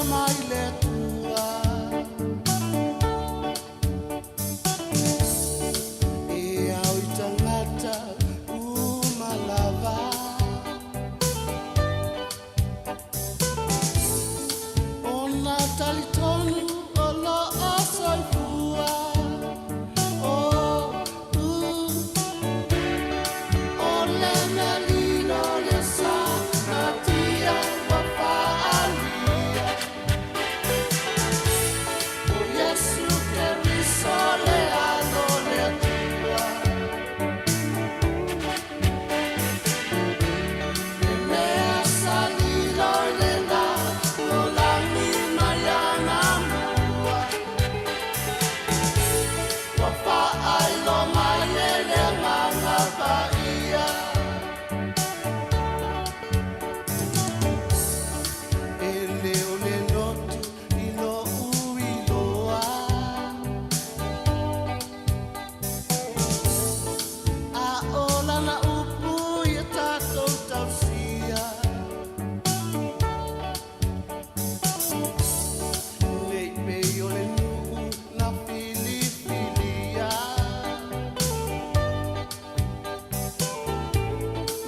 mai le Atua. E ao i tagata uma lava. Ona talitonu o lo o soifua. Oh, uh, o le mea lilo le sa natia ua faaalia. O Iesu Keriso le Alo o le Atua. Le mea sa lilo i le lalolagi mai anamua. Ua faailoa mai e le Agaga Paia. E le o le lotu i loʻu iloa. A ʻo lana upu ia tatou tausia. Nei pei o le nuu na filifilia.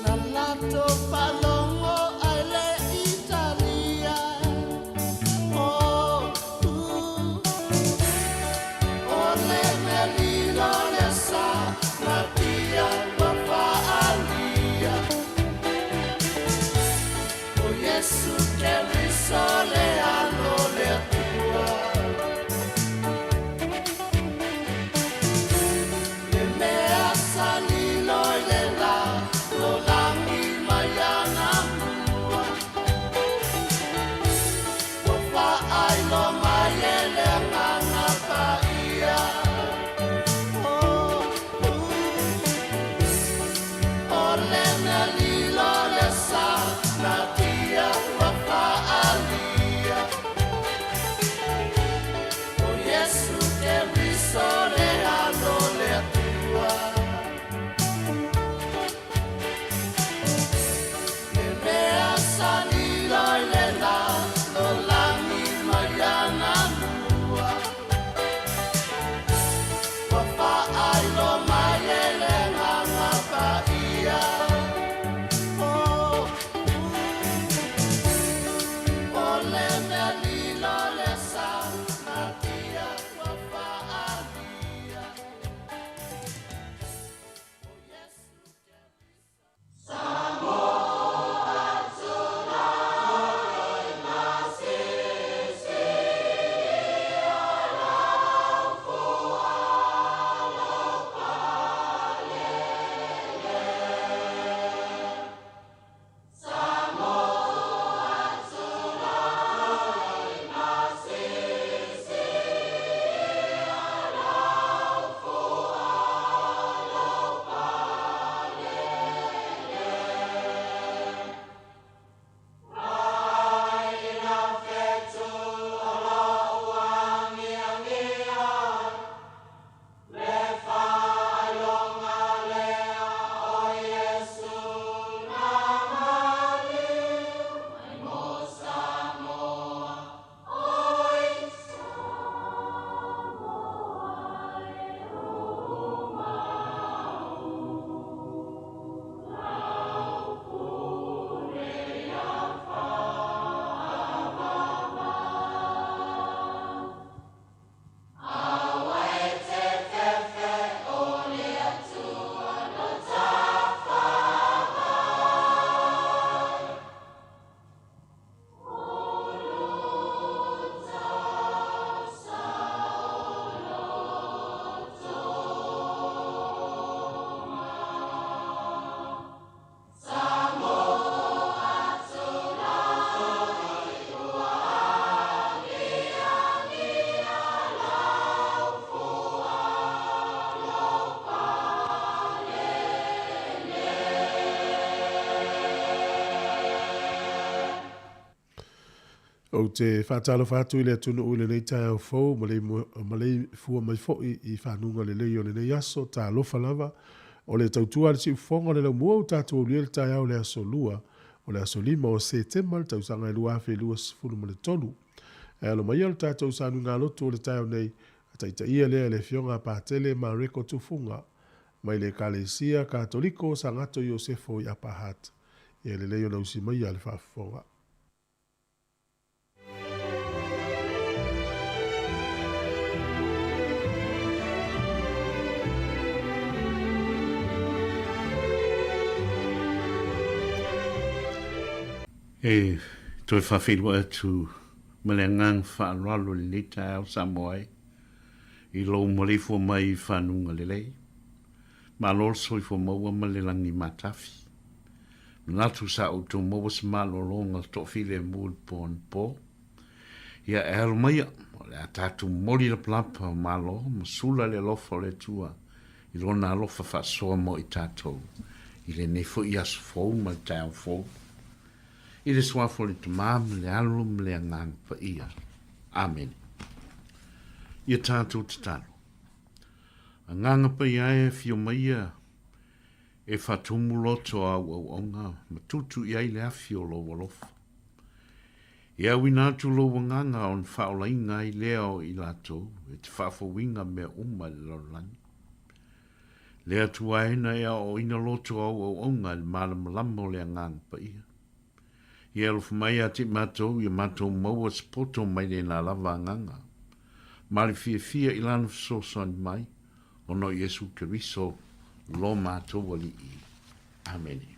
Na latou faalogo ae le i talia. Oh, uh, o le mea lilo lea sa natia ua faaalia. O Iesu Keriso le Alo o le Atua. Le mea sa lilo i le lalolagi mai anamua. Ua faailoa mai e le Agaga Paia. Oh, uh, o le mea lilo lea sa natia ua faaalia. O Iesu Keriso le Alo o le Atua. Le mea sa lilo i le lalolagi mai anamua. Ua faailoa mai e le Agaga Paia. Oh, uh, o le mea lilo lea sa natia ua faaalia. O Iesu Keriso. Ou te faatalofa atu i le atunuu i lenei taeao fou ma maleifua mai foi i fanuga lelei o lenei aso. Talofa lava o le tautua a le siufofoga o le laumua ua tatou aulia le taeao o le aso Lua, o le aso 5 o Setema le tausaga e 2023. Ae alo maia lo tatou sanuigalotu o le taeao nei, a taitaia lea e le Afioga a Patele Mareko Tufuga, mai le Ekalesia Katoliko o Sagato Iosefo i Upper Hutt. Ia lelei ona usi maia le faafofoga. E toe faafeiloai atu ma le agaga faaaloalo i lenei taeao Samoa e, i lou maleifua mai i fanuga lelei. Malo le soifua maua ma le lagi matafi. Manatu sa outou maua se malologa toafilemu i le po anapo. Ia e alo maia, o le a tatou momoli lapalapa o malo ma sula le alofa o le Atua i Lona alofa faasoa mo i tatou i lenei foi aso fou ma le taeao fou. I le Suafa o le Tama ma le Alo ma le Agaga Paia. Amene. Ia tatou tatalo. Agaga Paia e afio maia e faatumu loto au auauna ma tutu i ai le afi o lou alofa. E auina atu lou agaga ona faaolaina ai lea o i latou e te faafouina mea uma i le lalolagi. Le Atua e na e aoaoina loto au auauna i le malamalama o le Agaga Paia. Ia alofa mai ia te i matou ia matou maua se poto mai lena lava agaga, ma le fiafia i Lana fesoasoani mai, ona o Iesu Keriso lo matou Alii. Amene.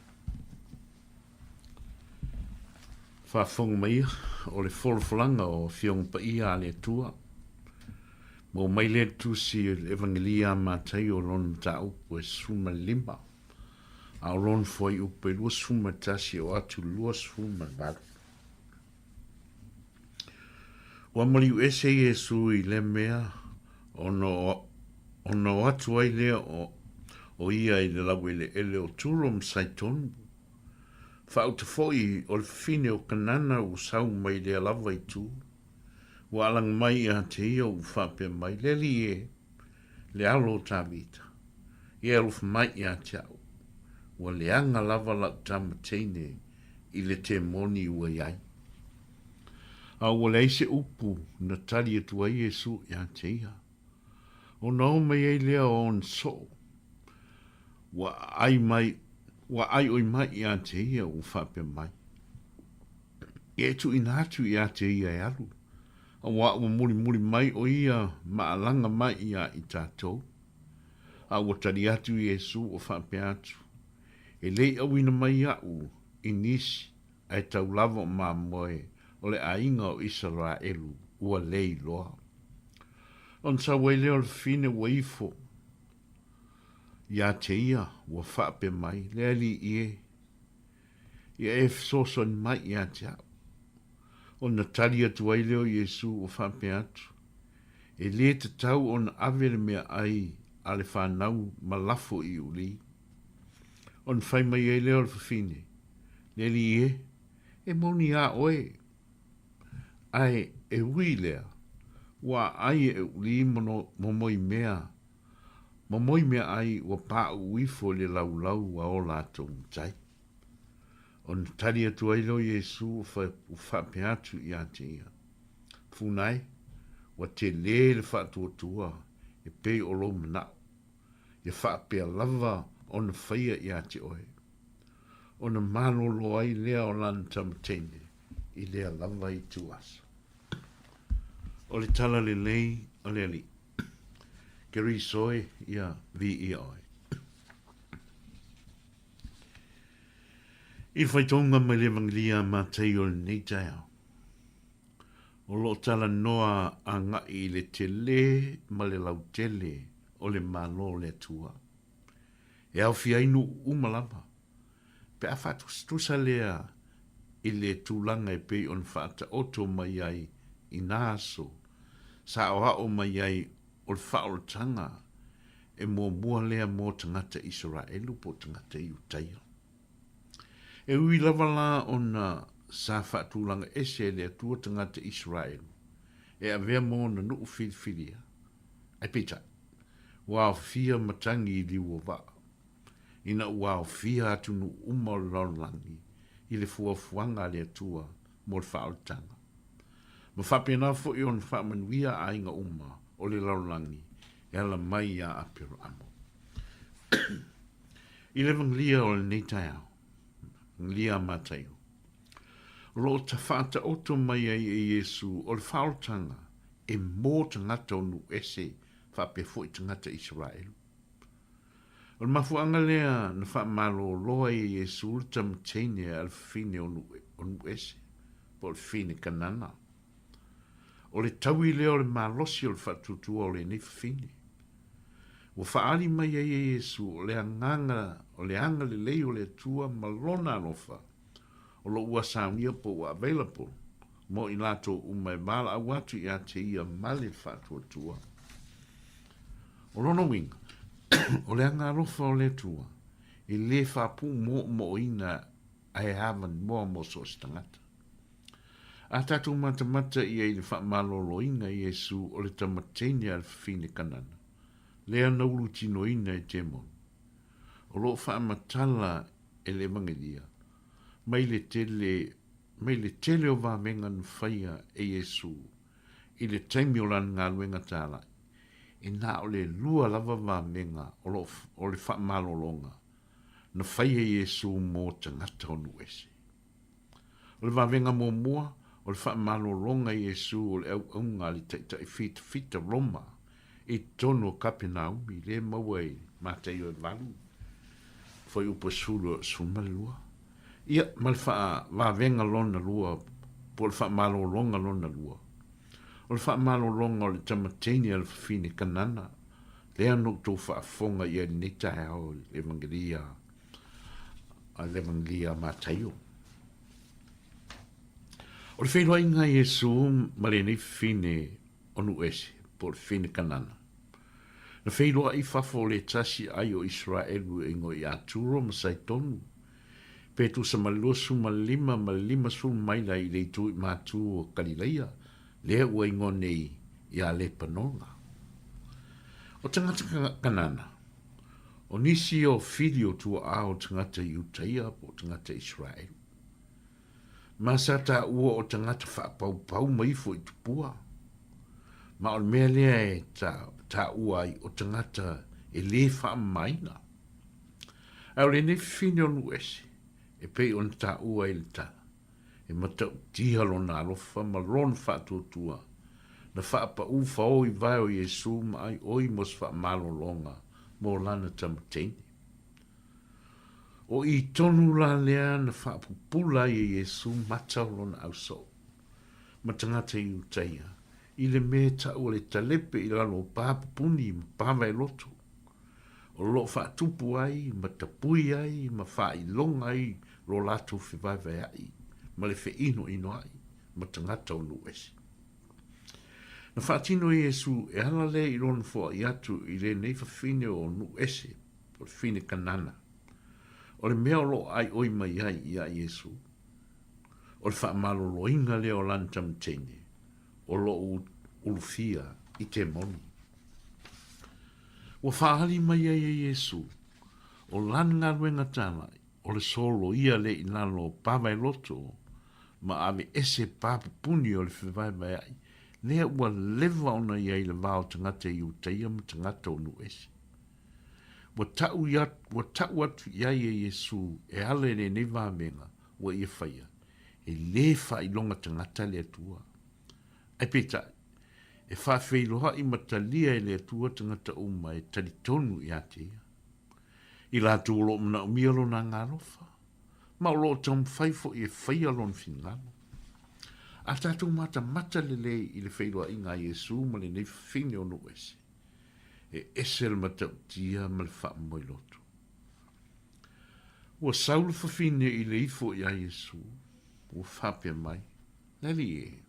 Faafofoga maia, o le folafolaga o Afioga Paia a le Atua, maua mai lea le Tusi o le Evangelia a Mataio o lona mataupu e 15, a o lona fuaiupu e 21 o atu 28. Ua maliu ese Iesu i lea mea ona o atu ai lea o ia i le laueleele o Turo ma Saitonu. Faauta foi o le fafine o Kanana ua sau mai lea lava itu. Ua alaga mai ia te ia ua faapea mai, Le Alii e, le alo o Tavita, ia e alofa mai ia te au. Ua leaga lava lau tama teine i le temoni ua i ai. A ua leai se upu na tali atu ai Iesu ia te ia. Ona o mai ai lea o ona soo, ua aai mai, ua aaioi mai ia te ia ua faapea mai, Ia e tuuina atu ia te ia e alu, auā ua mulimuli mai o ia ma alaga mai ia i tatou. A ua tali atu Iesu ua faapea atu, E le i auina mai iaʻu i nisi, ae tau lava o mamoe o le aiga o Isaraelu ua le iloa. Ona sau ai lea o le fafine ua ifo ia te ia, ua faapea mai, Le Alii e, ia e fesoasoani mai ia te au. Ona tali atu ai lea o Iesu ua faapea atu, E le tatau ona ave le meaai a le fanau ma lafo i uuli. Ona fai mai ai lea o le fafine, Le Alii e, e moni a oe, ae e ui lea, ua aai e uuli momoimea, momoimeaai ua pauu ifo i le laulau a o latou matai. Ona tali atu ai lea o Iesu ua faapea atu ia te ia, Funa e, ua tele le faatuatua e pei o lou manao. Ia faapea lava ona faia ia te oe. Ona malolo ai lea o lana tama teine i lea lava ituaso. O le tala lelei o le Alii. Keriso e, ia viia oe. I le faitauga mai le Evangelia a Mataio i lenei taeao, o lo o talanoa agai i le tele ma le lautele o le Malo o le Atua. E aofia ai nuu uma lava, pe a faatusatusa lea i le tulaga e pei ona faataoto mai ai i nā aso sa aoao mai ai o le faaolataga e muamua lea mo tagata Isaraelu po o tagata Iutaia. E ui lava la ona sa faatulaga ese e le Atua tagata Isaraelu e avea mo ona nuu filifilia, ae peitai, ua aofia matagi i liu o vaa, ina ua aofia atunuu uma o le lalolagi i le fuafuaga a le Atua mo le faaolataga. Ma faapena foi ona faamanuia aiga uma o le lalolagi e ala mai iā Aperamo. I le Evagelia o lenei taeao, Evagelia a Mataio, o lo o faataoto mai ai e Iesu o le faaolataga e mō tagata o nuu ese faapea foi tagata Isaraelu. O le mafuaaga lea na faamalolo ai e Iesu le tama teine a le fafine o nuu ese, po o le fafine Kanana. O le taui lea o le malosi o le faatuatua o lenei fafine. Ua faaali mai ai e Iesu o le agaga, o le agalelei o le Atua ma Lona alofa, o lo ua saunia po ua available mo i latou uma e valaau atu ia te Ia ma le faatuatua. O lona uiga, o le aga alofa o le Atua e le faapuumoomoina ae avanoa mo so o se tagata. A tatou matamata ia i le faamaloloina Iesu o le tama teine a le fafine Kanana, lea na ulutinoina e Temoni, o lo o faamatala e le Evagelia, mai le tele, mai le tele o vavega na faia e Iesu i le taimi o lana galuega tālaʻi, e na o le lua lava vavega o lo o le faamalologa na faia e Iesu mo tagata o nuu ese. O le vavega muamua, o le faamalologa i Iesu o le auaunga a le taitai fitafita Roma i totonu o Kapenaumi, lea e maua i Mataio e 8, fuaiupu e 12. Ia, ma le vavega lona lua, po o le faamalologa lona lua, o le faamalologa o le tama teine a le fafine Kanana, lea na outou faafofoga i ai i lenei taeao i le Evangelia a le Evangelia a Mataio. O le feiloaiga a Iesu ma lenei fafine o Nuuese, po o le fafine Kanana, na feiloai i fafo o le tasi ai o Iseraelu e ingoa ia Turo ma Saitonu, pe tusa ma le 25 ma le 50 maila i le itu i matu o Kalilaia, lea ua ingoa nei ia Lepanona. O tagata Kanana, O nisi o whiri o tuaʻā o tagata Iutaia po o tagata Iseraelu. Ma sa taua o tagata faapaupau ma ifo i tupua. Ma o le mea lea e taua ai o tagata e lē faamamaina. Ae o lenei fifine o Nuuese, e pei ona taua i le tala, E matautia lona alofa ma lona faatuatua, na faapaʻu fao i vae o Iesū ma ai oi mo se faamalologa mo lana tama teine. O i tonu la lea na faapupula ai e Iesū mata o lona ausoo, ma tagata Iutaia, i le mea e taʻu a le talepe i lalo o pā pupuni ma pā vaeloto, o lo o faatupu ai ma tapui ai ma faailoga ai lo latou fevaevaeaʻi ma le feʻinoʻinoaʻi ma tagata o nuu ese. Na faatino e Iesu e ala lea i lona foaʻi atu i lenei fafine o nuu ese, po o le fine Kanana. O le mea o lo o ʻaiʻoi mai ai iā Iesu, o le faamaloloina lea o lana tama teine, o lo o ulufia i temoni. Ua faaali mai ai e Iesu, o lana galuega tālaʻi, o le soloia lea i lalo o pavaeloto ma aveese pa pupuni o le fevaevaeaʻi, lea ua leva ona i ai le va o tagata Iutaia ma tagata o nuu ese. Ua taʻu, ua taʻu atu i ai e Iesu e ala i lenei vavega ua ia faia, e lē faailoga tagata le Atua. Ae peitai, e faafeiloai ma talia e le Atua tagata uma e talitonu iā te Ia. I latou o lo o manaomia Lona agaalofa, ma o lo o taumafai foi e faia Lona finagalo. A tatou matamata lelei i le feiloaiga a Iesu ma lenei fafine o nuu ese, e ese le matautia ma le faamomoiloto. Ua sau le fafine i le ifo iā Iesu, ua faapea mai, Le Alii e,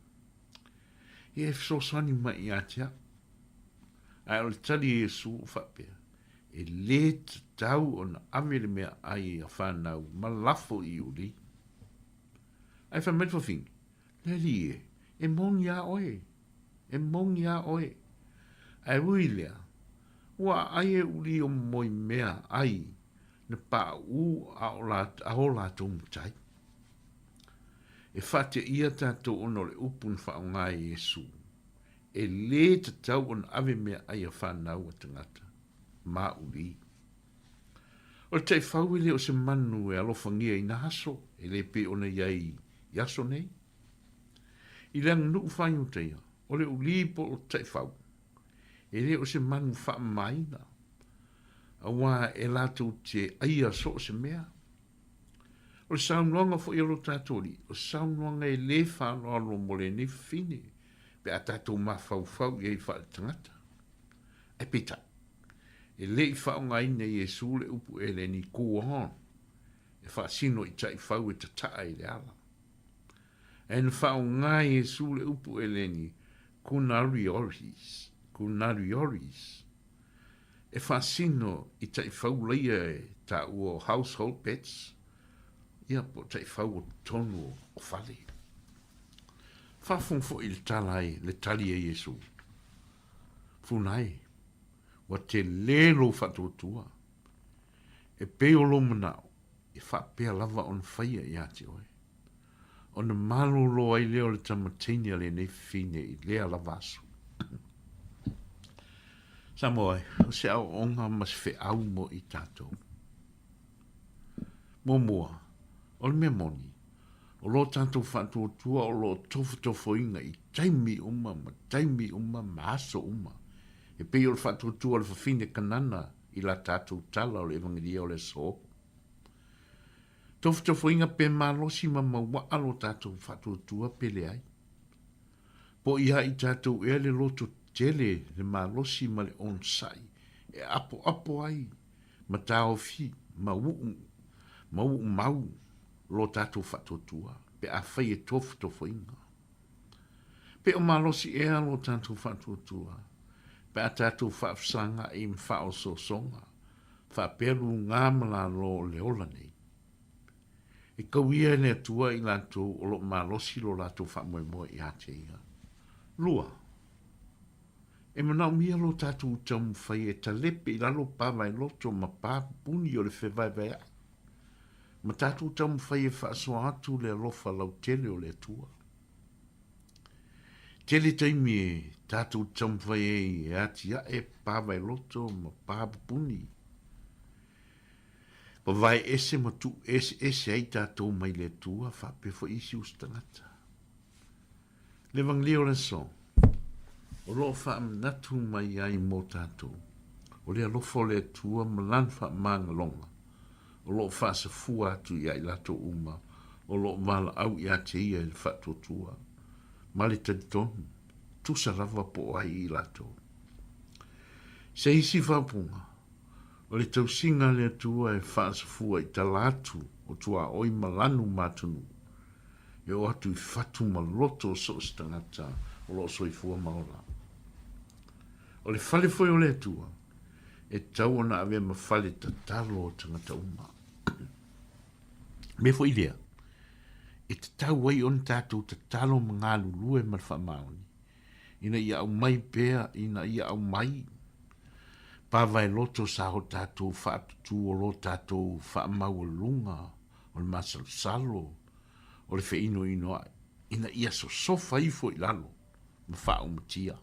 ia e fesoasoani mai ia te au. Ae o le tali a Iesu ua faapea, E lē tatau ona ave le meaai a whanau ma lafo i uli. Ae fai mai le fafine, Le Alii e, e moni a oe, e moni a oe. Ae ui lea, ua aai e uli o moe mea ai na paʻū a o latou matai. E faateia tatou ona o le upu na faaaoga e Iesu, E lē tatau ona ave meaai a fanau a tagata ma uli. O le taifau e le o se manu e alofagia i na aso, e le pei ona i ai i aso nei. I le aganuu faaiutaia, o le uli po o le taifau, e le o se manu faamamaina, auā e latou te aia so o se mea. O le saunoaga foi a lo tatou Alii, o se saunoaga e lē faaaloalo mo lenei fafine, pe a tatou mafaufau i ai faale-tagata. Ae peitai, e le i faaaogaina e Iesu le upu eleni go on e faasino i taifau e tataa i le ala. Ae na faaaoga e Iesu le upu eleni kunarioris, kunarioris, e faasino i taifau laia e taua o household pets, ia po o taifau o totonu o fale. Faafofoga foi i le tala ai, le tali a Iesu, Funa e, ua tele lou faatuatua, e pei o lou manao, e faapea lava ona faia ia te oe. Ona malolo ai lea o le tama teine a lenei fafine i lea lava aso. Samoa e, o se aoaoga ma se feau mo i tatou. Muamua, o le mea moni, o lo tatou faatuatua o lo o tofotofoina i taimi uma ma taimi uma ma aso uma, e pei o le faatuatua o le fafine Kanana i la tatou tala o le Evangelia o le aso. Tofotofoina pe malosi ma mauaa lo tatou faatuatua pe leai. Po o ia i tatou ea le loto tele, le malosi ma le onosai e apoapo ai ma taofi ma uu ma uu mau lo tatou faatuatua pe afai e tofotofoina. Pe o malosi ea lo tatou faatuatua pe a tatou faafesagai ma faaosoosoga faapea lugā ma lalo o le ola nei. E kau ia e le Atua i latou o lo o malosi lo latou faamoemoe ia te Ia. Lua, e manaomia lo tatou taumafai e talepe i lalo pa vaeloto ma pa pupuni o le fevaevaeaʻi, ma tatou taumafai e faasoa atu le alofa lautele o le Atua. Tele taimi e tatou te taumafai ai e atiaʻe pa vaeloto ma pa pupuni, Vavae ese ma tuu eseese ai tatou mai le Atua faapea foi isi uso tagata. Le Evangelio o le aso, o lo o faamanatu mai ai mo tatou, o le alofa o le Atua ma Lana faamagaloga, o lo o faasafua atu ia i latou uma o lo o valaau ia te Ia i le faatuatua ma le talitonu, tusa lava po o ai i latou. Se isi faaupuga, O le tausiga a le Atua e faasafua i tala atu o tuaoi ma lanu ma atunuu, e oo atu i fatu ma loto o so o se tagata o lo o soifua ma ola. O le fale foi o le Atua, e tatau ona avea ma fale tatalo o tagata uma. Mea foi lea, e tatau ai ona tatou tatalo ma galulue ma le faamaoni, ina ia aumai pea, ina ia aumai pavaeloto sa o tatou faatutū o lo tatou faamaualuga o le masalosalo, o le feinoinoaʻi, ina ia sosofa ifo i lalo ma faaumatia.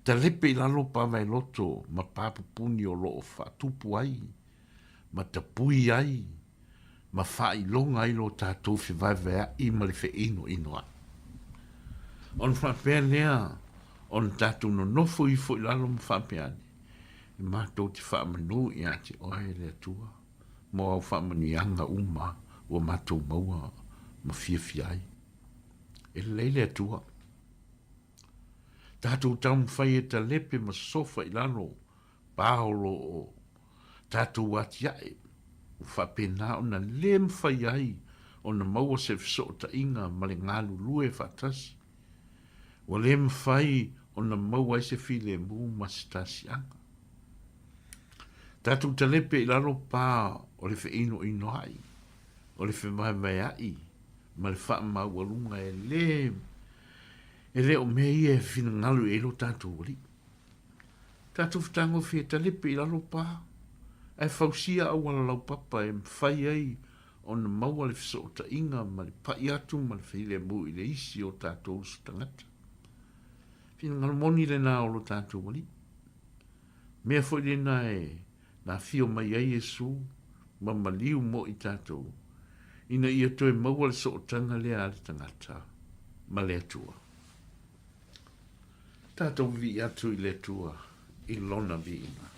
Talepe i lalo pavaeloto ma papupuni o lo o faatupu ai ma tapui ai ma faailoga ai lo tatou fevaevaeaʻi ma le feinoinoaʻi. Ona faapea lea ona tatou nonofo ifo i lalo ma faapea ane, E matou te faamanu ia te Oe, le Atua, mo au faamanuiaga uma ua matou maua ma fiafia ai. E lelei le Atua. Tatou taumafai e talepe ma sosofa i lalo pa o lo o tatou atiae, ua faapena ona le mafai ai ona maua se fesootaiga ma le galulue faatasi. Ua le mafai ona maua ai se filemu ma se tasiaga. Tatou talepe i lalo pa o le feinoinoaʻi, o le fevaevaeaʻi ma le faamaualuga e le e le o mea ia e finagalo i ai lo tatou Alii. Tatou fetagofie talepe i lalo pa, ae fausia auala laupapa e mafai ai ona maua le fesootaiga ma le pa'i atu ma le filemu i le isi o tatou uso tagata. Finagalo moni lena o lo tatou Alii. Mea foi lena e na afio mai ai Iesu ma maliu mo i tatou, ina ia toe maua le sootaga lea a le tagata ma le Atua. Tatou vivii atu i le Atua i Lona viiga.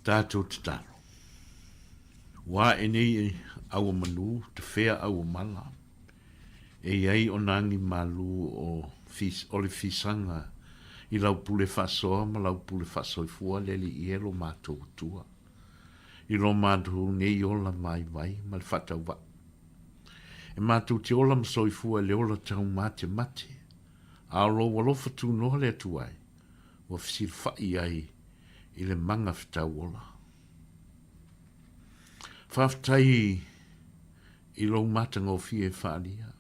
Tatou tatalo. Ua ae nei aua manu, tafea aua mala, e i ai ona agi malu o, o le fisaga i lau pule faasoa ma lau pule faasoifua le Alii e lo matou Atua, i lo matou nei ola vaivai ma le faatauvaa. E matou te ola ma soifua i le ola taumatemate, a o lou alofa tunoa le Atua e, ua fesilafai ai i le maga fetauola. Faafetai i lou matagofie e faaalia,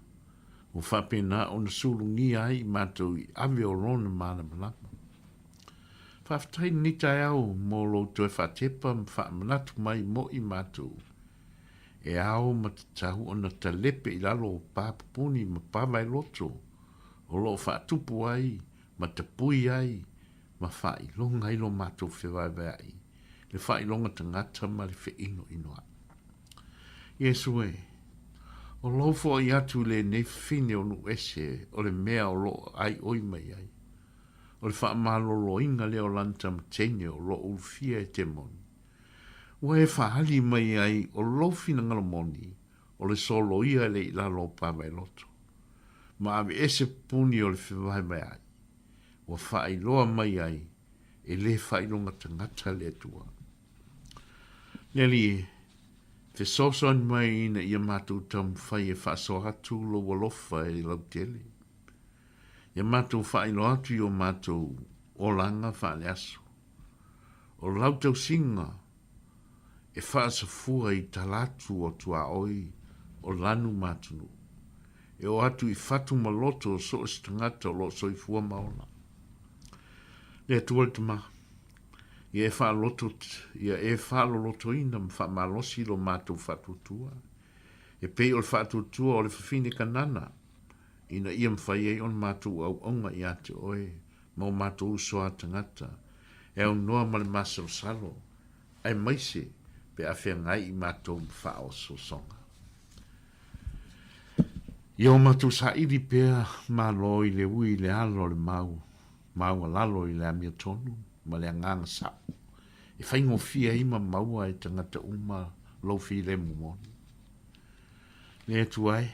ua faapena ona sulugia ai i matou i ave o Lona malamalama. Faafetai lenei taeao mo lou toe faatepa ma faamanatu mai mo i matou e ao ma tatau ona talepe i lalo o pa pupuni ma pa vaeloto o lo o faatupu ai ma tapui ai ma faailoga ai lo matou fevaevaeaʻi, le faailoga tagata ma le feʻinoʻinoaʻi. Iesu e, o lou foʻi atu i lenei fafine o Nuʻuese o le mea o loo ʻaiʻoi mai ai. O le faamaloloina lea o lana tama teine o lo o ulufia e temoni. Ua e faaali mai ai o lou finagalo moni o le soloia e le i lalo o pavaeloto, ma aveese pupuni o le fevaevaeai, ua faailoa mai ai e le faailoga tagata le Atua. Le Alii e, fesoasoani mai ina ia matou taumafai e faasoa atu lou alofa e lautele. Ia matou faailoa atu i o matou olaga faaleaso. O lau tausiga e faasafua i talatu o tuaoi o lanu ma atunuu, e oo atu i fatu ma loto o so o se tagata o lo o soifua ma ola. Le Atua le Tama, ia e faaloto, ia e faalolotoina ma faamalosi lo matou faatuatua, e pei o le faatuatua o le fafine Kanana, ina ia mafai ai ona matou auauna ia te oe ma o matou uso a tagata, e aunoa ma le masalosalo, aemaise pe a feagai i matou ma faaosoosoga. Ia o matou saili pea Malo i le ui i le ala o le mau maualalo i le amiotonu ma le agaga sa'o, e faigofie ai ma maua e tagata uma lou filemu moni. Le Atua e,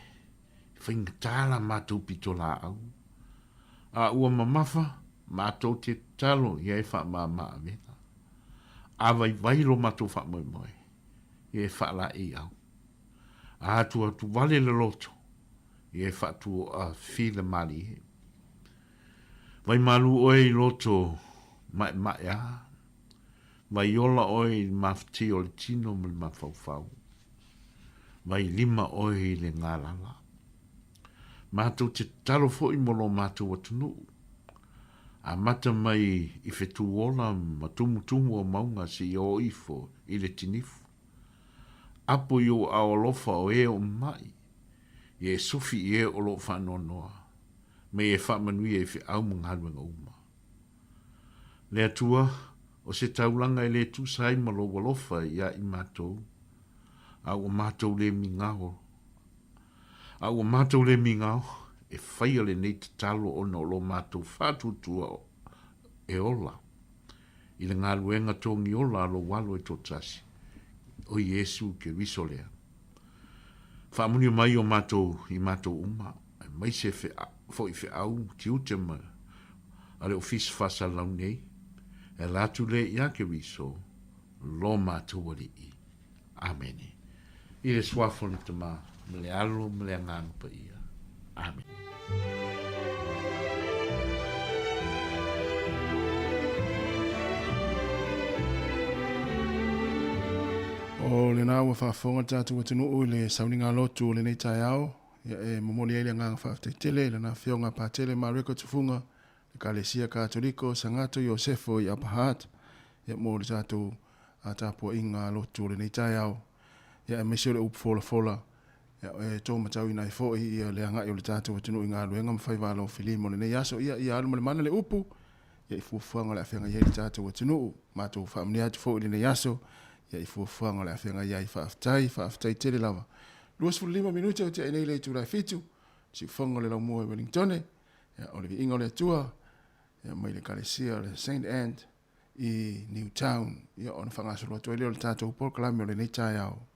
e faigata la matou pitolaau, a ua mamafa matou te tatalo ia e faamama-avega. A vaivai lo matou faamoemoe, ia e faalaei au. A atuatu vale le loto, ia e faatuoa fila malie. Vai malu oe i loto maemaea, vai ola oe i le mafatia o le tino ma le mafaufau. Vai lima oe i le galala. Matou te tatalo foi mo lo matou atunuu. Amata mai i fetuola ma tumutumu o mauga seia oo ifo i le tinifu. Apo i ou ao alofa o e o ma'i, ia e sofi i e o lo o faanoanoa, ma ia e faamanuia i feau ma galuega uma. Le Atua, o se taulaga e le tusa ai ma lou alofa iā i matou, a ua matou le migao, a ua matou le migao e faia lenei tatalo ona o lo matou faatuatua e ola i le galuega togiola a lou Alo e toatasi, o Iesu Keriso lea. Faamanuia mai o matou i matou uma, aemaise foi feau tiute ma a le Ofisa Faasalalau nei, e ala atu lea ia Keriso, lo matou Alii. Amene. I le Suafa o le Tama, ma le Alo, ma le Agaga Paia. Amene. O lena ua faafofoga le tatou atunuu i le sauniga lotu o lenei taeao, ia e momoli ai le agaga faafetai tele i lana afioga Patele Mareko Tufuga, Ekalesia Katoliko Sagato Iosefo i Upper Hutt, ia mo le tatou tapuaiga lotu o lenei taeao, ia aemaise o le upu folafola, ia e to matauina ai foi ia le agai o le tatou atunuu i galuega ma faiva alofilima o lenei aso. Ia ia alu ma le mana le upu, ia i fuafuaga o le a feagai ai le tatou atunuu. Matou faamanuia atu foi i lenei aso, ia i fuafuaga o le a feagai ai. Faafetai, faafetai tele lava. 25 minute o tea nei le itula e 7, siufofoga o le laumua i Wellingtone. Ia, o le viiga o le Atua, ia, mai le Ekalesia o le Saint Ant i Newtown, ia, ona faagasolo atu ai lea o le tatou polokalame o lenei taeao.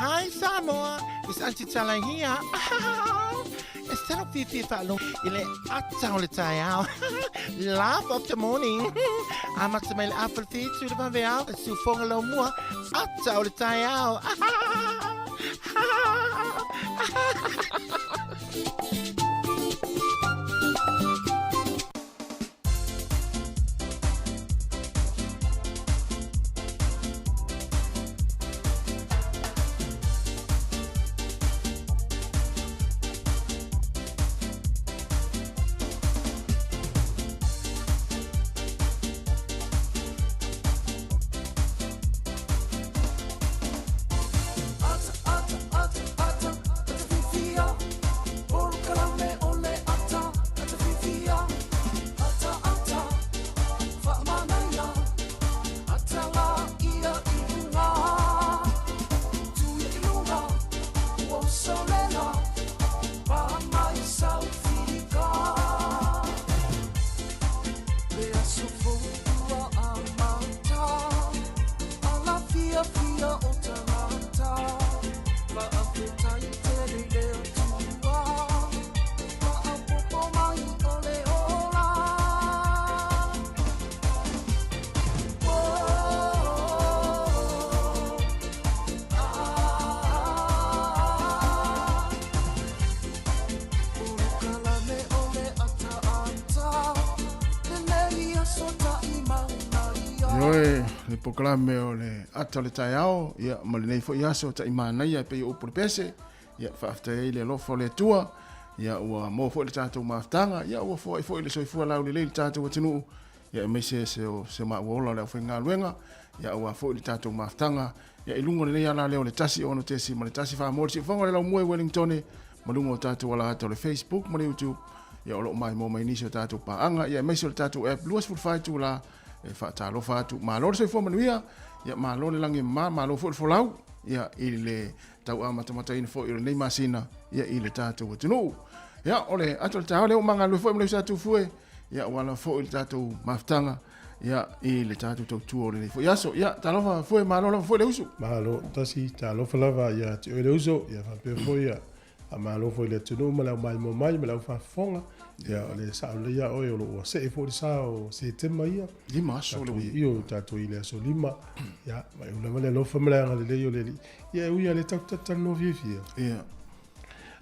Hi Samoa, it's Auntie Tala here. E talo fiafia faalogo i le ata o le taeao. Laugh of the morning. Amata mai le afa le fitu le vaveao, e siufoga lau mua, ata o le taeao. Ioe, le polokalame o le ata o le taeao, ia, ma lenei foi aso taʻi manaia e pei o upu le pese, ia, faafetai ai le alofa o le Atua, ia, ua maua foi le tatou mafutaga, ia, ua foai foi le soifua laulelei i le tatou atunuu, ia, aemaise se o se maua ola o le aufaigaluega, ia, aua foi le tatou mafutaga, ia, i luga o lenei ala lea o le 1 6 ma le 1 4 mo le siufofoga o le laumua i Wellingtone, ma luga o tatou ala ata o le Facebook ma le YouTube. Ia, o lo o maimoa mai nisi o tatou paaga, ia, aemaise o le tatou app 24 itula e faatalofa atu. Malo le soifua manuia, ia, malo le lagi e mama, malo foi le folau, ia, i le tau amatamataina foi o lenei masina, ia, i le tatou atunuu. Ia, o le ata o le taeao lea ua ma galulue foi ma le uso a Tufue, ia, ua ala foi le tatou mafutaga, ia, i le tatou tautua o lenei foi aso. Ia, talofa Fue, malo lava foi le uso. Malo, tasi, talofa lava ia te oe le uso, ia faapea foi ia Faamalo foi i le atunuu ma le aumaimoa mai ma le aufafofoga. Ia, o le sao lelei ia oe o lo o ua see foi le sa o Setema ia. 5 aso le ui. Io, tatou i le aso 5. Ia, mai ula ma le alofa ma le agalelei o le Alii. Ia, e ui lava lea tatou te talanoa fiafia. Ia.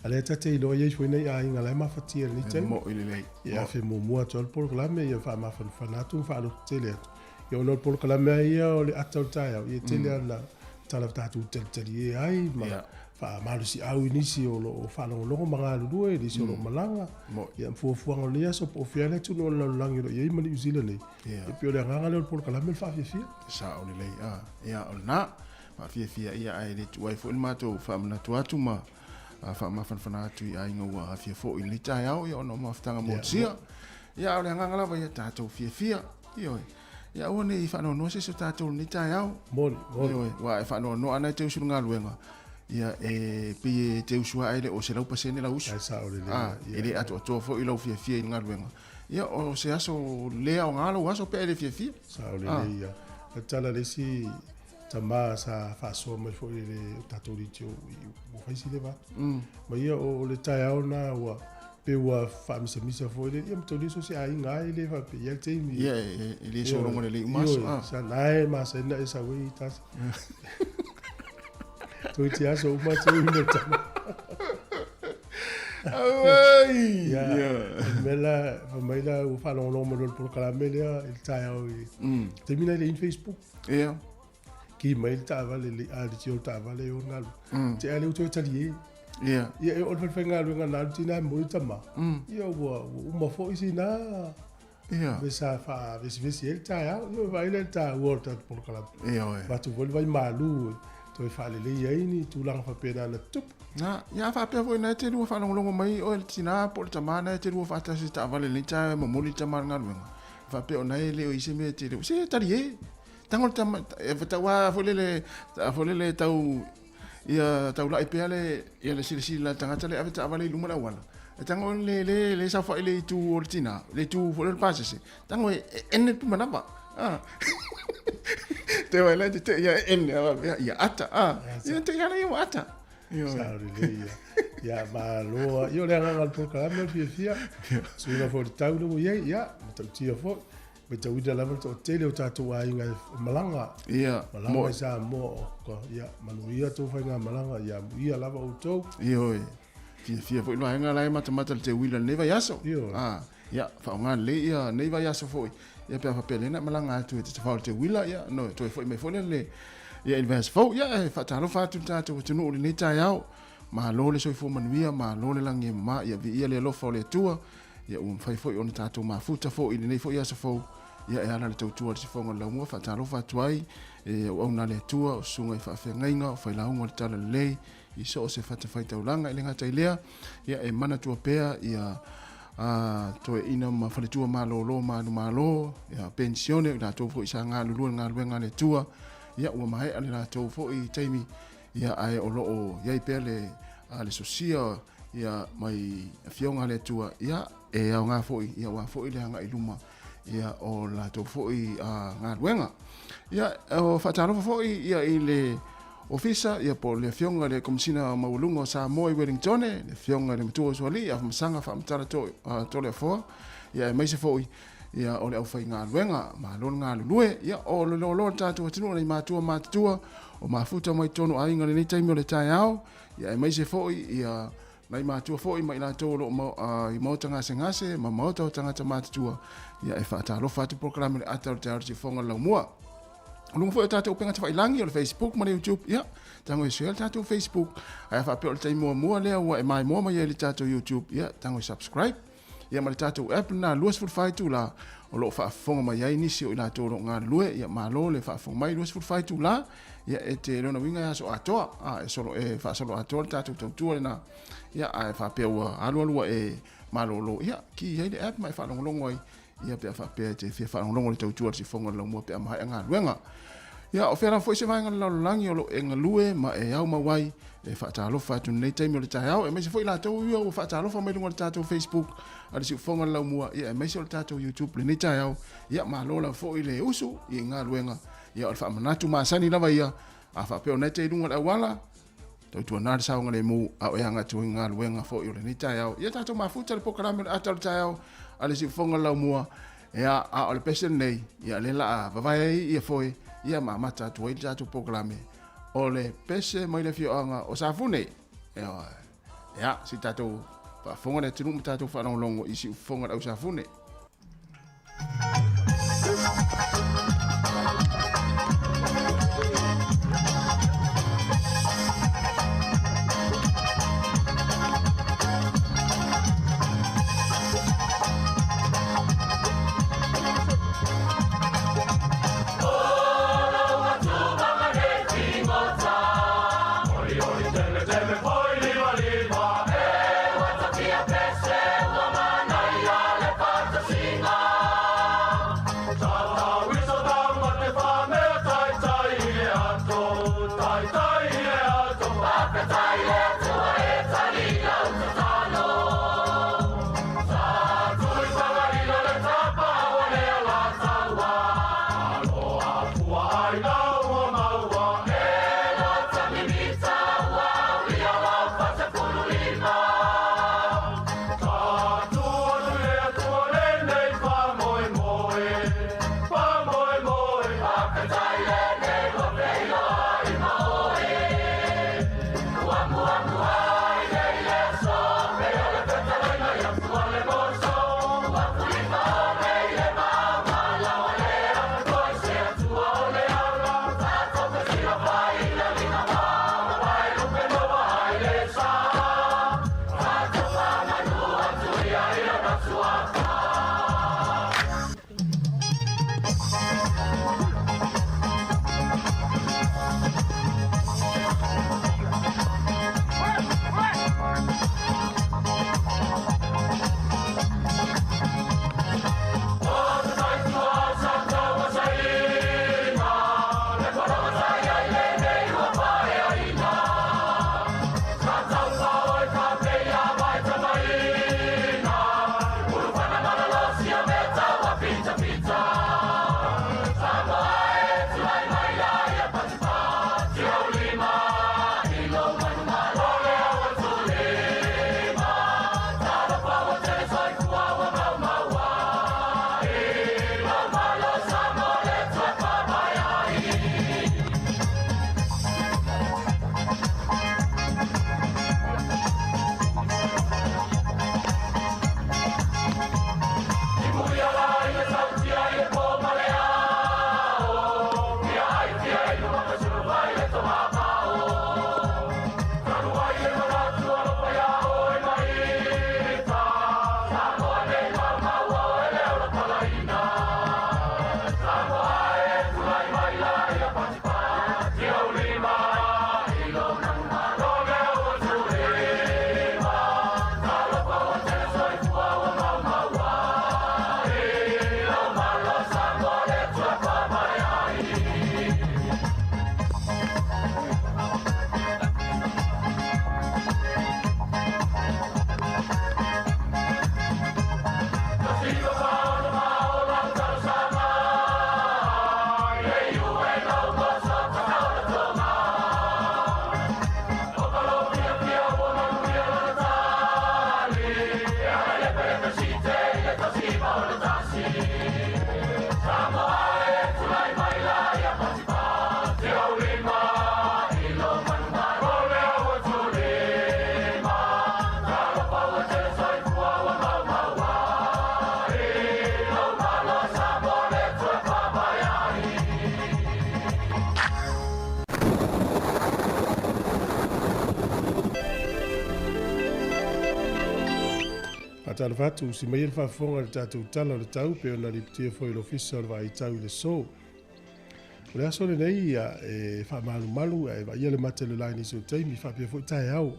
A lea ta te iloa i ai foi nai aiga la e mafatia i lenei taimi. E mo'i lelei. Ia, afe muamua atu ai le polokalame, ia faamafanafana atu ma faalototele atu. Ia ona o le polokalame lava ia o le ata o le taeao, ia e tele lava ina tala tatou talitalie ai ma yeah. faamalosiau i nisi o lo o faalogologo ma galulue, nisi o lo o malaga. Ia ma fuafuaga o lenei aso po o fea le atunuu o le lalolagi o lo o i ai ma Niu Sila nei. Yeah. E pei o le agaga lea o le polokalame le faafiafia. Sao lelei. Ah, ia o lena. Faafiafia ia ae le tuuai foi le matou faamanatu atu ma faamafanafana atu i aiga ua aafia foi i lenei taeao ia ona o mafutaga motusia. Ia o le agaga lava ia tatou fiafia. Ioe. Ia aua ne i faanoanoa se isi o tatou i lenei taeao. Moni, moni. Ioe, aua e faanoanoa ana e te usu i le galuega, ia e pei e te usu lava e le o 100% lau usu. Ai sao lelei. Ah, e le atoatoa foi lau fiafia i le galuega. Ia o se aso le aoga lou aso pe a e le fiafia. Sao lelei ia. E tala le isi tama sa faasoa mai foi i le tatou leitio ua fai si leva atu. Ma ia o le taeao na ua pe ua faamisamisa foi le ia ma taulia so se aiga ai le faapea ia le taimi. Ia e le sologa lelei uma aso. Ah. Sa nae masani na e sau ai tasi. Toiti aso uma tui mo tama. Auai! Ia, mela, mai la ua faalogologo mai loa le polokalame lea i le taeao i taimi na e leai ni Facebook. Ia. Ki mai le taavale le a le tio le taavale e ona alu. Te a le uto e tali e. Ia. Ia e o le falefaigaluega na alu tina e moi tama. Ia ua uma foi sina. Ia. Me sa faavesivesi ai le taeao. Ia vaai lea i le taua o le tatou polokalame. Ioe. Avatu foi le vai malu e toe faalelei ai ni tulaga faapena na tutupu. Na, ia a faapea foi na e te lua faalogologo mai oe le tina po o le tama na e te lua faatasi i le taavale i lenei taeao e momoli le tama i le galuega. Faapea o na e le o i ai se mea e te le o se tali e. Tago le tama, e tau a foi lele, foi lele tau ia taulai pea le ia le silasila la le tagata le ave taavale i luma le auala. E tago le le le saofai le itu o le tina, le itu foi le pasese. Tago e ene le pumanava. Ah. Te wai la te te ia ene ia ata. Ah. Ia te ia le ata. Sao lelei ia. Ia, malo. Ia, o le agaga o le polokalame o le fiafia. Suiga foi o le tau lea ua i ai, ia, matautia foi. Matauina lava le toatele o tatou aiga e malaga. Ia. Malaga i Samoa, o, ia, manuia tou faigamalaga, ia amuia lava outou. Ioe. Fiafia foi le vaega la e matamata i le teuila i lenei vaiaso. Ioe. Ah, ia, faaaoga lelei ia nei vaiaso foi. Ia pe a faapea lea na e malaga atu e te tafao i le teuila, ia, no, toe foi mai foi lea le, ia i le vaiaso fou. Ia, e faatalofa atu i le tatou atunuu i lenei taeao. Malo le soifua manuia, malo le lagi e mama, ia viia le alofa o le Atua. Ia ua mafai foi ona tatou mafuta foi i lenei foi aso fou. Ia e ala le tautua a le sifoga o le laumua, faatalofa atu ai e auauna a le Atua, o susuga i faafeagaiga, o failauga o le Talalelei, i so o se fatafaitaulaga. E le gata i lea, ia e manatua pea ia a toeaina ma faletua malolo manumalo, ia penisione, o i latou foi sa galulue i le galuega a le Atua, ia ua maea le latou foi taimi, ia ae o lo o i ai pea le, a, le sosia ia mai afioga a le Atua, ia e aoga foi, ia aua foi le agai i luma ia o latou foi galuega. Ia, o faatalofa foi ia i le Ofisa, ia po o le Afioga i le Komesina Maualuga o Samoa i Wellingtone, le Afioga i le Matua o Sualii, Afamasaga Faamatala Toleafoa, ia aemaise foi ia o le aufaigaluega, malo le galulue, ia o le loaloa o le tatou atunuu nei matua matutua, o mafuta mai totonu o aiga i lenei taimi o le taeao, ia aemaise foi ia nai matua foi ma i latou o lo o i maota gasegase ma maota o tagata matutua, ia e faatalofa atu polokalame le ata o le taeao i le siufofoga o le laumua. O luga foi o tatou upega tafailagi o le Facebook ma le YouTube, ia, tago e share le tatou Facebook, ae a faapea o le taimi muamua lea ua e maimoa mai ai i le tatou YouTube, ia, tago e subscribe, ia ma le tatou app lena 24 itula o lo o faafofoga mai ai nisi o i latou o lo o galulue, ia malo le faafofoga mai 24 itula, ia e te lona uiga e aso atoa, a, e solo, e faasolo atoa le tatou tautua lena, ia ae faapea ua alualu ua e malolo, ia, ki i ai le app ma e faalogologo ai, ia pe a faapea e te fia faalogologo i le tautua a le siufofoga o le laumua pe a maea galuega. Ia, o fea lava foi se vaega o le lalolagi o lo o e galue ma e aumau ai, e faatalofa atu i lenei taimi o le taeao, aemaise foi latou ia ua faatalofa mai luga o le tatou Facebook a le Siufofoga o le Laumua, ia aemaise o le tatou YouTube i lenei taeao. Ia, malo lava foi le usu i galuega. Ia, o le faamanatu masani lava ia, a faapea o na e te i luga o le auala, tautuana le saogalemu a o e aga atu i galuega foi o lenei taeao. Ia tatou mafuta le polokalame o le ata o le taeao a le Siufofoga o le Laumua. Ia, a o le pese lenei, ia lea la a vavae ai ia foe, ia ma amata atu ai le tatou polokalame. O le pese mai le afioaga o Safune. Ia, ia si tatou faafofoga le atunuu ma tatou faalogologo i siufofoga o le au Safune. Faatalofa atu, usi mai le faafofoga i le tatou Tala o le Tau pei ona lipotia foi e le Ofisa o le Vaai Tau i le Aso. O le aso lenei ia, e faamalumalu ae vaaia le mata i le la i nisi o taimi faapea foi taeao.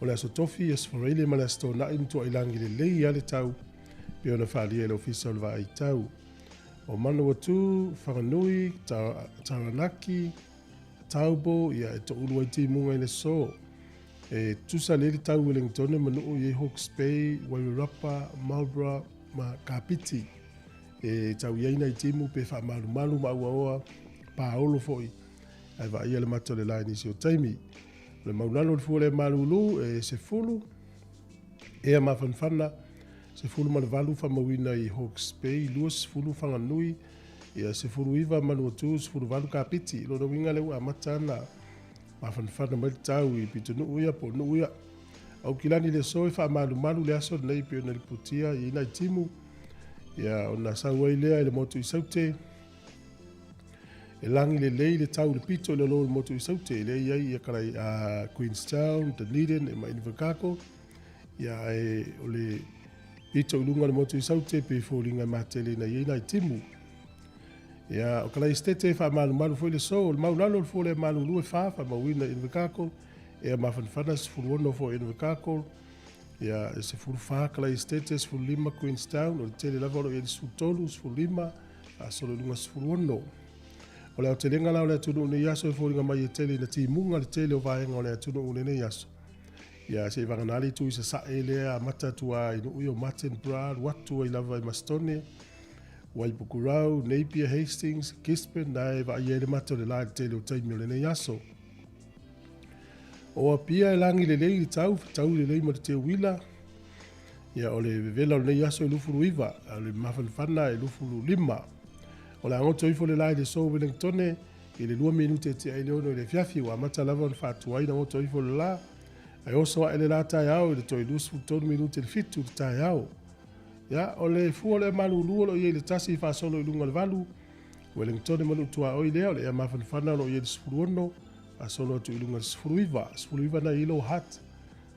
O le Aso Tofi, Aso Faraile ma le Aso Toonai matuai lagi lelei lava le tau pei ona faaalia e le Ofisa o le Vaai Tau. O Manawatu, Whanganui, Taranaki, Taupo, ia e toulu ai timuga i le aso. E tusa lelei le tau i Wellingtone ma nuu i ai Hawke's Bay, Wairarapa, Marlborough ma Kapiti. E tau i ai nai timu pe faamalumalu ma auaoa paolo foi ae vaaia le mata o le la i nisi o taimi. O le maulalo o le fua lea malulu e 10 ea mafanafana, 18 faamauina i Hawke's Bay, 20 Whanganui, ia 19 Manuatu, 18 Kapiti. Lona uiga lea ua amata ana mafanafana mai le tau i pitonuu ia po o nuu ia. Aukilani i le aso e faamalumalu le aso lenei pei ona lipotia i ai nai timu, ia ona sau ai lea i le motu i Saute. E lagi lelei le tau i le pito i lalo o le motu i Saute, lea e i ai ia Kalai, Queenstown, Dunedin ma Invercargill. Ia ae o le pito i luga o le motu i Saute pei e foliga e matele ina i ai nai timu. Ia, o Kalai Esitete e faamalumalu foi le so, o le maulalo o le fua lea malulu e fa faamauina i Invercargill, ea mafanafana 16 foi i Invercargill, ia e 14 Kalai Esitete, 15 Queenstown, o le tele lava o lo o i ai le 13, 15, faasolo i luga 16. O le aotelega la o le atunuu i lenei aso e foliga mai e tele ina timuga le tele o vaega o le atunuu i lenei aso. Ia se i vagana le itu i sasae lea amata atu lava i nuu ia o Martinborough alu atu ai lava i Masitone, Waipukurau, Napier, Hastings, Gisborne na e vaaia ai le mata o le la i le tele o taimi o lenei aso. O Apia e lagi lelei le tau, fetaui lelei ma le teuila. Ia o le vevela o lenei aso e 29, a o le mafanafana e 25. O le a goto ifo le la i le aso o Wellingtone i le 2 minute e tea ai le 6 i le afiafi, ua amata lava ona faatuai ona goto ifo le la, ae oso ae le la taeao i le toe 23 minute i le 7 i le taeao. Ia, o le fua o le ea malulu o lo o i ai i le 1 faasolo i luga o le 8, Wellingtone ma nuu tuaoi lea, o le ea mafanafana o lo o i ai i le 16, faasolo atu i luga i le 19, 19 na i Lower Hutt,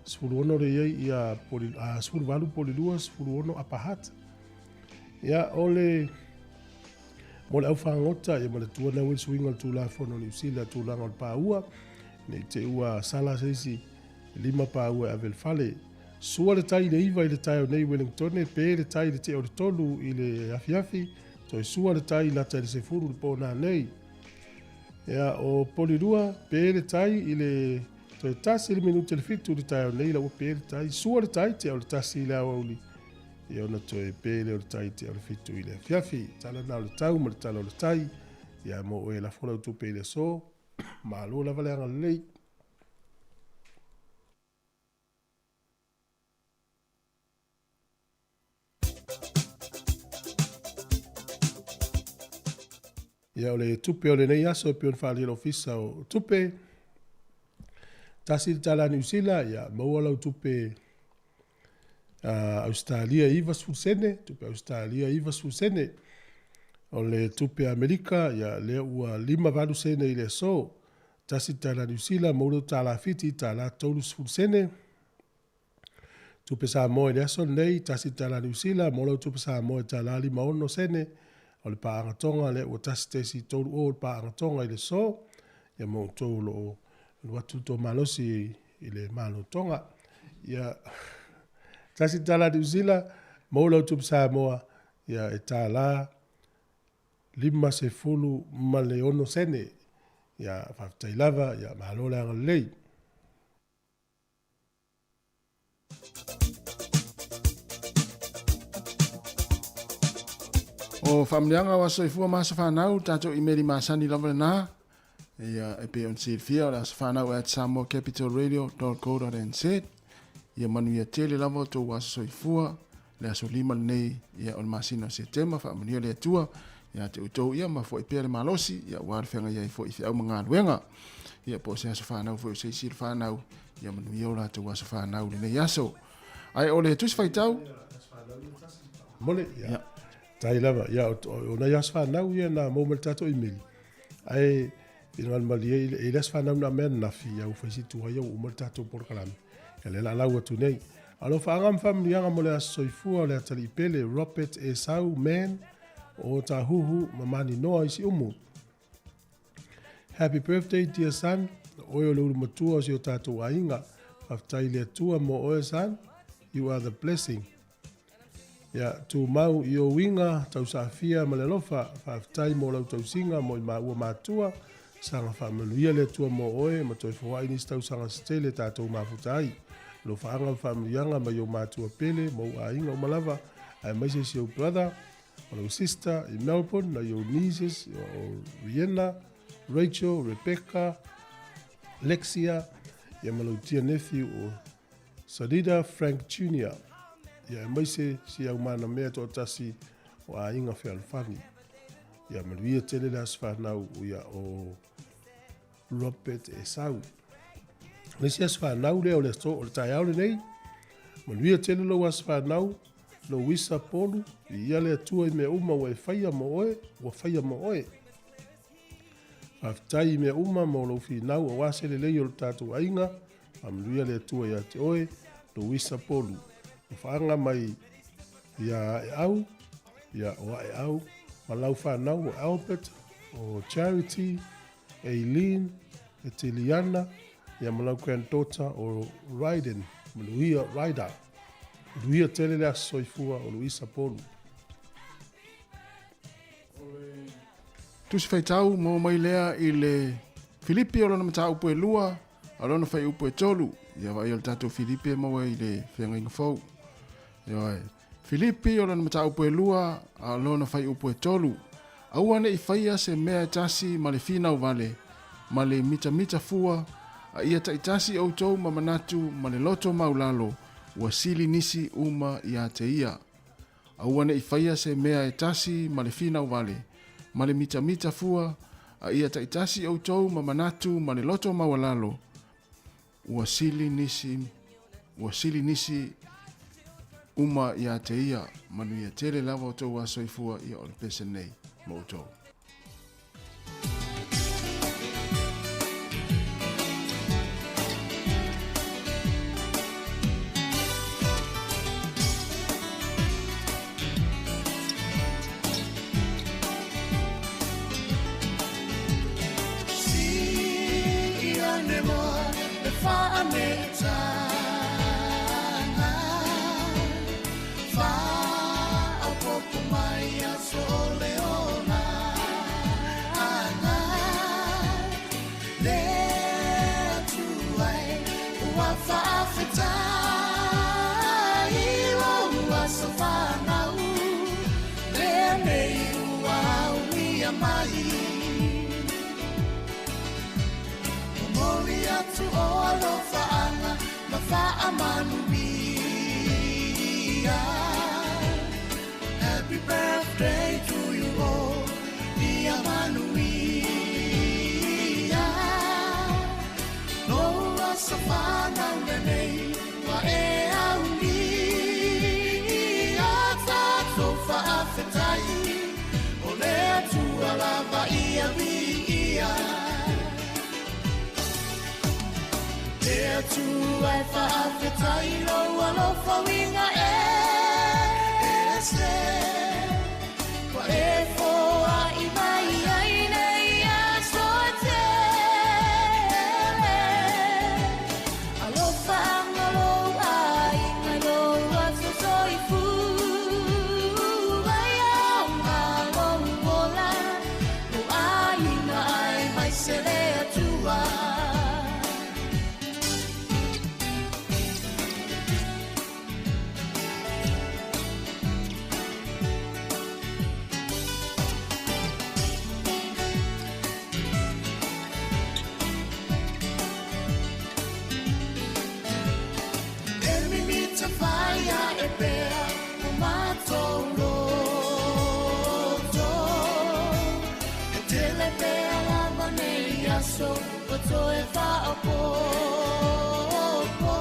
16 lea i ai ia 18 Polilua, 16 Upper Hutt. Ia, o le mo le aufagota, ia manatua na ua le suiga o le Tulafono o Niu Sila tulaga o le paua, ne i te i ua sala se isi 5 paua e ave i le fale. Sua le tai i le 9 i le taeao nei i Wellingtone, pe le tai i le tea o le 3 i le afiafi, toe sua le tai lata i le 10 i le po nanei. Ia, o Polilua, pe le tai i le toe 1 i le minute i le 7 i le taeao nei, la ua pe le tai, sua le tai tea o le 1 i le aoauli, ia ona toe pe lea o le tai tea o le 7 i le afiafi. Tala na o le tau ma le tala o le tai, ia mo oe e lafo lau tupe i le aso, malo lava le agalelei. Ia o le tupe o lenei aso e pei ona faaalia e le Ofisa o Tupe, $1 Niu Sila, ia maua lau tupe Ausetalia e 90 sene, tupe Ausetalia e 90 sene. O le tupe Amerika, ia lea ua 58 sene i le aso. $1 Niu Sila, maua lau tala Fiti, tala 30 sene. Tupe Samoa i le aso lenei, $1 Niu Sila, mo lau tupe Samoa e $1.56 sene, o le paaga Tonga lea ua 1.30 le paaga Tonga i le aso, ia ma outou o lo o alu atu le tou malosi i le Malo Tonga. Ia, $1 Niu Sila, mo lau tupe Samoa, ia e $1.56 sene. Ia, faafetai lava, ia malo le agalelei. O faamanuiaga o aso soifua ma aso fanau, tatou imeli masani lava lena. Ia, e pei ona silafia o le aso fanau at samoacapitalradio.co.nz. Ia manuia tele lava o tou aso soifua. Le aso 5 lenei ia o le masina o Setema, faamanuia le Atua ia te outou ia ma foi pea le malosi ia aua le feagai ai foi i feau ma galuega. Ia po o se aso fanau foi o se isi o le fanau, ia manuia o latou aso fanau i lenei aso. Ae o le tusi faitau, Mole, ia. Tai lava, ia, o nai aso fanau ia na maua mai le tatou imeli. Ae, i le malie i le aso fanau na mea ananafi, ia ua fai si tuai ia ua uma le tatou polokalame. Ia lea o le a lau atu nei. Alofaaga ma faamanuiaga mo le aso soifua o le atalii pele Robert Esau Mann o Tahuhu ma Maninoa i Siumu. Happy birthday dear son, o oe o le ulu matua o si o tatou aiga. Faafetai i le Atua mo oe son, you are the blessing. Ia, tumau i ou uiga tausaafia ma le alofa, faafetai mo lau tausiga mo i maua matua, saga faamanuia le Atua mo oe ma toe foai nisi tausaga se tele tatou mafuta ai. Alofaaga ma faamanuiaga mai ou matua pele ma ou aiga uma lava, aemaise si ou brother ma lau sister i Melbourne, nai ou nieces o Riena, Rachel, Rebecca, Lexia, ia ma lau dear nephew o Sadida Frank Junior, ia aemaise si au manamea toatasi o aiga fealofani. Ia manuia tele le aso fanau ia o Robert Esau. Le isi aso fanau lea o le aso o le taeao lenei, manuia tele lou aso fanau, Louisa Polu, viia le Atua i mea uma ua e faia mo oe, ua faia mo oe. Faafetai i mea uma mo lou finau aua se lelei o lo tatou aiga, Faamanuia le Atua ia te oe, Louisa Polu. Ua mai ia Aeau, ia o Aeau, ma lau fanau o Albert, o Charity, Eileen, Etiliana, ia ma lau granddaughter o Ryden, Manuia Ryder. Manuia tele le aso soifua o Louisa Polu. Tusi Faitau maua mai lea i le Filipi o lona mataupu e lua, a lona fuaiupu e tolu. Ia vaai o le tatou Filipi e maua i le feagaiga fou. Ioe. Filipi o lona mataupu e lua, a lona fuaiupu e tolu. Aua ne i faia se mea e tasi ma le finau vale, ma le mitamita fua, a ia taitasi outou ma manatu ma le loto maulalo, ua sili nisi uma ia te ia. Aua ne i faia se mea e tasi ma le finau vale, ma le mitamita fua, a ia taitasi outou ma manatu ma le loto maualalo, ua sili nisi, ua sili nisi uma ia te ia. Manuia tele lava outou a soifua ia o le pese nei ma outou. Happy birthday to you all, ia manuia. Lou aso fanau lenei, ua e aulia. Tatou faafetai, o le Atua lava ia viia. Le Atua e faafetai lou alofa uiga ese. Ua e foai mai ai nei aso tele. Alofa anga lou aiga lou aso soifua. Ia lou ola, lou aiga aemaise le Atua. E mimita whaia e pea o mātou loto. E tele pea lava nei aso ua toe faaopoopo.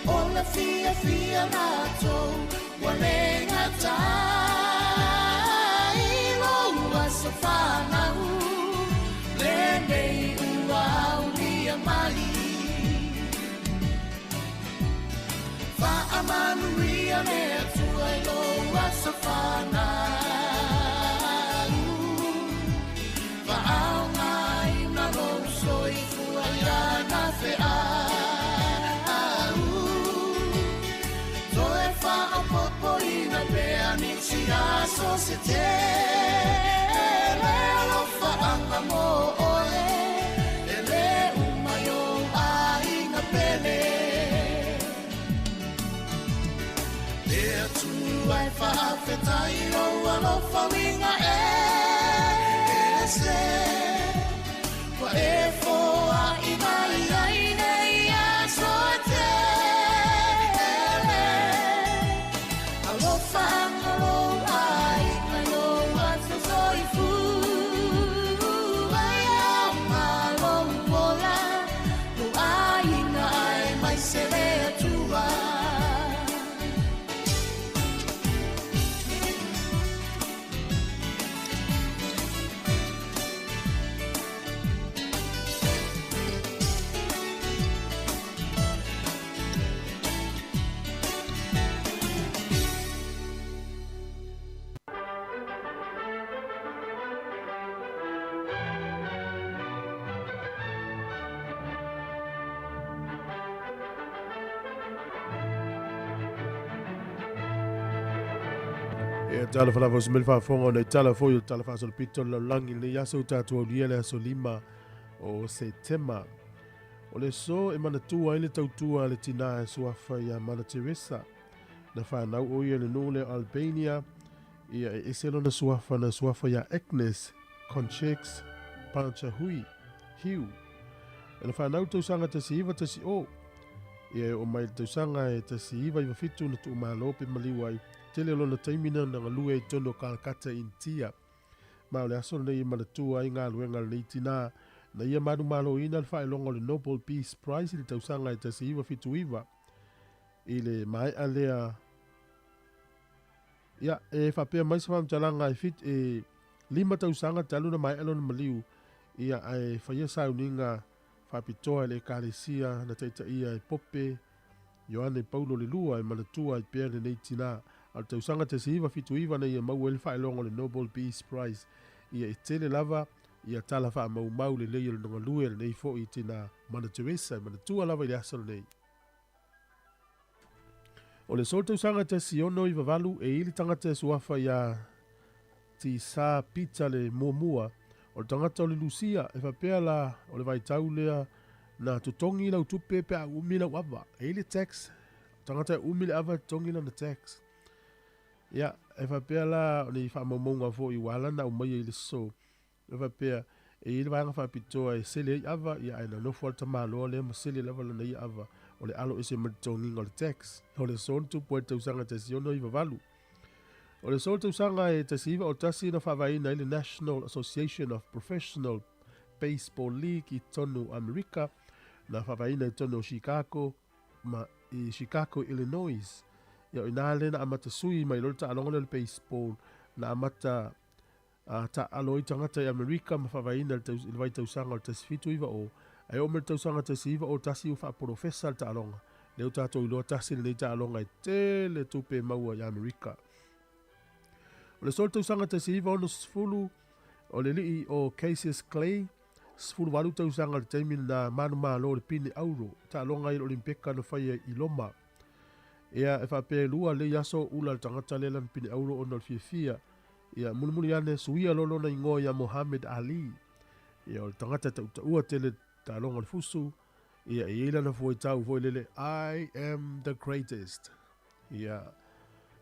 O le fiafia latou ua le gatai lou aso fanau. Lenei ua aulia mai. Faamanuia le Atua i lou aso fanau. Faaaogaina lou soifua i lana feau. se tele alofaaga mo oe, e lē uma i ou aiga pele. Le Atua e faafetai lou alofa uiga ese, ua e foai mai ai nei aso e tele. Alofaga lou aiga i lou aso soifua, e aoga lou ola, lou aiga aemaise le Atua. Ia talofa lava o se mea le faafofoga ona i tala foi o le Tala Faasolopito o le Lalolagi i lenei aso ua tatou aulia le aso 5 o Setema. O le aso e manatua ai le tautua a le tinā e suafa ia Mother Teresa. Na fanau ʻo ia i le nuu lea o Albania, ia e ese lona suafa na suafa ia Agnes Concheks Panchahui Hiu. Na fanau i le tausaga 1910, ia e oo mai i le tausaga e 1997 na tuumalo pe maliu ai. Tele o lona taimi na galue ai i totonu o Calcutta, Initia. Ma o le aso lenei e manatua ai galuega a lenei tinā na ia manumaloina le faailoga o le Nobel Peace Prize i le tausaga e 1979. I le maea lea, ia, e faapea mai se faamatalaga e fit, e lima tausaga talu na maea lona maliu, ia, ae faia sauniga faapitoa e le Ekalesia na taitaia e Pope Ioane Paulo le Lua e manatua ai pea lenei tinā. A o le tausaga 1979 na ia maua ai le faailoga o le Nobel Peace Prize, ia e tele lava ia tala faamaumau lelei o le galue a lenei foi tinā Mother Teresa e manatua lava i le aso lenei. O le solo tausaga 1698 e i le tagata e suafa iā Tsar Peter le Muamua, o le tagata o le Lusia, e faapea la o le vaitau lea na totogi lau tupe pe a umi lau ava. E i le tax, tagata e umi le ava e totogi lana tax. Ia, e faapea la o ni faamaumauga foi ua ala ona aumaia i le so, e faapea e i ai le vaega faapitoa e sele ai ava, ia ae na nofo lava le tamaloa lea ma sele lava lana ia ava, o le alo ese mai le totogiga o le tax. O le so na tupu ai i le tausaga 1698. O le so tausaga e 1901 na faavaeina ai le National Association of Professional Baseball League i totonu o Amerika, na faavaeina i totonu o Chicago ma i Chicago, Illinois. Ia o ina lea na amata sui mai loa le taaloga lea o le baseball, na amata a taaalo ai tagata i Amerika ma faavaeina i le vaitausaga o le 1790, ae oo mai le tausaga 1901 ua faapolofesa le taaloga. Lea ua tatou iloa tasi lenei taaloga e tele tupe e maua i Amerika. O le solo tausaga 1960, o le alii o Cassius Clay, 18 tausaga i le taimi na manumalo le pine auro, taaloga ai le Olimpeka na faia i Loma. Ia, e faapea e lua lei aso ula le tagata lea lana pine auro ona o le fiafia. Ia, mulimuli ane, suia loa lona igoa ia Mohammed Ali. Ia, o le tagata tautaua tele taaloga o le fusu. Ia, e i ai lana fuaitau foi lele, I am the greatest. Ia,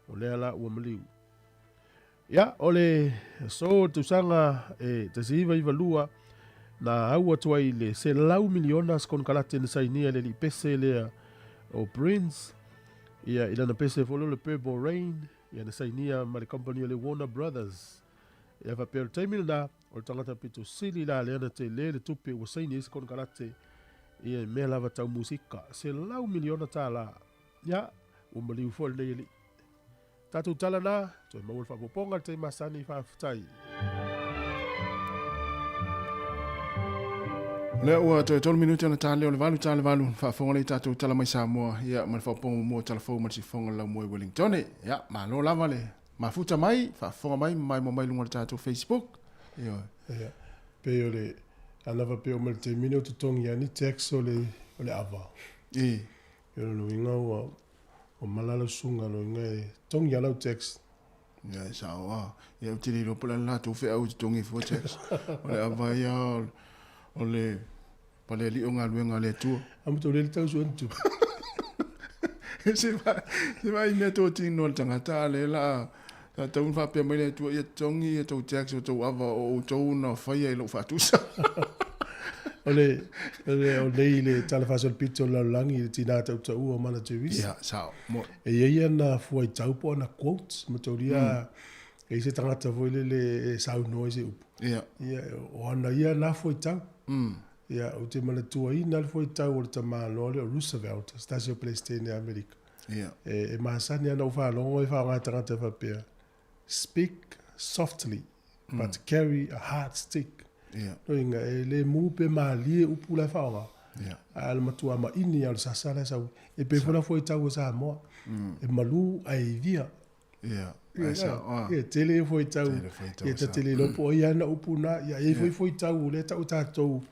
o lea la ua maliu. Ia, o le aso tausaga e 1992, na au atu ai le 100 miliona se konekarate na sainia e le alii pese lea o Prince. Ia, i lana pese foi lea o le Purple Rain, ia na sainia ma le company o le Warner Brothers. Ia faapea o le taimi lena, o le tagata pito sili la lea na tele le tupe ua saini ai se konekarate ia i mea lava tau musika, $100 miliona. Ia, ua maliu foi lenei alii. Tatou tala na, toe maua le faaopoopoga i le taimi masani, faafetai. O lea ua toe tolu minute ona ta lea o le valu ta le valu, faafofoga lea i tatou tala mai Samoa, ia ma le faaopoopoga muamua o tala fou ma le sifofoga o le laumua i Wellingtone. Ia, malo lava le mafuta mai, faafofoga mai ma maimoa mai i luga o le tatou Facebook. Ioe. Ia, pei o le, ana faapea uma i le taimi lenei o totogi lava ni tax o le, o le ava. I. O lona uiga ua, ua mala lau susuga, lona uiga e totogi lava lau tax. Ia, e sao a. Ia, ou te le iloa po o le a le latou feau e totogi ai fua tax. O le ava ia o le palealii o galuega a le Atua. A ma tou le tau sue ni tupe. Se vaai i mea totino a le tagata, a lea la a tatau ona faapea mai le Atua, ia totogi ia tou tax o tou ava o outou na faia i lou faatusa. O le, o le, o nei le tala faasolopito o le lalolagi i le tinā tautaua o Mana Teresa. Ia, sao. Mo. E i ai ana fuaitau po o ana quotes, mataulia e i ai se tagata foi lele e saunoa i se upu. Ia. Ia, o ana ia na fuaitau. Ia, ou te manatuaina le fuaitau o le tamaloa lea o Roosevelt, se tasi o Peresetene a Amerika. Ia. E, e masani ana ou faalogo e faaaoga e tagata faapea, Speak softly, but carry a hard stick. Ia. Loiga, e le mu pe malie upu la e faaaoga. Ia. A o le matua maini lava o le sasa la e sau. E pei foi la fuaitau a Samoa, e malu ae ivia. Ia, ae sao, a. Ia, tele ia fuaitau. Tele fuaitau Ia, a Samoa. ta te le iloa po o ai ana upu na. Ia, e i ai foi fuaitau o lea e tau e tatou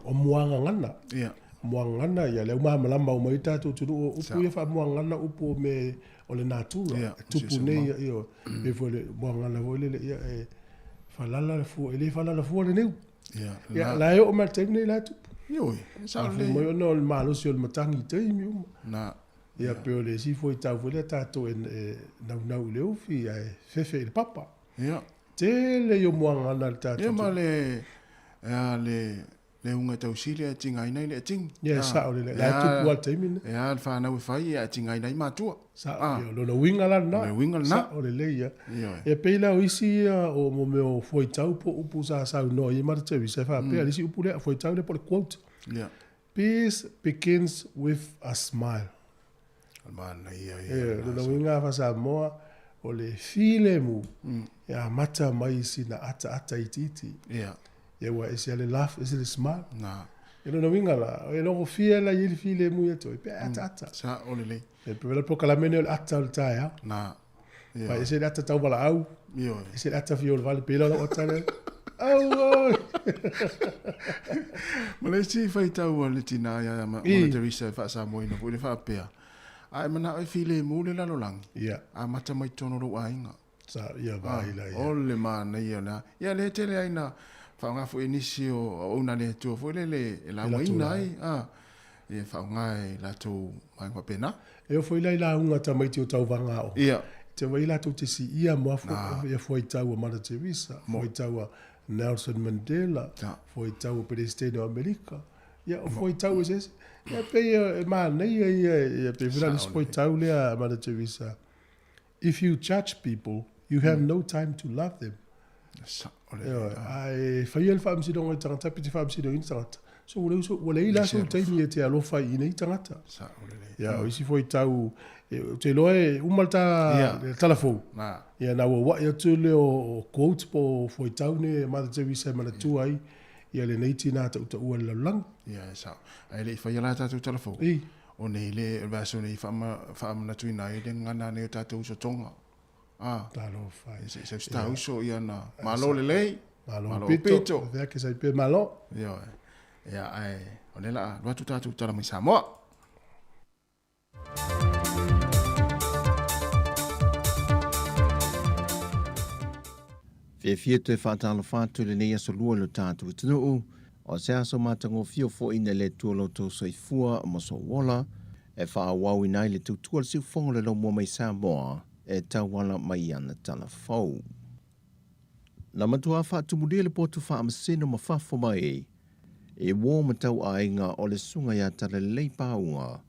o muagagana. Ia. Muagagana, ia, lea ua malamalama uma ai tatou atunuu, o upu ia faamuagagana upu o mea o le natura. Ia, E tupu nei, ia, ioe. E pei foi o le muagagana foi lele, ia, e falala le fua, e le falala fua le niu. Ia, Ia, la e oo mai i le taimi nei la e tupu. Ioe, e sao Mafua lelei. mai ona o le malosi o le matagi i taimi uma. Na. Ia, pei o le isi fuaitau foi lea tatou e naunau i le ufi ae fefe i le papa. Ia. Tele ia o muagagana a le tatou. Ia ma le, ea le, le uga tausili ae tigaina i le atigi. Ia, e sao lelei. La e tupu lava le taimi lenei. Ea le fanau e fai ae tigaina ai matua. Sao, ia, o lona uiga la lena. O le uiga lena. Sao lelei ia. Ioe. E pei la o isi ia o mo mea o fuaitau po o upu sa saunoa i ai Mother Teresa e faapea, le isi upu lea, fuaitau lea po o le quote. Ia. Peace begins with a smile. O le manaia ia. E, lona uiga faa-Samoa, o le filemu e amata mai i sina ataata itiiti. Ia. Ia ua ese lava le laugh, ese le smile. Na. E lona uiga la, e logofia la i ai le filemu ia te oe, pe ataata. Sao lelei. E pei o le polokalame lenei o le ata o le taeao. Na. Ia. Ese le ata tauvalaau. Ioe. Ese le ata fia o le vale, pei la lau ata lea. Auoi! Ma le isi faitau a le tina ia Mother Teresa e faasamoaina foi le faapea, A e manao e filemu le lalolagi, Ia. amata mai totonu o lou aiga. Sa, ia vaai la ia. O le manaia lena. Ia lea e tele ai na faaaoga foi e nisi o auauna a le Atua foi lele e laugaina ai, a, e faaaoga e latou vaega faapena. E oo foi la i lauga a tamaiti o tauvaga aoga. Ia. Te wai latou te siia mo afu, ia fuaitau a Mother Teresa, fuaitau a Nelson Mandela, fuaitau a Peresetene o Amerika. Ia, o fuaitau eseese. Ia, pei e manaia ia, ia pei foi la le isi fuaitau lea a Mother Teresa. If you judge people, you have no time to love them. Sao le. Ioe, a e faia le faamasinoga i tagata pe te faamasinoina tagata. So ua leai so, ua leai la sou taimi e te alofa i nei tagata. Sao lelei. Ia, o isi foi tau, e, ou te iloa e uma le ta, le tala fou. Na. Ia, na ua ua'i atu lea o, o quotes po o fuaitau nei e Mother Teresa e manatua ai ia lenei tinā tautaua i le lalolagi. Ia, e sao. Ae le i faia la tatou tala fou. I. O nei le, o le vaiaso nei faamanatuina ai le gagana nei o tatou usotoga. A. Talofa e. Se se ta uso ia na. Malo lelei. Malo pito. Vea ke sai pe malo. Ioe. Ia ae o lea la a alu atu tatou tala mai Samoa. Fiafia toe faatalofa atu i lenei aso lua i lo tatou atunuu, o se aso matagofie foi ina le Atua lo outou soifua ma sou ola, e faaauauina ai le tautua a le siufofoga o le laumua mai Samoa e tauala mai i ana tala fou. Na matua faatumulia le potu faamasino ma fafo mai i uō ma tauaiga o le Susuga ia Talalelei Pauga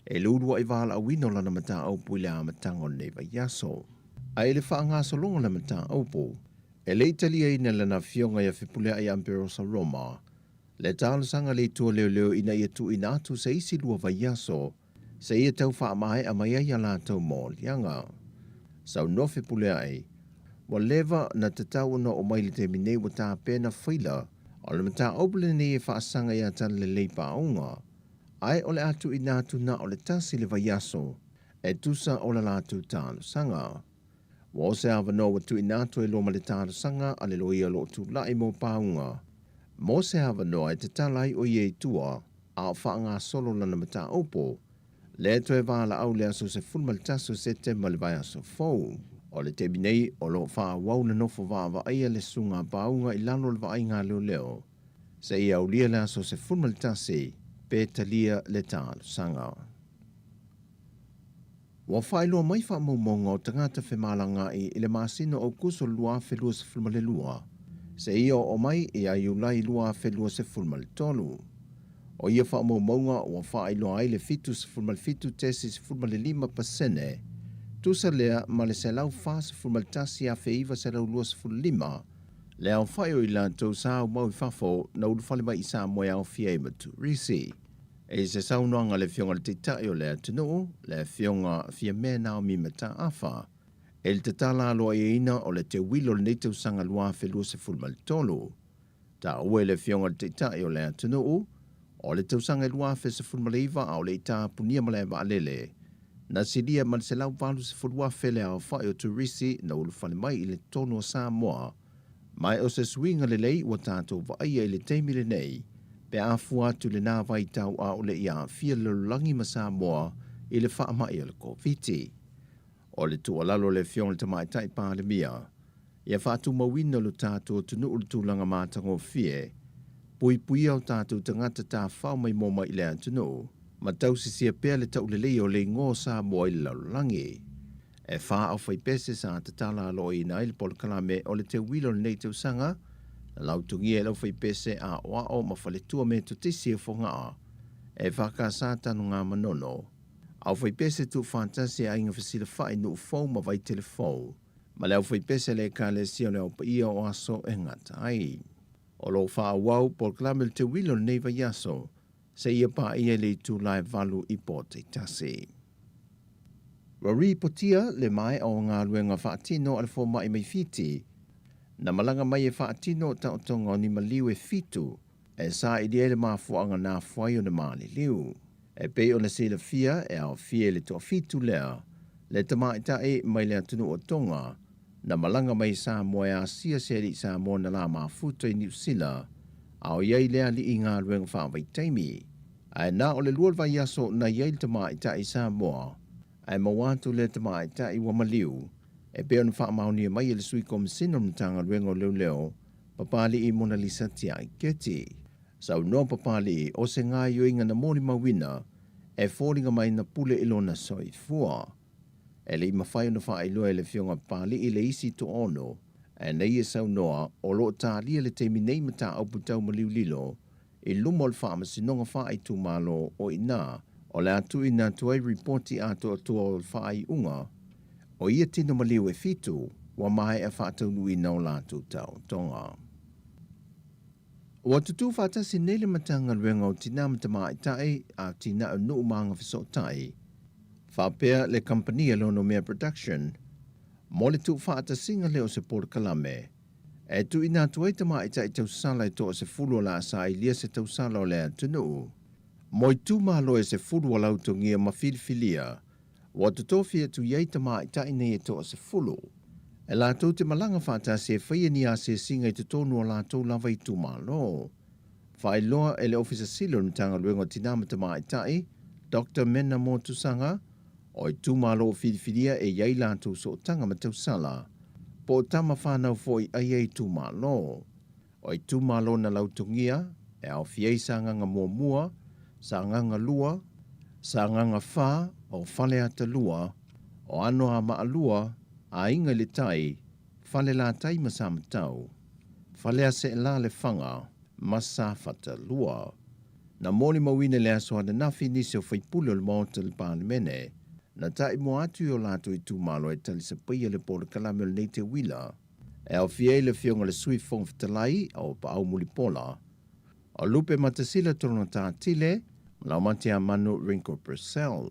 e lulua'i valaauina o lana mataupu i le amataga o lenei vaiaso. A i le faagasologa o le mataupu, e le i taliaina lana afioga ia Fepulea'i Amperosa Roma le talosaga a le Itu o Leoleo ina ia tuuina atu se isi lua vaiaso seia tau faamaea mai ai a latou moliaga. Saunoa Fepulea'i, ua leva na tatau ona oo mai le taimi nei ua tapena faila o le mataupu lenei e faasaga ia Talalelei Paauga, ae o le a tuuina atu na o le tasi le vaiaso e tusa o la latou talosaga. Ua o se avanoa ua tuuina atu e lua ma le talosaga a le loia o lo o tulai mo Paauga mo se avanoa e tatala ai o ia i tua a o faagasolo lana mataupu, lea toe valaau le aso 11 o Setema le vaiaso fou. O le taimi nei, o lo o faaauau ona nofo vaavaaia le susuga a Pauga i lalo o le vaaiga a leoleo seia aulia le aso 11 pe talia le talosaga. Ua faailoa mai faamaumauga o tagata femalagaai i le masina o Aokuso 2022 seia oo mai ia Iulai 2023. O ia faamaumauga ua faailoa ai le 77.5 pasene, tusa lea ma le 141,925 le aofai o i latou sa aumau i fafo na ulufale mai i Samoa e aofia ai ma turisi. I se saunoaga a le Afioga i le Taitai o le atunuu, le Afioga Fiamē Naomi Mataafa, i le tatala aloaiaina o le teuilo o lenei tausaga 2023, taua e le Afioga i le Taitai o le atunuu, o le tausaga 2019 a o le i tapunia malae vaalele, na silia ma le 180,000 le aofai o turisi na ulufale mai i le totonu o Samoa, Ma o se suiga lelei ua tatou vaaia i le taimi lenei pe a fua atu i lena vaitau a o le i aafia le lalolagi ma Samoa i le faamai o le Koviti. O le tuualalo a le Afioga i le Tamaitai Palemia, ia faatumauina lo tatou atunuu i le tulaga matagofie, puipuia o tatou tagata tafao maimoa mai i le atunuu, ma tausisia pea le tauleleia o le igoa o Samoa i le lalolagi. E whā aufaipese sa tatala aloaiina ai le polokalame o le teuila o lenei tausaga, na lautogia e le aufaipese aoao ma faletua Metotisi o Fogaa, e whakasa tanu ngā manono. Aufaipese tuufaatasi e Aiga Fesilafai, Nuu Fou ma Vaitele Fou, ma le aufaipese a le Ekalesia o le Ao Paia o Aso e Gata ai. O lo o faaauau polokalame o le teuila o lenei vaiaso, seia paia i le itula e 8 i Pōtaetasi. Ua ripotia le maea o galuega faatino a le fomai mai Fiti, na malaga mai e faatino taotoga o ni maliu e fitu e sailia ai le mafuaaga nafoa ai ona maliliu. E pei ona silafia e aofia i le toafitu lea le tamaitai mai le atunuu o Tonga na malaga mai i Samoa e asia se alii Samoa na la mafuta i Niu Sila a o i ai le alii i galuega faavaitaimi. Ae na o le lua o le vaiaso na i ai le tamaitai i Samoa, ae maua atu lea tamaitai ua maliu, e pei ona faamaonia mai e le Sui Komisina o le Matagaluega o Leoleo, Papali'i Monalisa Tiai Keti. Saunoa Papali'i, o se gaoioiga na molimauina e foliga mai na pule i lona soifua. E le i mafai ona faailoa e le Afioga Papali'i le isi toaono, ae na ia saunoa, o lo o talia le taimi nei mataupu tau maliu lilo i luma o le Faamasinoga Faaitumalo o i ina o le a tuuina atu ai ripoti atoatoa o le faaiuga o ia tino maliu e fitu ua maea faataunuuina o latou taotoga. Ua tutū faatasi nei le Matagaluega o Tinā ma Tamaitai, Atinae o Nuu ma Agafesootai, faapea le kamupani a Lonomea Production mo le tuufaatasiga lea o se polokalame e tuuina atu ai tamaitai tausala e toasefulu o le a sailia se tausala o le atunuu mo itumalo e sefulu ua lautogia ma filifilia ua totofi atu i ai tamaitai nei e toasefulu e latou te malaga faatasi e faia ni asiasiga i totonu o latou lava itumalo. Faailoa e le Ofisa Sili o le Matagaluega o Tinā ma Tamaitai, Doctor Mena Motusaga, O itumalo o filifilia e i ai latou sootaga ma tausala, po o tama whanau foi a ia itumalo. O itumalo na lautogia, e aofia ai Sagaga muamua, Sagaga lua, Sagaga fa, o Faleata lua, o Anoamaa lua, Aiga i le Tai, Falelatai ma Samatau, Faleaseela Lefaga ma Safata lua. Na molimauina i le aso ananafi nisi o faipule o le Maota o le Palemene, na taimua atu i o latou itumalo e talisapaia le polokalame o lenei teuila, e aofia ai le Afioga i le Sui Fofoga Fetalai o Paau Mulipola, o Lupe Matasila Tologata Tile ma Laumateamanu Ringo Purcell.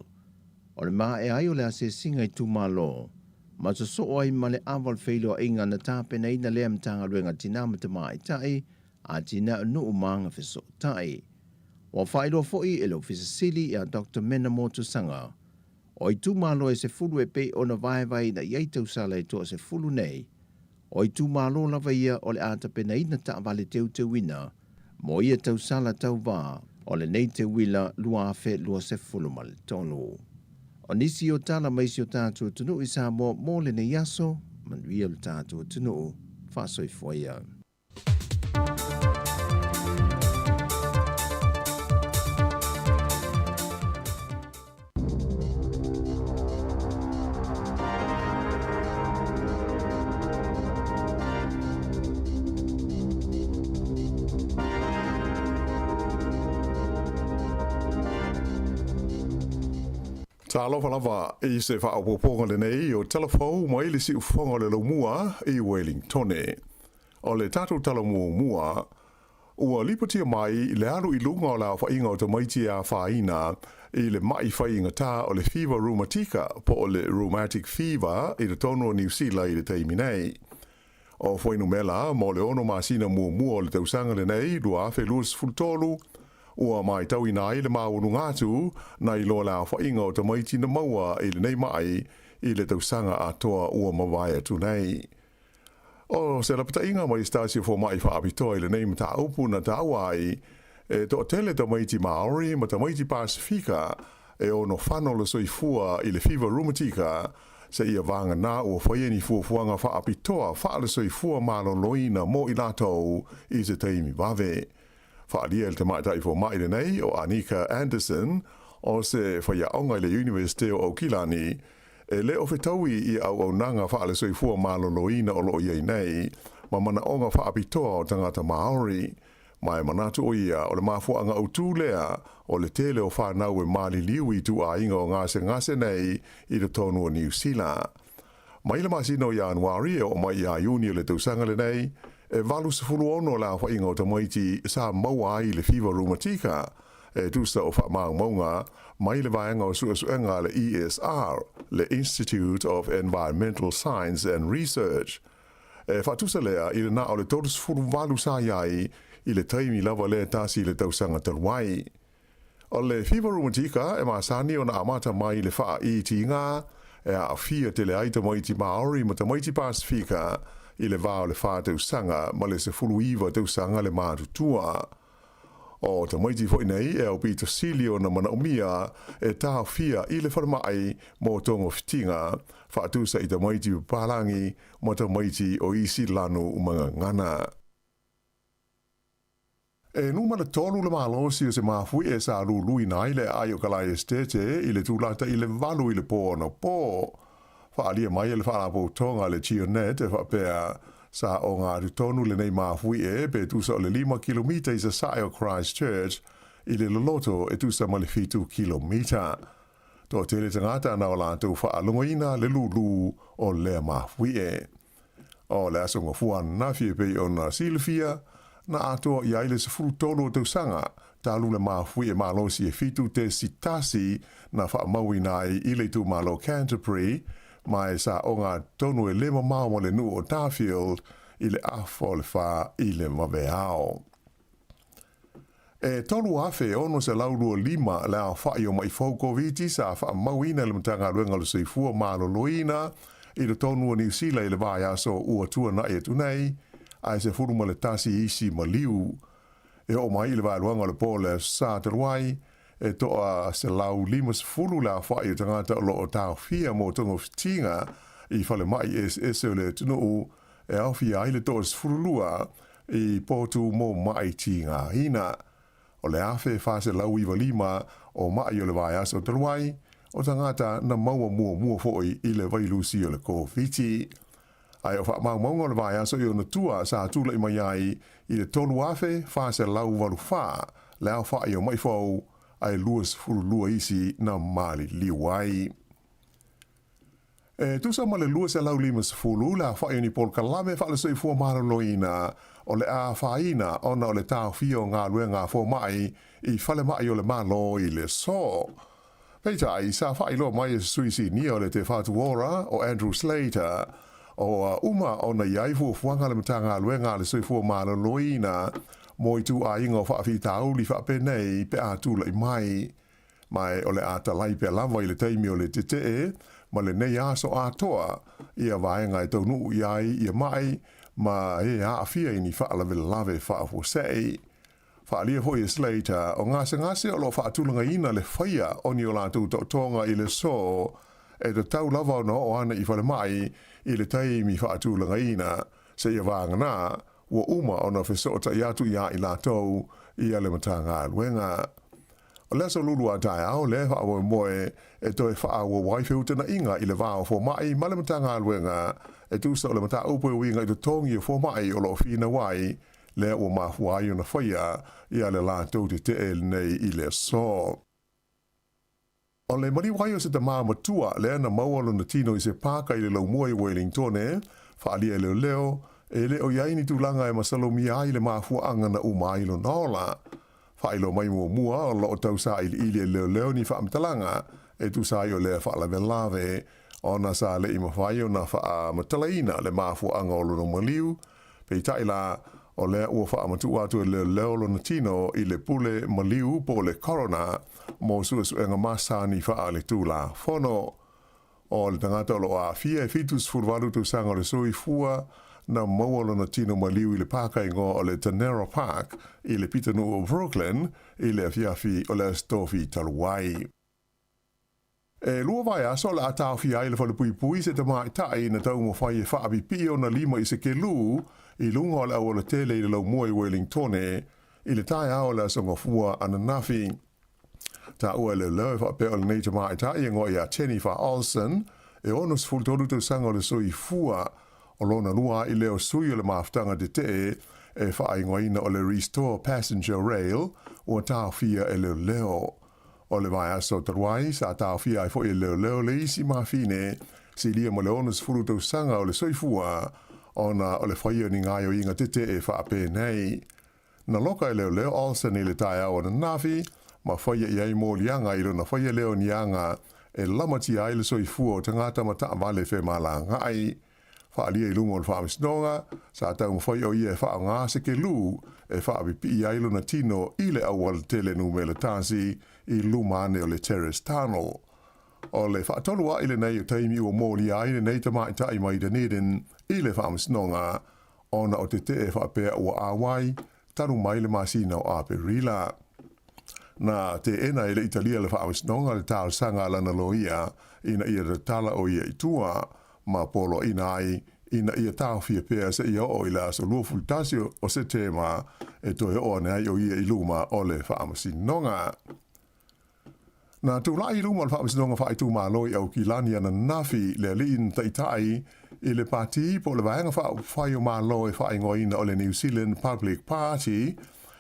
O le maea ai o le asiasiga itumalo, ma sosoo ai ma le ava o le feiloaiga na tapenaina lea Matagaluega Tinā ma Tamaitai Atinae o Nuu ma Agafesootai. Ua faailoa foi e le Ofisa Sili ia Doctor Mena Motusaga, o itumalo e sefulu e pei ona vaevaeina i ai tausala e toasefulu nei, o itumalo lava ia o le a tapenaina taavale teuteuina mo ia tausala tauvā o lenei teuila 2023. O nisi o tala mai si o tatou atunuu i Samoa mo lenei aso, manuia lo tatou atunuu, faasoifua ia. Talofa lava i se faaopoopoga lenei o tala fou mai le siufofoga o le laumua i Wellingtone. O le tatou tala muamua, ua lipotia mai le alu i luga o le aofaiga o tamaiti e afaina i le ma'i faigata o le fiva rumatika po o le rheumatic fever i totonu o Niu Sila i le taimi nei. O fuainumela mo le ono masina muamua o le tausaga lenei 2023, ua matauina ai le maualuga atu nai lo le aofaiga o tamaiti na maua i lenei ma'i i le tausaga atoa ua mavae atu nei. O se lapataiga mai se tasi o fomai faapitoa i lenei mataupu na taua ai, e toatele tamaiti Māori ma tamaiti Pasifika e ono fano le soifua i le fiva rumatika seia vagana ua faia ni fuafuaga faapitoa faale-soifua maloloina mo i latou i se taimi vave. Faaalia e le tamaitai fomai lenei o Anika Anderson, o se faiaoga i le Iunivesite o Aukilani, e le o fetaui i auaunaga faale-soifua maloloina o lo o i ai nei ma manaoga faapitoa o tagata Māori. Ma e manatu ʻo ia, o le mafuaaga autū lea o le tele o fanau e maliliu i ituaiga o gasegase nei i totonu o Niu Sila. Mai le masina o Ianuari e oo mai iā Iuni o le tausaga lenei, e 86 le aofaiga o tamaiti sa maua ai le fiva rumatika e tusa o faamaumauga mai le vaega o suesuega a le ESR, le Institute of Environmental Science and Research. E faatusa lea i le na o le 38 sa i ai i le taimi lava lea tasi i le tausaga talu ai. O le fiva rumatika e masani ona amata mai i le faaitiga e aafia tele ai tamaiti Māori ma tamaiti Pasifika i le va o le 4 tausaga ma le 19 tausaga le matutua. O tamaiti foi nei e aupito sili ona manaomia e taofia i le falemai mo togafitiga, faatusa i tamaiti papalagi ma tamaiti o isi lanu magagana. E numera tolu le malosi o se mafuie sa luluina ai le aai o Kalae Esitete i le tulata i le 8 i le po anapo. Faaalia mai e le Faalapotopotoga a le GeoNet e faapea, sa oga atu tonu lenei mafuie pe tusa o le 5 kilomita i sasae o Christchurch i le loloto e tusa ma le 7 kilomita. Toatele tagata na o latou faalogoina le lulu o lea mafuie. O le aso gafua ananafi e pei ona silafia, na atoa i ai le 13 o tausaga talu le mafuie malosi e 7.1 na faamauina ai i le itumalo Canterbury, ma e sa oga tonu e le mamao ma le nuu o Darfield i le afa o le 4 i le vaveao. E 3,625 le aofai o maʻi fou Koviti sa faamauina e le Matagaluega o le Soifua Maloloina i totonu o Niu Sila i le vaiaso ua tuanaʻi atu nei, ae 11 isi maliu. E oo mai i le vaeluaga o le po o le Aso Sa talu ai, e toa 150 le aofai o tagata o lo o taofia mo togafitiga i falemai eseese o le atunuu e aofia ai le toa 12 i potu mo maʻi tigaina. O le 1495 o maʻi o le vaiaso talu ai, o tagata na maua muamua foi i le vailusi o le Koviti. Ae o faamaumauga o le vaiaso i ona tua sa tulaʻi mai ai i le 3484 le aofai o maʻi fou ae 22 isi na maliliu ai. E tusa ma le 250 le aofai o ni polokalame faale-soifua maloloina o le a afaina ona o le taofia o galuega a fomai i falemai o le Malo i le aso. Peitai, sa faailoa mai e se sui sinia o le Te Whatu Ora, o Andrew Slater, ua uma ona i ai fuafuaga a le Matagaluega a le Soifua Maloloina mo ituaiga o faafitauli faapenei pe a tulai mai. Ma e o le a talai pea lava i le taimi o le tetee ma lenei aso atoa ia vaega e taunuu i ai ia maʻi ma e aafia i ni faalavelave faafuasei. Faaalia foi e Slater, o gasegase o lo o faatulagaina le faia o ni o latou taotoga i le aso, e tatau lava ona oo ane i falemai i le taimi faatulagaina, seia vagana ua uma ona fesootai atu iā i latou ia le Matagaluega. O le aso Lulu a taeao lea e faamoemoe e toe faaauau ai feutagaiga i le va o fomai ma le Matagaluega e tusa o le mataupu e uiga i totogi o fomai o lo o finau ai, lea ua mafua ai ona faia ia le latou tetee lenei i le aso. O le maliu ai o se tamā matua lea na maua lona tino i se pāka i le laumua i Welingtone, faaalia e leoleo, e le o i ai ni tulaga e masalomia ai le mafuaaga na uma ai lona ola. Faailoa mai muamua o lo o tau sailiili e leoleo ni faamatalaga e tusa ai o lea faalavelave, ona sa le i mafai ona faamatalaina le mafuaaga o lona maliu. Peitai la, o lea ua faamatuu atu e leoleo lona tino i le pule maliu po o le coroner mo suesuega masani faaletulafono. O le tagata o lo o aafia e 78 tausaga o le soifua, na maua lona tino maliu i le pāka igoa o le Tanera Park i le pitonuu o Brooklyn i le afiafi o le Aso Tofi talu ai. E lua vaiaso o le a taofia ai le falepuipui i se tamaitai na taumafai e faapipii ona lima i se kelu i luga o le aualatele i le laumua i Welingtone i le taeao o le Aso Gafua ananafi. Taua e leoleo e faapea o lenei tamaitai e igoa ia Jennifer Olsen, e 63 tausaga o le soifua, o lona lua ai lea o sui o le mafutaga tetee e faaigoaina o le Restore Passenger Rail ua taofia e leoleo. O le vaiaso talu ai, sa taofia ai foi e leoleo le isi mafine silia ma le 60 tausaga o le soifua ona o le faia o ni gaoioiga tetee faapenei. Na loka e leoleo Olsen i le taeao ananafi ma faia i ai moliaga i lona faia lea o ni aga e lamatia ai le soifua o tagata ma taavale femalagaai. Faaalia i luma o le faamasinoga, sa taumafai o ia e faaaoga se kelu e faapipii ai lona tino i le aualatele numera tasi i luma ane o le Terrace Tunnel. O le faatolu a'i lenei o taimi ua molia ai lenei tamaitai mai Dunedin i le faamasinoga ona o tetee faapea ua ʻauai talu mai le masina o Aperila. Na teena e le Italia le faamasinoga le talosaga a lana loia ina ia tatala o ia i tua, ma poloaiina ai ina ia taofia pea seia oo i le aso 21 o Setema e toe oo ane ai o ia i luma o le faamasinoga. Na tulai i luma o le Faamasinoga Faaitumalo i Aukilani ananafi le alii na taitai i le pati po o le Vaega Faaupufai o Malo e faaigoaina o le New Zealand Public Party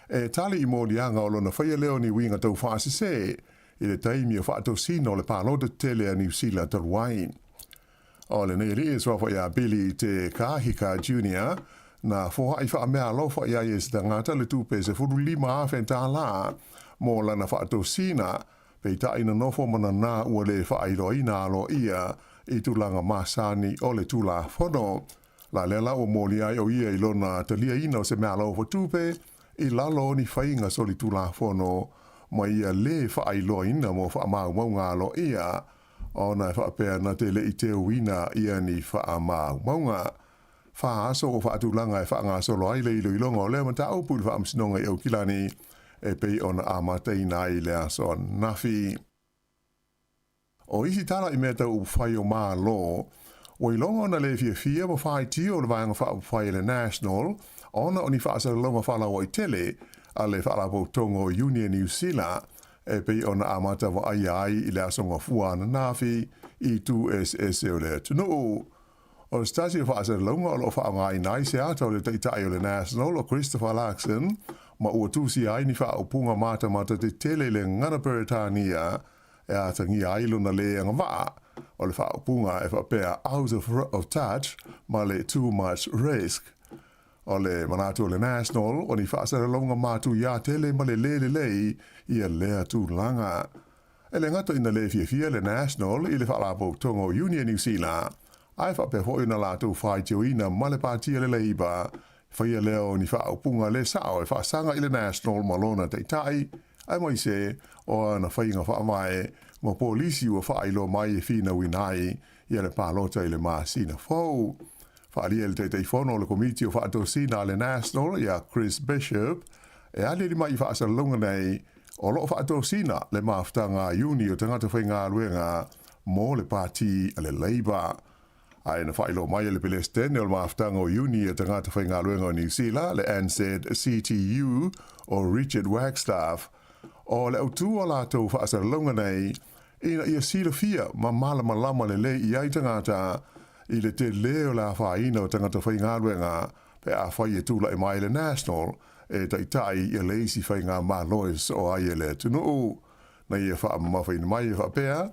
e tali i moliaga o lona faia lea o ni uiga taufaasese i le taimi o faatosina o le palota tele a Niu Sila talu ai. O lenei alii e suafa ia Billy Te Kahika Junior, na foai faameaalofa i ai e se tagata le tupe 15,000 tālā mo lana faatosina, peitai na nofo ma nanā ua le faailoaina aloaia i tulaga masani o le Tulafono. La lea la ua moli ai o ia i lona taliaina o se meaalofa tupe i lalo o ni faiga solitulafono ma ia le faailoaina mo faamaumauga aloaia ona e faapea na te le i teuina ia ni faamaumauga. Fa aso ua faatulaga e faagasolo ai le iloiloga o lea mataupu i le Faamasinoga i Aukilani e pei ona amataina ai le aso ananafi. O isi tala i mea tau upufai o Malo, ua iloga ona le fiafia ma faitio le Vaega Faaupufai a le National ona o ni faasalalauga faalauaitele a le Faalapotopotoga o Iuni a Niu Sila e pei ona amata vaaia ai i le aso Gafua ananafi i itu eseese o le atunuu. O se tasi o faasalalauga o lo o faaaogaina ai se ata o le Taitai o le National o Christopher Luxon ma ua tusia ai ni faaupuga matamata tetele i le gagana Peretania e atagia ai lona lē agavaa o le faaupuga e faapea out of touch ma le too much risk. O le manatu o le National, o ni faasalalauga matuia tele ma le lē lelei ia lea tulaga. E le gata ina le fiafia le National i le Faalapotopotoga o Iuni a Niu Sila, ae faapea foi ona latou faitioina ma le Pati a le Labour, faia lea o ni faaupuga le sao e faasaga i le National ma lona taitai, aemaise o ana faiga faavae ma polisi ua faailoa mai e finauina ai ia le palota i le masina fou. Faaalia e le Taitaifono o le Komiti o Faatosina a le National ia Chris Bishop, E aliali mai i faasalalauga nei, o lo o faatosina le mafutaga a Iuni o tagata faigaluega mo le Pati a le Labour. Ae na faailoa mai e le Pelesitene o le mafutaga o Iuni a tagata faigaluega o Niu Sila, le NZCTU, o Richard Wagstaff, o le autū o a latou faasalalauga nei, ina ia silafia ma malamalama lelei i ai tagata i le telē o le afaina o tagata faigaluega pe afai e tulai mai le National e taitai ia le isi faigamalo e sosoo ai e le atunuu. Na ia faamamafaina mai e faapea,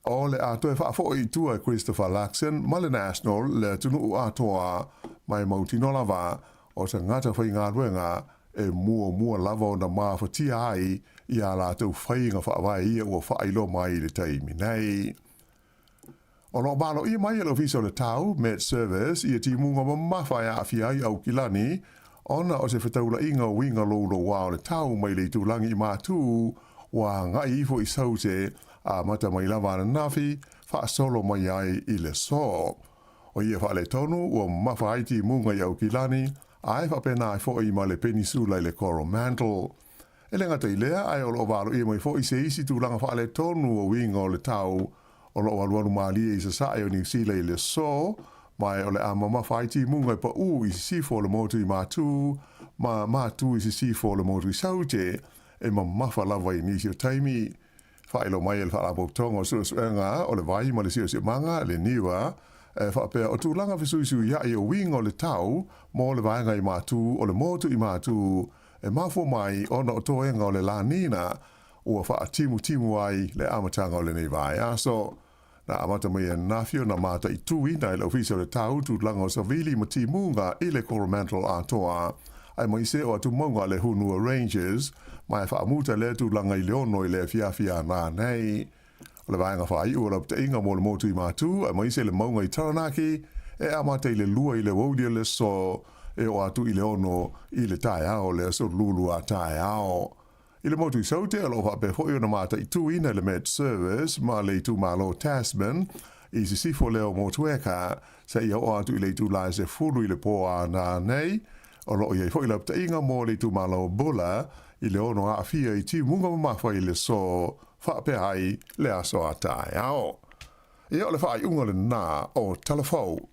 o le a toe faafoi i tua e Christopher Luxon ma le National le atunuu atoa ma e mautinoa lava o tagata faigaluega e muamua lava ona mafatia ai i a latou faiga faavae ia ua faailoa mai i le taimi nei. O lo o maloia mai e le Ofisa o le Tau, Met Service, ia timuga mamafa e aafia ai Aukilani ona o se fetaulaiga o uiga louloua o le tau mai le itulagi i Matū ua agai ifo i Saute amata mai lava ananafi faasolo mai ai i le aso. O ia faaletonu ua mamafa ai timuga i Aukilani ae faapena ai foi ma le Penisula i le Coromandel. E le gata i lea, ae o lo o valoia mai foi se isi tulaga faaletonu o uiga o le tau o lo o alualu malie i sasae o Niu Sila i le aso, ma o le a mamafa ai timuga e paʻū i sisifo o le motu i Matū ma Matū i sisifo o le motu i Saute, e mamafa lava i nisi o taimi. Faailoa mai e le Faalapotopotoga o Suesuega o le Vai ma le Siosiomaga, le NIWA, e faapea o tulaga fesuisuiaʻi o uiga o le tau mo le vaega i Matū o le motu i Matū e mafua mai ona o toega o le La Nina ua faatimutimu ai le amataga o lenei vaiaso. Na amata mai ananafi ona mataituina e le Ofisa o le Tau tulaga o savili ma timuga i le Coromandel atoa, aemaise o atumauga a le Hunua Ranges, ma e faamuta lea tulaga i le 6 i le afiafi a nanei. O le vaega faaiu o lapataiga mo le motu i Matū, aemaise le mauga i Taranaki, e amata i le 2 i le aoauli o le aso e oo atu i le 6 i le taeao o le aso Lulu a taeao. I le motu i Saute, o lo o faapea foi ona mataituina e le Met Service ma le itumalo Tasman i sisifo lea o Motueka seia oo atu i le itula e 10 i le po a nanei. O lo o i ai foi lapataiga mo le itumalo Buller i le ono aafia i timuga mamafa i le aso faapea ai le aso a taeao. Ia, o le faaiuga lena o Tala Fou.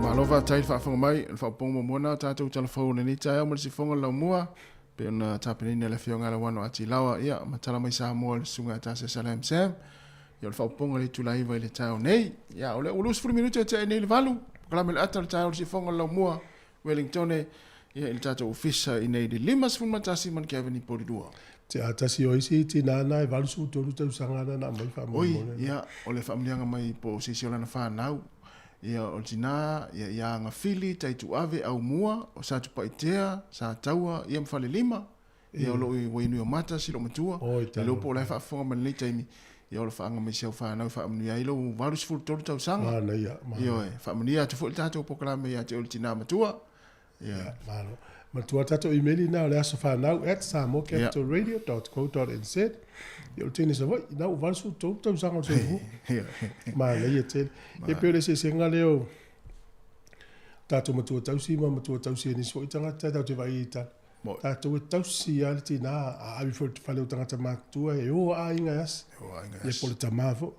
Malo faafetai le faafofoga mai, o le faaupuga muamua lena o tatou tala fou o lenei taeao ma le sifoga o le laumua, pei ona tapenaina e le Afioga ia Lauano Atilawa, ia, ma tala mai Samoa le Susuga ia Tasia Salam Sam. Ia, o le faaupuga o le itula 9 i le taeao nei. Ia, o lea ua 20 minute e tea ai nei le 8, polokalame le ata o le taeao o le sifoga o le laumua, Wellingtone, ia, i le tatou ofisa i nei i le 51 Manukau Avenue, Porirua. Te a tasi o isi tina na e 83 tausaga na na aumai faamolemole. Oi, ia, o le faamanuiaga mai po o se isi o lana fanau, ia, o le tina, ia, ia Agafili, Taituave, Aumua, o Satupaitea, Sataua, ia ma Falelima, ia, o lo o i Wainuiomata, si loomatua, e le iloa po o la e faafofoga mai i lenei taimi, ia, o lo o faaga mai si au fanau e faamanuia ai lou 83 tausaga. Manaia, manaia. Ioe, faamanuia atu foi le tatou polokalame ia te oe le tina matua. Ia, malo. Matua tatou email ina o le aso fanau at samoacapitalradio.co.nz. Ia o le tene Savaii, ina ua 83 tausaga o le soifua. Manaia tele. E pei o le eseesega lea o tatou matua tausi ma matua tausi e nisi foi tagata tatou te vaai i tala. Tatou e tausi lava le tina, a ave foi i le fale o tagata matutua e o a aiga e asi. Ia po o le tama foi.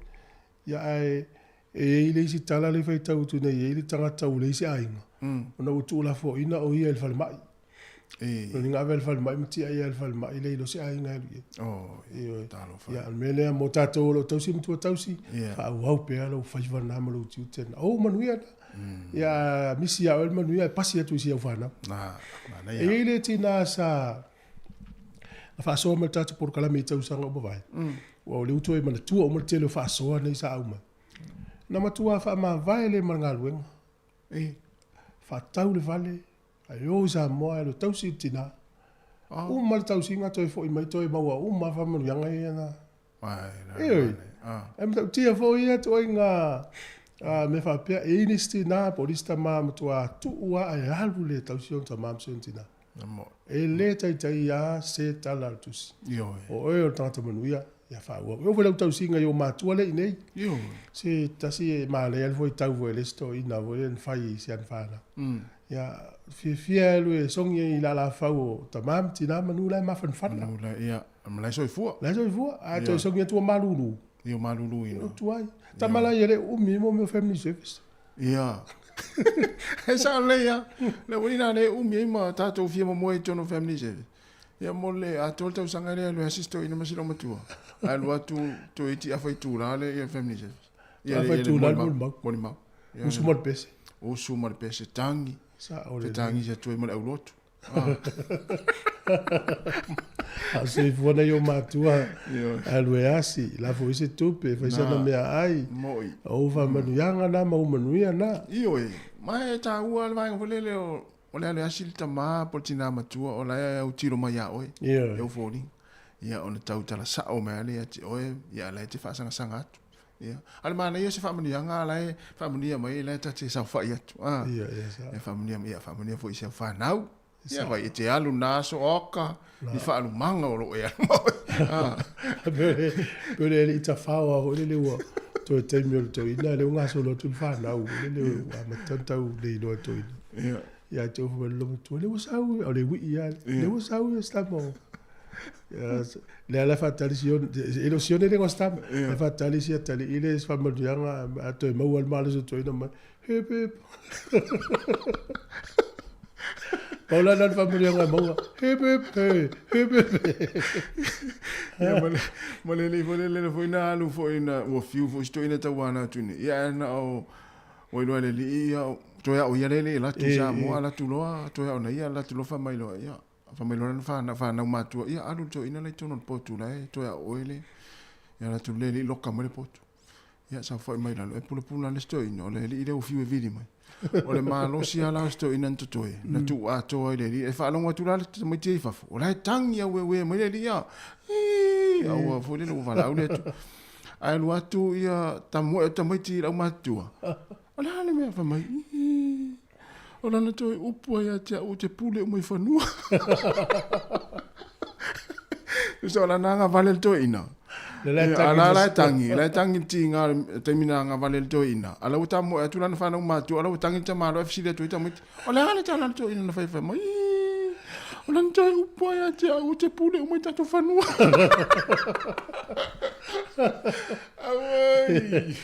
Ia ae e i ai le isi tala lea e faitau atu nei, e i ai le tagata ua leai se aiga, ona ua tuulafoaiina o ia i le falemai. Lona uiga ave i le falemai ma tiai i le falemai, leai loa se aiga e alu i ai. Ioe. Ia o le mea lea mo tatou o lo o tausi matua tausi, faaauau pea lou faiva lena ma lou tiute lena. O ou manuia lena. Ia misi ia oe le manuia e pasi atu i si au fanau. E i ai le tina sa na faasoa mai le tatou polokalame i tausaga ua mavae. Ua o lea ua toe manatua uma le tele o faasoa nei sa aumai. Na matua faamavae lea ma le galuega. E faatau le fale, ae o i Samoa e alu e tausi le tina. Uma le tausiga toe foi mai toe maua uma faamanuiaga ia na. Ioe. E matautia foi ia ituaiga mea faapea, e i ai nisi tina po o nisi tama matua tuu lava ae alu le tausi ona tama ma si ona tina. E le taitai lava se tala a le tusi. O oe o le tagata manuia. Ia faaauau. E oo foi i lau tausiga i ou matua lea i inei. Ioe. Se tasi e manaia le fuaitau foi a le isi toeaina foi lea na fai i si ana fanau. Ia, fiafia e alu e sogi i le alafau o tama ma tina manu la e mafanafana. Manu la, ia, ma la e soifua. La e soifua. A toe sogi atu ua malulu. Ia, ua maluluina. Ua tuai. Tama la ia le umi mo mea o family service. Ia. E sao lelei lava. Le uiga lea e umi ai ma tatou fia momoe i totonu o family service. Ia mo le atoa le tausaga lea alu ai si toeaina ma si loomatua. Ae alu atu toeiti afa itula le ia family service. Ia afa itula le molimau. Molimau. Usu ma le pese. Usu ma le pese tagi. Sao lelei. Fetagi atu ai ma le aulotu. A o soifua nai ou matua alu e asi, lafo i se tupe, fai sana meaai. Moi. O ou faamanuiaga na ma ou manuia na. Ioe, ma e taua le vaega foi lele o o le alu e asi le tama po o le tina matua o la e autilo mai ia oe, Ioe. e ou foliga. Ia ona tau tala sao mai lava lea ia te oe, ia la e te faasagasagaatu. Ia. A o le manaia o se faamanuiaga la e faamanuia mai la e ta te saofai atu. A. Ia, ia, sao. Ia faamanuia mai, ia faamanuia foi i si au fanau. Ia vai e te alu na aso oka, ni faalumaga o lo o e alu ma oe. A. Pei o le alii tafao lava foi lele ua toe taimi o le toeaina lea ua gasolo atu le fanau foi lele ua amata ona tau le iloa e toeaina. Ia. Ia te ofo mai le loomatua, lea ua sau, o le uii lava, lea ua sau ia si tama o. Lea la e faatali Sione, e le o Sione le igoa o si tama. E faatali si atalii le faamanuiaga a toe maua le malosi o toeaina mai, hip hip. Pau la lena o le faamanuiaga e maua, hip hip hey, hip hip hey. Ia ma le, ma le alii foi lele foi na alu foi na ua fiu foi si toeaina tauana atu nei. Ia ae na o ua iloa e le alii ia toe ao ia lele alu atu i Samoa alu atu loa toe ao na ia alu atu loa fai mai loa ia fai mai loa lana fanau, fanau matua ia alu le toeaina la i totonu o le potu la e toe ao oe le ia alu atu le alii loka mai le potu. Ia saofai mai lalo e pulapula le isi toeaina o le alii lea ua fiu e vili mai. O le malosi lava la o si toeaina na totoe, na tuu atoa i le alii. E faalogo atu la le tamaiti i fafo, o la e tagi aueue mai le alii a. Ii, aua foi lele ua valaau le atu. Ae alu atu ia tamoe o tamaiti i le aumatutua. O le a le mea fai mai? Ii, o lana toe upu ai ia te au ou te pule uma i fanua. Tusa o lana agavale le toeaina. Le la e Ia, tagi a la la e le tagi, la e tagi le tiga le taimi na agavale le toeaina. A la ua tamoe atu lana fanau matua, a la ua tagi le tamaloa e fesili atu ai tamaiti. O le a le tala a le toeaina na faifai mai? Ii, o lana toe upu ai ia te au ou te pule uma i tatou fanua. Auai!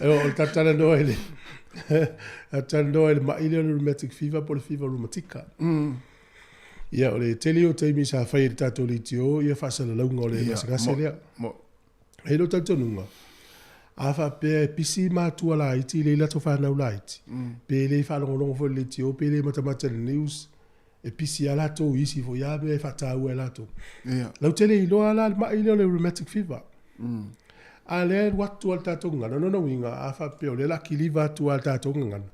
O le talanoa i le talanoa i le mai lea o le rheumatic fever po o le fever rheumatica. Ia, o le tele ia o taimi sa fai e le tatou leitio ia faasalalauga o le gasegase lea. E i ai lou talitonuga, a faapea e pisi matua laiti lea i latou fanau laiti, pe le faalogologo foi i le leitio pe le matamata i le news, e pisi lava latou i isi foi lava mea e faataua e latou. Lautele iloa la le mai lea o le rheumatic fever. A lea e alu atu lava le tatou gagana, o lona uiga, a faapea o lea o le a kiliva atu lava le tatou gagana,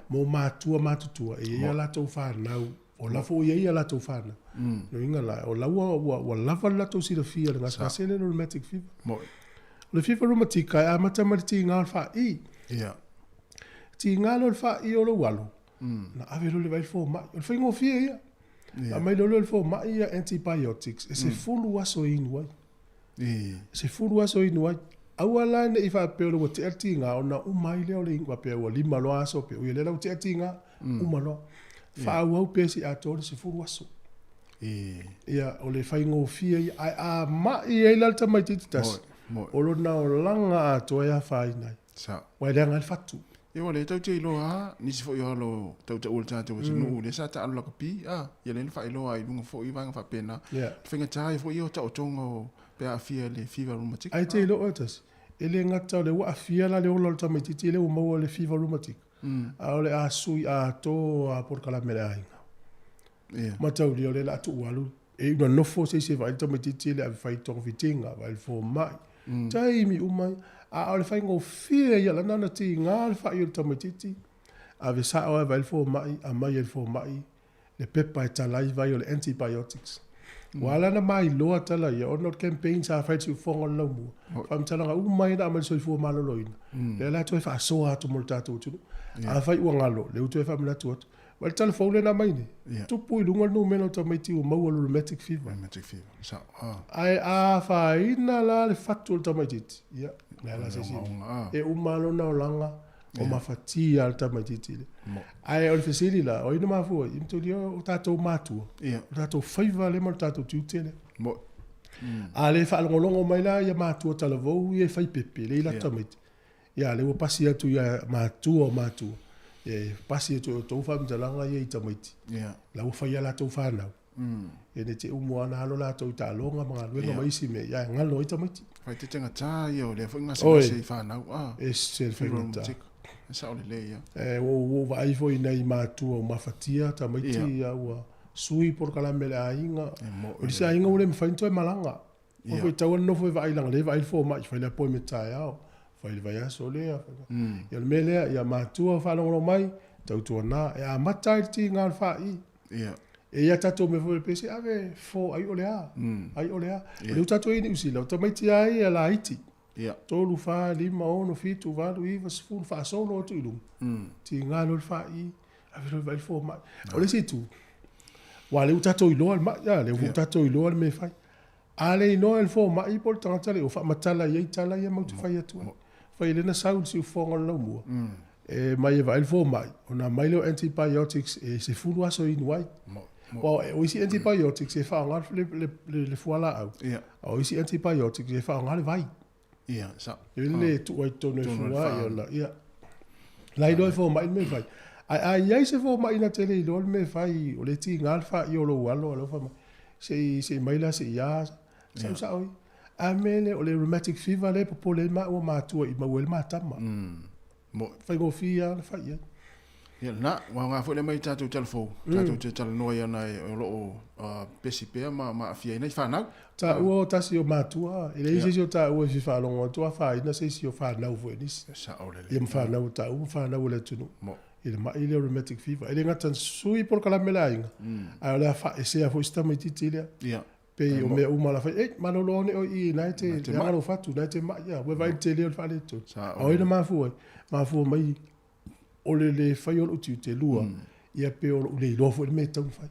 mo matua matutua e i ai a latou fanau, o la foi ua i ai a latou fanau. O lona uiga la, o la ua ua lava le latou silafia i le gasegase lea o le rheumatic fever. O le fever rheumatica e amata mai le tiga o le faai. Tiga lea o le faai o lou alo, Ona ave loa lea i le fomai. O le faigofie ia. Aumai loa lea i le fomai ia antibiotics e 10 aso e inu ai. 10 aso e inu ai. Aua la ne i faapea ua tea le tiga ona uma ai lea o le inu faapea ua 5 loa aso pe ui o lea la ua tea le tiga, uma loa. Faaauau pea seia atoa le 10 aso. Ia, o le faigofie ia. Ae a mai ai la le tamaitiiti tasi, o lona olaga atoa e afaina ai. Aua e leaga ai le fatu. Ia ua le tau te iloa a nisi foi o alo tautaua o le tatou atunuu lea sa taalo lakapi a ia lea na faailoa ai i luga foi vaega faapena. Ia. Faigata ai foi ia o taotoga o pe aafia i le fever rheumatic. Ae te iloa oe tasi, e le gata o lea ua aafia la le ola o le tamaitiiti lea ua maua le fever rheumatic, a o le a sui atoa lava polokalame a le aiga. Ia. Mataulia o lea o le a tuu alu e iu ina nofo se isi e vaai le tamaitiiti e le ave fai togafitiga, vaai le fomai. Taimi uma ia. A o le faigofie ia la na ona tiga le fai o le tamaitiiti, ave sao lava e vaai le fomai, aumai e le fomai le pepa e talai vai o le antibiotics. Ua ala ona mailoa tala ia ona o le campaign sa fai i le siufofoga o le laumua. Faamatalaga uma ia na aumai i le soifua maloloina, lea la e toe faasoa atu mo le tatou atunuu. Afai ua galo, lea ua toe faamanatu atu. Vaai le tala fou lea na aumai nei, tupu i luga le numera o tamaiti ua maua le rheumatic fever. Rheumatic fever, sao. Ah. Ae a afaina la le fatu o le tamaitiiti, ia, leai la se isi mea. E uma lava lona olaga o mafatia lava le tamaitiiti lea. Ae o le fesili la, o ai na mafua ai? Ia o tatou matua, o tatou faiva lea ma le tatou tiute lea. A le faalogologo mai la ia matua talavou ia e fai pepe lea i latou tamaiti, Ia, lea ua pasi atu ia matua o matua, ia e pasi atu e outou faamatalaga ia i tamaiti, la ua fai a latou fanau. Ia ne i te umu lava ona alo latou i taaloga ma galuega ma isi mea, ia e galo ai tamaiti. Faaeteete-gata ia o lea foi gasegase i fanau. Oi, ese le faigata. E sao lelei ia. E, ua ou vaai foi i nai matua ua mafatia tamaiti, ia ua sui polokalame a le aiga. O le isi aiga ua le mafai ona toe malaga. Ua foi tatau ona nofo e vaai leaga o lea e vaai le fomai, fai le appointment taeao, fai le vaiaso lea. Ia o le mea lea, ia matua faalogologo mai, tautuana, e amata ai le tiga o le faai. E i ai a tatou mea foi lea pei se ave fofo ai o le a, ai o le a. O lea ua tatou i ai i Niu Sila, o tamaiti lava ia laiti, 3, 4, 5, 6, 7, 8, 9, 10, faasolo atu i luga, tiga loa le faai, Ave loa e vaai le fomai. O le isi itu, aua o lea ua tatou iloa le mai, a, lea ua tatou iloa le mea e fai. A le iloa e le fomai po o le tagata le o faamatala i ai tala ia matou te fai atu ai. Fai lea na sau i le siufofoga o le laumua, e mai e vaai le fomai, ona aumai lea o antibiotics e 10 aso e inu ai. Aua o isi antibiotics e faaaoga le fualaau, a o isi antibiotics e faaaoga le vai. Ia, sa. E le tuu ai totonu e fua ia ona, ia. La iloa e fomai le mea e fai. Ae a i ai se fomai na te le iloa le mea e fai, o lea e tiga le faai o lou alo, a o lea ua fai mai, se i, se i mai la se i a, sau sao ia. A mea lea, o le rheumatic fever lea e popole ai maua matua i maua ai le matama. Mo. Faigofie lava ona fai i ai. Ia lena, ua aoga foi lea mai i tatou tala fou, tatou te talanoa ai ona o lo o pesi pea ma aafia ai nai fanau. Taua o tasi o matua, e leai se isi o taua e fia faalogo atu afaina se isi o fanau foi e nisi. Sao lelei. Ia ma fanau o taua ma fanau a le atunuu. Mo. I le mai lea o rheumatic fever. E le gata na sui polokalame a le aiga, ae o le a faaesea foi si tamaitiiti lea. Ia. Pei o mea uma la fai, ei, malolo ane oe i i, na e te, leaga lou fatu, na e te mai, ia, ua vaai i le tele o le faaletonu. A o ai na mafua ai? Mafua mai o le le fai o lou tiute, lua, ia pe o lou le iloa foi le mea e tatau ona fai.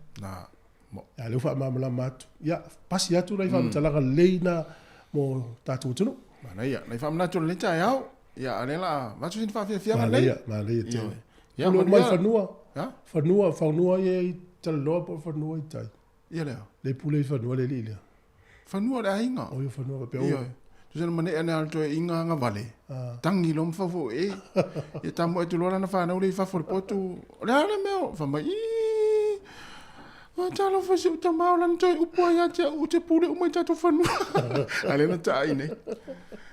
A lea ua faamalamalama atu. Ia, pasi atu nai faamatalaga lelei na mo tatou atunuu. Manaia, nai faamanatu o lenei taeao. Ia, a o lea o le a avatu sina faafiafiaga lelei. Manaia, manaia tele. Ia, manuia. Mai fanua, fanua, fanua ia i Talaloa po o fanua i tai. Ia lea. Le pule i fanua le alii lea. Fanua o le aiga. O ia fanua faapea o. Ioe. Tusa na manea ane a le toe inga agavale. Tangi loa ma faufau e. Ia tamoe atu loa lana fanau lea i fafo o le potu. O le a le mea o. Fai mai, ii. O talofa i si ou tama o lana toe upu ai ia te au ou te pule uma i tatou fanua. A lea na taai nei.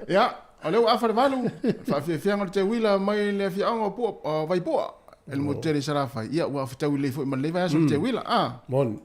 Ia, o lea ua afa le valu. Faafiafiaga o le teuila mai le afioaga o Pua, o Vaipua. E le motu tele i Salafai. Ia, ua fetaui lelei foi ma lenei vaiaso le teuila. Ah. Moni.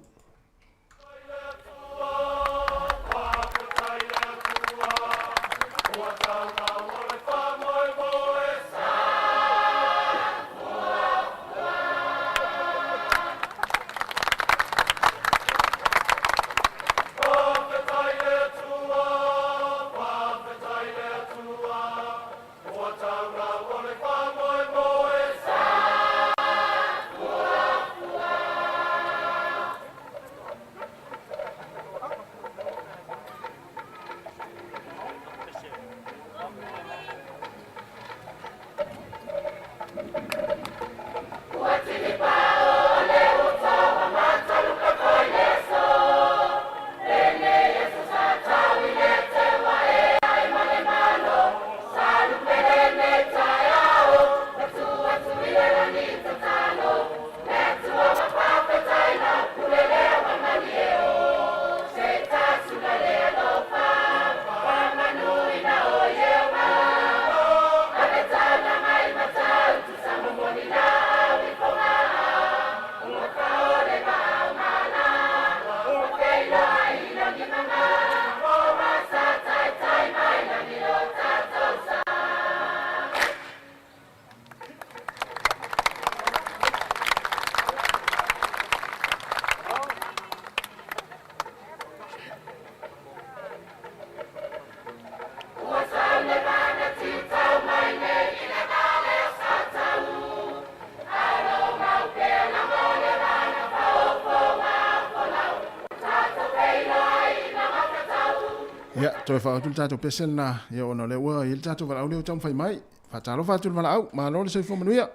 Ia, toe faaoo atu le tatou pese lena, ia ona o lea ua i ai le tatou valaau lea ua taumafai mai. Faatalofa atu i le valaau, malo le soifua manuia.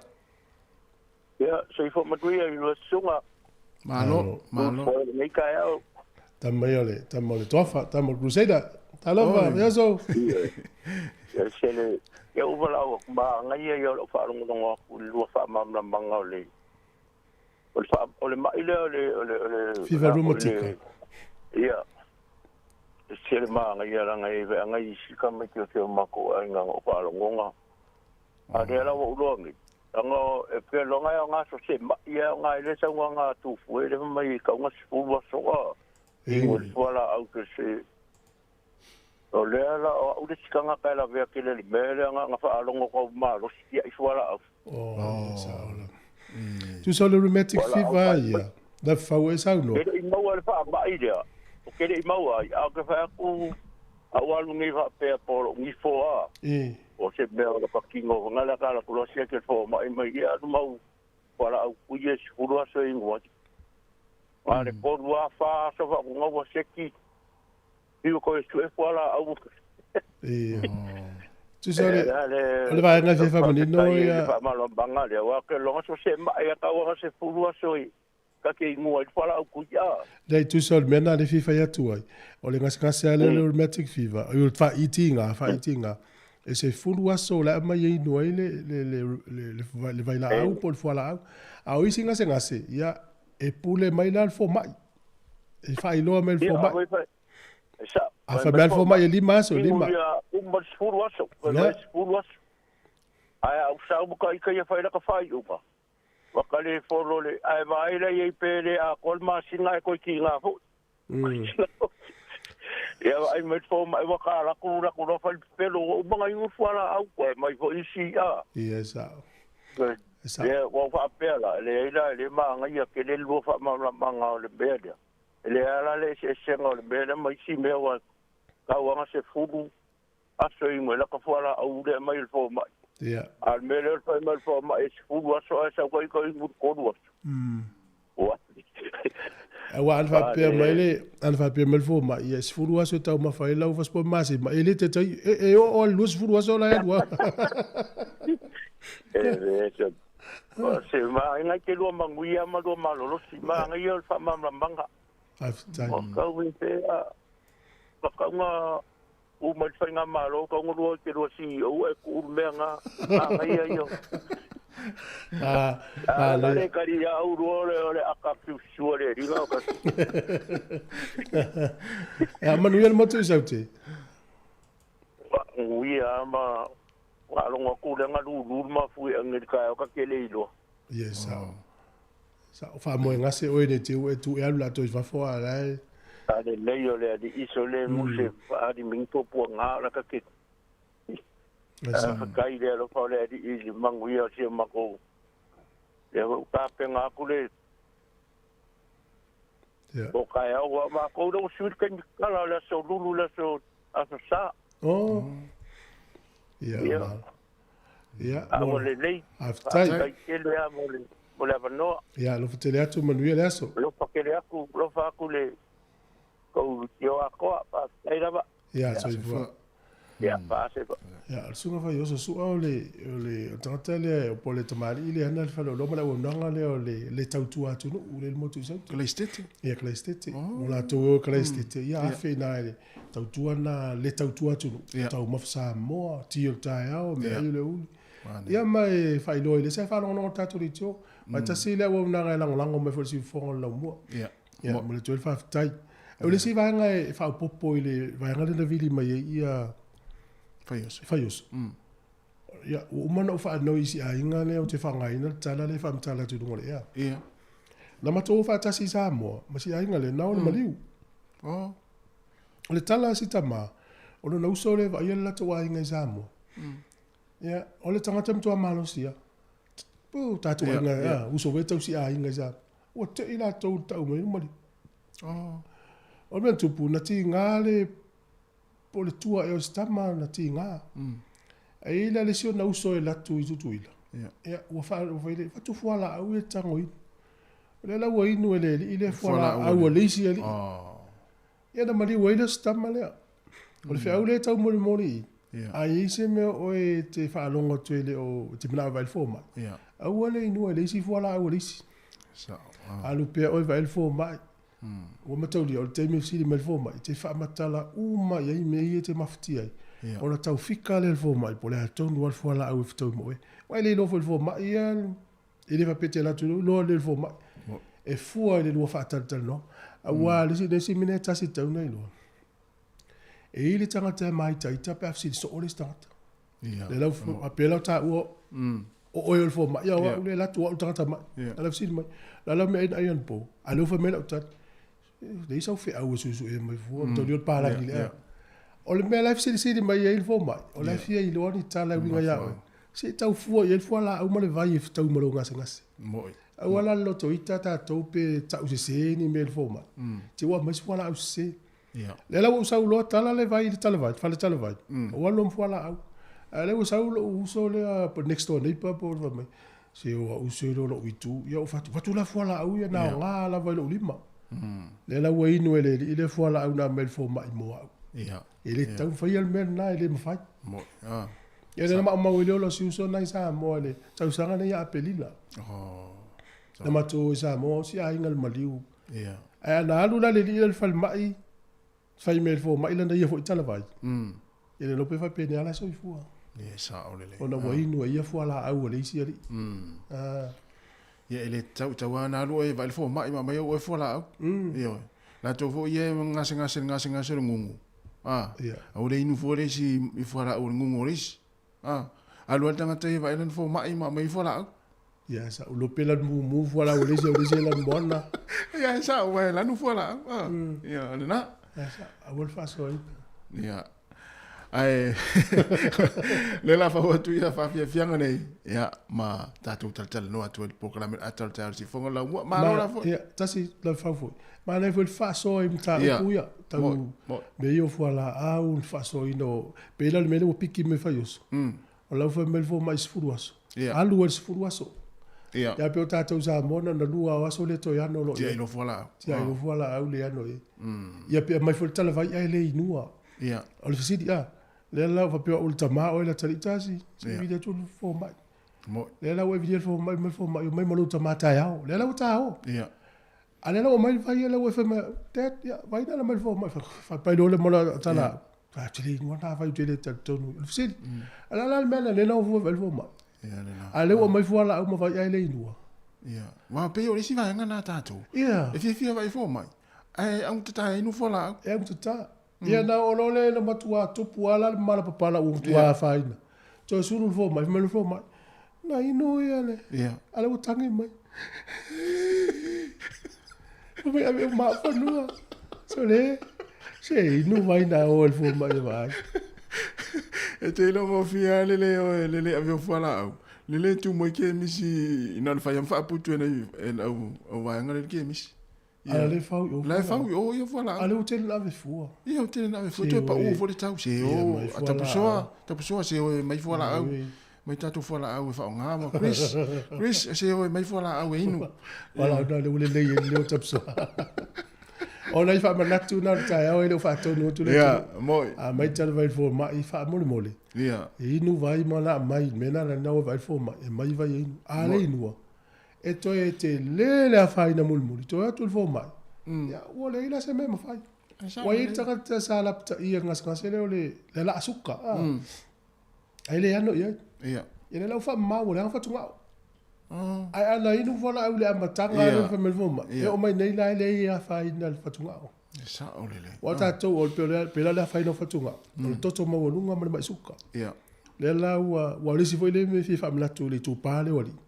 Ia, soifua manuia i lua susuga. Malo, malo. Ua lenei taeao. Tama ia o le, tama o le toafa, tama o le Crusader. Talofa, Ioso. Ia, se le, ia ua valaau atu, manaia ia o lau faalogologo atu i le lua faamalamalamaga o le, o le, faa, o le mai lea o le, o le, o le, Fever rheumatica. Ia, se le manaia leaga e veaga i isi tamaiti o si o matou aiga na ou faalogoga. A lea la ua ou iloa nei, leaga e pei loga e aoga so se ma'i e aoga ai le saunoaga a Tufue lea fai mai e tau na 10 aso a inu ai fualaau se se O lea la o au le isi tagata e lavea tele i le mea lea na ona faalogo tau malosi tiai fualaau. Oh, sao la. Tusa o le rheumatic fever ia, na fau e saunoa. Ke le i maua le faamai lea, o ke le i maua ai, a ou te fai atu, a ua alu nei faapea po o lou nifo a, o se mea o laka tino, fai lea ka alu atu loa siaki le fomai mai, ia alu mau fualaau kui e 10 aso e inu ai. A le 3 a 4 aso faatoga ua seki, Fiu koe sue fualaau. Ia. Tusa o le, o le vaega e fia faamanino ia. Faamalamalamaga lea, aua ke loga so se mai a tau anga 10 aso i ka ke inua i le fualaau kui a. Leai, tusa o le mea na le fia fai atu ai, o le gasegase lava lea o le rheumatic fever, o le faaitiga, faaitiga, e 10 aso o le a aumai e inu ai le, le, le, le, le, le vailaau po o le fualaau. A o isi gasegase, ia, e pule mai la le fomai. E faailoa mai le fomai. A fai mai le fomai e 5 aso, 5. Ia uma le 10 aso, fai mai 10 aso. Ae a ou sau ma ka ika ia fai laka faaiuga. Ua ka le folo le, ae vaai la i ai pe le atoa le masina ae toe tiga foi. Ia vaai mai le fomai ua ka laku laku loa fai le pepelo ua uma ona inu le fualaau ae mai foi isi a. Ia e sao. E sao. Ia ua ou faapea la, e leai la e le manaia tele le lua faamalamalamaga o le mea lea. E leai la le eseesega o le mea lea ma isi mea aua tau lava ina 10 aso e inu ai lata fualaau lea mai le fomai. Ia. A o le mea lea o le fai mai o le fomai e 10 aso ae sau kai kai inu i le 3 aso. Ua. Aua ana faapea mai le, ana faapea mai le fomai, ia e 10 aso e taumafa ai lau fasipovi masima, e le te tai, e, e oo lava i le 20 aso la e alu a. E le, se vaega te lua manuia ma lua malolosi, manaia o le faamalamalamaga. Faafetai. Ua kau e pe a, ua kau nga u mai le faigamalo, kau nga lua i te lua CEO e tuu le mea nga, manaia ia. Ah, A la le kari ia au lua o le, o le aka piusua le ringa o kasi. E manuia le motu i Saute. Manuia ma Faalogo atu lea na lulu le mafuiaga i le taeao ta te le iloa. Ia sao. Sao faamoegase oe nei te ua e tu e alu latou i fafo a la e. A lelei o le alii sole muse faali mingi puapuaga o la ta te. Faafetai i le alofa o le alii i le manuia o si o matou. Lea foi ua tapena atu le o taeao aua o matou lea ua sui le taimi tatala o le aso Lulu i le aso aso Sa. Oh. Ia. Ia. Ia. A ua lelei. Faafetai. Faafetai tele lava mo le mo le avanoa. Ia, alofa tele atu, manuia le aso. Alofa tele atu, alofa atu le tou tio atoa. Faafetai lava. Ia, soifua. Ia, faaseva. Ia, o le susuga fai oso sua o le, o le tagata lea, po o le tamalii lea ana le faleoloa ma le auaunaga lea o le, le tautua atunuu le motu i Saute. Kalaistete? Ia, Kalaistete. Oh. O latou o Kalaistete, ia afe ina le tautua na, le tautua atunuu. Ia. Taumafa Samoa, ti o le taeao, mea ai o le uli. Manaia. Ia ma e faailoa i le, sa faalogologo tatou leitio. Ma e tasi le auaunaga e lagolago mai foi i le siufofoga o le laumua. Ia. Ia, momoli atu ai le faafetai. O le isi vaega e faaopoopo i le vaega lea na vili mai ai ia Faioso. Faioso. Ia, ua uma ona ou faanoi i si aiga lea ou te faaaogaina le tala lea e faamatala atu i luga o le ea. Ia. Na matou o faatasi i Samoa ma si aiga lea, na o le maliu. Oh. O le tala a si tama, o lona uso lea e vaaia le latou aiga i Samoa. Ia, o le tagata matua malosi lava. Puu, tatou aiga, yeah, uso foi tausi aiga i Samoa. Ua tei latou i le tau mai maliu. Oh. O le mea na tupu, na tiga le, po o le tua ea o si tama na tiga. Ae i ai la le isi ona uso e alu atu i Tutuila. Ia. Ia, ua faa, ua fai le, fatu fualaau ia tago inu. O lea la ua inu e le alii lea fualaau a le isi alii. Oh. Ia na maliu ai le si tama lea. O le feau lea e taumolimoli i i, a i ai se mea o oe e te faalogo atu e le o, e te manao e vaai i le fomai, aua le inua i le isi fualaau a le isi. Alu pea oe vaai le fomai. Ua mataulia, o le taimi e fesili mai le fomai, e te faamatala uma i ai mea ia e te mafatia ai. Ona tau fika lea e le fomai po o le a tonu lava le fualaau e fetaui ma oe. Aua e le iloa foi e le fomai ia, e le faapea e te alu atu iloa lelei e le fomai. E fua i le lua faatalatalanoaga. Aua o le isi mea lea e tasi e tatau ona iloa, E i ai le tagata e māitaita pe a fesili soo le isi tagata. Ia. Le lau faapea lau taua o oe o le fomai, ia o au le alu atu o au le tagata mai. A lau fesili mai, la lau mea ai na ai anapo, a lea ua fai mai lau tali, leai sau feau e suesuea mai fua, mm. taulia le palagi le ea. O le mea la e fesilisili mai ai le fomai, o la e fia iloa ni tala e uiga ia oe. Se i tau fua i ai le fualaau ma le vai e fetaui ma lou gasegase. Moi. Aua la le lotoita tatou pe tau sese ni mea i le fomai. Te ua aumai se fualaau sese. Ia. Lea la ua ou sau loa tala le vai i le talavai, le fale talavai. Mm. Ou alu loa ma fualaau. A lea ua sau lou uso lea, po next door neighbor po o le fai mai, se o au uso lea o lou itu. Ia ou fai atu, fatu la fualaau ia na aoga lava i lou lima. Mm. Lea la ua inu e le alii lea fualaau na aumai e le fomai mo au. Ia. E le tatau ona faia le mea lena, e le mafai. Mo, ah. Ia lea na maumau ai lea o lau si uso lena i Samoa i le tausaga lea ia Aperila. Oh. Na matou o i Samoa, o si aiga i le maliu. Ia. Ae ana alu la le alii la i le falemai, fai mai e le fomai lana ia foi talavai. Mm. Ia le iloa pe faapena la e soifua. Ia, sao lelei. Ona ua inu e ia fualaau a le isi alii. Mm. Ah. Ia e le tatau tau lava ona alu oe e vaai le fomai ma aumai au oe fualaau. Mm. Ioe. Latou foi ia e gasegase i le gasegase o le gugu. Ah. Ia. Aua le inu fua le isi i fualaau o le gugu o le isi. Ah. Alu lava le tagata ia e vaai lana fomai ma aumai fualaau. Ia, sa ulo pe lanu mumu fualaau o le isi, o le isi e lanu moana. Ia, e sao, aua e lanu fualaau. Ah. Ia, o lena. Ia, sa, aua le faasoaina. Ia. Ae, lea la fau atu ia faafiafiaga nei, ia, ma tatou talatalanoa atu ai le polokalame o le ata o le taeao i le siufofoga o le laumua. Malo la foi. Ia, tasi lau fau foi. Manaia foi le faasoa i mataupu ia, tau mea ia o fualaau, le faasoaina o, pei la o le mea lea ua piki mai Faioso. O la ua fai mai le fomai 10 aso. Alu ai le 10 aso. Ia pei o tatou Samoa na ona lua o aso le toe ano o lo o i ai. Tiai loa fualaau. Tiai loa fualaau le ano i ai. Ia pe aumai foi le talavai ae le inua. O le fesili, a, lea la ua faapea o au o le tama oe le atalii tasi, se i vili atu le fomai. Lea la ua e vilia le fomai mai le fomai, omai ma lou tama taeao. Lea la ua ta o. A lea la ua aumai le vai lea ua fai mai, Dad, ia, vai na mai le fomai. Faapai loa lea ma le tala, ou te le inua na vai, ou te le talitonu. O le fesili, a o le a la le mea lea na o fua i le fomai? A lea ua aumai fualaau ma vai ae le inua. Ia, aua pei o le isi vaega lena a tatou. Ia. E fiafia vai i fomai, ae augatata e inu fualaau. E augatata. Ia na oo loa lea ina matua tupu lava la le mala papala ua matua afaina. Toe sulu le fomai, fai mai le fomai, na inu ia le, a lea ua tagi mai. Fai mai, ave uma au fanua. Sole, se inu vai na o e le fomai e vaai. E te iloa gofie lava le le o e le le ave o fualaau, le le tu mai kemisi na ona fai lava ma faaputu e nai e au au vaega lea i le kemisi. A la e fau i o. La e fau i o ia fualaau. A lea ua tele na ave fua. Ia ua tele na ave fua. Toe pau foi le tau. Se o, a tapusoa, tapusoa se o e mai fualaau. Mai tatou fualaau e faaaoga ma Chris. Chris, se o e mai fualaau e inu. Fualaau na lea ua lelei ai le leo tapusoa. O nai faamanatu na o le taeao e le o faatonu atu le Ia, moi. A mai tala vai le fomai faamolemole. Ia. E inu vai ma na aumai, le mea lena na o e vaai le fomai, e mai vai e inu. A le inua, E toe tele le afaina mulimuli, toe atu i le fomai, ia, ua leai la se mea e mafai. Ua i ai le tagata sa lapataia i le gasegase lea o le alaa suka, a, ae le ano i ai. Ia. Ia lea la ua faamama ua leaga fatugao. Ae ana inu fualaau i le amataga lea na fai mai le fomai, e oo mai nei la e leai e afaina le fatugao. E sao lelei. Aua tatou, o le pei la le afaina o fatugao, o le toto maualuga ma le mai suka. Ia. Lea la ua, ua o le isi foi lea mea e fia faamanatu i le itupa lea o alii.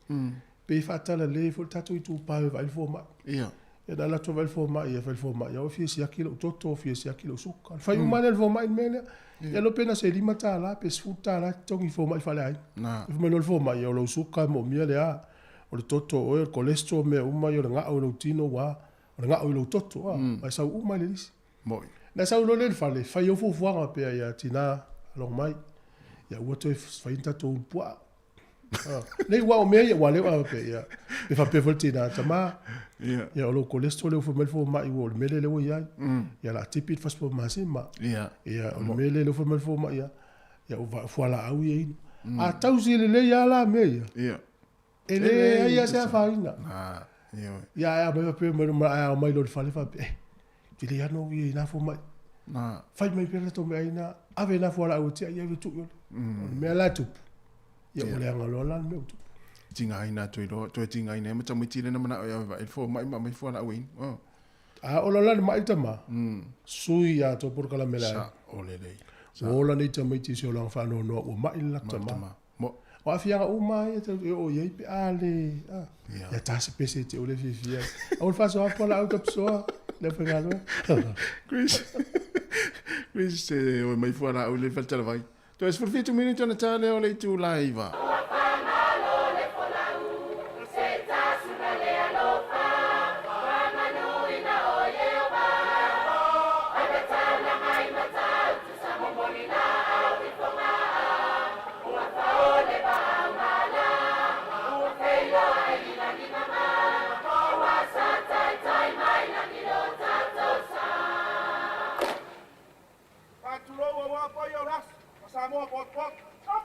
Pei e faatalale foi le tatou itupa e vaai le fomai. Ia. Ia na alu atu e vaai le fomai, ia fai le fomai, ia ua fia siaki lou toto, fia siaki lou suka. Ona fai uma lea e le fomai le mea lea. Ia iloa pe na o se $5 pe $10 totogi i fomai faaleaiga. Na. Fai mai loa le fomai, ia o lou suka e moomia le a, o le toto o oe, o le cholesterol mea uma ia o le gao i lou tino ua a, o le gao i lou toto, a, ae sau uma i le lisi. Moi. Na sau loa lea i le fale, fai au fuafuaga pea ia tina, alofa mai, ia ua toe fai ni tatou ulu puaa. Nei ua o mea ia, ua leo a pe ia. Pe faapea foi le tina, tama, ia o lou cholesterol lea ua fai mai le fomai ua o le mea lea ua i ai. Ia la tipi le fosfomasima. Ia o le mea lea ua fai mai le fomai ia, ia o fualaau ia inu. A tausi lelei lava la mea ia. E leai lava se afaina. Ia ae a mai faapea mai ma ae ao mai loa i le fale faapea, eh, te le ano au ia i na fomai. Fai mai pea latou meaai na, ave na fualaau e tia i ave tuu i ole. O le mea la e tupu, ia ua leaga loa la le mea ua tupu. Tigaina atu ai loa, toe tigaina ai ma tamaiti lea na manao e ave vaai le fomai ma aumai fualaau e inu. Oh. A ola la le mai tama, sui ia tou polokalame le ai. Sa o lelei. Ua ola nei tamaiti i se olaga faanoanoa ua mai le latou tama. Mo. O aafiaga uma lava ia tatou te oo i ai pe a le, a. Ia ta se pese e te ule fiafia ai. Aua le faasoa fualaau tapisoa le aufaigaluega. Chris, Chris, se oe mai fualaau i le faletalavai. Toe 17 minute ona ta lea o le itula e 9. Ua faamalo le folau, se tasuna le alofa, faamanuina o Ieova. Ave taulaga i Matautu sa momoli laau i Fogaa. Ua faole vaa mala, ua feiloai i lagi mama, ua sa taitai mai lagi lo tatou sa. Faatulou aua paia o le aso ma Samoa potopoto. Stop!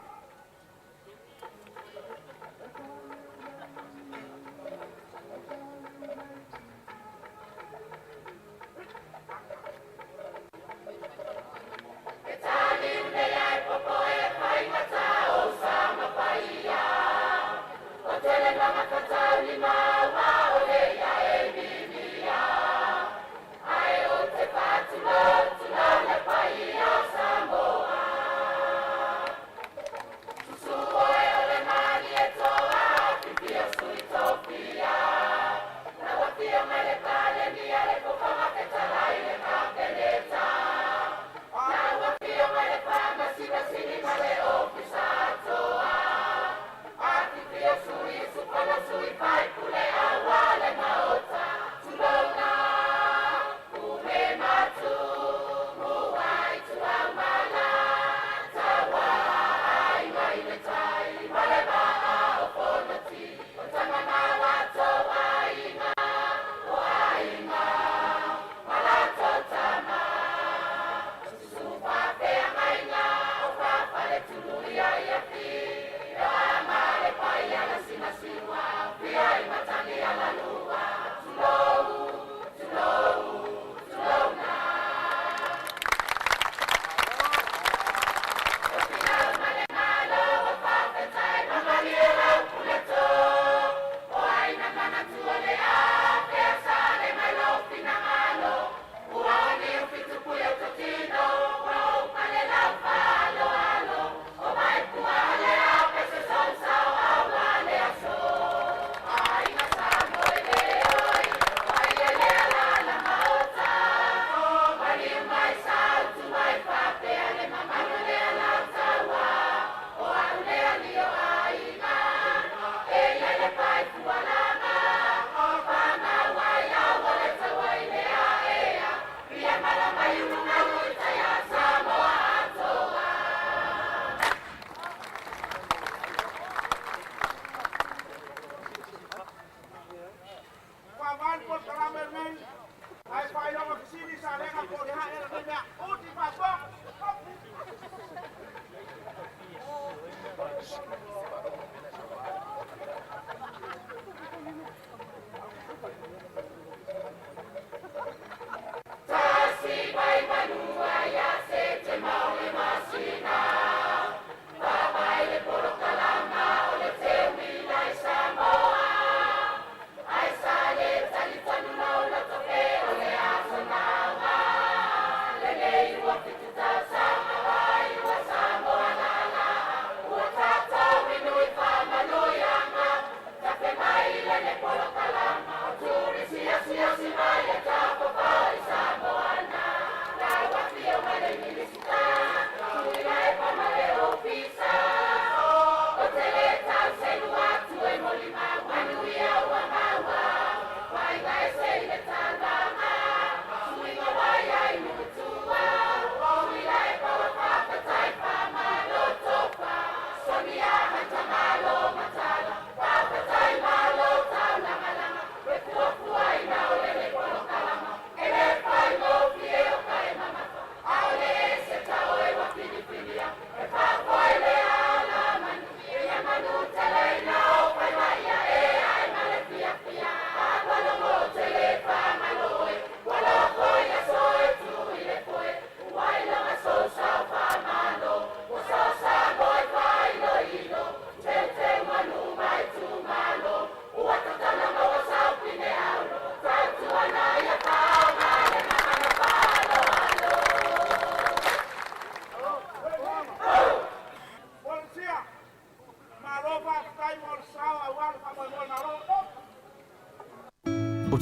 E taliu nei ae popoe faigata o sa ma paia. O tele magafataulima ua ole ia e mimia. Ae o te faatulou, tulou le paia o Samoa.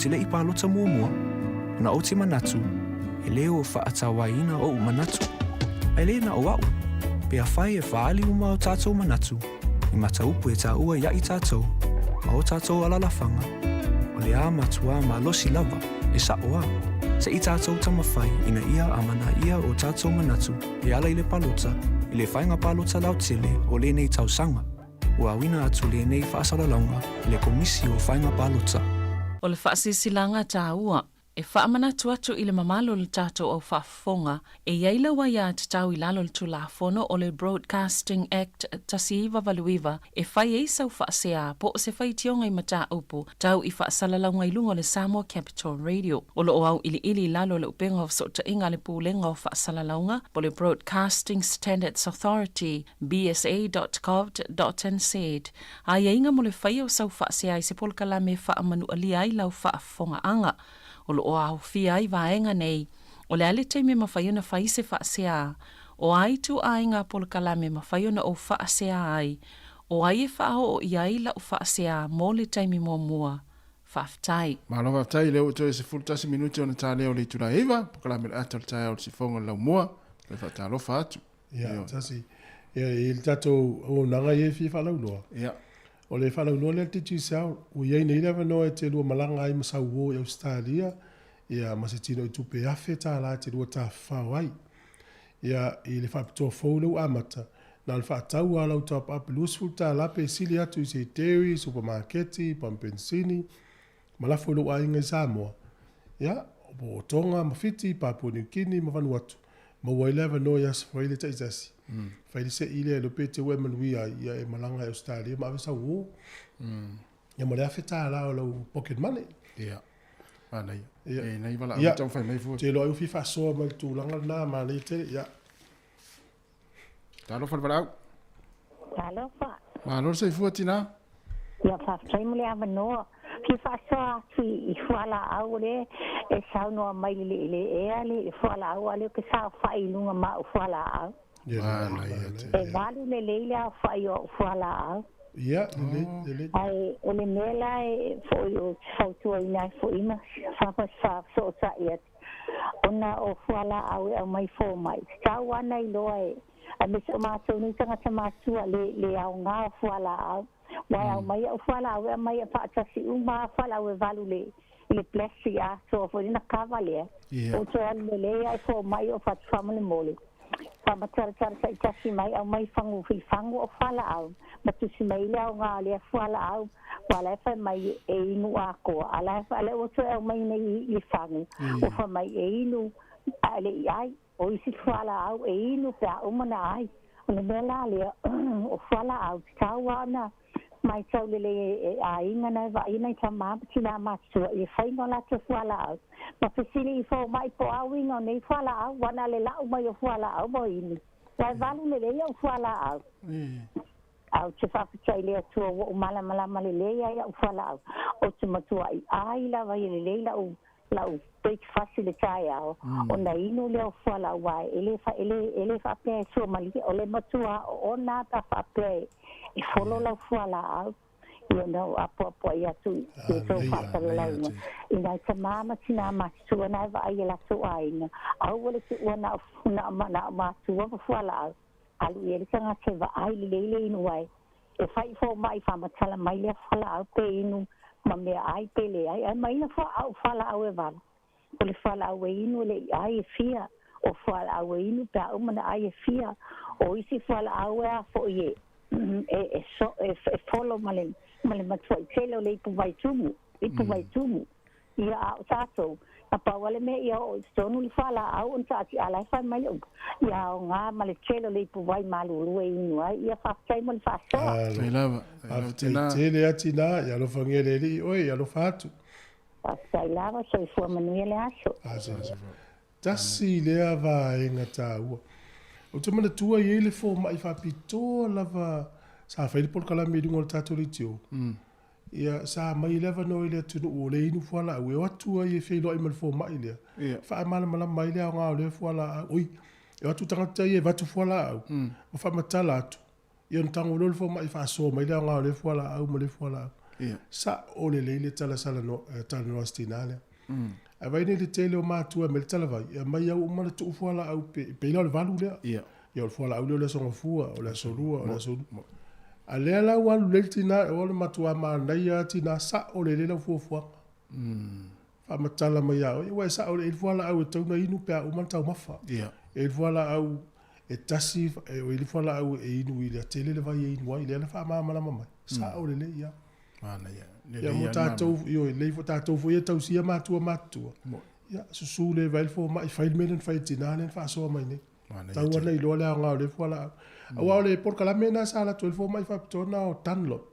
te leʻi palota muamua, ona ou te manatu, e lē o faatauaina oʻu manatu. A e lē na o aʻu, pe afai e faaali uma o tatou manatu, i mataupu e taua iaʻi tatou, ma o tatou alalafaga, o le a matuā malosi lava, e saʻo a. Seʻi tatou taumafai ina ia amanaia o tatou manatu e ala i le palota, i le faiga palota lautele o lenei tausaga. Ua auina atu lenei faasalalauga i le Komisi o Faiga Palota. O le faasilasilaga taua e faamanatu atu i le mamalu o le tatou au faafofoga, e i ai lau aiatatau i lalo o le Tulafono o le Broadcasting Act 1989 e fai ai sau faasea po o se faitioga i mataupu tau i faasalalauga i luga o le Samoa Capital Radio. O lo o auiliili i lalo o le upega o fesootaiga a le Pulega o Faasalalauga po o le Broadcasting Standards Authority, bsa.govt.nz, Aiaiga mo le faia o sau faasea i se polokalame e faamanualia ai lau faafofogaaga. O lo o aofia ai vaega nei, o le a le taimi e mafai ona fai se faasea, o a ituaiga polokalame e mafai ona ou faasea ai, o ai e faaoo i ai lau faasea mo le taimi muamua. Faafetai. Malo faafetai, lea ua toe 11 minute ona ta lea o le itula e 9, polokalame o le ata o le taeao o le sifoga o le laumua, toe faatalofa atu. Ia, tasi. Ia, i le tatou auaunaga ia e fia faalauiloa. Ia. O le faalauiloa lea a le Digicel, ua i ai nei le avanoa e te lua malaga ai ma sau uo i Ausetalia, ia, ma se tinoitupe $1,000 e te lua tafafao ai. Ia, i le faapitoa fou lea ua amata, na o le faatau lava o lau top up e $20 pe sili atu i se dairy, supamaketi, pamu penisini, ma lafo i lou aiga i Samoa, ia, po o Tonga ma Fiti, Papua Niu Kini ma Vanuatu, maua ai le avanoa i aso fai le taitasi. Fai le seʻi lea, iloa pe te ua e manuia ai, ia e malaga i Ausetalia ma ave sau uo. Ia ma le $1,000 o lau pocket money. Ia, manaia. Ia. E nai valaau ia. Taumafai mai fua. Te iloa ai ua fia faasoa mai le tulaga lena, manaia tele, ia. Talofa le valaau. Talofa. Malo le soifua tina. Ia faafetai mo le avanoa. Fia faasoa atu i fualaau lea e saunoa mai i le ea le fualaau a lea ou te saofai i luga ma au fualaau. E valu lelei le aofai o au fualaau. Ia, lelei, lelei. Ae o le mea la e foi ou te fautuaina ai foi ma faafesootai atu, ona o fualaau e aumai fomai, tatau lava ona iloa e, aemaise o matou nei tagata matutua le, le aoga o fualaau. Ua e aumai au fualaau e aumai e faatasi uma lava fualaau e valu le, i le plastic atoa foi lea ona kava lea. Ou toe alu lelei lava i fomai o fatu faamolemole. Faamatalatala taitasi mai aumai fagu i fagu o fualaau ma tusi mai le aoga o lea fualaau aua la e fai mai e inu atoa a la e lea ua toe aumai nei i fagu ua fai mai e inu ae le i ai o isi fualaau e inu pe a uma ona ai. O le mea la lea o fualaau tatau lava ona Matau lelei e aiga na e vaai nai tama ma tinā matutua i le faiga o latou fualaau, ma fesili ifo o maʻi po o a uiga o nei fualaau, ua na le laʻu mai o fualaau mo inu. Ua e valu lelei au fualaau. A ou te faafetai i le Atua ua ou malamalama lelei ai au fualaau, ou te matuaʻi ai lava ia lelei laʻu lau breakfast i le taeao, ona inu lea o fualaau aua e le e le e le faapea e suamalie, o le matua oona pe a faapea e e folo lau fualaau. Ia ona ou apoapoai atu i tou faasalalauga i nai tama ma tinā matutua na e vaai i a latou aiga, aua le tuua na o na o na o matua ma fualaau, alu i ai le tagata e vaai lelei le inu ai. E fai fomai faamatala mai lea fualaau pe inu ma meaai pe leai, ae mai na au fualaau e valu. O le fualaau e inu e le i ai e fia, o fualaau e inu pe a uma na ai e fia, o isi fualaau e a foi e e e so e e folo ma le ma le matuai tele o le ipu vai tumu, ipu vai tumu. Ia, a o tatou, na pau lava le mea ia oo i totonu le fualaau ona taati'a la e fai mai le upu, ia aoga ma le tele o le ipuvai malulu e inu ai. Ia faafetai mo le faasoa. Faafetai lava. Faafetai tele a Tina, ia alofagia le Alii oe, ia alofa atu. Faafetai lava, soifua manuia le aso. Aso. Tasi lea vaega taua. Ou te manatua e i ai le fomai faapitoa lava sa fai le polokalame i luga o le tatou leitio. Ia, sa aumai ai le avanoa i le atunuu o le inu fualaau e o atu ai e feiloai ma le fomai lea, faamalamalama ai le aoga o lea fualaau. Oi, e o atu tagata ia e avatu fualaau ma faamatala atu, ia ona tago loa le fomai faasoa mai le aoga o lea fualaau ma lea fualaau. Sa'o lelei le tala talanoa a si tinā lea. Ae vaai nei i le tele o matua e aumai le talavai, e aumai au uma le tuu fualaau pe, pei la o le valu lea. Ia, o le fualaau lea o le Aso Gafua, o le Aso Lua, o le Aso Lua. A lea la ua alu lelei le tinā, o le matua manaia lava tinā, sa'o lelei lau fuafuaga. Faamatala mai ia oe, aua e sa'o, e i ai le fualaau e tatau ona inu pe a uma le taumafa. E i ai le fualaau e tasi, e i ai le fualaau e inu i le tele le vai e inu ai, lea na faamalamalama mai, sa'o lelei lava. Manaia. Ia mo tatou, ioe, lelei foi tatou foi ia e tausia matua matutua, ia susu le vai le fomai, fai le mea lea na fai e le tina lea na faasoa mai nei. Tau lava ona iloa le aoga o lea fualaau. Aua o le polokalame lena sa alu atu ai le fomai faapitoa lena o Dunlop.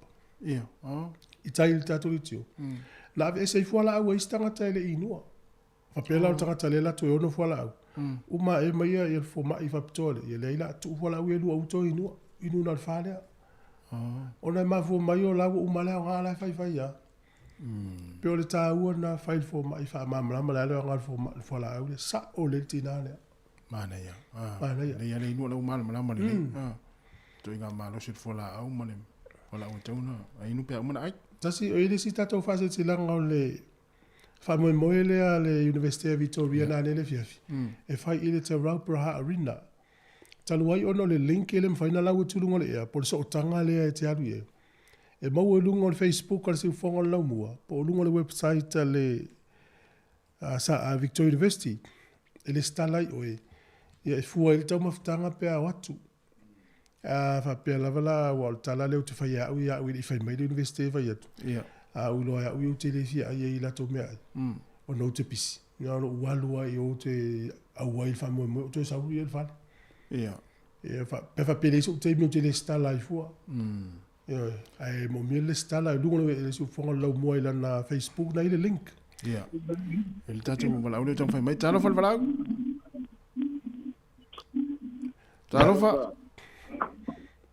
Ia, oh. I tai i le tatou leitio. Na aveese ai fualaau a isi tagata e le i inua. Faapea la o le tagata lea e alu atu e ono fualaau, uma ae mai ia le fomai faapitoa lea, ia leai la, tuu fualaau ia e lua aua toe inua, inu na o le fa lea. Ona e mafua mai o la ua uma le aoga la e faifai lava. Pei o le taua lena fai i le fomai faamalamalama le a le aoga o le fualaau lea, sao lelei le tina lea. Manaia. Manaia. Lelei lava le inua la ua malamalama lelei. Ituaiga malosi o le fualaau ma le fualaau e tatau ona inu pe a uma ona ai. Tasi, o i le isi tatou faasilasilaga o le faamoemoe lea a le Iunivesite a Vitoria nanei le afiafi, e fai i le Te Rauparaha Arena. Talu ai ona o le link e le mafai ona lau atu i luga o le ea, po o le sootaga lea e te alu i ai, e maua i luga o le Facebook a le Siufofoga o le Laumua, po o luga o le website a le Victoria University, e lesitala ai oe, ia e fua ai le taumafataga pe a o atu. A faapea lava la, aua o le tala lea ou te fai e au ia au e le i fai mai le Iunivesite e fai atu, a ou iloa e au ia ou te le fia ai ai i latou meaai, ona ou te pisi. Na o lou alu lava i o ou te auai i le faamoemoe, ou toe sau ia i le fale. Ia, pe a faapea e leai sou taimi ou te lesitala ai fua. Ioe, ae moomia le lesitala i luga o le siufofoga o le Laumua i lana Facebook na i le link. Ia. E le tatou valaau lea o taumafai mai. Talofa le valaau. Talofa.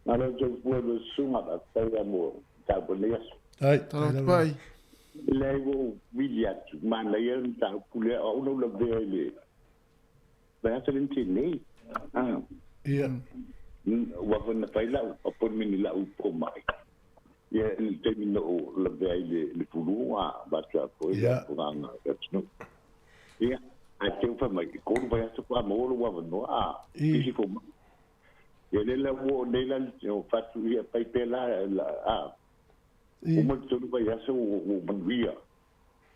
Malo soifua le susuga faafetai lava mo mataupu o lenei aso. Ai, Talofa pai. Leai ua ou vili atu, manaia le mataupu lea, o au na ou lavea i le vaiaso lea na tea nei. Ah. Ia. Ua foi na fai lau appointment i lau fomai. Ia, i le taimi na ou lavea ai i le fulu, a avatu lava foi le faafofogaaga a le atunuu. Ia, ae te i fai mai, e 3 vaiaso faatoa maua lou avanoa, a pisi fomai. Ia lea la ua oo nei la o fatu ia fai pea la, a, uma le 3 vaiaso ua ou manuia.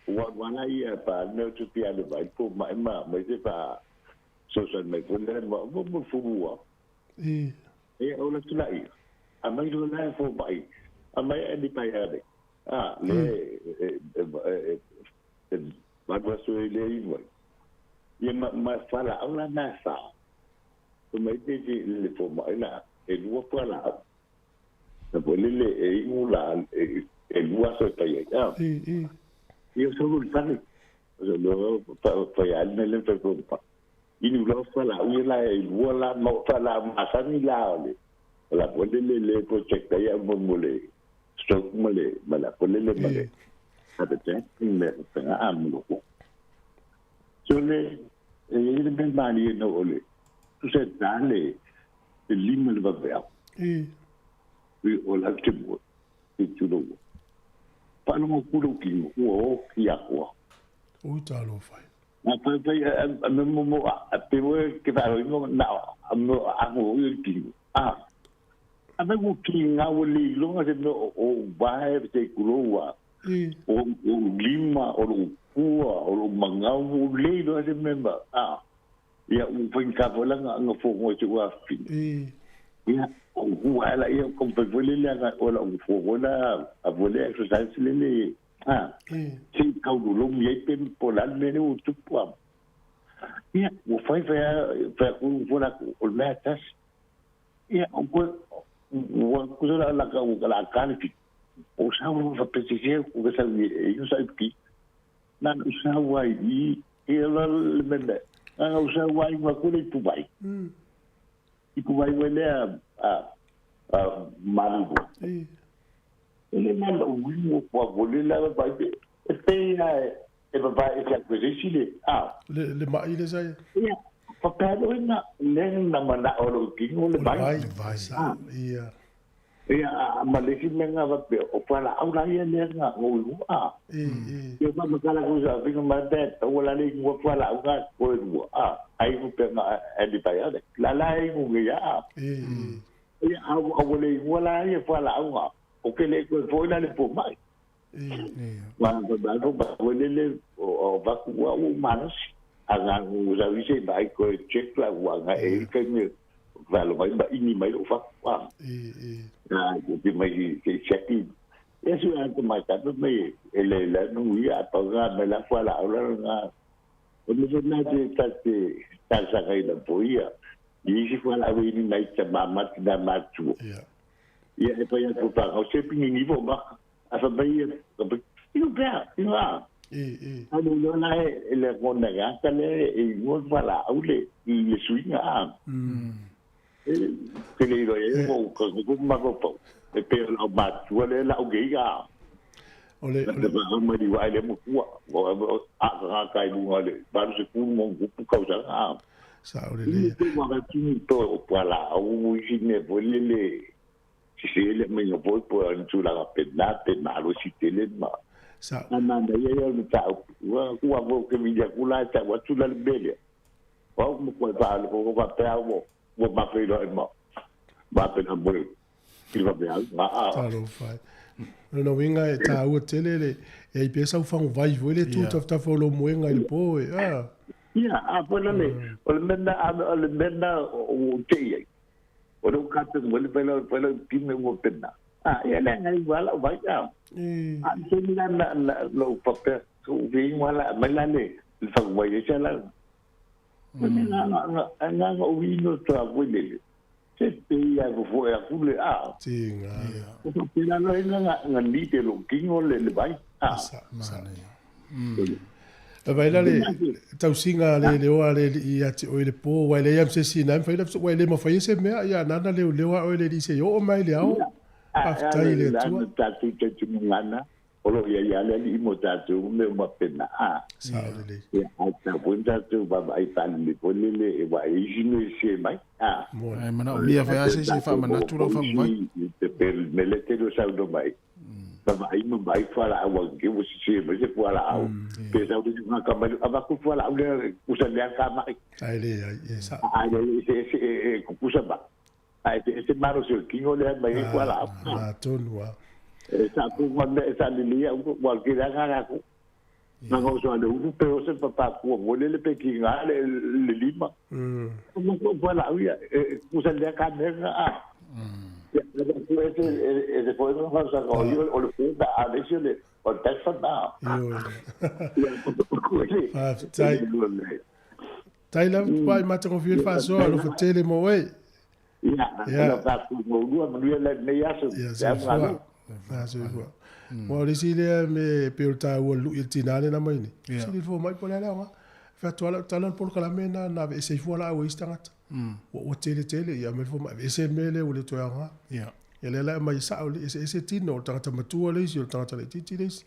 Ua alu lava la ia pa le mea ou te fia alu e vaai le fomai ma aumai se fa fesoasoani mai foi lea ma le fulu lava. Ia, ou alu atu laia, aumai loa la e fomai, aumai ae ni paia nei, a, lea e e valu aso e le inu ai. Ia ma, ma fualaau la na e fa. Fai mai le, le, le fomai la, e lua fualaau. Na foi le le e inu la, e, e lua aso e fai ai. Ah. Ia o sau le fale. O sau le fai ai le le fai fomai. Inu loa fualaau ia la e lua la, ma fualaau masani la o le, o la foi le le le protect ai au mo le stroke ma le, ma la foi le le ma le, heart attack me faapena a mo loko. So le, e i ai le mea malie na o le, tusa e ta le, le lima le vaveao. I o la te mua, te turo ua. Faalogo atu lou kino, ua oki atoa. Ui talofa e. Na fai fai a me mo mo a pe mo ke fa mo na a mo a mo i le kino. A a me mo ki ngā o le ilonga se mea o vae te kuloua. O o lima o lo pua o lo mangau o le iloa se mea ma a ia u fai ka fo la nga fo ngo te ua fi. Ia o hua ala ia kom fai fo le le nga o la u fo la a fo le exercise le le a se i kau lo mi ai pe po la le mea ua tupu a. Ia ua fai fai a fai aku fo la o le mea tasi. Ia o koe ua kusa la la ka la ka le fi. O sa ua fa pe se se ku ka sa i e sa i na u sa ua i i la le mea. Na u sa ua i ua kule i pubai. I pubai ua lea a a malu. E le mea o ui ua vole la vai pe e pe a e va e se ku se le a. Le le mai le sai. Ia fa pe lo ina le na mana o lo kingo le vai. Le vai sa. Ia. Ia, ma le isi mea na faapea, o fualaau la ia lea na ou igoa, a. Ia, faamatala atu i saofiga mai pe taua la le igoa fualaau na toe lua, a, ai inu pea ma antibiotic. La la e inu nei, a. Ia, a ua le igoa la ia fualaau na, o ke le toe foi la le fomai. Ma ma ma ma le le o vaku ua ua malosi. A na u sa i se mai ko check la ua nga e ke me va lo mai ba ini mai lo fa. Na ko ti mai se check i. E su a ko mai ta me e le la nu ia pa ga me la fa la la nga. O me na te ta te ta sa ga ina po ia. I si fa la ini mai ta ma ma na ma tu. Ia e pa ia tu pa o se pingi ni vo ma. A fa mai ia ka ino pea ino a. A le lo la e le kona ga ta le e ngo fa la au le i le suinga a. E ke le ro e mo ka ko ma ko po. E pe la ma tu le la u ge ga. O le le ba ma di wa le mo ku o a ga ka i bunga le ba se ku mo ku ku ka sa a. Sa o le le. Te wa ga ti to o pa la au i si ne vo le le. Si se le me no po po an tu la pe na pe ma lo si te le ma. Sa. Na na na ia ia ta ua ku wa vo ke mi ya ku la ta wa tu la le bele. Wa mo ko pa le ko pa pe au mo ma pe lo ma. Ma pe na mo. Ki va pe au. A a. Ta lo fai. No no winga e ta ua tele le e i pesa u fangu vai vo le tu taf taf lo moenga i le po e a. Ia a po le o le mena a o le mena o te ia. O lo ka te mo le pe lo pe lo ki me mo pena. A ia le ngai wala vai a. A se ni na na lo pa pe ku vi wala mai la le le fa vai e la. Na na na na na o vi no tra voi le. Se te ia ko fo e ku le a. Tinga. O pa pe la no na na ni te lo kingo le le vai. A. Sa. E vai la le tausiga le le oa le i ati o le po wai le am se sina am faila wai le ma fai se mea ia nana le le oa o le li se o mai le ao. Aftai le tua. Ta tu te tu ngana. O lo ia ia le li mo ta tu me ma pena a. Sa o le. Ia a ta bunda tu ba ai pa le po le le wa i si se mai. A. Ai mana o mia fa se se fa mana tu lo fa mai. Te per me le te lo sa do mai. Ba mai mo mai fa la wa ke wo se me se fa la au. Pe sa o nga ka mai ava ku fa la au le ku sa le ka mai. Ai le ai sa. Ai le se se ku sa ba. Ai se se maro se kingo le mai fa la au. A tonu a. E sa ku ma me sa le le wa ke la ga ku. Na ngo so le u pe o se papa ku mo le le pe ki nga le le lima. Mo ko fa la au ia ku sa le ka me a. Ya, ese fue una cosa que yo o le fui a decirle o te fa na. Ah, tai. Tai la pai ma te confie fa so lo fatele mo e. Ya, la fa ku mo lu mo lu le me ya so. Ya, sa fua. Mo le si le me pe o ta o lu il tinale na mai ni. Si le fo mai po le la wa. Fa to la tala por kala me na na e se fua la o istangata. O tele tele ia me fo mai e se mele o le toe anga. Ia. Ia le la mai sa o le se se tino o tangata matua le isi o tangata le titi le isi.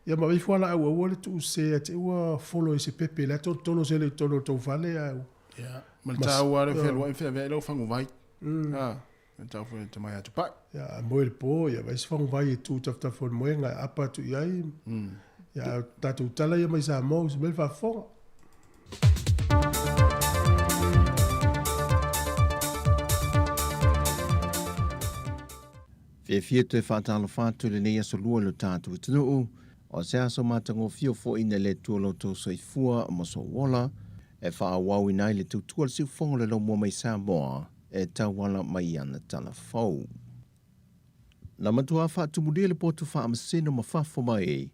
Ia ma i fua la au ua le tu se te ua follow i se pepe la to tolo se le tolo tau fale au. Ia. Ma le tau are whenua i whea vea lau whangu vai. Ah. Tau fo te mai atu pai. Ia moe le po ia vai se whangu vai e tu taftafu o le moenga e apa atu i ai. Ia tātou tala ia mai sa mou se mele whafonga. Fiafia toe whaatalo whātu le nei aso lua lo tātou atunuu, o se aso matagofie o foʻi le Atua lo outou soifua ma sou ola, e faaauauina ai le tautua le siufogo le laumua mai Samoa, e tauala mai ana tala fou. Na matuā faatumulia le potu faamasino ma fafo mai,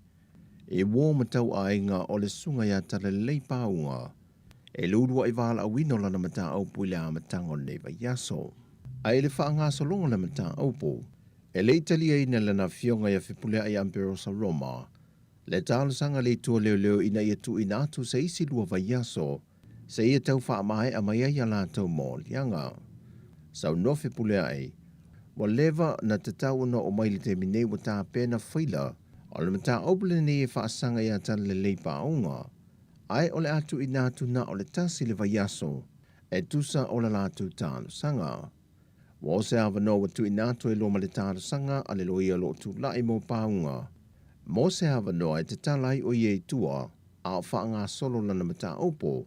e uō ma tauaiga o le suga iā Talalelei Pauga, e luluaʻi valaauina o lana mataupu i le amataga o lenei vaiaso. Ae le faagasologa o le mataupu, e le i taliaina lana afioga ia Fepuleaʻi Amperosa Roma, le talosaga le itu leoleo ina ia tuuina atu se isi lua vaiaso, se ia tau faamaeʻa mai ai a latou moliaga. Saunoa Fepuleaʻi, ua leva na tatau ona oo mai le taimi nei ua tapena faila o le mataupu lenei e faasaga iā Talalelei Pauga, ae o le a tuuina atu na o le tasi le vaiaso e tusa o le latou talosaga. Ua o se avanoa ua tuuina atu e lua ma le talosaga a le loia o lo o tulai mo Pauga mo se avanoa e tatala ai o ia i tua a o faagasolo lana mataupu.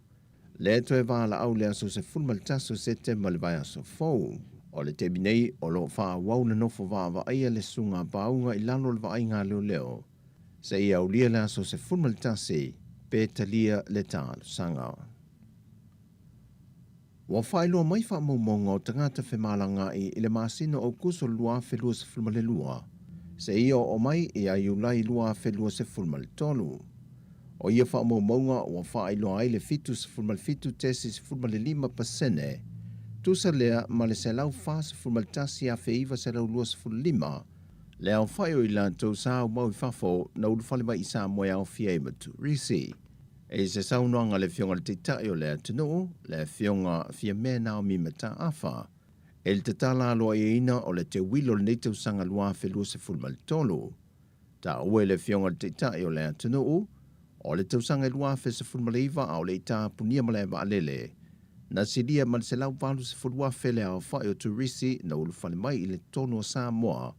Lea toe valaau le aso 11 o Setema le vaiaso fou. O le taimi nei, o lo o faaauau ona nofo vaavaaia le susuga a Pauga i lalo o le vaaiga a leoleo seia aulia le aso 11 pe talia le talosaga. Ua faailoa mai faamaumauga o tagata femalagaai i le masina o Aokuso 2022 seia oo mai ia Iulai 2023. O ia faamaumauga ua faailoa ai le 77.15 pasene, tusa lea ma le 141,925 le aofai o i latou sa aumau i fafo na ulufale mai i Samoa e aofia ai ma turisi. I se saunoaga a le Afioga i le Taitai o le atunuu, le Afioga Fiamē Naomi Mataafa, i le tatala aloaiaina o le teuilo o lenei tausaga 2023, taua e le Afioga i le Taitai o le atunuu, o le tausaga e 2019 a o le i tapunia malae vaalele, na silia ma le 180,000 le aofai o turisi na ulufale mai i le totonu o Samoa,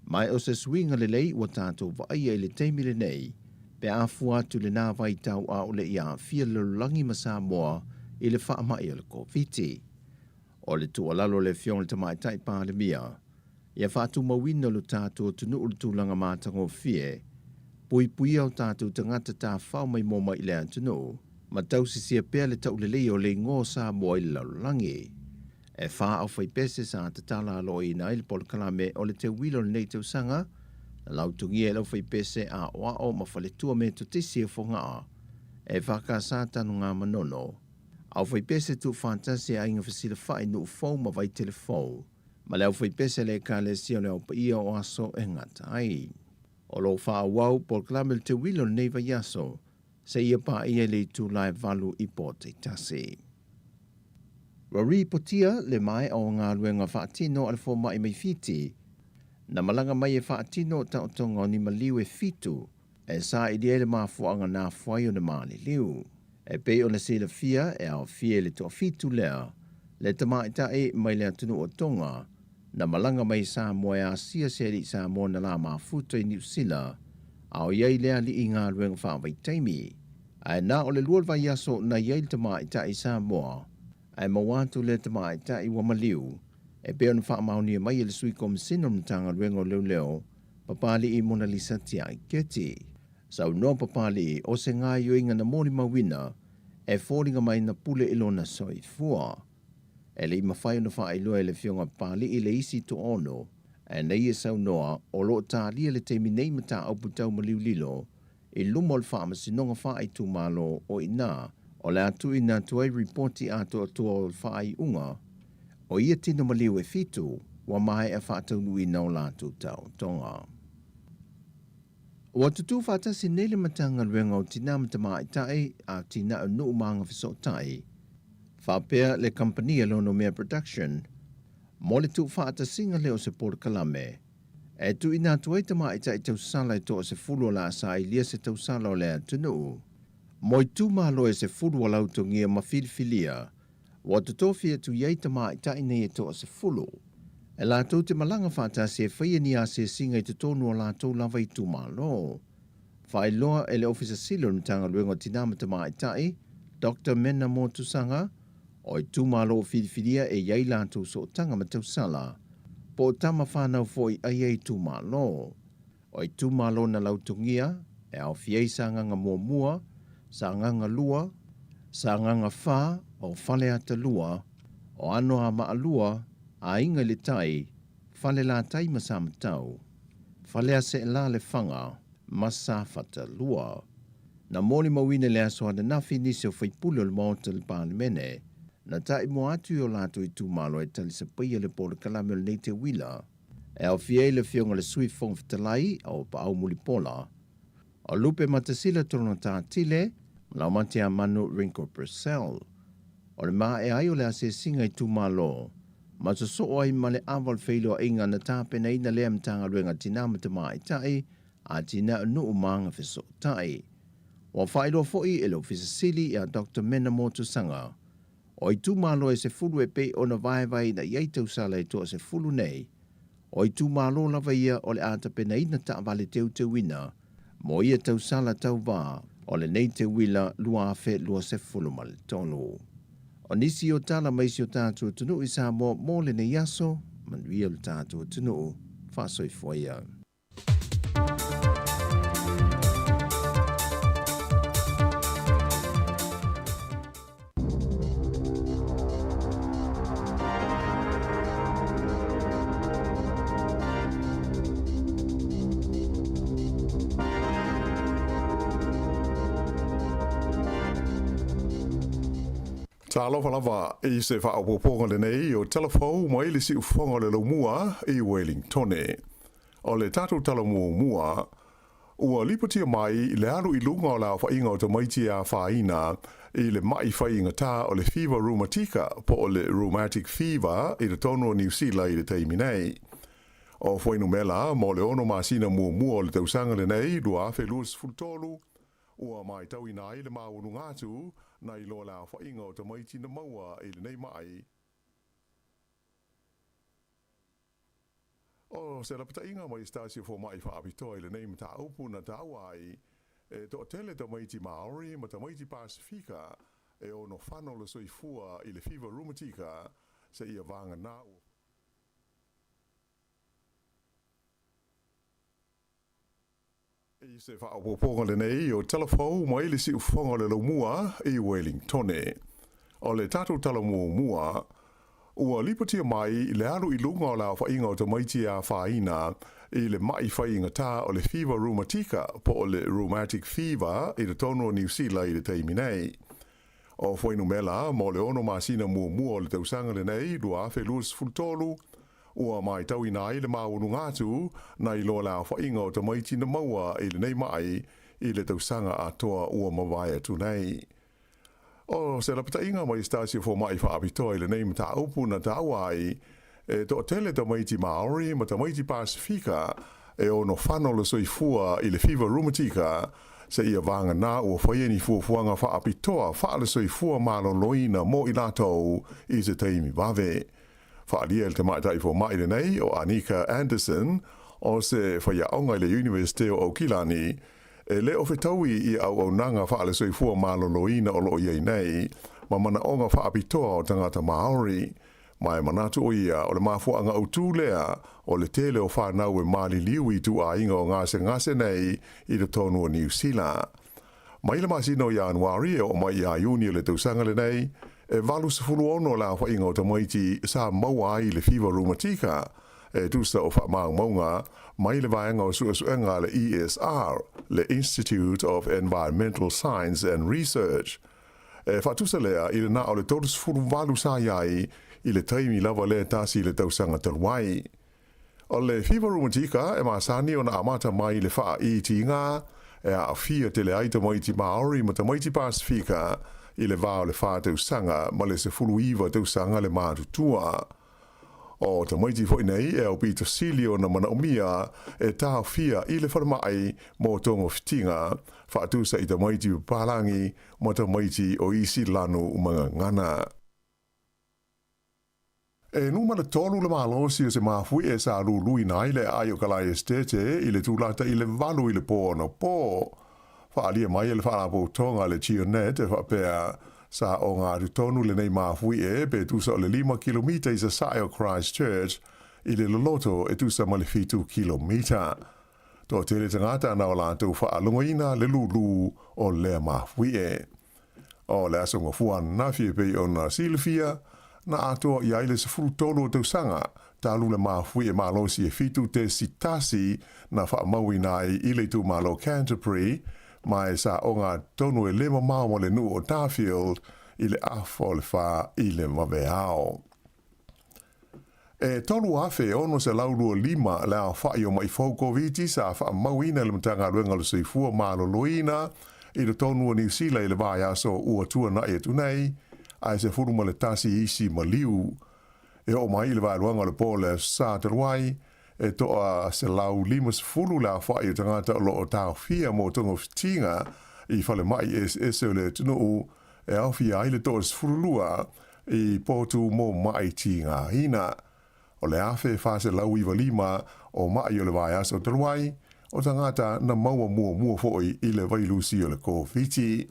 Ma o se suiga lelei ua tatou vaaia i le taimi lenei pe a fua atu i lena vaitau a o le i aafia le lalolagi ma Samoa i le faamai o le Koviti. O le tuualalo a le Afioga i le Tamaitai Palemia, ia faatumauina lo tatou atunuu i le tulaga matagofie, puipuia o tatou tagata tafao maimoa mai i le atunuu, ma tausisia pea le tauleleia o le igoa o Samoa i le lalolagi. E whā aufaipese sa tatala aloaina ai le polokalame o le teuila o lenei tausaga, na lautogia e le aufaipese aoao ma faletua Metotisi o Fogaa, e whakasa tanu ngā manono. Aufaipese tuufaatasi e Aiga Fesilafai, Nuufou ma Vaitelefou, ma le aufaipese a le Ekalesia o le Ao Paia o Aso e Gata ai. O lo o faaauau polokalame o le teuila o lenei vaiaso, seia paia i le itula e 8 i Pōtaetasi. Ua ripotia le maea o galuega faatino a le fomai mai Fiti, na malaga mai e faatino taotoga o ni maliu e fitu e sailia ai le mafuaaga nafoai ona maliliu. E pei ona silafia e aofia i le toafitu lea le tamaitai mai le atunuu o Tonga na malaga mai i Samoa e asia se alii Samoa na la mafuta i Niu Sila a o i ai le alii i galuega faavaitaimi. Ae na o le lua le vaiaso na i ai le tamaitai Samoa, ae maua atu lea tamaitai ua maliu, e pei ona faamaonia mai e le Sui Komesina o le Matagaluega o Leoleo, Papali'i Monalisa Tiai Keti. Saunoa Papali'i, o se gaoioiga na molimauina e foliga mai na pule i lona soifua. E le i mafai ona faailoa e le Afioga Papali'i le isi toaono, ae na ia saunoa, o lo o talia le taimi nei mataupu tau maliu lilo i luma o le Faamasinoga Faaitumalo o i ina o le a tuuina atu ai ripoti atoatoa o le faaiuga o ia tino maliu e fitu ua maea faataunuuina o latou taotoga. Ua tutū faatasi nei le Matagaluega o Tinā ma Tamaitai a Tina'u Nuu ma Agafesootai faapea le kamupani a Lonomea Production mo le tuufaatasiga lea o se polokalame E tuuina atu ai tamaitai tausala e toasefulu o le a sailia se tausala o le atunuu. Mo itumalo e sefulu ua lautogia ma filifilia, ua totofi atu i ai tamaitai nei e toasefulu. E latou te malaga faatasi e faia ni asiasiga i totonu o latou lava itumalo. Faailoa e le Ofisa Sili o le Matagaluega o Tinā ma Tamaitai, Doctor Mena Motusaga, O itumalo o filifilia e i ai latou sootaga ma tausala, po o tama fanau foi a ia itumalo. O itumalo na lautogia, e aofia ai Sagaga Muamua, Sagaga Lua, Sagaga Fa, o Faleata Lua, o Anoamaa Lua, Aiga i le Tai, Falelatai ma Samatau, Faleaseela Lefaga ma Safata Lua. Na molimauina i le aso ananafi nisi o faipule o le Maota o le Palemene, na taimua atu i o latou itumalo e talisapaia le polokalame o lenei teuila, e aofia ai le Afioga i le Sui Fofoga Fetalai o Paau Mulipola, o Lupe Matasila Tologata Tile ma Laumateamanu Ringo Purcell. O le maea ai o le asiasiga itumalo, ma sosoo ai ma le ava o le feiloaiga na tapenaina lea Matagaluega Tinā ma Tamaitai Atinae o Nuu ma Agafesootai. Ua faailoa foi e le Ofisa Sili ia Doctor Mena Motusaga, O itumalo e 10 e pei ona vaevaeina i ai tausala e toa-10 nei, o itumalo lava ia o le a tapenaina taavale teuteuina mo ia tausala tauvā o lenei teuila 2023. O nisi o tala mai si o tatou atunuu i Samoa mo lenei aso, manuia lo tatou atunuu, faasoifua ia. Talofa lava i se faaopoopoga lenei o tala fou mai le siufofoga o le laumua i Wellingtone. O le tatou tala muamua, ua lipotia mai le alu i luga o le aofaiga o tamaiti e afaina i le ma'i faigata o le fiva rumatika po o le rheumatic fever i totonu o Niu Sila i le taimi nei. O fuainumela mo le ono masina muamua o le tausaga lenei 2023, ua matauina ai le maualuga atu nai loa le aofaiga o tamaiti na maua i lenei ma'i. O se lapataiga mai se tasi o fomai faapitoa i lenei mataupu na taua ai, e toatele tamaiti Māori ma tamaiti Pasifika e ono fano le soifua i le fiva rumatika seia vagana ua I se faaopoopoga lenei o tala fou mai le siufofoga o le laumua i Wellingtone. O le tatou tala muamua, ua lipotia mai le alu i luga o le aofaiga o tamaiti e afaina i le ma'i faigata o le fiva rumatika po o le rheumatic fever i totonu o Niu Sila i le taimi nei. O fuainumela mo le ono masina muamua o le tausaga lenei 2023, ua matauina ai le maualuga atu nai loa le aofaiga o tamaiti na maua i lenei ma'i i le tausaga atoa ua mavae atu nei. O se lapataiga mai se tasi o fomai faapitoa i lenei mataupu na taua ai, e toatele tamaiti Māori ma tamaiti Pasifika e ono fano le soifua i le fiva rumatika seia vagana ua faia ni fuafuaga faapitoa faale-soifua maloloina mo i latou i se taimi vave. Faaalia e le tamaitai fomai lenei o Anika Anderson, o se faiaoga i le Iunivesite o Aukilani, e le o fetaui i auaunaga faale-soifua maloloina o lo o i ai nei ma manaoga faapitoa o tagata Māori. Ma e manatu ʻo ia, o le mafuaaga autū lea o le tele o fanau e maliliu i ituaiga o gasegase nei i totonu o Niu Sila. Mai le masina o Ianuari e oo mai ia Iuni o le tausaga lenei, e 86 le aofaiga o tamaiti sa maua ai le fiva rumatika e tusa o faamaumauga mai le vaega o suesuega a le ESR, le Institute of Environmental Science and Research. E faatusa lea i le na o le 38 sa i ai i le taimi lava lea tasi i le tausaga talu ai. O le fiva rumatika e masani ona amata mai i le faaitiga e aafia tele ai tamaiti Māori ma tamaiti Pasifika i le va o le 4 tausaga ma le 19 tausaga le matutua. O tamaiti foi nei e aupito sili ona manaomia e taofia i le falemai mo togafitiga, faatusa i tamaiti papalagi ma tamaiti o isi lanu magagana. E numera tolu le malosi o se mafuie sa luluina ai le aai o Kalae Esitete i le tulata i le 8 i le po anapo. Faaalia mai e le Faalapotopotoga a le Geonet e faapea, sa oga atu tonu lenei mafuie pe tusa o le 5 kilomita i sasae o Christchurch i le loloto e tusa ma le 7 kilomita. Toatele tagata na o latou faalogoina le lulu o lea mafuie. O le aso gafua ananafi e pei ona silafia, na atoa i ai le 13 o tausaga talu le mafuie malosi e 7.1 na faamauina ai i le itumalo Canterbury, ma e sa oga tonu e le mamao ma le nuu o Darfield i le afa o le 4 i le vaveao. E 3,625 le aofai o maʻi fou Koviti sa faamauina e le Matagaluega o le Soifua Maloloina i totonu o Niu Sila i le vaiaso ua tuanai atu nei, ae 11 isi maliu. E oo mai i le vaeluaga o le po o le Aso Sa talu ai, e toa 150 le aofai o tagata o lo o taofia mo togafitiga i falemai eseese o le atunuu e aofia ai le 12. i potu mo maʻi tigaina. O le 1495 o maʻi o le vaiaso talu ai, o tagata na maua muamua foi i le vailusi o le Koviti.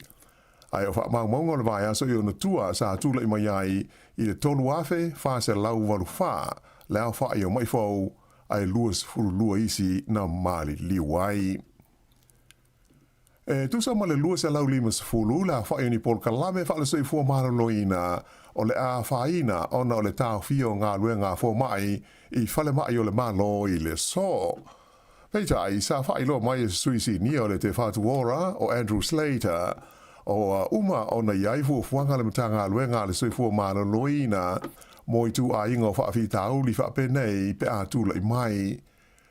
Ae o faamaumauga o le vaiaso i ona tua sa tulaʻi mai ai i le 3484 le aofaʻi o maʻi fou, ae 22 isi na maliliu ai. E tusa ma le 250 le aofaʻi o ni polokalame faale-soifua maloloina o le a afaina ona o le taofia o galuega a fomaʻi i falemaʻi o le Malo i le aso. Peitai, sa faailoa mai e se sui sinia o le Te Whatu Ora, o Andrew Slater, ua uma ona i ai fuafuaga a le Matagaluega a le Soifua Maloloina mo ituaiga o faafitauli faapenei pe a tulaʻi mai.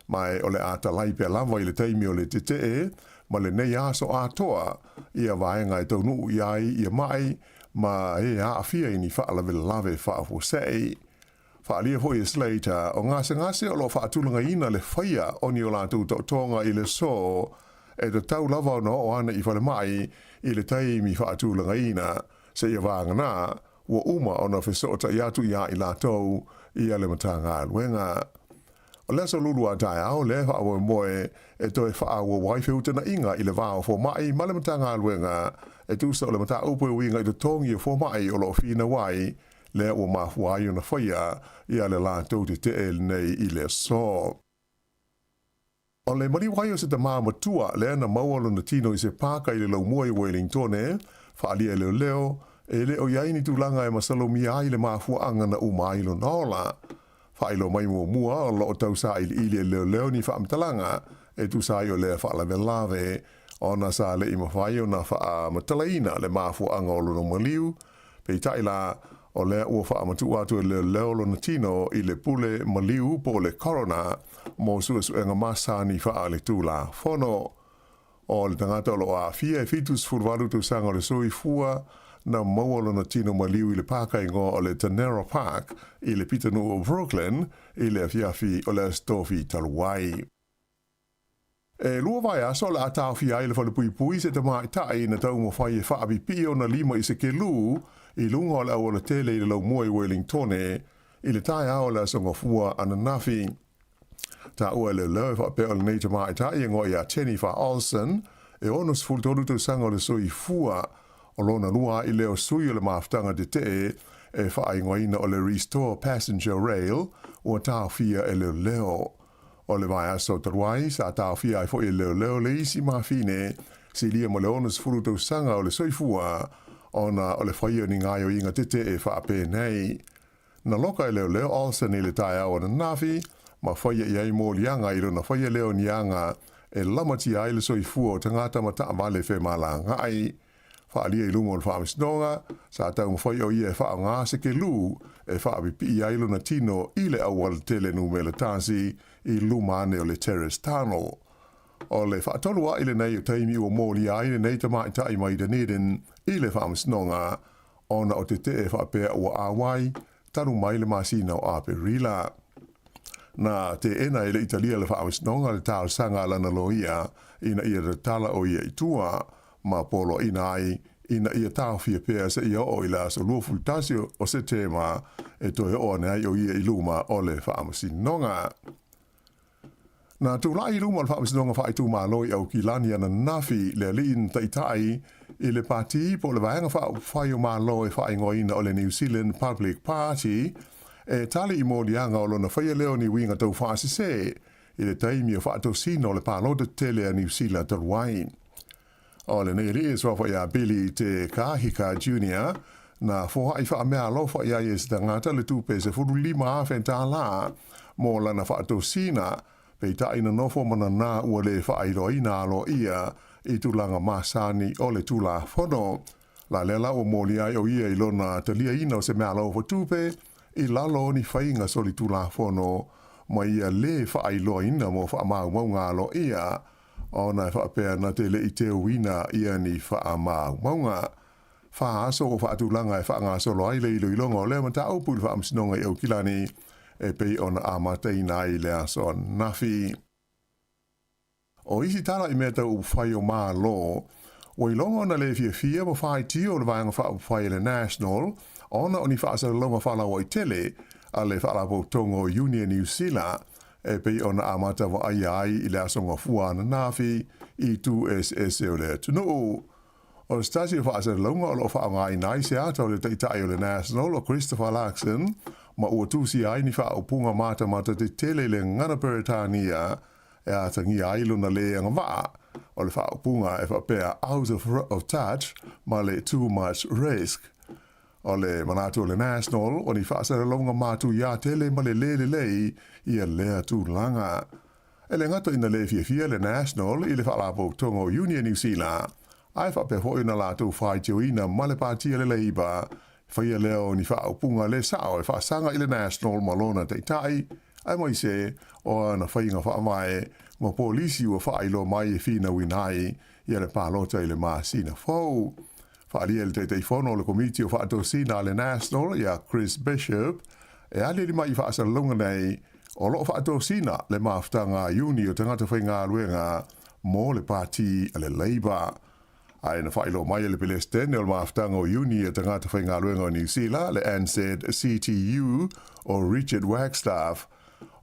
Ma o le a talai pea lava i le taimi o le tetee ma lenei aso atoa ia vaega e taunuu i ai ia maʻi ma e aafia i ni faalavelave faafuasei. Faaalia foi e Slater, o gasegase o lo o faatulagaina le faia o ni o latou taotoga i le aso e tatau lava ona oo ane i falemai i le taimi faatulagaina, seia vagana ua uma ona fesootai atu iā i latou ia le Matagaluega. O le aso Lulu a taeao lea e faamoemoe e toe faaauau ai feutanaʻiga i le va o fomaʻi ma le Matagaluega e tusa o le mataupu e uiga i totogi o fomaʻi o lo o finau ai lea ua mafua ai ona faia ia le latou tetee lenei i le aso. O le maliu ai o se tamā matua lea na maua lona tino i se pāka i le laumua i Welingtone, faaalia e leoleo, e le o i ai ni tulaga e masalomia ai le mafuaaga na uma ai lona ola. Faailoa mai muamua o lo o tau sailiili e leoleo ni faamatalaga e tusa ai o lea faalavelave ona sa le i mafai ona faamatalaina le mafuaaga o lona maliu. Peitai la, o lea ua faamatuu atu e leoleo lona tino i le pule maliu po o le coroner mo suesuega masani faaletulafono. O le tagata o lo o aafia e 78 tausaga o le soifua na maua lona tino maliu i le pāka igoa o le Tanera Park i le pitonuu o Brooklyn i le afiafi o le Aso Tofi talu ai. E lua vaiaso o le a taofia ai le falepuipui se tamaitai na taumafai e faapipii ona lima i se kelū i luga o le aualatele i le laumua i Welingtone i le taeao o le Aso Gafua ananafi. Taua e leoleo e faapea o lenei tamaitai e igoa ia Jennifer Olsen, e 63 tausaga o le soifua, o lona lua aʻi lea o sui o le mafutaga tetee e faaigoaina o le Restore Passenger Rail ua taofia e leoleo. O le vaiaso talu ai, sa taofia ai foi e leoleo le isi mafine silia ma le 60 tausaga o le soifua ona o le faia o ni gaoioiga tetee faapenei. Na loka e leoleo Olsen i le taeao ananafi ma faia i ai moliaga i lona faia lea o ni aga e lamatia ai le soifua o tagata ma taavale femalagaai. Faaalia i luga o le faamasinoga, sa taumafai o ia e faaaoga se kelū e faapipii ai lona tino i le aualatele numera tasi i luma ane o le Terrace Tunnel. O le faatolu aʻi lenei o taimi ua molia ai lenei tamaitai mai Dunedin i le faamasinoga ona o tetee faapea ua ʻauai talu mai le masina o Aperila. Na teena e le Italia le faamasinoga le talosaga a lana loia ina ia tatala o ia i tua, ma poloaiina ai ina ia taofia pea seia oo i le aso 21 o Setema e toe oo ane ai o ia i luma o le faamasinoga. Na tulai i luma o le Faamasinoga Faaitumalo i Aukilani ananafi le alii na taitai i le pati po o le Vaega Faaupufai o Malo e faaigoaina o le New Zealand Public Party e tali i moliaga o lona faia lea o ni uiga taufaasese i le taimi o faatosina o le palota tele a Niu Sila talu ai. O lenei alii e suafa iā Billy Te Kahika Junior, na foaʻi faameaalofa i ai e se tagata le tupe 15,000 tālā mo lana faatosina, peitai na nofo ma nanā ua lē faailoaina aloaia i tulaga masani o le Tulafono. La lea la ua molia ai o ia i lona taliaina o se meaalofa tupe i lalo o ni faiga solitulafono ma ia lē faailoaina mo faamaumauga aloaia ona e faapea na te le i teuina ia ni faamaumauga. Fa aso ua faatulaga e faagasolo ai le iloiloga o lea mataupu i le Faamasinoga i Aukilani e pei ona amataina ai le aso ananafi. O isi tala i mea tau upufai o Malo, ua iloga ona le fiafia ma faitio le Vaega Faaupufai a le National. ona o ni faasalalauga faalauaitele a le Faalapotopotoga o Iuni a Niu Sila e pei ona amata vaaia ai i le aso Gafua ananafi i itu eseese o le atunuu. O se tasi o faasalalauga o lo o faaaogaina ai se ata o le Taitai o le National o Christopher Luxon ma ua tusia ai ni faaupuga matamata tetele i le gagana Peretania e atagia ai lona lē agavaa o le faaupuga e faapea out of touch ma le too much risk. O le manatu o le National, o ni faasalalauga matuia tele ma le lē lelei ia lea tulaga. E le gata ina lē fiafia le National i le Faalapotopotoga o Iuni a Niu Sila, ae faapea foi ona latou faitioina ma le Pati a le Labour, faia lea o ni faaupuga le sao e faasaga i le National ma lona taitai, aemaise o ana faiga faavae ma polisi ua faailoa mai e finauina ai ia le palota i le masina fou. Faaalia e le Taitaifono o le Komiti o Faatosina a le National ia Chris Bishop, e aliali mai i faasalalauga nei, o lo o faatosina le mafutaga a Iuni o tagata faigaluega mo le Pati a le Labour. Ae na faailoa mai e le Pelesitene o le mafutaga o Iuni a tagata faigaluega o Niu Sila, le NZCTU, o Richard Wagstaff,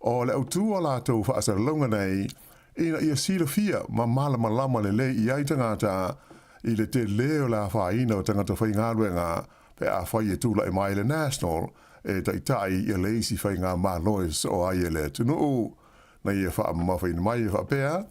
o le autū o latou faasalalauga nei ina ia silafia ma malamalama lelei i ai tagata i le telē o le afaina o tagata faigaluega pe afai e tulai mai le National e taitai ia le isi faigamalo e sosoo ai e le atunuu. Na ia faamamafaina mai e faapea,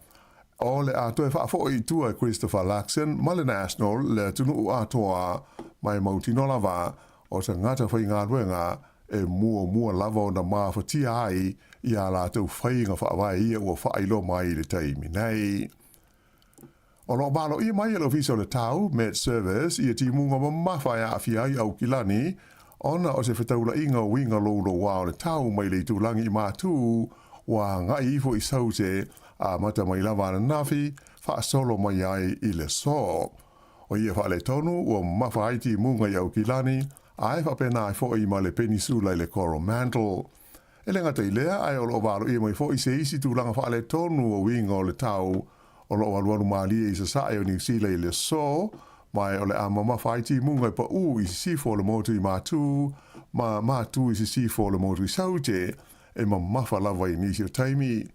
o le a toe faafoi i tua e Christopher Luxon ma le National le atunuu atoa ma e mautinoa lava o tagata faigaluega e muamua lava ona mafatia ai i a latou faiga faavae ia ua faailoa mai i le taimi nei. O lo o maloia mai e le Ofisa o le Tau, Met Service, ia timuga mamafa e aafia ai Aukilani ona o se fetaulaiga o uiga louloua o le tau mai le itulagi i Matū ua agai ifo i Saute amata mai lava ananafi faasolo mai ai i le aso. O ia faaletonu ua mamafa ai timuga i Aukilani ae faapena ai foi ma le Penisula i le Coromandel. E le gata i lea, ae o lo o valoia mai foi se isi tulaga faaletonu o uiga o le tau o lo o alualu malie i sasae o Niu Sila i le aso, ma o le a mamafa ai timuga e paʻū i sisifo o le motu i Matū ma Matū i sisifo o le motu i Saute, e mamafa lava i nisi o taimi.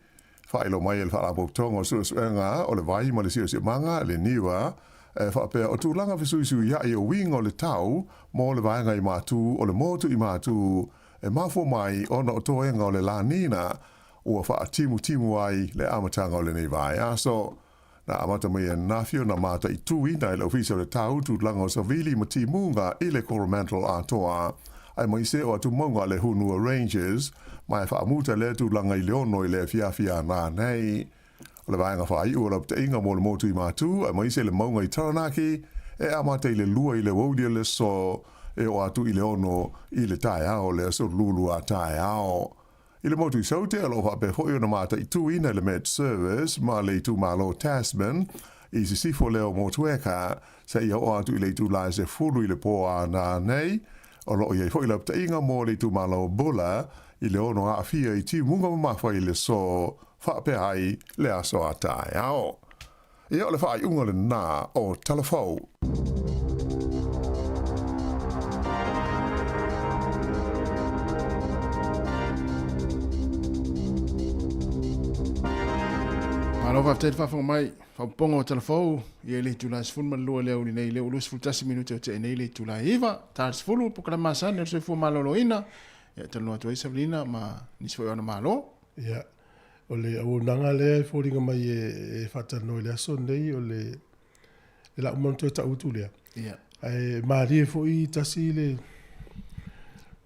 Faailoa mai e le Faalapotopotoga o Suesuega o le Vai ma le Siosiomaga, le NIWA, e faapea o tulaga fesuisuiaʻi o uiga o le tau mo le vaega i Matū o le motu i Matū e mafua mai ona o toega o le La Nina ua faatimutimu ai le amataga o lenei vaiaso. Na amata mai ananafi ona mataituina e le Ofisa o le Tau tulaga o savili ma timuga i le Coromandel atoa, aemaise o atumauga a le Hunua Ranges, ma e faamuta lea tulaga i le 6 i le afiafi a nanei. O le vaega faaiu o lapataiga mo le motu i Matū, aemaise le mauga i Taranaki, e amata i le 2 i le uauli o le aso, e oo atu i le 6 i le taeao o le aso Lulu a taeao. I le motu i Saute, o lo o faapea foi ona mataituina e le Met Service ma le itumalo Tasman i sisifo lea o Motueka seia oo atu i le itula e 10 i le pō a nanei. O lo o i ai foi lapataiga mo le itumalo Buller i le 6 aafia i timuga mamafa i le aso faapea ai le aso a taeao. Ia, o le faaiuga lena o Tala Fou. Malo faafetai le faafofoga mai, faaopoopoga o Tala Fou, ia i le itula e 12 i le aoauli nei, lea ua 21 minute o tea nei le itula e 9, ta le 10, polokalame masani o le soifua maloloina, ia e talanoa atu ai Savalina ma nisi foi o ana malo. Ia, O le auaunaga lea e foliga mai e faatalanoa i le aso lenei, o le le la uma ona toe tau atu lea. Yeah. Ae malie foi tasi le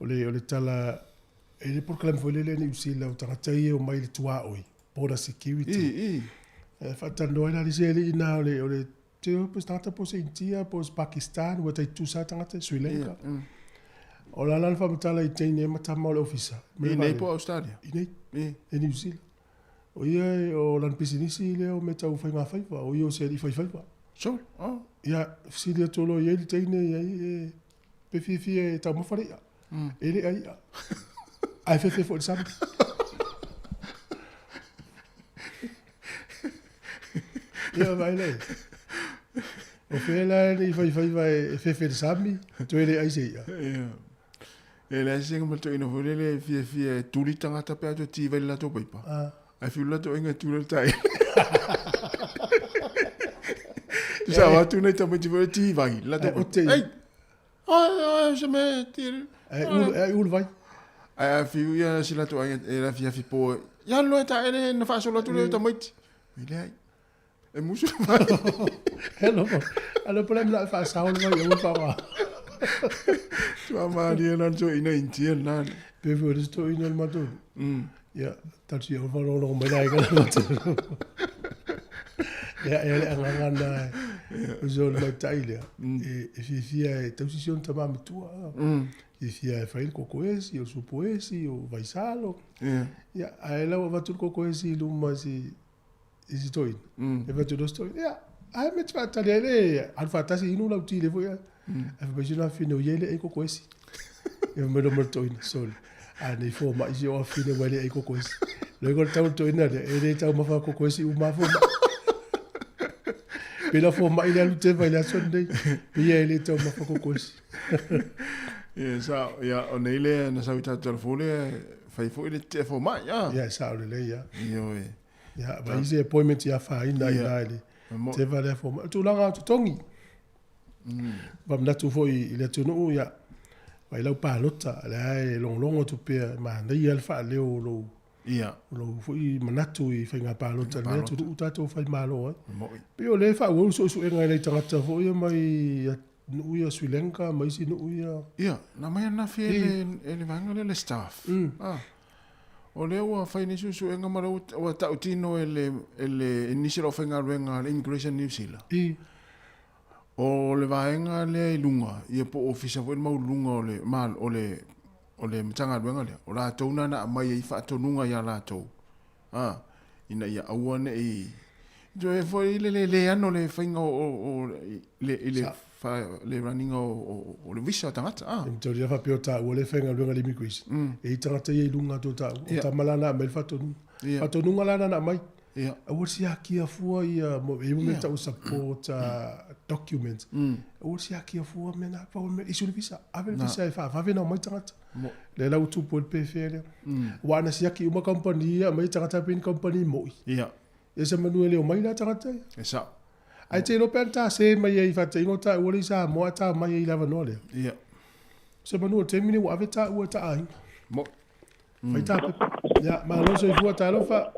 o le o le tala e le polokalame foi lele a Niu Sila o tagata ia e omai i le tuaoi, border security. I, i. E faatalanoa ai la le isi alii na o le o le te iloa po o se tagata po o se Initia po o se Pakistan ua tai tutusa lava tagata Sri Lanka. Yeah, mm. O la la le faamatala i teine ma tama o le ofisa. I nei po o Australia? I nei. I. I New Zealand. O ia o lana pisinisi lea o mea tau faigafaiva, o ia o se alii faifaiva. Sure. Oh. Ia, fesili atu loa i ai le teine i ai e pe fiafia e taumafa le i'a. E le ai i'a. Ae fefe foi i le sami. Ia vaai la i ai. O fea la e faifaiva e fefe i le sami, toe le ai se i'a. Ia. E leai se ma toeaina foi lele e fiafia e tuli tagata pe a toe ti vai le latou paipa. Ae fiu le latou aiga e tuli ai le taele. Tusa avatu nai tamaiti foi lele ti vai le latou paipa. Ei! Ai, ai, se mea e ti. Ai ulu vai. Ae a fiu ia si latou aiga e afiafi po e, ia loa e taele na faasolo atu lea o tamaiti. E leai. E musu le vai. Hello. Alo pala mla fa sa le vai o fa wa. Tua malie na to ina intia na. Pe fo le to ina le mato. Ya ta ti o fa lo mai lai ka le mato. Ya ya le anga na. O zo le mai tai le. E e fi fi e tau si on tama matua. E fi e fa il koko esi o supo esi o vaisalo. Ya a ela o vatu koko esi luma si i si toeaina. E fai atu loa si toeaina, ia, ai mea e te faatali ai le alu faatasi inu lau ti le foi. Ae fai mai si ona afine o ia e le ai koko esi. Ia fai mai loa ma le toeaina, sole, a nei fomai si ou afine ua e le ai koko esi. Loiga o le tau o le toeaina lea, e le taumafa koko esi uma lava fomai. Pe la fomai le alu teva i le aso lenei, pe ia e le taumafa koko esi. Ia, sao, ia, o nei lea na sau i tatou telefoni lea, fai foi le tetee fomai, a? Ia, e sao lelei lava. Ioe. Ia, ma isi appointment ia afaina i ina i le teva lea fomai. O tulaga o totogi. Faamanatu foi i le atunuu, ia, vaai lau palota, lea e logologo atu pea, e manaia le faaleo o lou, o lou foi manatu i faiga palota i lenei atunuu tatou faimalo ai. Pei o lea e faaauau le suesuega i nai tagata foi ia mai nuu ia Sri Lanka ma isi nuu ia. Ia, na aumai ananafi e le vaega lea le staff. O lea ua fai nei suesuega ma lea ua tautino e le, e le, e nisi o le aufaigaluega a le Immigration New Zealand. I. O le vaega lea i luga, ia po o ofisa foi le maualuluga o le, ma, o le, o le Matagaluega lea, o latou na na aumai ai faatonuga ia latou, a, ina ia aua ne i, toe foi le le le ano le faiga o, o, o le, i le, fa, le running o, o, o le visa o tagata, a. E matou ia faapea o taua le faigaluega le immigration. E i ai tagata ia i luga atu o taua. O tama la na aumai le faatonuga. Faatonuga la na na aumai. Aua le siakia fua ia, e i ai mea tau support documents. Aua le siakia fua mea na, pau o le mea, issue le visa. Ave le visa e faavave ona omai tagata. Lea la ua tupu ai le pefea lea. Aua ana siaki uma kamupani ia, aumai tagata pei ni kamupani moi. Ia se manu e le omai la tagata ia. E sao. Ae te iloa pe ana ta se mai ai i faataiga o taua lea i Samoa ae ta mai ai i le avanoa lea. Se manu o le taimi lenei ua ave taua e ta aiga. Moi. Fai ta pepa. Ia, malo soifua, talofa.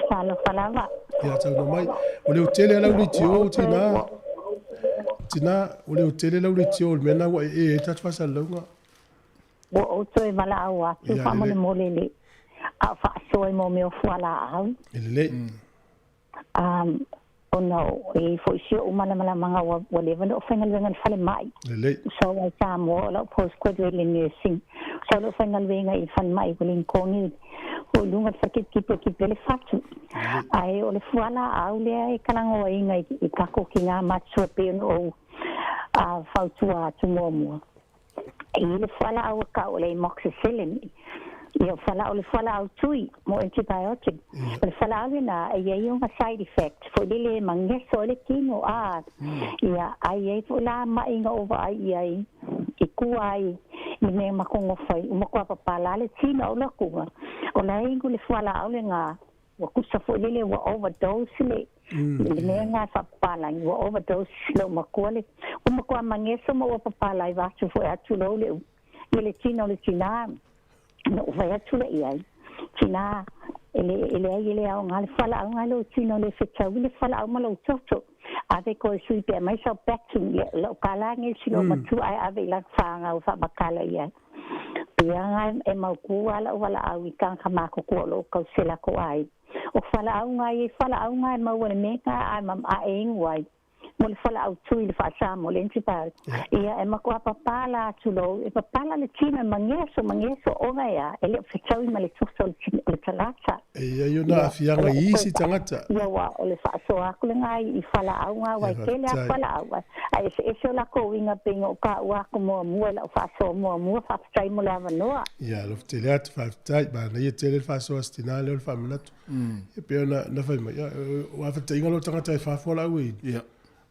Talofa lava. Ia, saunoa mai. Ua leotele lava lau leitio, tina. Tina, ua leotele lau leitio i le mea lena ua e ee ai le tatou faasalalauga. Ua ou toe valaau atu faamolemole le a o faasoa i mea o fualaau. E lelei. Ona e i ai foi si ou malamalamaga ua ua leva ona ou faigaluega i le falemai. Lelei. Sau ai Samoa o lau postgraduate i le nursing. Sau lou faigaluega i le falemai i Wellingtone o i luga o le fale kipi o le fatu. Ae o le fualaau lea e talagoaina i tatou tina matutua pei ona ou fautua atu muamua. E i ai le fualaau e tau o le amoxicillin. Ia, o fualaau, o le fualaau tui mo antibiotic. O le fualaau lena, e i ai ona side effect foi lele e mageso ai le tino, a, ia, a i ai foi la maʻi na ou vaai i ai i tua ai i mea matou nofo ai, ua matua papala le tino o le atuga. O la e inu le fualaau lena, Ua tusa foi lele ua overdose le le mea lena e faapapalagi, ua overdose lou matua le ua matua mageso ma ua papala ai vasu foi atu lou le ia le tino o le tina na ou fai atu lea i ai, tina e le e leai e le aoga le fualaau lena i lou tino le fetaui le fualaau ma lou toto. Ave koe sui pe aumai sau backing ia lau kālā nei si lou matua ae ave i lana whāngau whaamakala i ai. Piaga e mautū a lau walaau i tagata matutua o loo tausela ko ai. O fualaau nga ia i fualaau nga e maua i le mea nga a ma a e inu ai. Mo le fualaau tui le faasamoa le antibiotic. Ia e matua papala atu lou e papala le tino e mageso mageso ona ea e le o fetaui ma le toto o le tagata. E i ai ona aafiaga i isi tagata. Ia ua o le faasoa atu lena i fualaau nga aua e tele a fualaau ae eseese o latou uiga pei ona ou taua atu muamua i lau faasoa muamua faafetai mo le avanoa. Ia alofa tele atu faafetai manaia tele le faasoa a si tina lea o le faamanatu. Ia pei ona na fai mai, ua afataiga lou tagata e fa fualaau e inu. Ia.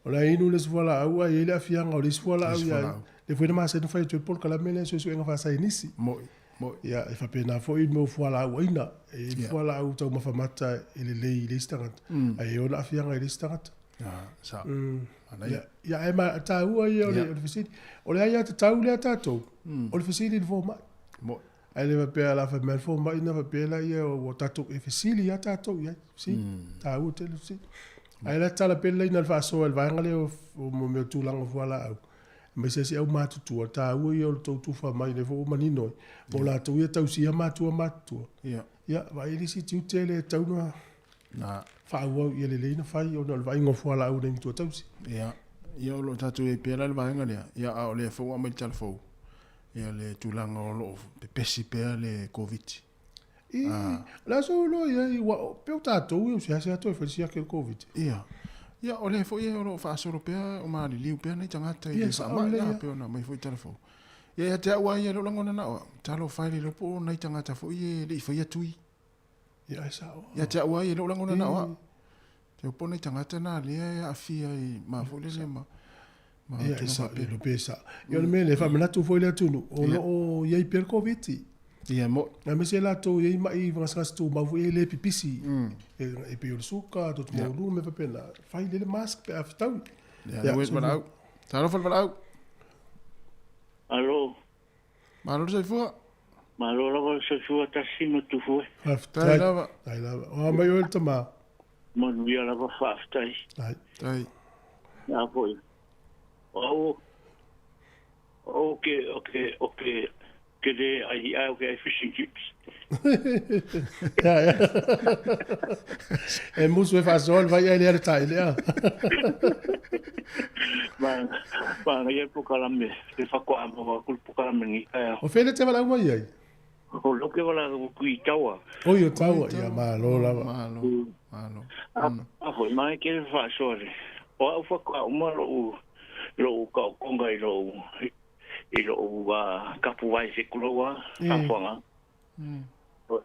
O le a inu le isi fualaau ae i ai le aafiaga o le isi fualaau ia ai. Lea foi na masani ona fai atu ai le polokalame lea i suesuega faasaienisi. Mo'i, mo'i. Ia, e faapena foi mo fualaau aina. E i ai fualaau taumafa mata e lelei i le isi tagata, ae i ai ona aafiaga i le isi tagata. Ah, sa. Manaia. Ia, ae ma, taua ia o le, o le fesili. O le aiatatau lea a tatou, o le fesili i le fomai. Mo'i. Ae le faapea o le a fai mai le fomai ona faapea lea ua tatou e fesili lava tatou i ai. Fesili, taua tele le fesili. Ae la tatala pea le laina o le faasoa i le vaega lea o mea o tulaga o fualaau, aemaise lava si aumatutua, taua ia o le tou tufa mai lea foi ua manino ai, po o latou ia e tausia matua matutua. Ia, vaai le isi tiute lea e tatau ona faaauau ia lelei ona fai ona o le vaaiga o fualaau a nai matua tausi. Ia, ia o lo o tatou i ai pea la i le vaega lea, ia a o lea foi ua aumai le tala fou, ia le tulaga o lo o pepesi pea le Koviti. I, o le a sou iloa i ai, ua, pe o tatou ia o seasea toe fai le siaki o le Koviti. Ia, ia o lea foi o lo o faasolo pea o maliliu pea nai tagata i le faamai la, pei ona aumai foi tala fou. Ia ia te au lava ia i lou lagona na o au, talofa e le iloa po o nai tagata foi e le i faia tui. Ia, e sao. Ia te au lava ia i lou lagona na o au. Te iloa po o nai tagata na lea e aafia i ma foi lele ma ma Ia, e sao, e pe sao. Ia, o le mea lea, e faamanatu foi le atunuu, o lo o i ai pea le Koviti. Ia, mo. Aemaise latou e i ai mai gasegase tumau foi e le pipisi, e pei o le suka, toto maualuga, mea faapena. Fai lelei le mask pe a fetaui. Ia, lea ua valaau. Talofa le valaau. Alo. Malo le soifua. Malo lava le soifua tasi ma tufue. Faafetai lava. Faafetai lava. O a mai oe le tama? Manuia lava faafetai. Ai. Tai. A foi. O au o ke o ke o ke ke le ai ai o ke ai fish and chips. Ia, ia. E musu e faasoa le vai ai lea le tai lea. Ma ma ngai polokalame le faatoa maua atu le polokalame lenei taeao. O fea le te valaau mai ai? O lou ke valaau atu i Taua. Oi o Taua, ia malo lava. Malo, malo. A foi mai ke le faasoa le. O au faatoa uma lou lou taotoga i lou i lou tapuvae se tulou a fafoaga.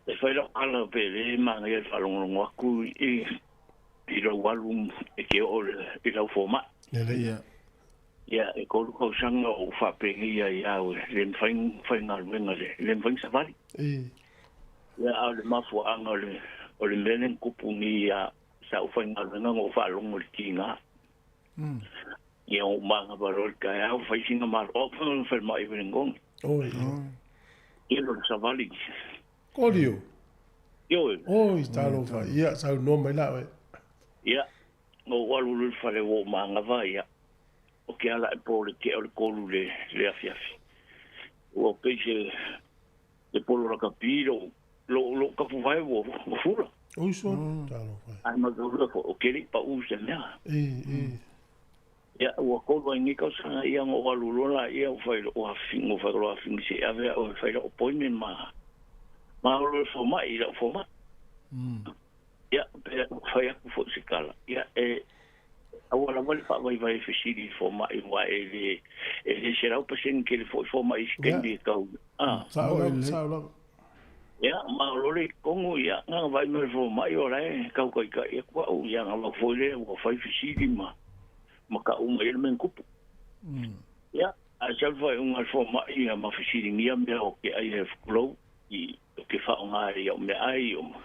E fai lau tala pe le manaia le faalogologo atu i i lou alu e te oo i lau fomai. Ia. Ia, e tolu tausaga o ou faapenei ai au e le mafai ona faigaluega le le mafai ona savali. Ia, a o le mafuaaga o le o le mea lea na tupu nei ia sa ou faigaluega na ou faalogo i le tiga. Ia ou manava loa i le taeao fai sina malo o au foi na falemai i Wellington. Oi. Ia le savali. Kolio. Ioe. Oi, talofa. Ia, saunoa mai la oe. Ia, na ou alu loa i le fale ua ou manava, ia, o ke ala e po le tea o le tolu le, le afiafi. Ua pei se, se polo lakapi lou, lou, lou tapuvae ua, ua fula. Oi sole, talofa. Ae mataulia foi, o ke le i paʻu se mea. E, e. Ia, ua tolu ai nei tausaga ia na ou alu loa laia ua fai lou afifina, ua fai lou afifina se i ave au e fai lau appointment ma, ma alu loa i le fomai, i lau fomai. Ia, pe fai atu foi se tala, ia, e aua lava le faavaivai e fesili i le fomai, aua e le, e le 100% tele foi fomai i se taimi e tau, a. Sao lava, sao lava. Ia, ma o lole i totonu, ia, na ona vaai mai o le fomai o la e tau taitai atu au, ia ona avatu foi lea ua fai fesili ma, ma tau mai ai le mea na tupu. Ia, ae sau le faaiuga a le fomai, ia, ma fesiligia mea o ke ai e tulou, i, o ke faaaoga ai i au meaai, o ma.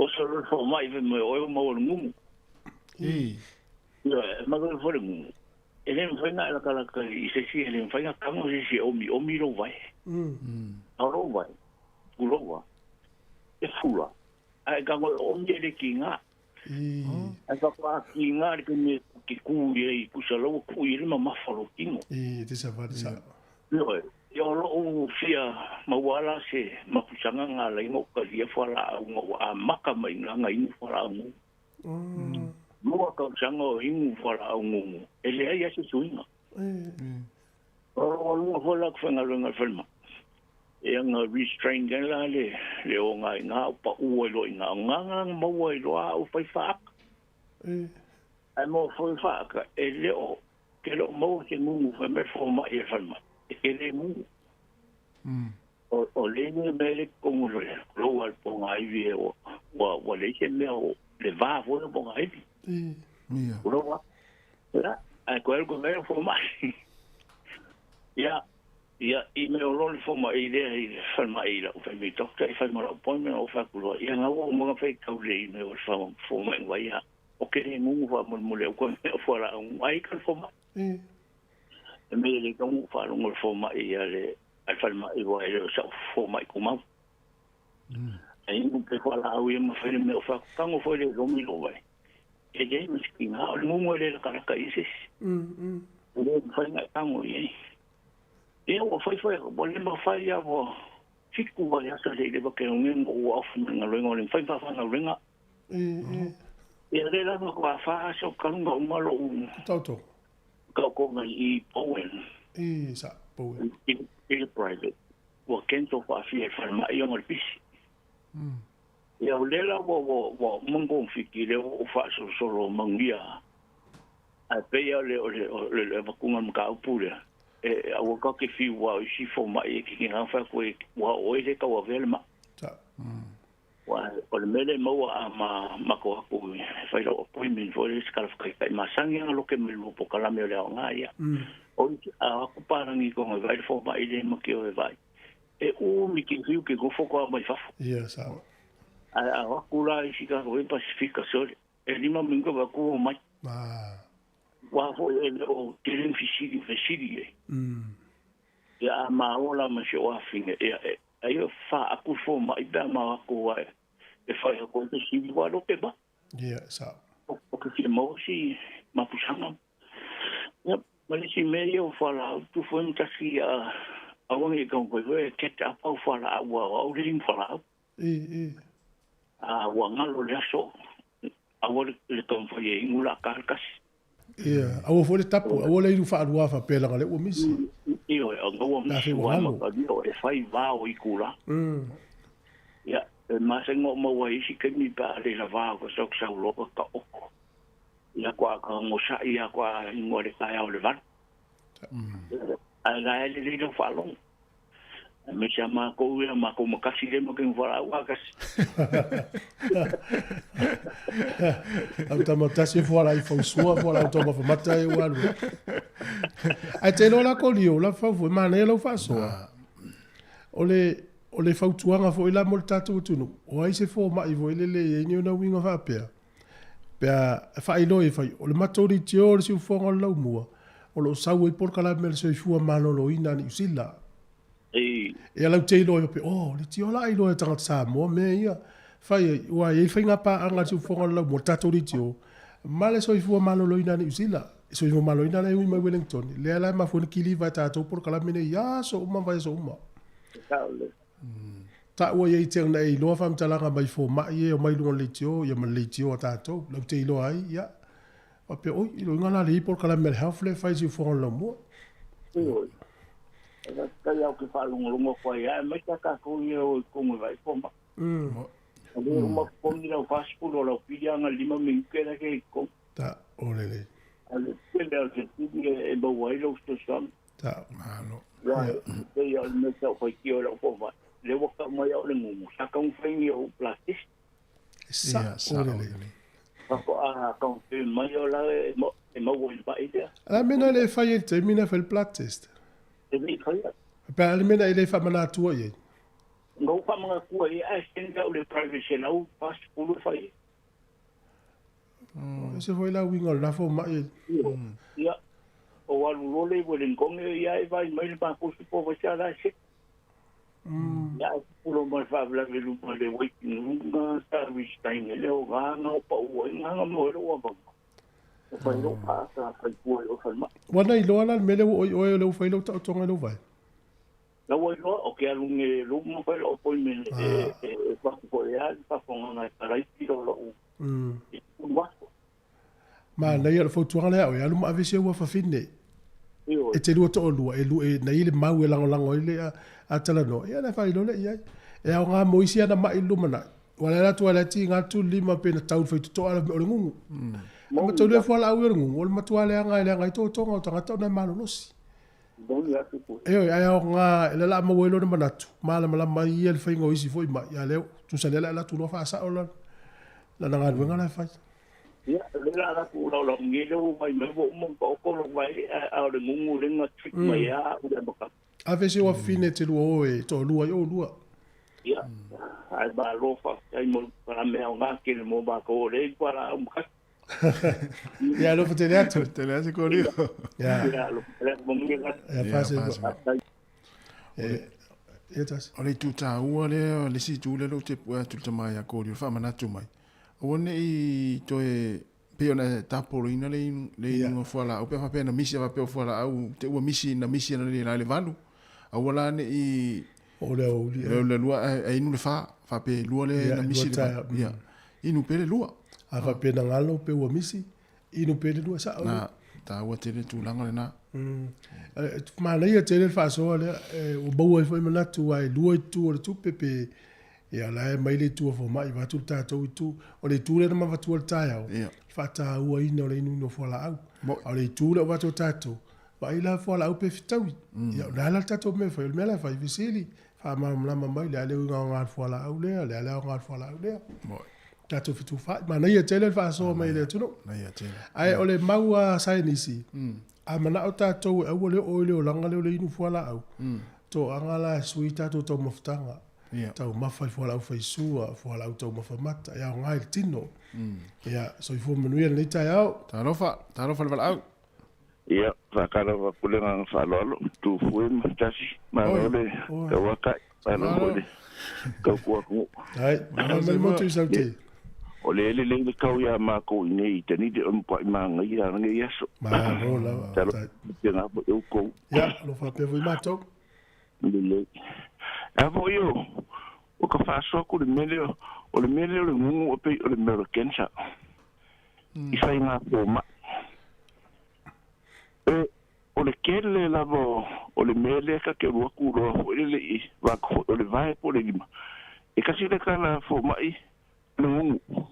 Oso loa le fomai fai mai, o oe ua maua i le gugu. Ioe, e maua foi le gugu. E le mafai ona e latalata i se isi, e le mafai ona tago se isi e omiomi lou vae. A o lou vae, tulou lava, e fula, a e tago e oomi e le tiga. Ae faatoa tiga le taimi e te ku i ai, tusa la ua tuu i ai le mamafa o lou tino. E te savali sao. Ioe, ia o lou fia maua la se mapusaga na ala ai ona ou talia fualaau ina ua amata mai i ina na inu fualaau gugu. Lua tausaga o inu fualaau gugu, e leai lava se suiga. O lou aluga foi la ku faigaluega i le falemai, ia na restrain ai la le le oga i ina, o pau ai loa i ina. O na na maua ai loa au fai faata. Ae maua foi faata, e le o, ke le o maua se gugu fai mai le fomai i le falemai, e te le gugu. O le mea le totonu o le lou a le pogaivi e ua leai se mea o le va foi o pogaivi. Ia. O lou a. Ia, ae koe alu koe mai fomai. Ia, ia, i mea o loa le fomai lea i le falemai i lau family doctor i fai ma lau appointment ou fai atu loa, ia na ua uma ona fai tau lelei i mea o le fomai wai ia. O ke le ngungu faamolemole au koe mea o fualaau ai ka le fomai. E mea le tau faalogo le fomai ia le ai falemai wai le o sau fomai tumau. Ai inu pe fualaau ia ma fai le mea o fai atu tango foi le lomi lo vai. E le ma se tiga o le ngungu e le lakalaka i se isi. E le mafai ona e tango i ai. Ia ua fai fai, ua le mafai lava ua fitu vaiaso le i leva ke onge mo ua ofu mai galuega o le mafai faafaigaluega. Ia le lava ko a fa aso kalunga uma lo'u Taotoga. taotoga i Bowen. I sa Bowen. I le private. Ua cancel faafia i le falemai ona o le pisi. Ia o lea la ua ua ua uma ona konofiti lea ua ou faasolosolo manuia ae pei lava o le o le o le avatuga o le mataupu lea e aua tatou te fiu aua o isi fomai e te gagana fai atu ua oo ai le tauavea le mai. Aua o le mea lea e maua a ma matou atu e fai lau appointment foi lea i se tala faataitai masani lava loke mai lua polokalame o le aoga ia. O isi a o atu palagi i totonu e vaai le fomai lea ma te o e vaai. E umi ke fiu ke nofo koa mai fafo. Ia, sao. Ae a o atu la isi tagata foi Pasifika sole, e lima minute vae atu ua omai. Ah. Aua foi e le o tele ni fesili, fesili i ai. Ia a malo la ma si ou afine, ia e ai e faaaku le fomai pe a ma o atu ae e fai atu ai fesili ua loke mai. Ia, sao. O ke fia maua si mapusaga. Ia, ma le isi mea ia o fualaau, tu foi ma tasi ia aua ne i taumafai foi e catch up au fualaau aua o au le inu fualaau. I, i. A ua galo le aso, aua le taumafai e inu la ka le kasi. Ia, aua foi le tapu, aua le inu faalua faapea leaga o lea ua misi. Ioe, ona ua misi ua amatalia e fai vao itula. Ia, e masani ona ou maua ai isi taimi pe a le lavā o ka sau sau loa ka taoto. Ia kua ka gosaʻi ia kua inu le taeao i le 8. Ae la e lelei lau faalogo. Aemaise a makou ia, makou ma kasi lea ma ke fualaau a kasi. Au tama tasi e fualaau i fausua, fualaau taumafa mata e ua alu. Ae te iloa la Kolio, la fau foi, manaia lau faasoa. O le, o le fautuaga foi la mo le tatou atunuu, o ai se fomai foi lele e i ai ni ona uiga faapea, Pe a faailoa e fai, o le matou leitio o le siufofoga o le laumua, o lo o sau ai polokalame a le soifua maloloina a Niu Sila. E ala te iloa ai faapea, oh, leitio la iloa e tagata Samoa mea ia. Fai ai, ua i ai faiga paaga a le siufofoga o le laumua, le tatou leitio, ma le soifua maloloina a Niu Sila. Soifua maloloina lea e ui mai Wellington, lea la e mafua ai ona kiliva e tatou polokalame nei i aso uma ma vaiaso uma. Taua i ai te ona e iloa faamatalaga mai fomai e omai i luga o le leitio ia ma le leitio a tatou. Lau te iloa ai, ia, faapea, oi, iloiga la le i polokalame a le health lea e fai i Siufofoga o le Laumua. Ioe. E faafetai lava ou te faalogologo atu ai lava, aemaise lava tatou ia e o i totonu e vaai fomai. O lea e uma totogi lau 40 o lau pili lava na o le 5 minute la e i totonu. Ta, o lelei. A o le tele lava o fesili e maua ai lau fesoasoani. Ta. Malo. Ua, pei o le mea sa ou faitio i lau fomai, lea ua tau mai au le gugu, sa taumafai ni ou blood test. E sao lelei. Faatoa confirm mai o la e maua i le mai lea. A le mea na le fai ai i le taimi na fai le blood test? E le i faia. Pe a le mea na e le faamanatua i ai? Na ou faamanatua i ai, ae send au le private 140 e fai ai. E se foi la uiga o le fomai ai. Ia, o alu loa le i Wellington, ia e vaai mai le matou supervisor la e seki. Ia, e pulo mai le faalavelave i luma o le waiting room na service time le o ga na o pau ai na na mo e lou avanoa. E fai lou paata fai tua i lou falemai. Ua na iloa la le mea lea ua oi oe o lea ua fai lau taotoga i lou vae? La ua iloa o ke alu nei luma fai lou appointment e e fatu foi e le faafofoga e palaipi lo lou i ulu aso. Manaia o le fautuaga lea oe, alu ma ave si ou afafine. E te lua toalua, e lua, e nai le mau e lagolago ai le a talanoa, ia ona faailoa lea i ai. E aoga mo isi ana mai i le lumanai. Ua le atu ai le tiga atu le lima pe na tau i le faitotoa ala o le gugu. A matou le fualaau ia o le gugu, o le matua leaga e leaga ai totoga o tagata ona e malolosi. Ioe, ae aoga e lalaa maua ai lona manatu, malamalama ai ia i le faiga o isi foi mai, a o lea, tusa lea o le a alu atu loa faasao lana galuega la e fai. Ia, le la la ku lau lau ngi le u mai mai ua uma ona taoto lou vae a o le gugu lea na treat mai ai au i le amataga. A fai se wafine e te lua o e toalua ai oulua. Ia, ae malo faafetai mo le polokalame aoga tele mo matou o lea i fualaau ma kasi. Ia, alofa tele atu. Tele atu Korio. Ia. Ia, alofa tele atu, manuia le aso. Ia, fasi. Faafetai. Ia tasi. O le itu taua lea, le isi itu lea ou te pue atu i le tama ia Korio, faamanatu mai. Aua ne i toe pei ona e tapoloina le inu, le inuga fualaau pe a faapea na misi a faapea o fualaau te ua misi na misi ana le la i le valu. Aua la ne i O le aoauli. Le le lua ae inu le fa, faapea e lua le na misi le valu. Ia. Inu pea le lua. A faapea na galo pe ua misi, inu pea le lua sao. Na taua tele tulaga lena. Manaia tele le faasoa lea, ua maua ai foi manatu aua e lua itu o le tupe pe Ia, o la e aumai le itu a fomai, vaeatu le tatou itu. O le itu lea na mavatua i le taeao, le faatauaina o le inuinu o fualaau. A o le itu lea ua avatu e tatou, vaai la fualaau pe fetaui. Ia, o le a la le tatou mea e fai? O le mea la e fai, fesili, faamalamalama mai le a le uiga aoga o le fualaau lea, le a le aoga o le fualaau lea. Tatou fetufaai. Manaia tele le faasoa mai e le atunuu. Ae o le mau a saienisi, a manao tatou e aua le oo i le olaga lea o le inu fualaau, toaga la e sui tatou taumafataga. Ia. Taumafa i fualaau faisua, fualaau taumafa mata, e aoga i le tino. Ia, soifua manuia lenei taeao. Talofa, talofa le valaau. Ia, faatalofa atu le agaga faaaloalo, tu fue ma tasi, malo le tauatai, malo foi le tautua atunuu. Ai, malo mai le motu i Saute. O le lelei le kau iā makou i inei i Dunedin o le matuai manaia lava lenei aso. Malo lava. Talofa faapena foi outou. Ia, o lo o faapea foi matou. Lelei. A foi o, o ka faasoa atu le mea lea, o le mea lea o le gugu e pei o le mea o le cancer i faiga fomai. E, o le tele lava o, o le mea lea ta te alu atu loa foi lele i vaeatu foi o le vae po o le lima, e tasi le tala fomai o le gugu.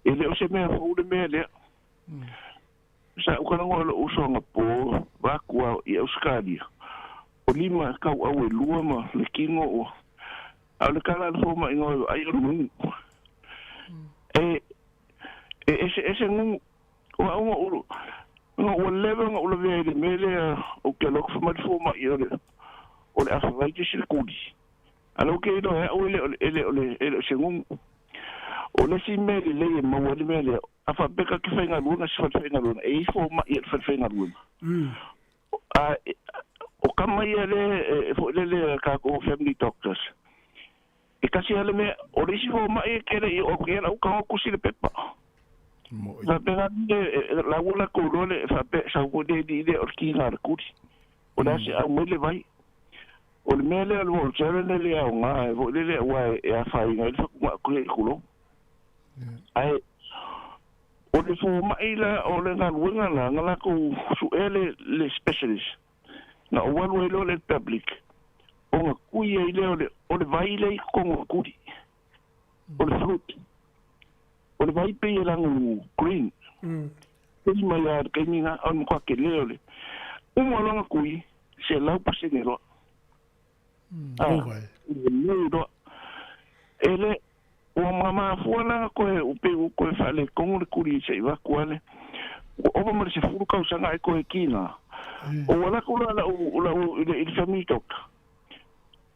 E le o se mea fou le mea lea. Sa ou talanoa i lou uso anapo vaeatu a i Ausetalia, o lima e tauau e lua ma le tino ua, a o le tala a le fomai e vaai o le gugu. E, e eseese gugu. O au na ou, na ua leva ona ou lavea i le mea lea ou te alu atu fai mai le fomai o le, o le arthritis le kuli. A o lea ou te iloa e au e le o le, e le o le, e le o se gugu. O le isi mea lelei e maua ai le mea lea, a faapea ka te faigaluega i se falefaigaluega, e i ai fomai a le falefaigaluega. A o tama ia lea e foi lele a tatou family doctors, e tasi lava le mea, o le isi fomai e te le i oo atu i ai lau tago tusi le pepa. Faapena le laua latou iloa le faapea sau foi le alii lea o le kiga a le kuli. O le a se aumai le vai. O le mea lea o le Voltaren e le aoga e foi lele aua e afaina ai le fatugao se i tulou. Ae o le fomai la o le galuega la na latou suea le le specialist na ou alu ai loa lea i le public ona tui ai lea o le o le vai lea i totonu o le kuli o le fluid o le vai pei e lanu green tui mai lava i le taimi lena o le matua tele o le uma loa ona tui 100% loa. Lelei loa. E le, ua mamafua la na toe, ua pei ua toe faaletonu le tuli se i avatu lava le, ua ova ma le 10 tausaga ae toe kiga. Ou alu atu la lau, lau, i le, i le family doctor,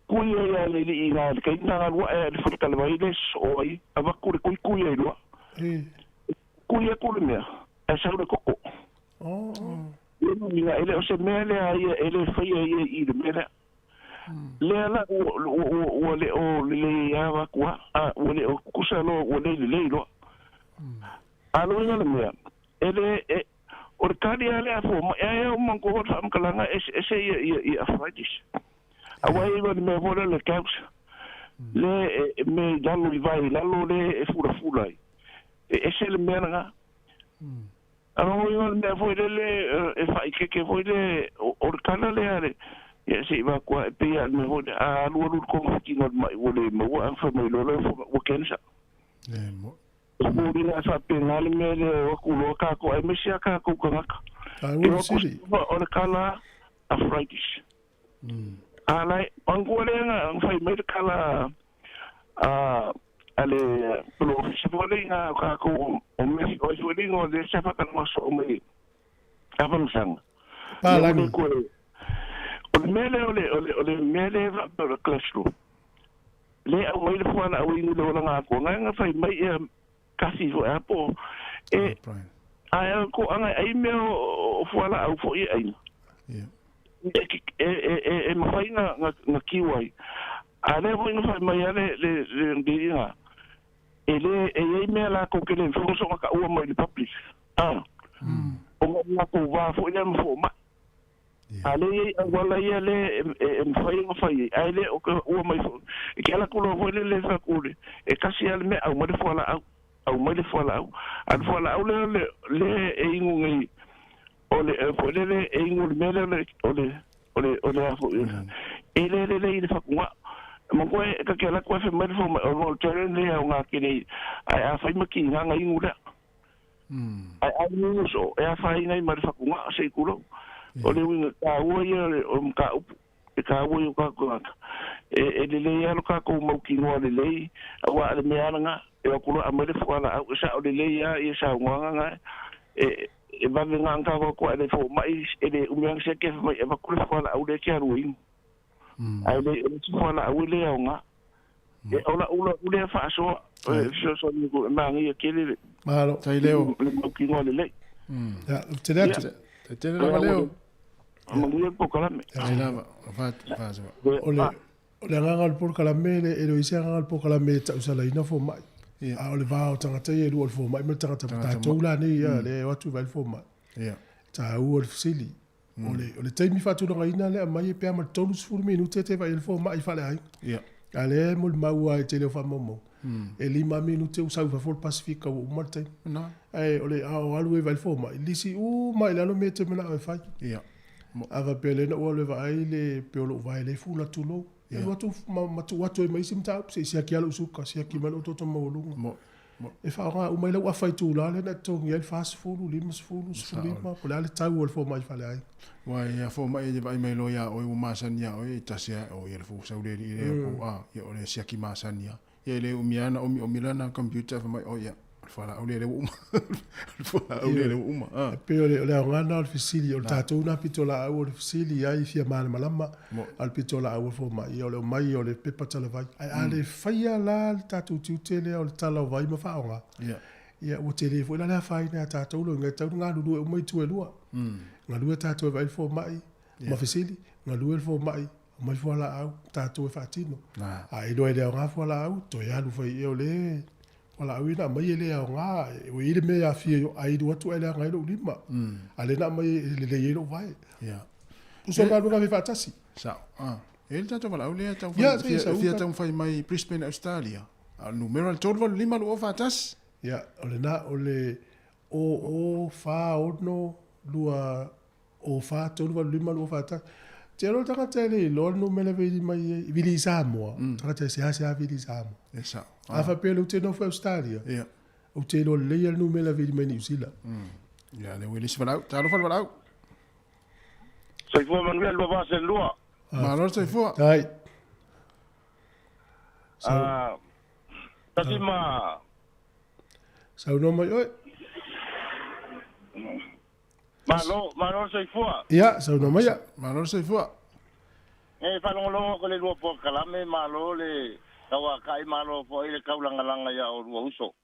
tui ai lava e le alii i ina i le taimi na alu ae ai i le fale talavai le sosoo ai, avatu le tui, tui ai loa. Tui atu le mea, ae sau le toto. Lona uiga, e le o se mea lea ia e le faia ia i le mea lea. Lea la ua, ua, ua, ua le o lelei lava atu a, a ua le o tutusa loa, ua le lelei loa. A le uiga o le mea, e le, e, o le tali lava lea a fomai, ae au manatua foi le faamatalaga e eseese ia, ia, ia arthritis. Aua e i ai ma le mea foi lea o le gout, lea e, e mea i lalo i vae i lalo lea e fulafula ai. E ese le mea lena. A o le mea foi lele e faaikeke foi le, o le tala lea le, ia se i vaku ae pei lava o le mea foi lea, a alualu le togafitiga o le mai ua le maua ae fai mai loa lea ua cancer. E foliga e faapena le mea lea e o atu loa tatou aemaise lava tatou tagata. E o atu o le tala arthritis. A la e, manatua lea na fai mai le tala a a le polo ofisa foi le nga ka ko o me o foi le ngo le sa fa ka ngo so mai a fa msanga. Palangi. O le mea lea o le o le o le mea lea e faapea o le cholesterol le au mai le fualaau inu le olaga atoa nga nga fai mai ia kasi foi a po e ae ko anga ai mea o fualaau foi e aina. E e e e mafai na na kiu ai. A lea foi na fai mai a le le le le e le e i ai mea latou ke le mafai ona soona taua mai i le public a ona o latou va foi lea ma fomai. A lea e i ai auala ia lea e mafai ona fai ai, ae le o taua mai foi. E ke ala atu loa foi lele e fai atu e tasi lava le mea, aumai le fualaau, aumai le fualaau. A o le fualaau lea lea e inu nei, o le foi lele e inu i le mea lea o le o le o le a foi e le lelei i le fatugao. Manatua e ta te alu atu ae fai mai le fomai, o le tele lenei aoga tele ae a fai ma tiga ona inu lea. Ae a inu soo, e afaina ai ma le fatugao se i tulou. O le uiga taua ia o le mataupu e taua i o tatou tagata. E lelei lava lo tatou mautinoa lelei, aua o le mea lava lena, e o atu loa aumai le fualaau, e sao lelei lava ia saunoaga na, e vave na ona tatou atu ae le fomai, e le umi lava ona siaki ae fai mai, e avatu le fualaau lea e te alu e inu. Ae le o le isi fualaau e le aoga. E o lau lau lea faasoa, e fesoasoani atu e manaia tele le Malo. Tai leo. Le mautinoa lelei. Ia, ou te tele atu. Tai tele lava leo. Manuia le polokalame. Tai lava, o faasoa. O le, o le agaga o le polokalame, e le o i ai se agaga o le polokalame e tausalaina fomai. A o le va o tagata ia e lua o le fomai ma le tagata tatou la nei, ia, lea e o atu e vaai le fomai. Taua le fesili. O le, o le taimi faatulagaina lea aumai e pe a ma le 30 minute e te vaai ai le fomai faaleaiga. A lea e molimau lava i tele o faamaumauga, e 5 minute ua sau i fafo le Pasefika ua uma le taimi. Ae o le a o alu e vaai le fomai, lisi uma i lalo mea e te manao e fai. A faapea lea na ou alu e vaai le pei o lou vae lea e fula tulou. E alu atu ma tuu atu ai ma isi mataupu, se i siaki lava lou suka, siaki mai lou toto maualuga. E faaaoga uma ai lau afa itula lea na totogi ai le 40, 50, 15, po o le a le tau o le fomai faleaiga. Aua ia fomai e vaai mai loa ia oe ua masani ia oe e tasi a o ia le fusau le alii lea po a ia o le siaki masani a ia e le umi a na omiomi lana computer fai mai o ia o le fualaau lea lea ua uma o le fualaau lea lea ua uma a. E pei o le aoga lena o le fesili o le tatou na pitolaau o le fesili ai fia malamalama a o le pitolaau a le fomai ia o le omai o le pepa talavai ae a le faia la le tatou tiute lea o le tala o vai ma faaaoga ia ua tele foi la le afaina ia tatou loiga e tatau ona galulue uma itu e lua galue tatou e vaai le fomai ma fesili galue le fomai aumai fualaau tatou e faatino a iloa e le aoga fualaau toe alu fai ea o le Fualaau ia na aumai e le aoga, ua i ai le mea e aafia i ai alu atu ae leaga ai lou lima. A lea na aumai e lelei ai lou vae. Tusa o galuega fai faatasi. Sao. Ah. E i le tatou valaau lea tau fai, fia, fia taumafai mai Brisbane, Australia. A o le numera le 385 241. Ia, o lena, o le 00 46 2 O 4, 3, 8, 5, 2, 4, 1. Te iloa le tagata e le iloa le numera e vili mai ai, vili i Samoa, tagata e seasea vili i Samoa. E sao. A faapea o lea ou te nofo i Ausetalia, ou te iloa lelei lava le numera e vili mai Niu Sila. Ia, lea ua i le isi valaau. Talofa le valaau. Soifua manuia 242. Malo le soifua. Ai. Ah, tasi ma Saunoa mai oe. Malo, malo le soifua. Ia, saunoa maia. Malo le soifua. E faalogologo atu i le lua polokalame, malo le tauakai, malo foi le taulagalaga ia oulua uso.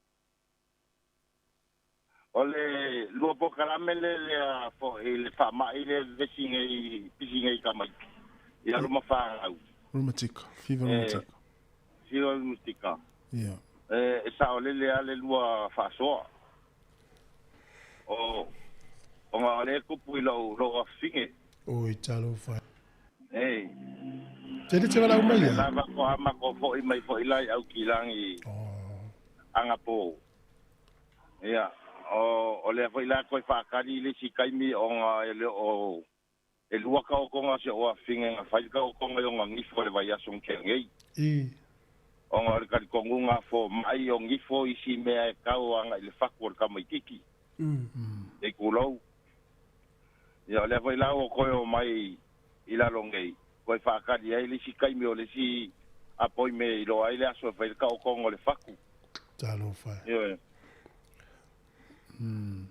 O le lua polokalame le lea foi le faamai le vevesi nei, pisi nei i tamaiti, i alo ma fanau. Rheumatic, fever rheumatic. Fever rheumatic. Ia. E saolele lava le lua faasoa. O, ona o lea e tupu i lou, lou afafine. Oi, talofa. Ei. Tele te valaau mai ia? Lava faatoa matou foi mai foi la i Aukilagi anapo. Ia, o, o lea foi la toe faatali i le isi taimi ona e le o, E lua taotoga o si ou afafine na fai le taotoga i ona gifo i le vaiaso na tea nei. Ona o le talitonuga a fomai o gifo isi mea e tau agai i le fatu o le tamaititi, e tulou. Ia o lea foi la ua toe omai i lalo nei, toe faatali ai le isi taimi o le isi. Apoi me i loa ai le aso e fai le taotoga o le fatu. Talofa e. Ioe.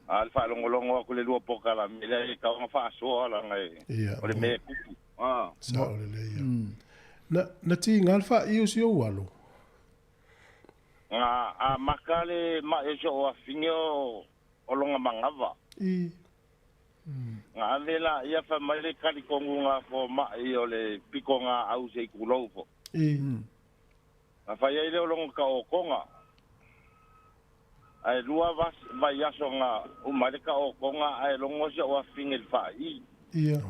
A le faalogologo atu i le lua polokalame lea e tatau ona faasoa leaga Ia, o le mea e tupu. A. Sao lelei ia. Na, na tiga le faaiu o si ou alo? Na amata le mai o si ou afine o lona manava. I. Na ave laia fai mai le talitonuga fomai o le pitogaau se i tulou fo. I. Na fai ai lea o lona taotoga. Ae lua vaiaso na uma ai le taotoga ae logo si ou afine i le faai. Ia.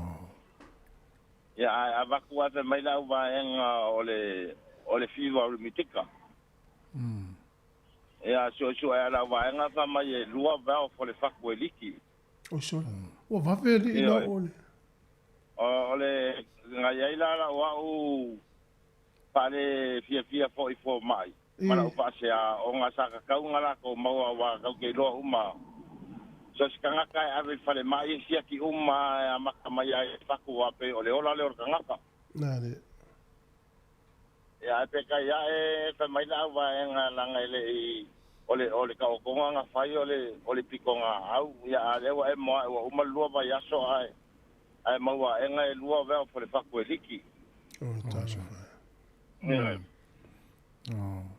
Ia ae avatu ae fai mai le auvaega o le o le fiva o le mitika. Ia suesue a le auvaega fai mai e lua valve o le fatu e liki. Oi sole. Ua vave alii na oo le. O le na i ai la lau au faale fiafia foi fomai ma lau faasea ona sa tatau ona latou maua aua tatou te iloa uma so se tagata e ave i le falemai e siaki uma e amata mai ai i fatu aua pei o le ola lea o le tagata. Na le. Ia ae peitai ae fai mai le auvaega leaga e le i o le o le taotoga na fai o le o le pitogaau ia a lea ua e moae ua uma le lua vaiaso ae ae maua aega e lua valve o le fatu e liki. O talofa. Ioe.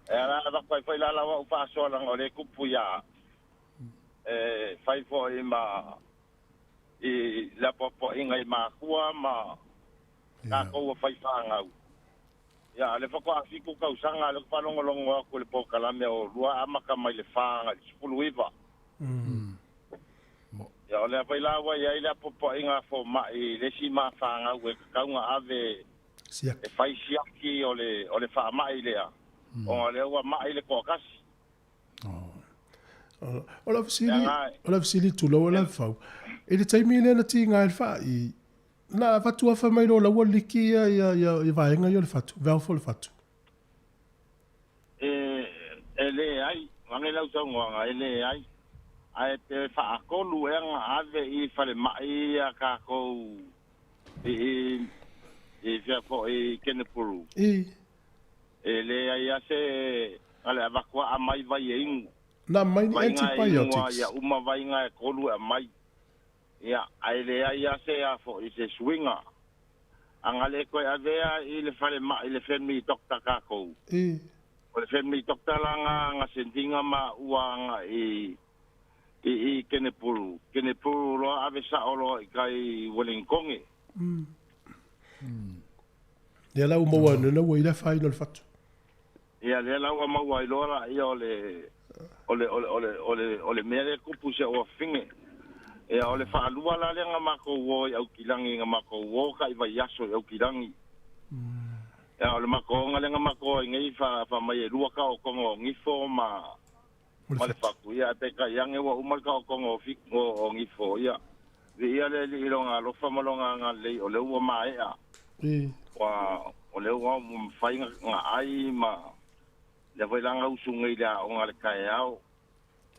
E ala avatu ai foi la lau au faasoa leaga o lea e tupu ia e fai foi ma i le apoapoaiga i makua ma tatou ua fai fanau. Ia, o lea faatoa 7 tausaga lea ou te faalogologo atu i le polokalame o oulua amata mai le 4 agai i le 19. Ia, o lea foi la ua i ai le apoapoaiga a fomai i le isi ma fanau e tatau ona ave e fai siaki o le o le faamai lea, ona o lea ua mai le toatasi. O lau fesili, o lau fesili tulou lau fau. I le taimi lea na tiga ai le faai, Na avatu afa mai loa laua liki ia ia ia ia vaega ia o le fatu, valve o le fatu. E, e leai, vane lau saunoaga, e leai. Ae pe faatolu ea na ave i falemai ia tatou i, i, i fea foi i Kenepuru. I. E leai lava se, na le avatu a aumai vai e inu. Na aumai ni Vaiga e inu a antibiotics. ia uma vaiga e tolu e aumai. Ia, ae leai a se a foi se suiga. A na le toe avea i le falemai le family doctor tatou. I. O le family doctor la nga nga sendinga ma ua nga i i i Kenepuru. Kenepuru loa ave sao loa i kai Wellingtonge. Lea la ua maua ane ua i le afaina o le fatu. Ia, lea la ua maua ai loa laia o le, o le, o le, o le, o le, o le mea lea e tupu i si ou afafine. Ia, o le faalua la lea na matou o i Aukilagi, na matou o kai vaiaso i Aukilagi. Ia, o le matou oga lea na matou o ai nei, fa, fa mai e lua taotoga o gifo ma, ma le fatu. Ia, ae peitai ane ua uma le taotoga o, o, o gifo. Ia, viia le Alii i Lona alofa ma Lona agalelei, o lea ua maea. Ua, o lea ua mafai ona ai ma lea foi la na usu nei i le aoga i le taeao.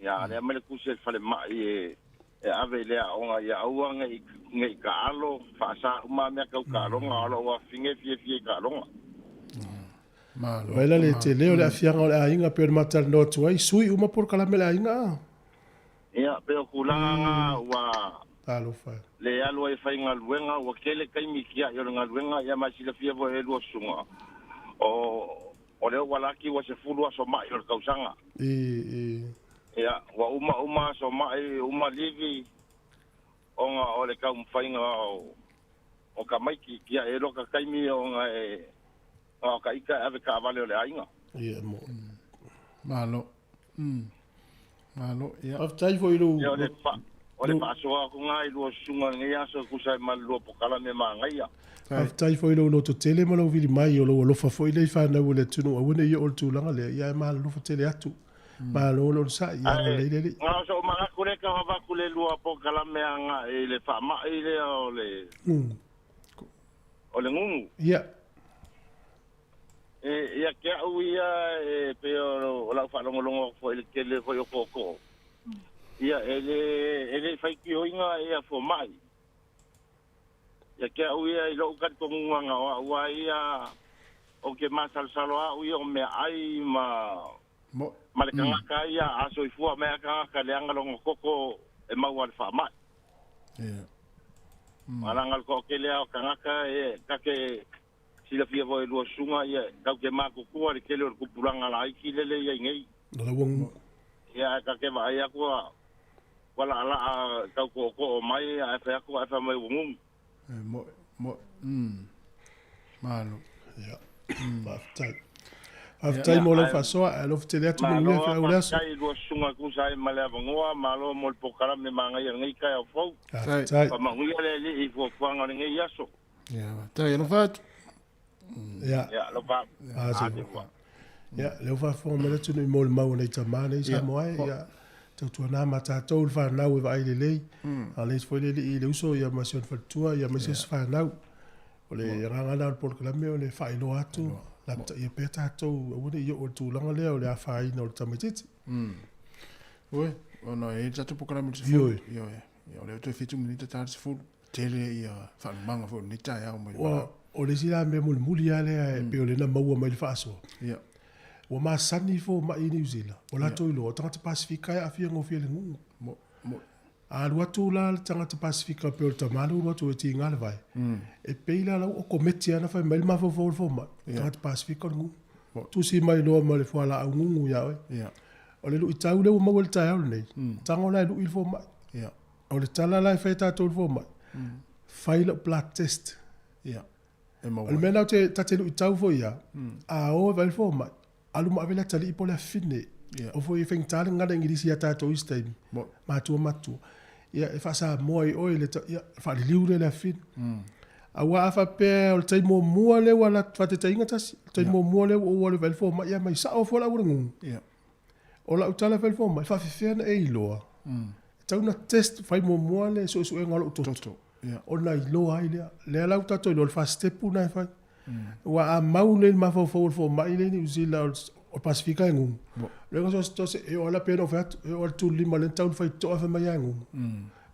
Ia, a lea mai le tusi a le falemai e, e ave i le aoga ia aua ne i, ne i taalo, faasa uma lava mea tau taaloga, a o lou afafine e fiafia i taaloga. Malo. Vaai la le tele o le aafiaga o le aiga pei ona ma talanoa atu ai, sui uma polokalame a le aiga a. Ia, pei o tulaga na ua Talofa e. le alu ai e faigaluega, ua tele taimi tiai o le galuega, ia ma e silafia foi e lua susuga, o, o lea ua laki ua 10 aso mai o le tausaga. I, i. Ia, ua uma uma aso mai, uma livi, ona o le taumafaiga o, o tamaiti, tiai ai loa ka taimi ona e, ona o ka ita e ave taavale o le aiga. Ia, mo. Malo. Malo, ia. Faafetai foi i lou. Ia, o le fa, o le faasoa atu na i lua susuga i lenei aso e tusa ai ma le lua pokalame manaia. Faafetai foi i lou lototele ma lou vili mai, o lou alofa foi lea i fanau a le atunuu, aua ne i oo i le tulaga lea, ia ae malolofa tele atu. Malo le onosai, ia Ae, agalelei le Alii. na o sou manatu lea e tau avatu le lua pokalame agai i le faamai lea o le, o le gugu. Ia. E, ia te au ia, e pei o lau faalogologo atu foi i le tele foi o tootoo, ia, e le, e le faitioina ia fomai. Ia te au ia i lou talitonuga na o au lava ia Ou te masalosalo a'u ia o meaai ma ma le tagata ia a soifua mai a tagata leaga lona toto e maua i le faamai. Leaga o le toatele lava o tagata e ta te silafia foi e lua susuga ia tatou te matutua i le tele o le tupulaga laiti lele e i ai nei. Ia ae ta te vaai atu ua laalaa tau tootoo mai ae fai atu ae fai mai ua numi. E moe, moe, mm. Malo. Ia, faafetai. Faafetai mo lau faasoa, ae alofa tele atu manuia feau o le aso. Faafetai lua susuga e tusa ai ma le avanoa, malo mo le polokalame manaia i lenei taeao fou. Faafetai. Faamanuia le Alii i fuafuaga o lenei aso. Ia, faafetai, alofa atu. Ia. Ia, alofa atu. Ah, Ia, lea ua faafofoga mai le atunuu i molimau a nai tama nei Samoa e, ia, tautuana ma tatou le fanau e vaai lelei. A le isi foi le alii i le uso ia ma si ona faletua ia ma se fanau. O le agaga lena o le polokalame o le faailoa atu, lapataia pea tatou, aua ne i oo i le tulaga lea o le afaina o le tamaitiiti. Oi, ona e i ai le tatou polokalame i le 10. Ioe. Ia, o lea ua toe 7 minita ta le 10. Tele ia faalumaga foi o lenei taeao mai le Ua, o le isi la mea mulimuli lava lea e pei o lea na maua mai le faasoa. Ia. Ua masani fomai i Niu Sila, ua latou iloa, o tagata Pasefika e aafia gofie i le gugu. Mo, mo. A alu atu la le tagata Pasefika pei o le tama lea ua alu atu e tiga le vae, e pei la la ua okometi lava ona fai mai le mafaufau o le fomai, tagata Pasefika o le gugu. Tusi mai loa ma le fualaau gugu ia oe. Ia. O le luitau lea ua maua i le taeao lenei, tago la e lui le fomai. Ia. O le tala la e fai e tatou i le fomai, fai lau blood test. Ia. E maua O le mea lena ou te, ta te luitau foi ia, a o e vaai le fomai, alu ma ave le atalii po o le afafine. Ia. O foi e faigata le gagana Igilisi ia tatou i isi taimi, matua matua. Ia, e faa-Samoa i oe, le, ia, faaliliu lea i le afafine. Aua a faapea o le taimi muamua lea ua alu atu, faataitaiga tasi, o le taimi muamua lea ua ou alu e vaai le fomai, ia mai sao foi la ua le gugu. Ia. O lau tala e fai i le fomai, e faafefea ona e iloa? E tatau ona test, fai muamua le suesuega o lou toto, Toto. Ia. ona iloa ai lea. Lea la ua tatou iloa, o le fasitepu lena e fai. Aua a mau nei le mafaufau o le fomai lea i Niu Sila o le Pasefika e gugu, lea so so se e oo lava pei ona ou fai atu, e oo lava i le tulima lea na tau ona faitotoa fai mai lava e gugu.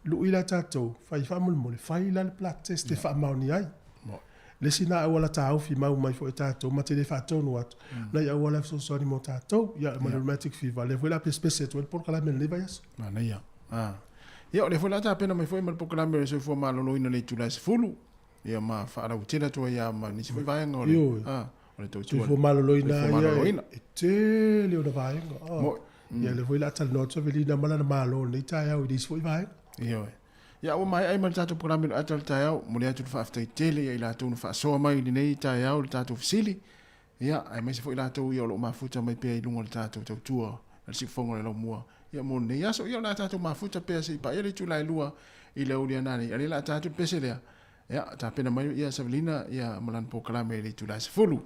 Lui la tatou, fai faamolemole, fai la le blood test e faamaonia ai. Le isi lena auala taofi mau mai foi e tatou, ma te le faatonu atu, nai auala e fesoasoani mo tatou, ia ma le rheumatic fever, lea foi o le a pesepese atu ai le polokalame i lenei vaiaso. Manaia. Ah. Ia, o lea foi o le a tapena mai foi ma le polokalame o le soifua maloloina i le itula e 10, ia ma faalautele atu ai lava ma nisi foi vaega o le, Ioe. ah, o le tautua. Soifua maloloina Soifua ia maloloina. e tele ona vaega. Ah. Moi. Ia lea foi o le a talanoa atu Savelina ma lana malo i lenei taeao i le isi foi vaega. Ioe. Ia ua maea ai ma le tatou polokalame o le ata o le taeao, momoli atu le faafetai tele ia i latou na faasoa mai i lenei taeao i le tatou fesili, ia aemaise foi i latou ia o lo o mafuta mai pea i luga o le tatou tautua a le siufofoga o le Laumua ia mo lenei aso. Ia o le a tatou mafuta pea se i paia le itula e lua i le aoauli a nanei, a o lea o le a ta atu le pese lea, ia tapena mai ia Savelina ia ma lana polokalame i le itula e 10.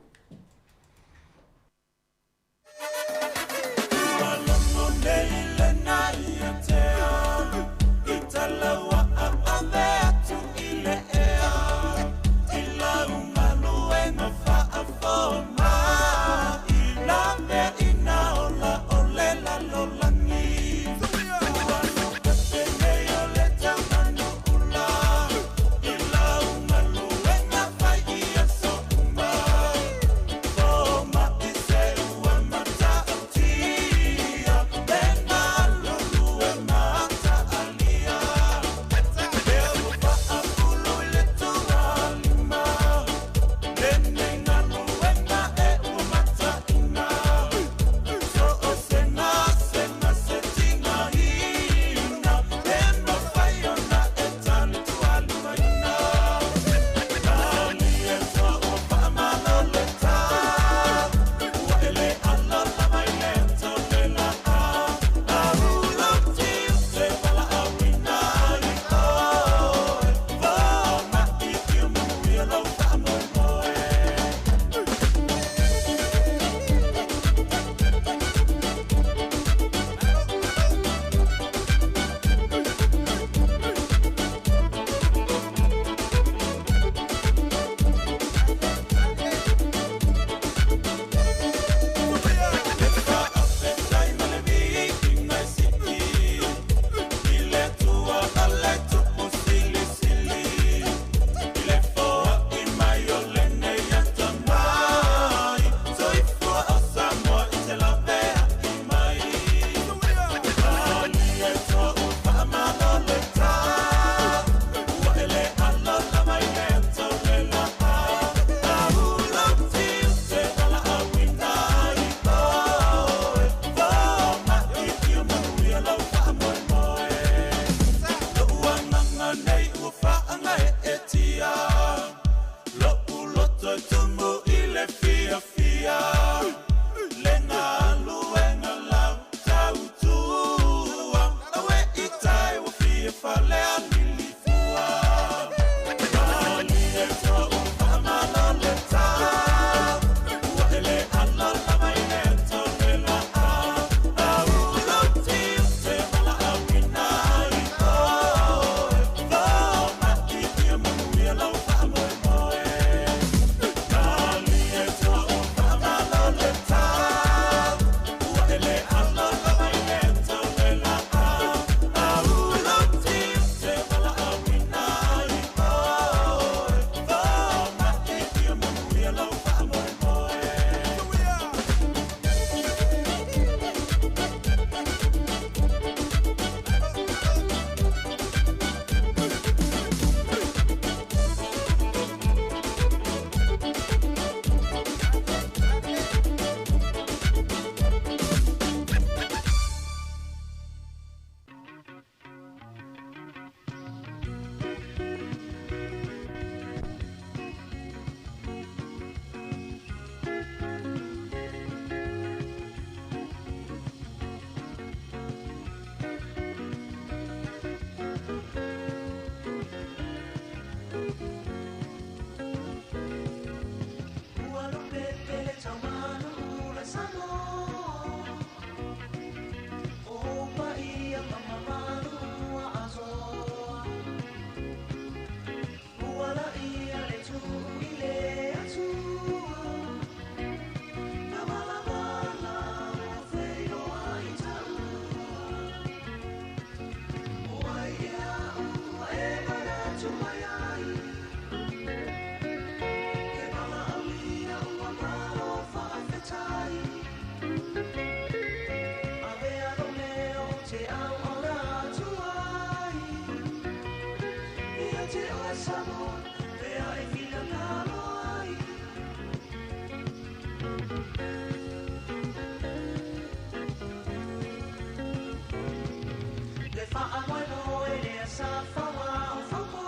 Le faamoemoe lea sa fauaofopo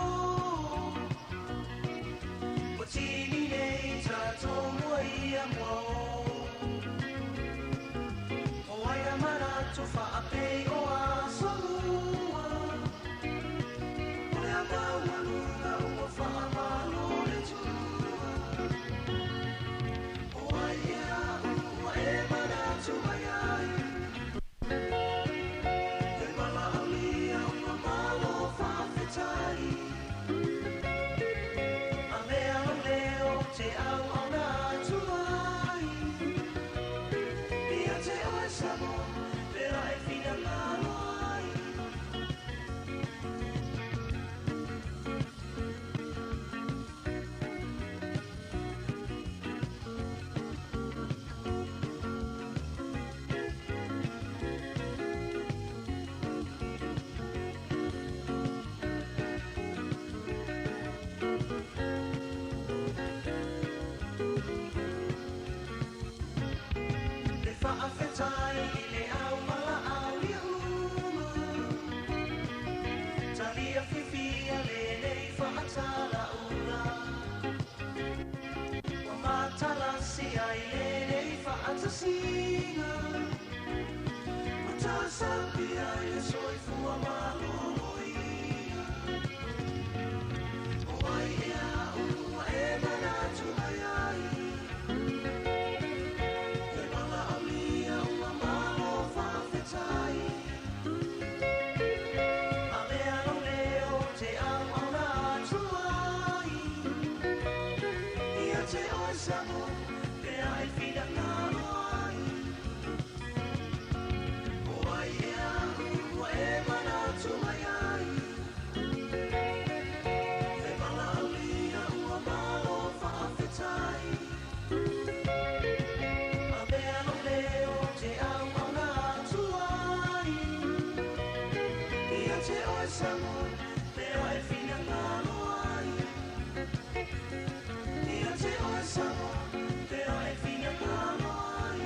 Ua tini nei tatou mua ia mua o O ai a manatu faapei o aso lua O le amaualuga ua faamalo le Atua O ai ea ua e manatu mai ai Le valaaulia ua malo faafetai Avea lou leo ou te auauna atu ai Ia te oe Samoa pea e finagalo ai. Le faafetai i le au valaaulia uma Talia fiafia lenei faatalauga Ua matalasi ai lenei faatasiga Ua tasapi ai le soifua maloloina O ai ea ua e manatu mai ai Le valaaulia ua malo faafetai Avea lou leo ou te auauna atu ai Ia te oe Samoa pea e finagalo ai O ai ea ua e manatu mai ai Le valaaulia ua malo faafetai Avea lou leo ou te auauna atu ai Ia te oe Samoa pea e finagalo ai Ia te oe Samoa pea e finagalo ai.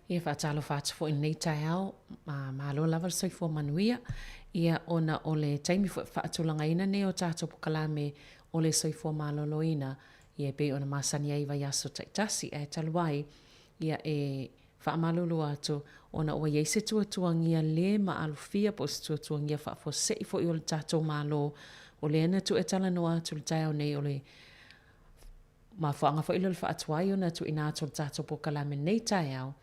Ia faatalofa atu foi i lenei taeao, malo lava le soifua manuia, ia ona o le taimi foi faatulagaina nei o tatou polokalame o le soifua maloloina, ia e pei ona masani ai i vaiaso taitasi, ae talu ai, ia e faamalulu atu ona ua i ai se tuatuagia le maalofia po o se tuatuagia faafuasei foi o le tatou Malo, o lea na tuu e talanoa atu i le taeao nei o le mafuaaga foi lea o le faatuai ona tuuina atu o le tatou polokalame nei taeao,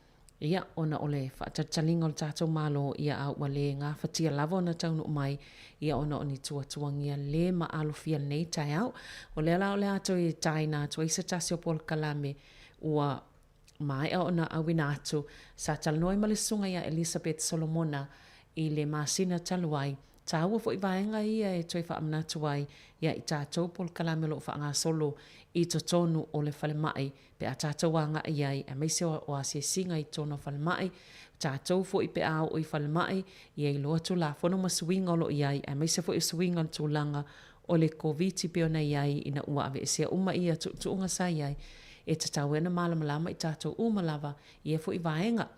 ia, ona o le faatalitaliga o le tatou Malo, ia, a ua le gafatia lava ona taunuu mai, ia, ona o ni tuatuagia le maalofia lenei taeao. O lea la o le a toe taina atu ai se tasi o polokalame ua maea ona auina atu, sa talanoa ai ma le Susuga ia Elisabeth Solomona i le masina talu ai. Taua foi vaega ia e toe faamanatu ai ia i tatou polokalame o lo o faagasolo i totonu o le falemai pe a tatou agai ai aemaise o asiasiga i totonu o falemai, tatou foi pe a oo i falemai, ia iloa Tulafono ma suiga o lo o i ai aemaise foi o suiga o le tulaga o le Koviti pei ona i ai ina ua aveesea uma ia tuutuuga sa i ai, e tatau ai ona malamalama i tatou uma lava i ia foi vaega.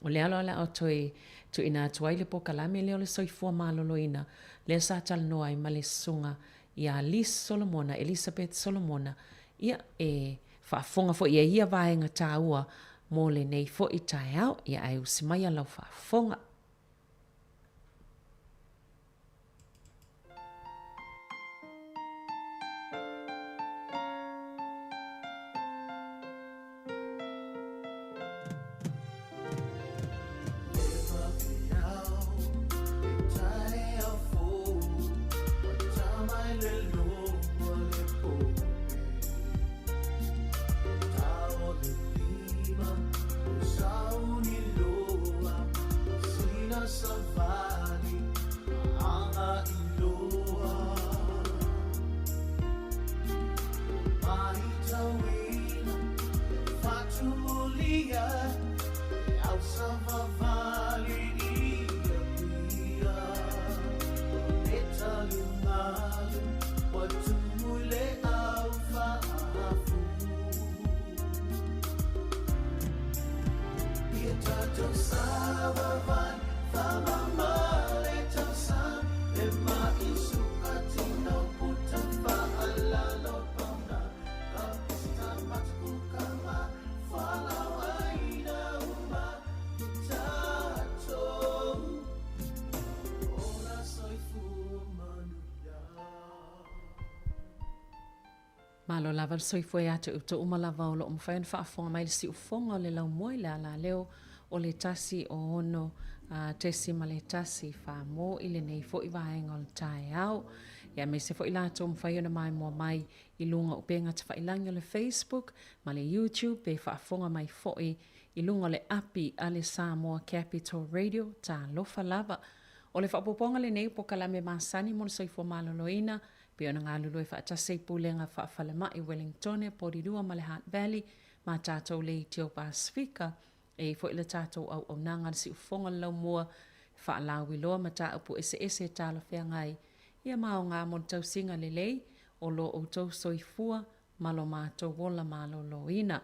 O le ala o le a toe tuuina atu ai le polokalame lea o le soifua maloloina, lea sa talanoa ai ma le Susuga ia Liz Solomona, Elisabeth Solomona, ia, e faafofoga foi i ai ia vaega taua mo lenei foi taeao. Ia ae usi maia lau faafofoga. Malo lava le soifua ia te outou uma lava o lo o mafai ona faafofoga mai le siufofoga o le laumua i le alaleo o le 106.1 Famo i lenei foi vaega o le taeao. Ia aemaise foi latou mafai ona maimoa mai i luga o upega tafailagi o le Facebook ma le YouTube pe faafofoga mai foi i luga o le api a le Samoa Capital Radio. Talofa lava! O le faaopoopoga lenei o polokalame masani mo le soifua maloloina pei ona galulue faatasi ai Pulega Faa-Falemai Wellingtone, Porirua ma le Hutt Valley ma tatou Leitio Pasefika. E i ai foi le tatou auaunaga a le Siufofoga o le Laumua e faalauiloa mataupu eseese e talafeagai ia ma aoga mo le tausiga lelei o lo outou soifua ma lo matou ola maloloina.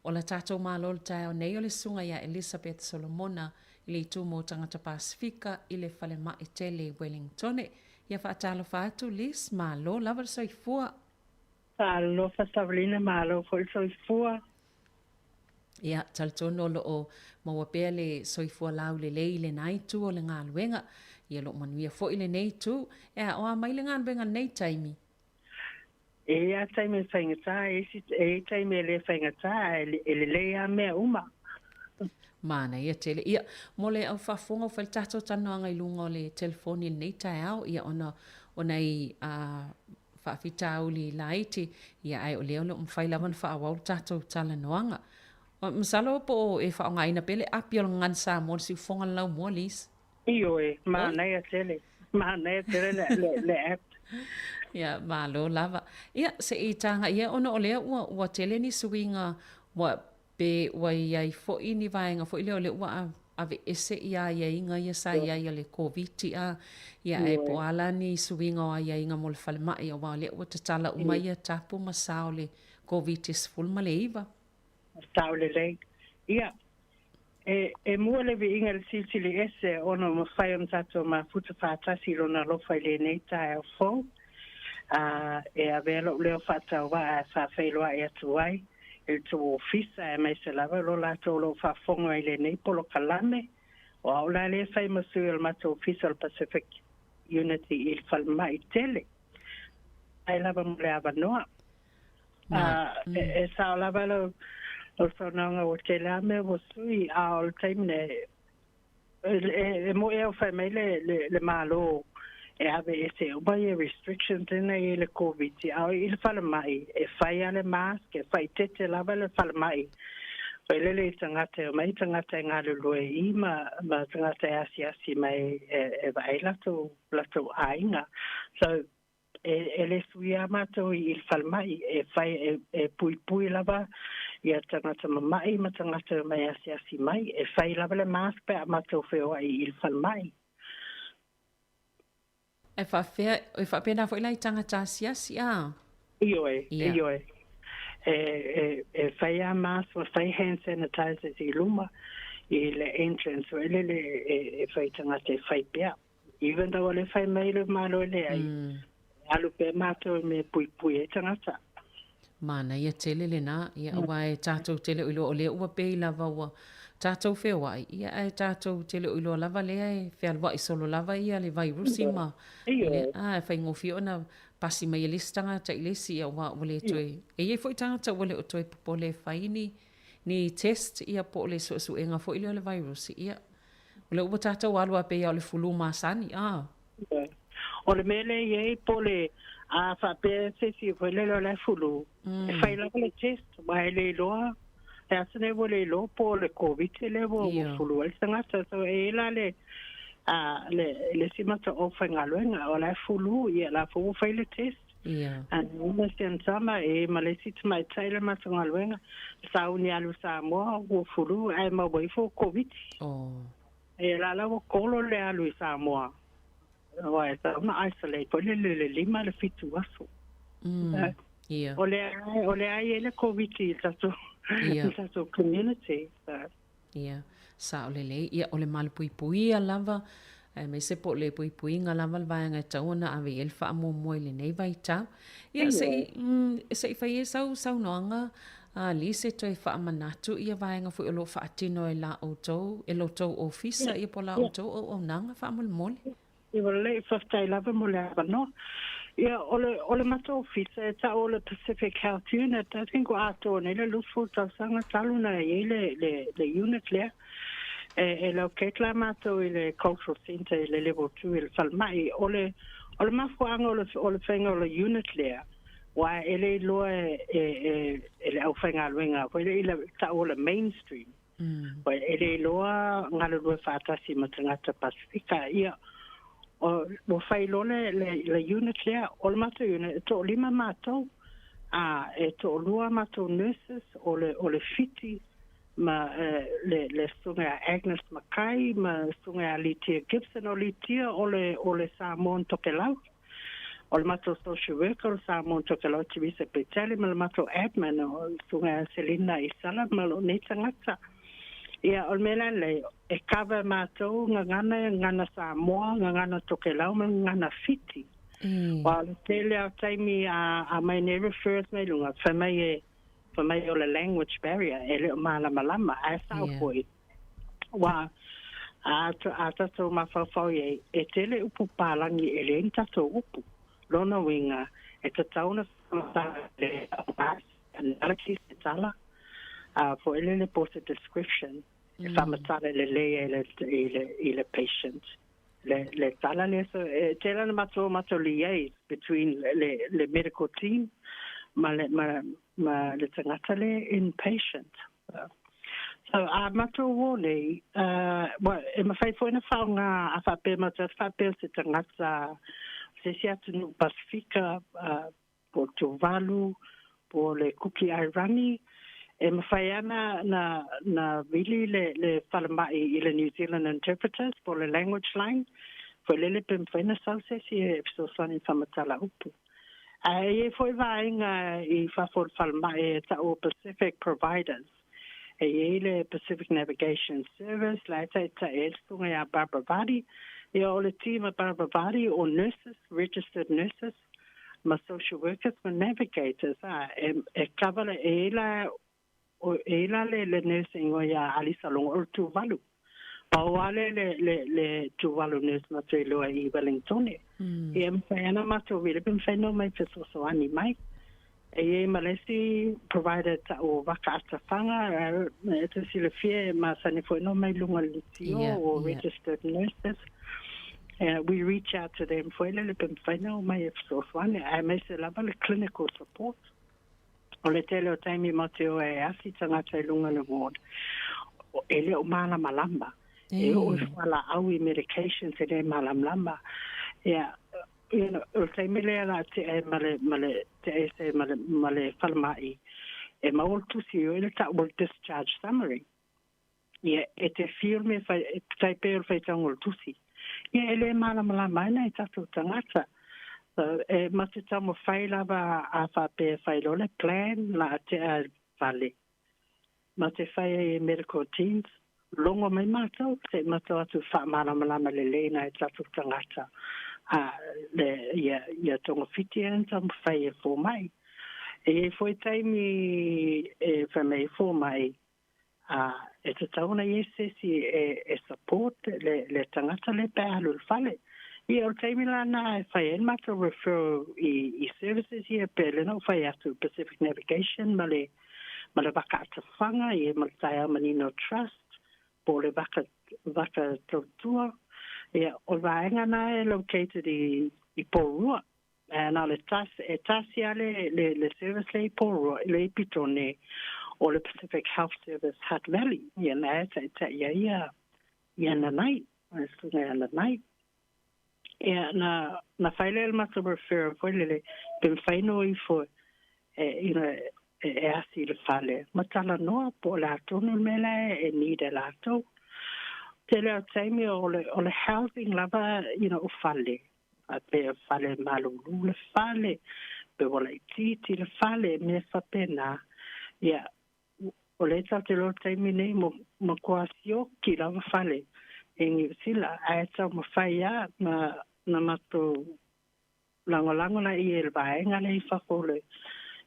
O la tatou Malo i le taeao nei o le Susuga ia Elisabeth Solomona i le Itu mo Tagata Pasefika i le Falemai Tele i Wellingtone. Ia faatalofa atu Liz, malo lava le soifua. Talofa Savalina, malo foi le soifua. Ia, talitonu o lo o maua pea le soifua laulelei i lena itu o le galuega. Ia, o lo o manuia foi lenei itu. Ea, o a mai le galuega i lenei taimi? E i ai lava taimi e faigata, e i ai taimi e le faigata, ae e lelei lava mea uma. Manaia tele. Ia, mo le au faafofoga ua fai le tatou talanoaga i luga o le telefoni i lenei taeao, ia ona o nai faafitauli laiti, ia ae o lea o lo o mafai lava ona faaauau le tatou talanoaga. Masalo po o e faaaogaina pea le api o le Gagana Samoa i le siufofoga o le laumua, Liz? Ioe, manaia tele, manaia tele le, le, le app. Ia, malo lava. Ia, se i taga ia, ona o lea ua, ua tele ni suiga, ua, pe ua i ai foi ni vaega foi lea o lea ua aveese ia aiaiga ia sa i ai o le Koviti a, ia ae po o a la ni suiga o aiaiga mo le falemai, aua o lea ua tatala uma ia tapu ma sa o le Koviti 19. Sao lelei. Ia, E, e mua le viiga i le Silisili Ese ona ua mafai ona tatou mafuta faatasi i Lona alofa i lenei taeao fou, a e avea lou leo faatauvaa e faafeiloai atu ai i le tou ofisa aemaise lava lo latou o lo o faafofoga i lenei polokalame. O au la lea e fai ma sui o le matou ofisa o le Pacific Unity i le falemai tele. Faafetai lava mo le avanoa. E sao lava lau saunoaga ua tele lava mea ua sui, a o le taimi nei, e moni a ua fai mai le Malo e aveese uma ia restrictions lena e i ai i le Koviti, a o i le falemai, e fai lava le mask, e faaeteete lava le falemai foi lele i tagata e omai, tagata e galulue i i ma tagata e asiasi mai e vaai latou aiga. So, e le suia matou i le falemai, e fai e puipui lava ia tagata mama'i ma tagata e omai asiasi mai, e fai lava le mask pe a matou feoa'i i le falemai. E faapefea, e faapena foi la i tagata asiasi a? Ioe, ioe. E fai lava mask ma fai hand sanitizers i luma i le entrance foi lele e fai tagata e fai pea. Even though o lea e fai mai le Malo e leai, e alu pea matou i mea e puipui ai tagata. Manaia tele lena, ia aua e tatou te le o iloa o lea ua pei lava ua tatou feoai, ia ae tatou te le o iloa lava lea e fealuai solo lava ia le vairusi ma lea, a e faigofie ona pasi mai e le isi tagata i le isi, ia aua ua le toe, e i ai foi tagata ua le o toe popole e fai ni ni test ia po o le suesuega foi lea o le vairusi, ia O lea ua tatou alu a pei a o le fulu masani, a. O le mea lea e i ai po o le a faapea se isi foi lele o la e fulu, e fai lava le test, aua e le iloa, le aso nei ua le iloa po o le Koviti lea ua fulu ai le tagata. So e i ai la le, a, le, le isi mataʻo faigaluega, o la e fulu, ia la foi ua fai le test. Ia. A na sian sama e ma le isi tamaitai le matou galuega, sauni alu i Samoa ua fulu ae maua ifo ua Koviti. Oh. Ia la la ua kolo le alu i Samoa. Aua e tatau ona isolate foi le le 5 le 7 aso. Ia. O lea o lea e i ai le Koviti i le tatou i le tatou community. So. Ia, sao lelei. Ia, o le malupuipuia lava, aemaise po o le puipuiga lava le vaega e tatau ona ave i ai le faamuamua i lenei vaitau. Ia, se i, mm, se i fai ai sau saunoaga, a Lise, toe faamanatu ia vaega foi o lo o faatino e la outou, e lo tou ofisa, ia po o la outou auaunaga faamolemole. Ua lelei, faafetai lava mo le avanoa. Ia, o le, o le matou ofisa e tau o le Pacific Health Unit, I think ua atoa nei le 20 tausaga talu ona i ai le, le, le unit lea. E, e locate la matou i le Cultural Centre i le level 2 i le falemai. O le, o le mafuaaga o le, o le faiga o le unit lea, aua e le iloa e, e, e, e le aufaigaluega foi lea i le tau o le mainstream. E le iloa galulue faatasi ma tagata Pasifika. Ia, o, ua fai loa le, le, le unit lea, o le matou unit, e toalima matou, a e toalua matou nurses, o le, o le Fiti ma eh, le, le susuga ia Agnes Mackay ma le susuga ia Litia Gibson. O Litia o le, o le Samoan Tokelau. O le matou social worker o le Samoan Tokelau Teresa Petele ma le matou admin o le susuga ia Selina Isala ma lou nei tagata. Ia, o le mea la lelei, e cover e matou gagana, gagana Samoa, gagana Tokelau ma gagana Fiti. Aua o le tele lava o taimi a aumai nei referrals mai luga, fai mai e, fai mai o le language barrier, e le o malamalama, ae sao foi. Aua a a tatou mafaufau i ai, e tele upu palagi e leai ni tatou upu. Lona uiga, e tatau ona faamatala le analogy se tala, a foi lele po o se description e faamatala lelei ai i le i le patient. Le le tala lea, so e tele ona matou matou liaise between le le medical team ma le ma ma le tagata le inpatient. So, a matou ō nei, well, e mawhai foi na whaonga a whapea matou atu whapea se tagata se isi atunuu Pasifika, po o Tuvalu, po o le Kuki Airani, e mawhai ana na, na vili le, le falemai i le New Zealand Interpreters po o le language line, foi lele pe mawhai na sau se isi e fesoasoani i whamatala upu. Ae i ai foi vaega i fafo o le falemai e tau o Pacific Providers. E i ai le Pacific Navigation Service la e ta'ita'i ai le susuga iā Barbara Vardy. Ia o le team a Barbara Vardy o nurses, registered nurses ma social workers ma navigators a e e cover le e i ai la o e i ai la le le nurse e igoa iā Alisa Logo o le Tuvalu. Pau lava le le le le Tuvalu nurse matou iloa i Wellingtone. Ia e mafai lava ona matou vili pe mafai ona omai fesoasoani mai. E i ai ma le isi provider ta'u o Vaka Atafaga, e te silafia e masani foi ona omai i luga o le leitio o registered nurses. We reach out to them foi lele pe mafai ona omai e fesoasoani, aemaise lava le clinical support. O le tele o taimi matou te o ai e asi tagata i luga o le ward, e le o malamalama. E oo i fualaau i medications e le malamalama. Ia, you know, o le taimi lea la tea ai ma le, ma le, tea ese ma le, ma le falemai, e maua le tusi o le ta'u o le discharge summary. Ia, e te fiu le mea whai, e tai pei o le whaitanga o le tusi. Ia, e le malamalama ai nai tatou tagata. So, e ma te taumafai lava a faapea e whai loa le plan la tea fale. Ma te whai ai e medical teams, logo mai mātou, se i matou atu whaamalamalama lelei nai tatou tagata a le ia ia togafiti e ana taumafai e fō mai. E i ai foi taimi e whai mai e fō mai, a e tatau ona i ai se isi e e support le le tagata le pe a alu i le fale. Ia o le taimi la na e whai ai le matou referral i i services ia pe le na ou whai atu Pacific Navigation ma le ma le vaka atawhanga ia ma le Taeao Manino Trust po o le vaka vaka tautua. Ia o le vaega na e located i i Porirua. E na le tas e tasi a le le le service le i Porirua le i Petone o le Pacific Health Service Hutt Valley. Ia na e ta'ita'i ai ia ia Nanai, le susuga ia Nanai. Ia, na, na whai lea le matou referral foi lele, pe mawhai no ifo e, you know, e, e asi i le fale. Ma talanoa po o le a tonu le mea la e need e latou. Tele o taimi o le, o le housing lava, you know, o fale. A pe o fale malulu le fale, pe ua laitiiti le fale, mea faapena. Ia, o lea tatou te iloa i le taimi nei matua sioki lava fale i Niu Sila ae taumafai lava ma na matou lagolago laia i le vaega lea i fafo o le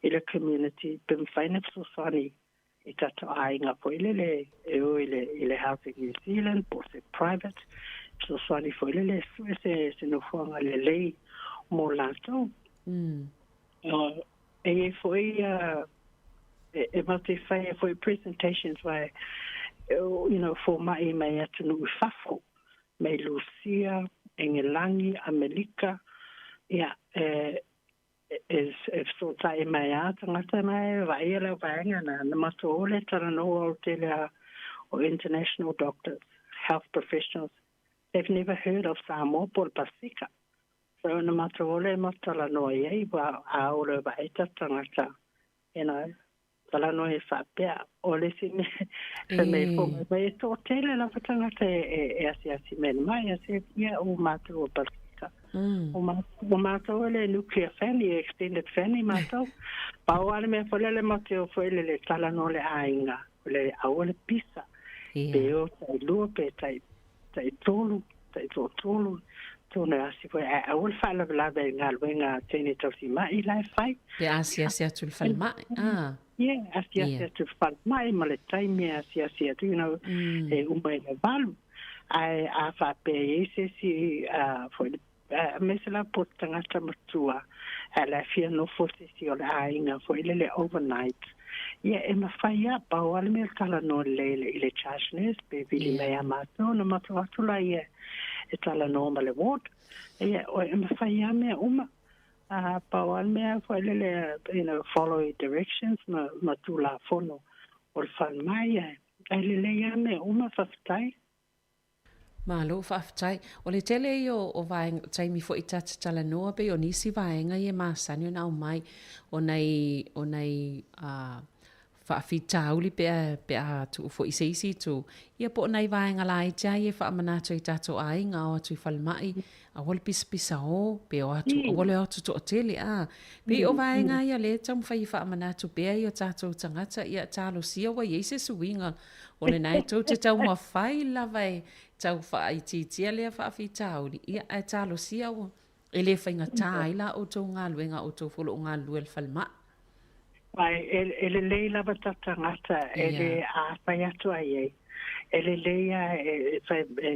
i le community pe mafai ona fesoasoani i tatou aiga foi lele e o i le i le Housing New Zealand po o se private fesoasoani foi lele e sue se se nofoaga lelei mo latou. E i ai foi e matou te fai ai foi presentations wai you know fomai mai atunuu i fafo, mai Lusia, Engelangi, Amelika, ia e e fesootai mai a tagata na e vaaia lau vaega na na matou o le talanoa o le tele a o international doctors, health professionals, they've never heard of Samoa po o le Pasifika. So na matou ole e matou talanoa i ai, ua a ole vaai ta tagata, you know, talanoa e faapea, o le isi mea, fai mai e fou mai, e toatele lava tagata e, e, e asiasi mai mai, a se, ia, o matou o Pasifika. O, ma, o matou ele nuclear family, extended family matou. Pau a le mea foi lele matou te o foi lele talanoa le aiga, le aua le pisa. Pe o tai lua, pe tai, tai tolu, tai toatolu, tonu e asi foi, ae aua le faalavelave i galuega a teine tausima'i la e fai. Pe asiasi atu i le falemai, ah. Yeah, asiasi atu i le falemai ma le taimi e asiasi atu, you know, e uma i le 8. Ae a faapea e i ai se isi foi le aemaise lava po o te tagata matua, ae la e fia nofo se isi o le aiga foi lele overnight, ia e mafai lava, pau lava le mea o le talanoa lelei i le, i le charge nurse pe vili mai ia matou ona matou atu laia e talanoa ma le ward. Ia, e mafai lava mea uma. A pau lava le mea foi lele, you know, follow directions ma, ma Tulafono o le falemai, ae, ae lelei lava mea uma, faafetai. Malo faafetai. O le tele ia o vaega, taimi foi ta te talanoa pei o nisi vaega ia e masani ona aumai o nai, o nai Faafitauli pe a, pe a tuu foi i se isi itu, ia po o nai vaega laiti lava ia e faamanatu ai i tatou aiga, o atu i falemai, aua le pisapisa o, pe o atu, aua le o atu toatele, a. Pei o vaega ia lea e taumafai e faamanatu pea i o tatou tagata, ia talosia ua i ai se suiga o lena e tou te taumafai lava e tau faaitiitia lea faafitauli, ia ae talosia ua e le faigata ai la outou galuega, outou foi o lo o galulue i le falemai. Ai, e lelei lava ta tagata e le āwhai atu ai ai. E lelei a e, e, e,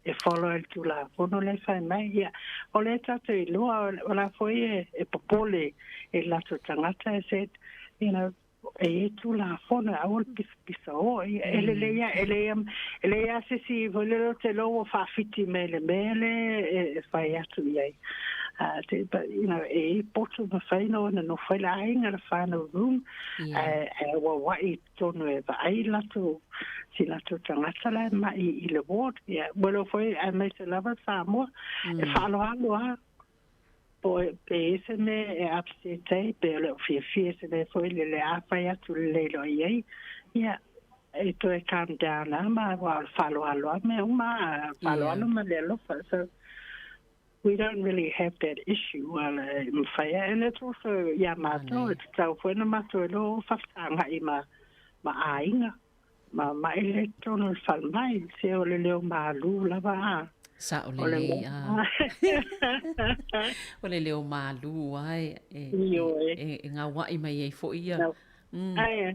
e follow i le Tulafono lea e fai mai. Ia, o lea tatou iloa, o la foi e, e popole i latou tagata e said, you know, e i ai Tulafono e aua le pisapisa o. Ia, e lelei a, e lelei e lelei a se isi foi lele o te iloa ua faafiti mai le mea lea e fai atu i ai. But, you know, e i potu mafai no ona nofo ai le aiga le whānau room, ae ua wa'i tonu e vaai latou, si latou tagata la e ma'i i le ward. Ia, ua iloa foi aemaise lava Samoa, e faaaloalo lava, po pe i ai se mea e upset ai, pe o le o fiafia se mea foi lele a fai atu lelei loa i ai, ia, e toe calm down lava ma aua o le faaaloalo lava mea uma, faaaloalo ma le alofa. So, we don't really have that issue well e mawhai a and it's also iā mātou e tatau foi ona mātou e loa o whawhitaanga'i ma ma āinga ma ma ele tonu le whalemai se o le leo mālū lava a Sa'o lelei a o le leo mālū a e e e e gaua'i mai ai foi ia. Ae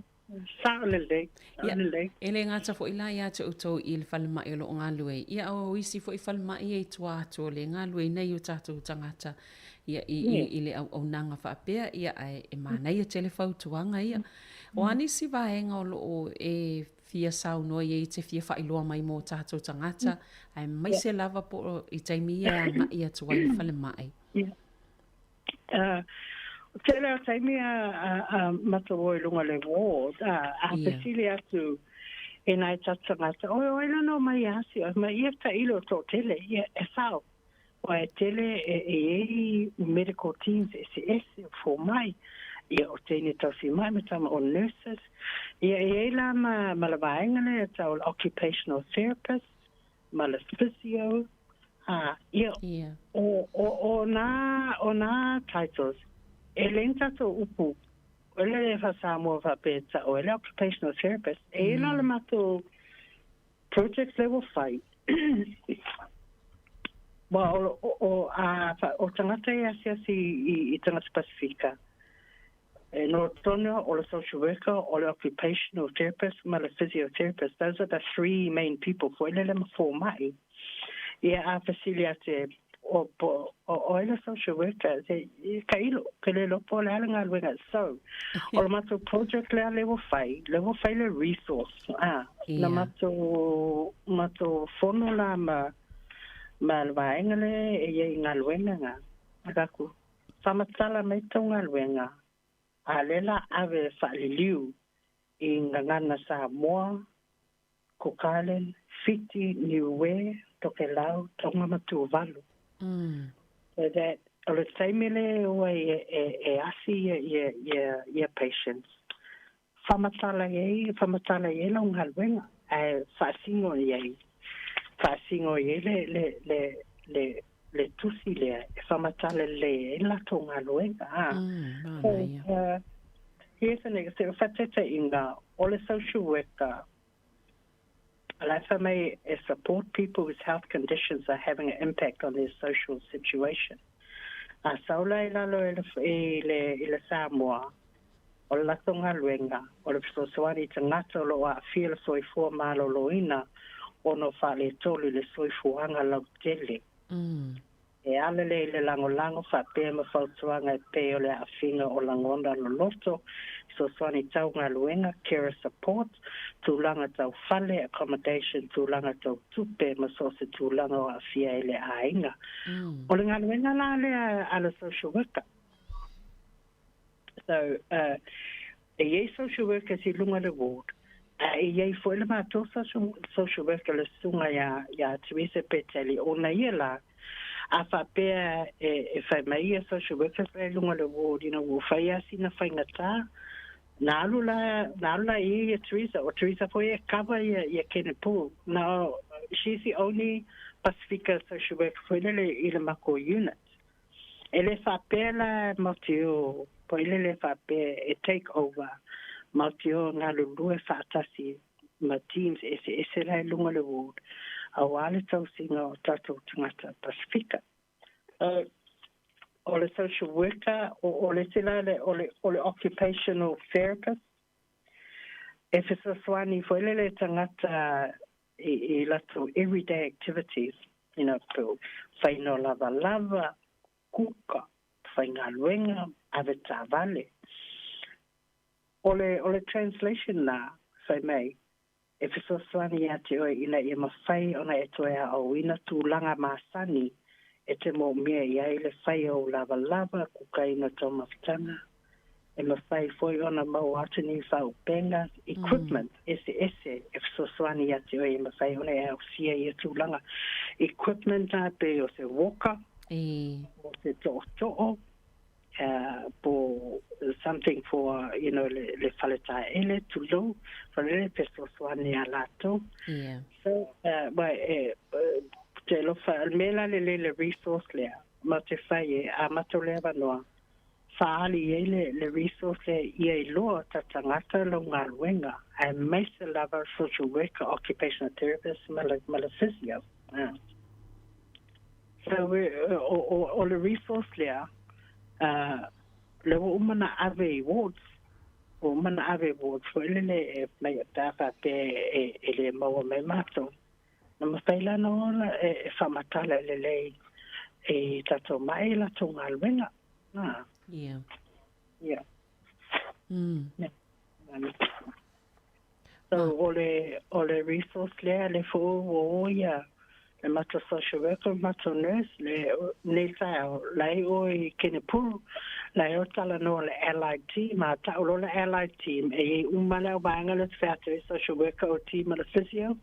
Sao lelei, sao lelei. E le gata foi la ia te outou i le falemai o lo o galulue ai, ia o isi foi falemai ia i tua atu o le galueina i o tatou tagata ia i, i, i le auaunaga faapea, ia ae e manaia tele fautuaga ia. O a nisi vaega o lo o e fia saunoa i ai te fia faailoa mai mo tatou tagata, aemaise lava po o i taimi ia e agai atu ai i le falemai. Tele o taimi a, a, a matou o i lunga le ward, a, a fesili atu e nai tata tagata, oi, oi la no mai asi, oi mai ia tailo to tele, ia e sao. Ua e tele e, e ei medical teams ese ese o fomai, ia o teine tausi mai ma tama o nurses, ia e ei la ma, ma la vaenga lea tau occupational therapist, ma le physio, ā, ia, Ia. o, o, o nā, o nā titles, e le ni tatou upu, o le le faa-Samoa faapea ta'o e le occupational therapist, e ila le matou project le ua fai, Wa o, o, o, a, o tagata e asiasi i, i tagata Pasifika, E noho tonu o le social worker, o le occupational therapist ma le physiotherapist. Those are the three main people foi lele ma fōma'i. Ia a fesili atu e o po o oe le social worker, se ka ilo, ke le iloa po o le a le galuega. So, o le matou project lea le ua fai, le ua fai le resource, a, na matou, matou fono la ma, ma le vaega lea e i ai i galuega na, aku, Whamatala mai tou galuega, a lea la ave faaliliu i gagana Samoa, Cook Island, Fiti, Niue, Tokelau, Tonga ma Tuvalu. So that o le taimi lea e o ai e asi ia patients, Whamatala i ai, whamatala i ai lau galuega, ae faasino i ai, faasino i ai le, le, le, le, le tusi lea e whamatala lelei ai le latou galuega. A. So, here's an example, faataitaiga, o le social worker, la e fai mai e support people whose health conditions are having an impact on their social situation. A sau la i lalo i le, i le, i le Samoa, o le latou galuega, o le fesoasoani i tagata o lo o aafia le soifua maloloina ona o faaletolu i le soifuaga lautele. E ala lea i le lagolago faapea ma fautuaga e pei o le aafiga o lagona loloto, fesoasoani tau galuega, carer support, tulaga tau fale, accommodation, tulaga tau tupe ma so o se tulaga o aafia ai le aiga. O le galuega la lea a le social worker. So, e i ai social workers i lunga le ward, a e i ai foi le matou social, social worker le susuga ia, ia Teresa Peteli, ona ia la, a faapea e, e fai mai ia social workers la i lunga le ward, you know, ua fai lava sina faigata, Na alu la na alu la i ia Teresa, o Teresa foi e cover ia ia Kenepuru. Now she's the only Pasifika social worker foi lele i le makou unit. E le faapea la matou foi lele faapea e take over matou galulue faatasi ma teams eseese la i luga o le ward auā le tausiga o tatou tagata Pasifika. O le social worker, o le isi la o le o le occupational therapist e fesoasoani foi lele i tagata i i latou everyday activities, you know, po o faiga o lavalava, kuka, faigaluega, ave taavale. O le o le translation la, fai mai, e fesoasoani ia te oe ina ia mafai ona e toe aoaoina tulaga masani e te moomia i ai le fai o ou lavalava, kukaina taumafataga, e mafai foi ona maua atu ni faaupega, equipment, eseese e fesoasoani ia te oe e mafai ona e ausia ia tulaga. Equipment a pei o se walker, o se tootoo, po something for you know le le fale taele tulou fale le fesoasoani ia latou. Yeah. So uh, e te alofa le mea la lelei le resource lea ma te fai e amata o le avanoa faaali i ai le, le resource lea ia iloa ta tagata lau galuega aemaise lava social worker, occupational therapist ma le, ma le physio. Yeah. So we, o, o, o le resource lea, uh, le ua uma na ave i wards, ua uma na ave i wards foi lele e mai pe a faapea e, e le maua mai mātou. Na mafai la na ola e, e whaamatala lelei i tatou mai i latou galuega. Ah. Yeah. Yeah. Yeah. So o le o le resource lea le fou ua o ia le matou social worker matou nurse le nei taeao la e o i Kenepuru la e o talanoa le allied team a ta'u loa le allied team e iai uma le au vaega lea te fai atu ai social worker o team ma le physio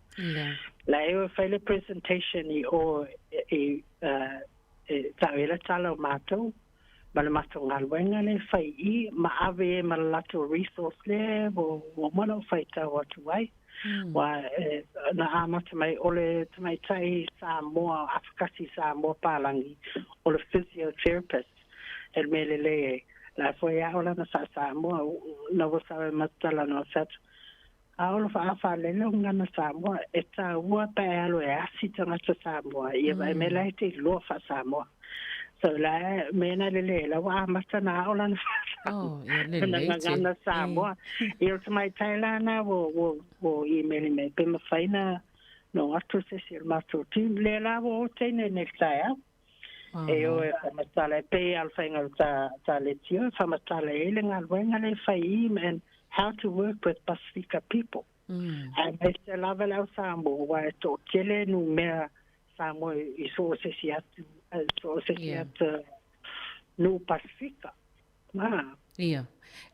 la e o e fai le presentation i o i e ta'u ai le tala o matou ma le matou galuega lea e fai i ma ave ai ma le latou resource lea ua ua uma ona ou faitau atu ai. Ua e, na amata mai o le tamaitai Samoa, afakasi Samoa palagi, o le physiotherapist, e le mea lelei e, la foi e ao lana faa-Samoa, na ua sau e matou talanoa fai atu, A o lo faafalele o gagana Samoa, e taua pe a e alu e asi tagata Samoa, ia vaai mai la e te iloa faa-Samoa. So la e mea na lelei, la ua amata na ao lana Oh, ia lelei te. Gagana Samoa. Ia o le tamaitai la na ua, ua, ua email mai pe mafai na no atu se isi o le matou team. Lea la ua o teine nei le taeao. E o e whamatala, e pei a le whainga o tā, tā Letio, e whamatala e le galuega le whai i and how to work with Pasifika people. Ae mai se lava le au Samoa, wa e toatele nu mea Samoa i so o se isi atu, so o se isi atu nu Pasifika. Ah. Ia.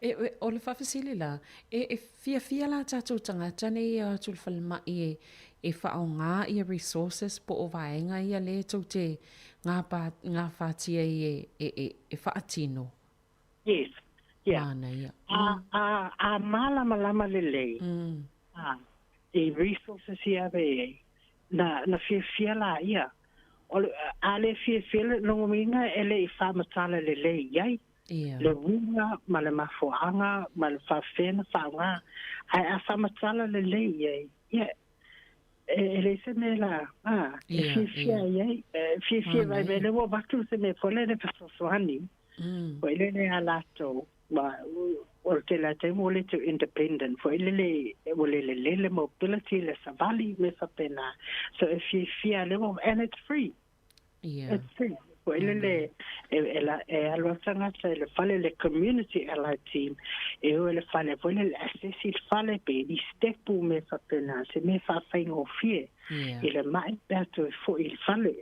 E, e, o le faafesili la, e, e fiafia la tatou tagata nei e o atu i le falemai e, e faaaoga ia resources po o vaega ia lea tou te ngapa, gafatia ai e, e, e, e faatino? Yes. Yeah. Manaia. A, a, a malamalama lelei. A, i resources i ave i ai. Na, na fiafia la ia. O le, a le fiafia le logomina e le i faamatala lelei i ai. Ia. Le uiga ma le mafuaaga ma le faafefea na faaaoga. Ae a faamatala lelei i ai, ia, e, e leai se mea la, a, e Ia, fiafia ia. i ai. E fiafia vai mea Manaia. lea ua avatu se mea foi lele fesoasoani. Foi lele a latou, ma o le tele o taimi ua le toe independent foi lele ua le lelei le mobility le savali mea faapena. So e fiafia lea ua and it's free. It's free. Foi lele e, e, la, e alu atu tagata i le fale le community allied team e o i le fale foi lele assess i le fale pe ni stepu mea faapena se mea faafaigofie i le ma'i pe a toe foi i le fale.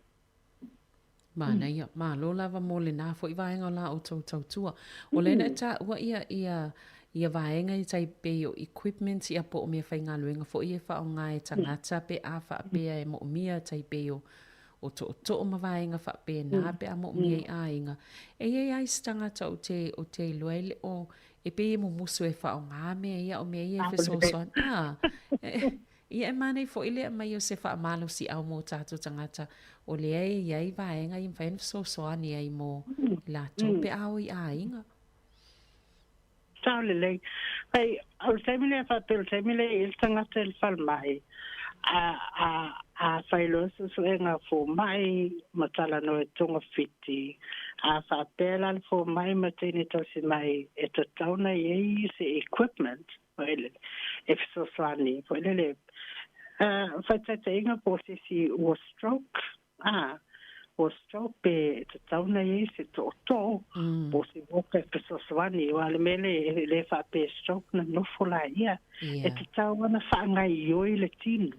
Manaia, malo lava mo lena foi vaega o la outou tautua. O lea na e taua ia, ia, ia vaega i tai pei o equipment ia po o mea faigaluega foi e faaaoga e tagata pe a faapea e moomia tai pei o, o tootoo ma vaega faapena pe a moomia i aiga. E i ai lava isi tagata ou te, ou te iloa e le o E pei e mumusu e faaaogā mea ia o mea ia e fesoasoani. A, ia e manaia foi le aumai o se faamalosiau mo tatou tagata o lea e i ai vaega ia e mafai ona fesoasoani ai mo latou pe a o i aiga. Sao lelei. Ai, o le taimi lea faapea o le taimi lea i le tagata i le falemai, a, a, a fai loa suesuega a fomai ma talanoa e togafiti, a faapea la le fomai ma teine tausi mai e tatau ona i ai se equipment foi lele e fesoasoani foi lele faataitaiga po o se isi ua stroke, a ua stroke pe e tatau ona i ai se tootoo po o se walker e fesoasoani aua o le mea lea e le faapea e stroke ona nofo laia. E tatau ona faagaoioi le tino.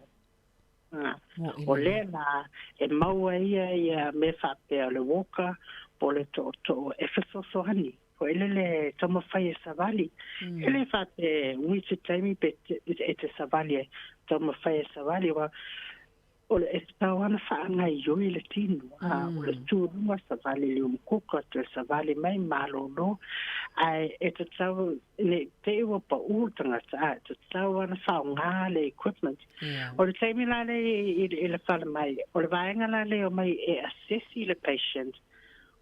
O lea la e maua ai ia mea faapea o le walker po o le tootoo e fesoasoani foi lele e taumafai e savali. E le faapea e ui se taimi pe e te savali ai, taumafai e savali aua o le e tatau lava ona faagaoioi le tino, a o le tu i luga savali i le umukuka toe savali mai malolo, ae e tatau ne i te i ua paʻū le tagata, a e tatau lava ona faaaoga le equipment. O le taimi la lea i le falemai, o le vaega la lea e omai e assess le patient,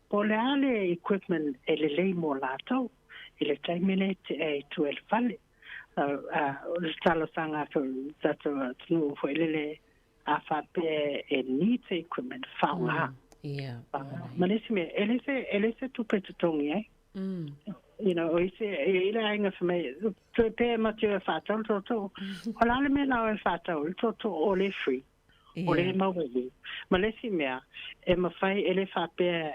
po o le a le equipment e lelei mo latou i le taimi lea e tea i tua i le fale. O le talosaga atu i le tatou atunuu foi lele, a faapea e need se equipment, faaaoga. Ma le isi mea, e le se, e le se tupe e totogi ai. You know, o isi, e i ai le aiga fai mai, toe pē ma te e whātau le tootoo. O le a le mea la oe e whātau le tootoo o le free. O le maua i. Ma le isi mea, e mawhai e le whāpea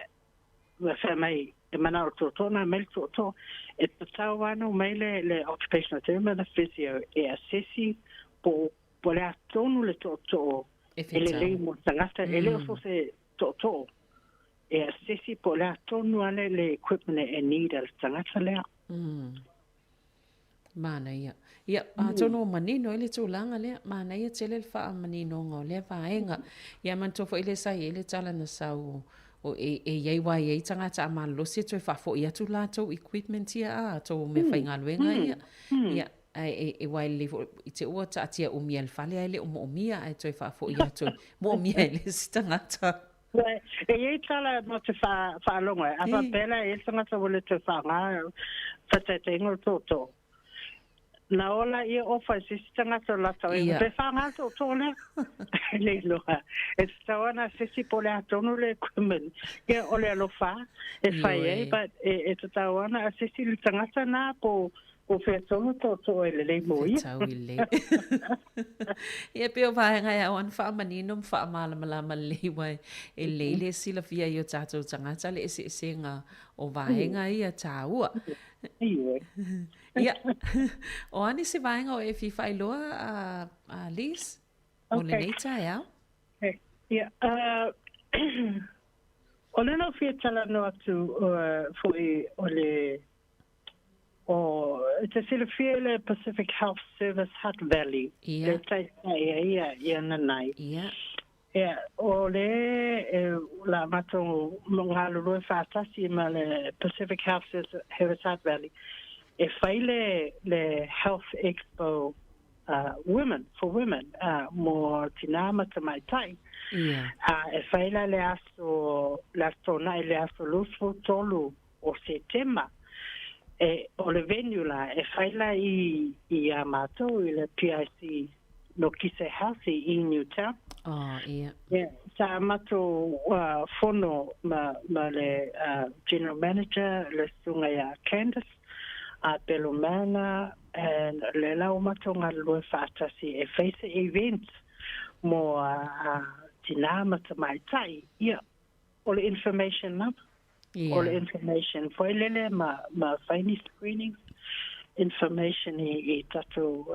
Ua fai mai e manao le tootoo, na aumai le tootoo, e tatau lava ona omai le, le occupational therapist ma le physio e asesi po, po o le a tonu le tootoo E e lelei fetau. mo le tagata, e le o so se tootoo. E asesi po o le a tonu lava le, le equipment e need a le tagata lea. Manaia. Ia, atonu o manino ai le tulaga lea, manaia tele le faamaninoga o lea vaega. Ia manatua foi lea sa i ai le tala na sau o e, e i ai aua e i ai tagata a malolosi e toe faafoi atu latou equipment ia a, tou meafaigaluega ia. Ia, ae e, e aua e lelei foi i te i ua taatia umia i le fale ae le o moomia ae toe faafoi atu e moomia e le isi tagata. E i ai tala mo te whaalogo e. A faapea la e i ai le tagata ua le toe whaanga whataitaiga o le tootoo. Na ola ia ofa e se isi tagata o latou e pe whaanga le tootoo lea. Le iloa. E tatau ana se isi po o le a tonu le equipment. Ia o le alofa e whai ai, but e tatau ana a se isi le tagata na po Po whea tonu tootoo e lelei mo ia. Fetau i lelei. Ia pei o vaega e ao ana faamanino ma faamalamalama lelei aua e lelei le silafia i o tatou tagata le eseesega o vaega ia taua. Ioe. Ia, o a nisi vaega o e fia faailoa a Liz mo lenei taeao? Okay. Ia, o lea na ou fia talanoa atu foi o le O te silafia i le Pacific Health Service Hutt Valley, le taitai ai ia i ana nai. Ia, o le e la matou galulue faatasi ma le Pacific Health Service Hutt Valley, e fai le le Health Expo Women, for Women, mo tinā ma tamaitai. E fai la le aso, le Aso Toonai, le aso 23 o Setema, e, o le venue la, e fai la i, i a mātou i le PIC Nokise House i, i Newtown. Oh, ia. Yeah, sa matou fono ma, ma le General Manager, le susuga ia Candice, a Belomana, and le la o matou galulue faatasi e fai se event mo a tinā ma tamaitai, ia, o le information lava. O le information foi lele ma, ma fai ni screenings, information i, i tatou,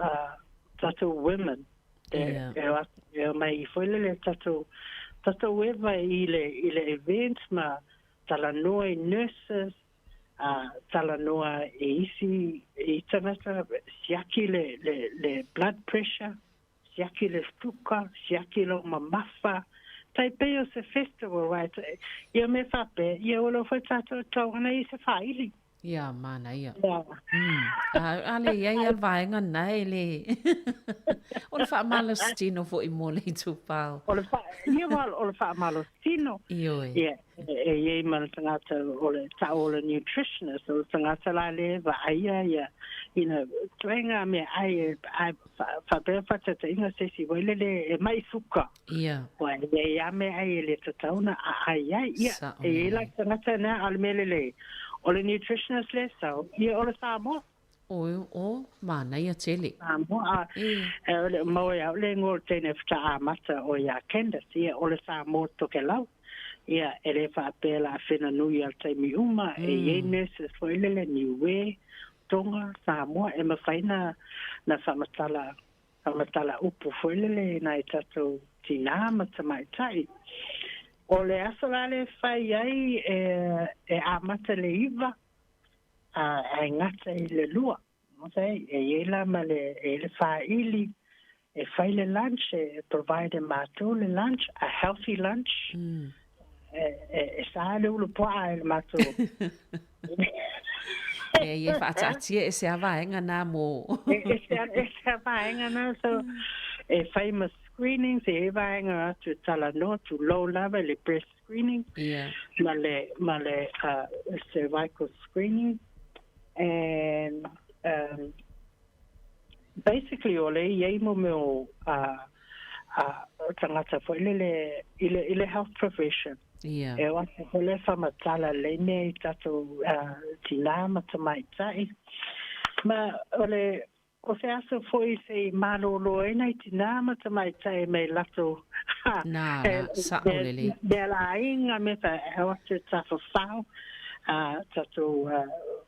tatou women. E, e, e omai foi lele tatou, tatou eva i le, i le event ma talanoa i nurses, talanoa i isi i tagata, siaki le, le, le blood pressure, Siaki le suka, siaki lou mamafa, tai pei o se festival, right? Ia mea faapea, ia ua lou foi tatou e tau ana i se faili. Ia, manaia. Ia. A, a le i ai a le vaega lena e le... o le faamalositino foi mo le itupa o... O le wha, ia wa, o le faamalositino. Ioe. Ia, e i ai ma le tagata o le ta'u o le nutritionist, o le tagata la lea e vaaia ia, you know, ituaiga meaai e, ai, faapea faataitaiga se isi foi lele e ma'i suka. Ia. Ua e i ai lava meaai e le tatau ona aai ai. Ia, Sa'o e i ai la lelei. le tagata lena, a o le mea lelei, o le nutritionist lea e sau, ia o le Samoa. O, o, manaia tele. Samoa, a, E. e o le maua ia au le igoa o le teine faatoa amata o ia Candace, ia o le Samoa Tokelau. Ia, e le faapea la fena nui a le taimi uma, e i ai nurses foi lele, Niue, Tonga, Samoa, e mafai na, na faamatala faamatala upu foi lele i nai tatou tinā ma tamaitai. O le aso la lea e fai ai e, e amata le iva, a, ae gata i le lua. Okay? E i ai la ma le, e i le fāili, e fai le lunch, e provide e matou le lunch, a healthy lunch. E, e, e sa le ulu puaa e le matou. E ia faataatia e se a vaega na mo. E, e se, e se a vaega na, so e fai ma screenings, e e vaega atu e talanoa tulou lava i le breast screening, Ia. ma le, ma le cervical screening, and basically o le i ai mo mea o tagata foi lele i le, i le health profession. Ia. E o atu foi le faamatala lelei mea i tatou tinā ma tamaitai. Ma o le, o se aso foi se i malōlō ai nai tinā ma tamaitai mai latou Nā, sa'o lelei. mea lāiga me fa, e o atu e tafafao tatou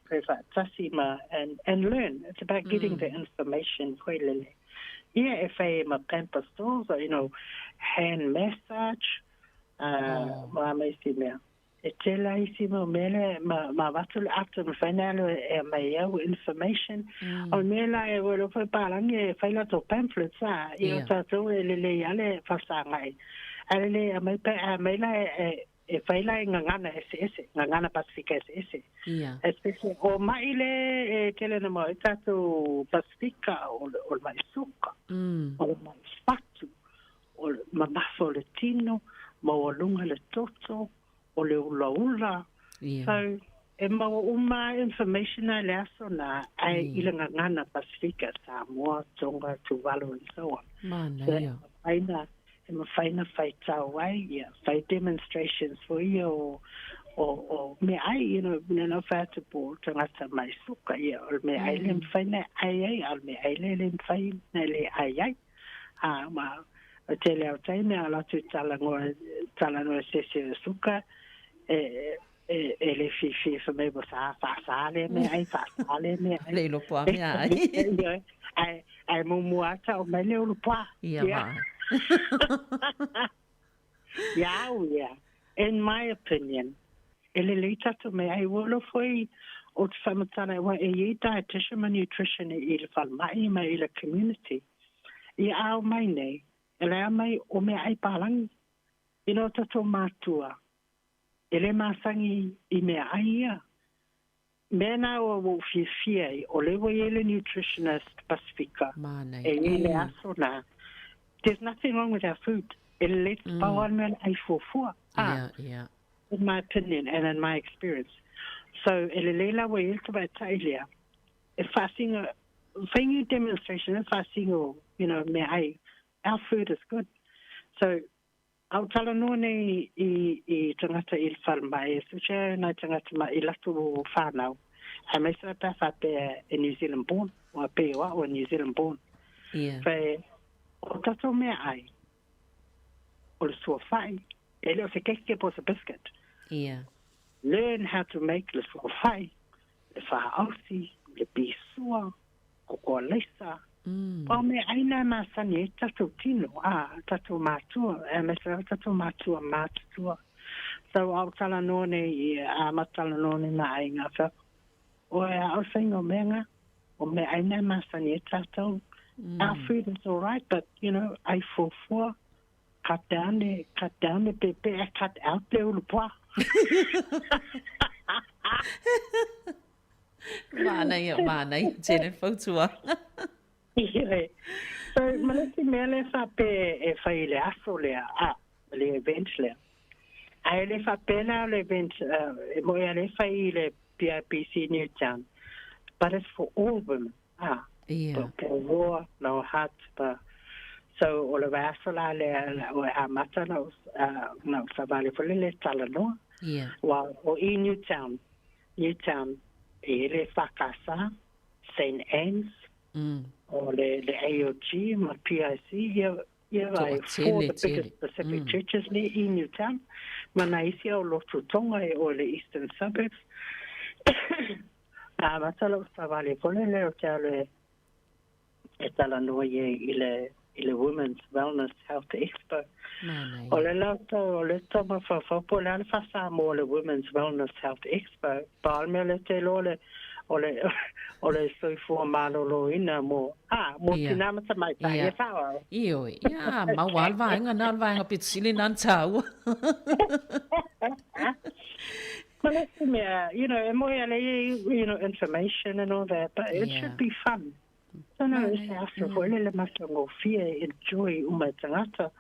fai faatasi ma and, and learn. It's about getting the information foi lele. Ia e fai e ma pamper stores, you know, hand massage, ma ma isi mea. E tele a isi mau mea lea ma, ma avatu le ata mafai ona alu e aumai au information. O le mea la e ua iloa foi palagi e fai latou pamphlets a, ia o tatou e lelei lava le faafesagai. Ae lelei e aumai pe a aumai la e, e fai la i gagana eseese, gagana Pasifika eseese. Especially o ma'i le e tele ana mau ai tatou Pasifika o le, o le ma'i suka, o le ma'i fatu, o le mamafa o le tino, maualuga le toto, o le ulaula. So, e maua uma lava information na i le aso na, ae i le gagana Pasifika, Samoa, Tonga, Tuvalu and so on. Manaia. So, e mafai na, e mafai na faitau ai, ia, fai demonstrations foi ia o, o, o meaai, you know, na na fai atu po o tagata mai suka, ia, o le meaai le mafai na ai ai, a o le meaai le le mafai na le ai ai. A, ma, o tele o taimi a latou talanoa, talanoa i se isi o suka, e, e, e le fiafia fai mai ua sa, faasa lea mea ai, faasa lea mea ai. Le iloa po a mea ai. Ioe, ae, ae muamua atu tau mai le ulu puaa. Ia ma. Ia au ia, in my opinion, e lelei tatou meaai ua iloa foi o te faamatala aua e i ai dietitian ma nutrition i le falemai ma i le community. Ia a ao mai nei, e le ao mai o meaai palagi. You know, tatou mātua, e le masani i meaai ia. Mea na ua ou fiafia ai, o lea ua i ai le nutritionist Pasifika, e i ai le aso na, there's nothing wrong with our food. E lelei te pau lava le mea o le ai fuafua. Ah, In my opinion and in my experience. So, e lelei la ua i ai le tamaitai lea, e faasino, fai ni demonstration e faasino, you know, meaai, our food is good. So, A o talanoa nei i, i tagata i le falemai, especially nai tagata ma i latou whanau, aemaise la pe a faapea e New Zealand born, ua pei o au e New Zealand born. Fe, o tatou meaai, o le suafa'i, e le o se keke po o se biscuit. Learn how to make le suafa'i, le faausi, le pisua, kokoa leisa. O meaai na e masani ai tatou tino, a, tatou mātua, aemaise lava tatou mātua matutua. So, a o talanoa nei i, a ma talanoa nei ma aiga wheako. O e a o le whainga o mea ngā, o meaai na e masani ai tatou. Our food is all right, but, you know, ai fuafua, cut down le, cut down le pepe, cut out le ulu puaa. Manaia, manaia tele fautuaga. Ioe. So, ma le isi mea lea faapea e fai i le aso lea, a, le event lea. Ae le faapea la o le event, e moe a le fai i le PIPC Newtown, but it's for all women, a. Ia. Po o Roa, Lower Hutt, pa. So, o le vaiaso la lea, o e amata na na savali foi le talanoa. Ia. Wa o i Newtown, Newtown, e le whakasa, St Anne's, o le, le AOG ma PIC, ia, ia vai, four the biggest Pacific churches le i Newtown, ma na isi au lotu tonga e o le Eastern Suburbs. A matala o savali fole le o te alo e e talanoa i ai i le i le Women's Wellness Health Expo. Manaia. O le latou, o le tau mafaufau po o le a le faa-Samoa o le Women's Wellness Health Expo, pau o le mea lea ou te iloa o le o le o le soifua maloloina mo a mo tinā ma tamaitai e faaauau. Ioe, ia, maua lava le vaega na, o le vaega pito sili na ona tāua. Ma le isi mea, you know, e moe ana ia, you know, information and all that, but it should be fun. So no, e se aso foi le le matagofie e enjoy uma e tagata.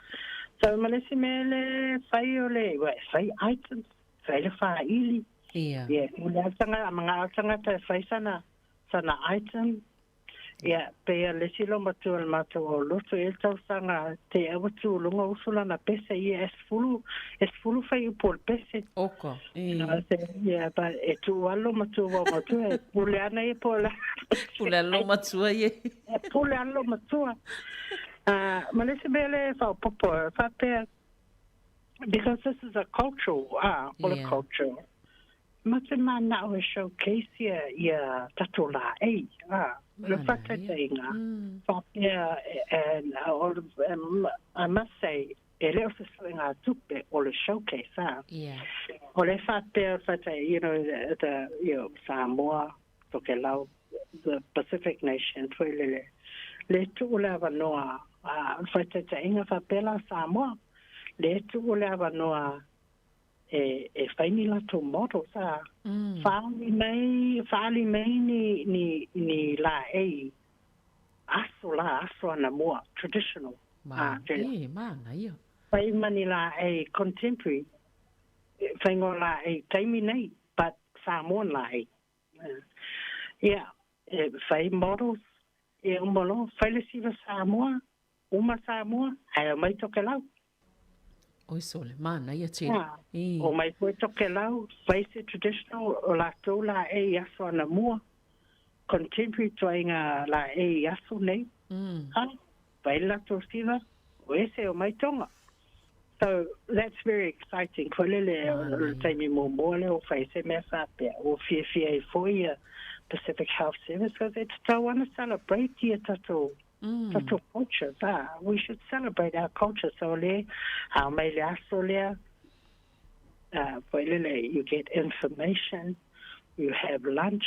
So ma le isi mea le fai o le, well, e fai items, fai le faaili. Yeah, o le tanga, ma ngā tangata e fai sana, sana item. Ia, pei a le isi olomatua o le matou aulotu i le tausaga te aua tu luga usu lana pese ia e sefulu, e sefulu fuaiupu o le pese. Oka, e. Ia, but e tuu alo lomatua ua matua, e pule ana ia po o le a. Pule ana lomatua ia. E pule ana lomatua. Ma le isi mea lea e faaopoopo, e faapea, because this is a cultural, ah, o le culture. Ma te manao e showcase ia ia tatou laei, ah, o le faataitaiga, faapea, and I must say, e le o se suega tupe o le showcase, ah. O le faapea o le faataitaiga, you know, the, you know, Samoa, Tokelau, the Pacific Nations foi lele, le tuu le avanoa, ah, o le faataitaiga faapea la Samoa, le tuu le avanoa e, e fai ni latou models, a. Faaali mai, faaali mai ni, ni, ni laei aso la, aso anamua, traditional. Ma, a, e, manaia. Fai ma ni laei contemporary, faiga o laei taimi nei, but Samoan laei. Ia, e fai models, ia uma loa, fai le siva Samoa, uma Samoa, ae omai Tokelau. Oi sole, manaia tele. Ā, omai foi Tokelau, fai se traditional o latou laei i aso anamua, contemporary tuaiga laei i aso nei, ā, fai le latou siva, o ese omai Tonga. So, that's very exciting. Foi lele o le taimi muamua lea ua fai se mea faapea. Ua fiafia ai foi ia Pacific Health Service, because e tatau ana celebrate ia tatou tatou culture, ā, we should celebrate our culture. So le, ao mai le aso lea, foi lele, you get information, you have lunch,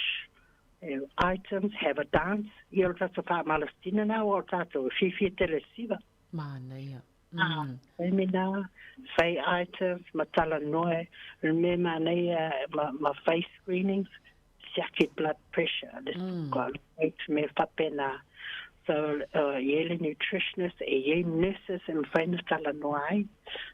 items, have a dance. Ia o le tatou faamalositino na ua o tatou e fiafia tele siva. Manaia. Ā, seminar, fai items, ma talanoa, le mea manaia ma, ma fai screenings, siaki blood pressure, le suka, le weight, mea faapena. So, e i ai le nutritionist, e i ai nurses e mafai ona talanoa ai.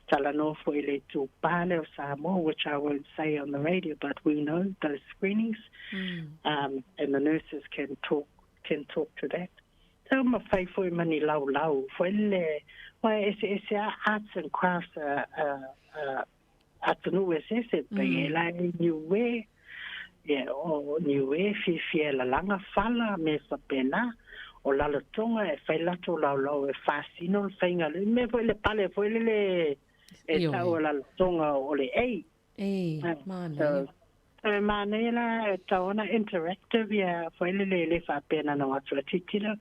Talanoa foi i le itupa lea o Samoa, which I won't say on the radio, but we know those screenings, and the nurses can talk, can talk to that. Tau ma whai foi ma ni laulau, foi le, wai eseese a arts and crafts a, a, a, atunuu eseese, pei e la e Niue, ia, o Niue fiafia e lalaga fala me faapena, o Lalotonga e fai latou laulau e faasino le faiga, le mea foi le pale foi lele e tau e Lalotonga o le ei. Ei, manaia. So, e manaia la, e tau ana interactive ia foi lele e le faapea na ona o atu a titilo,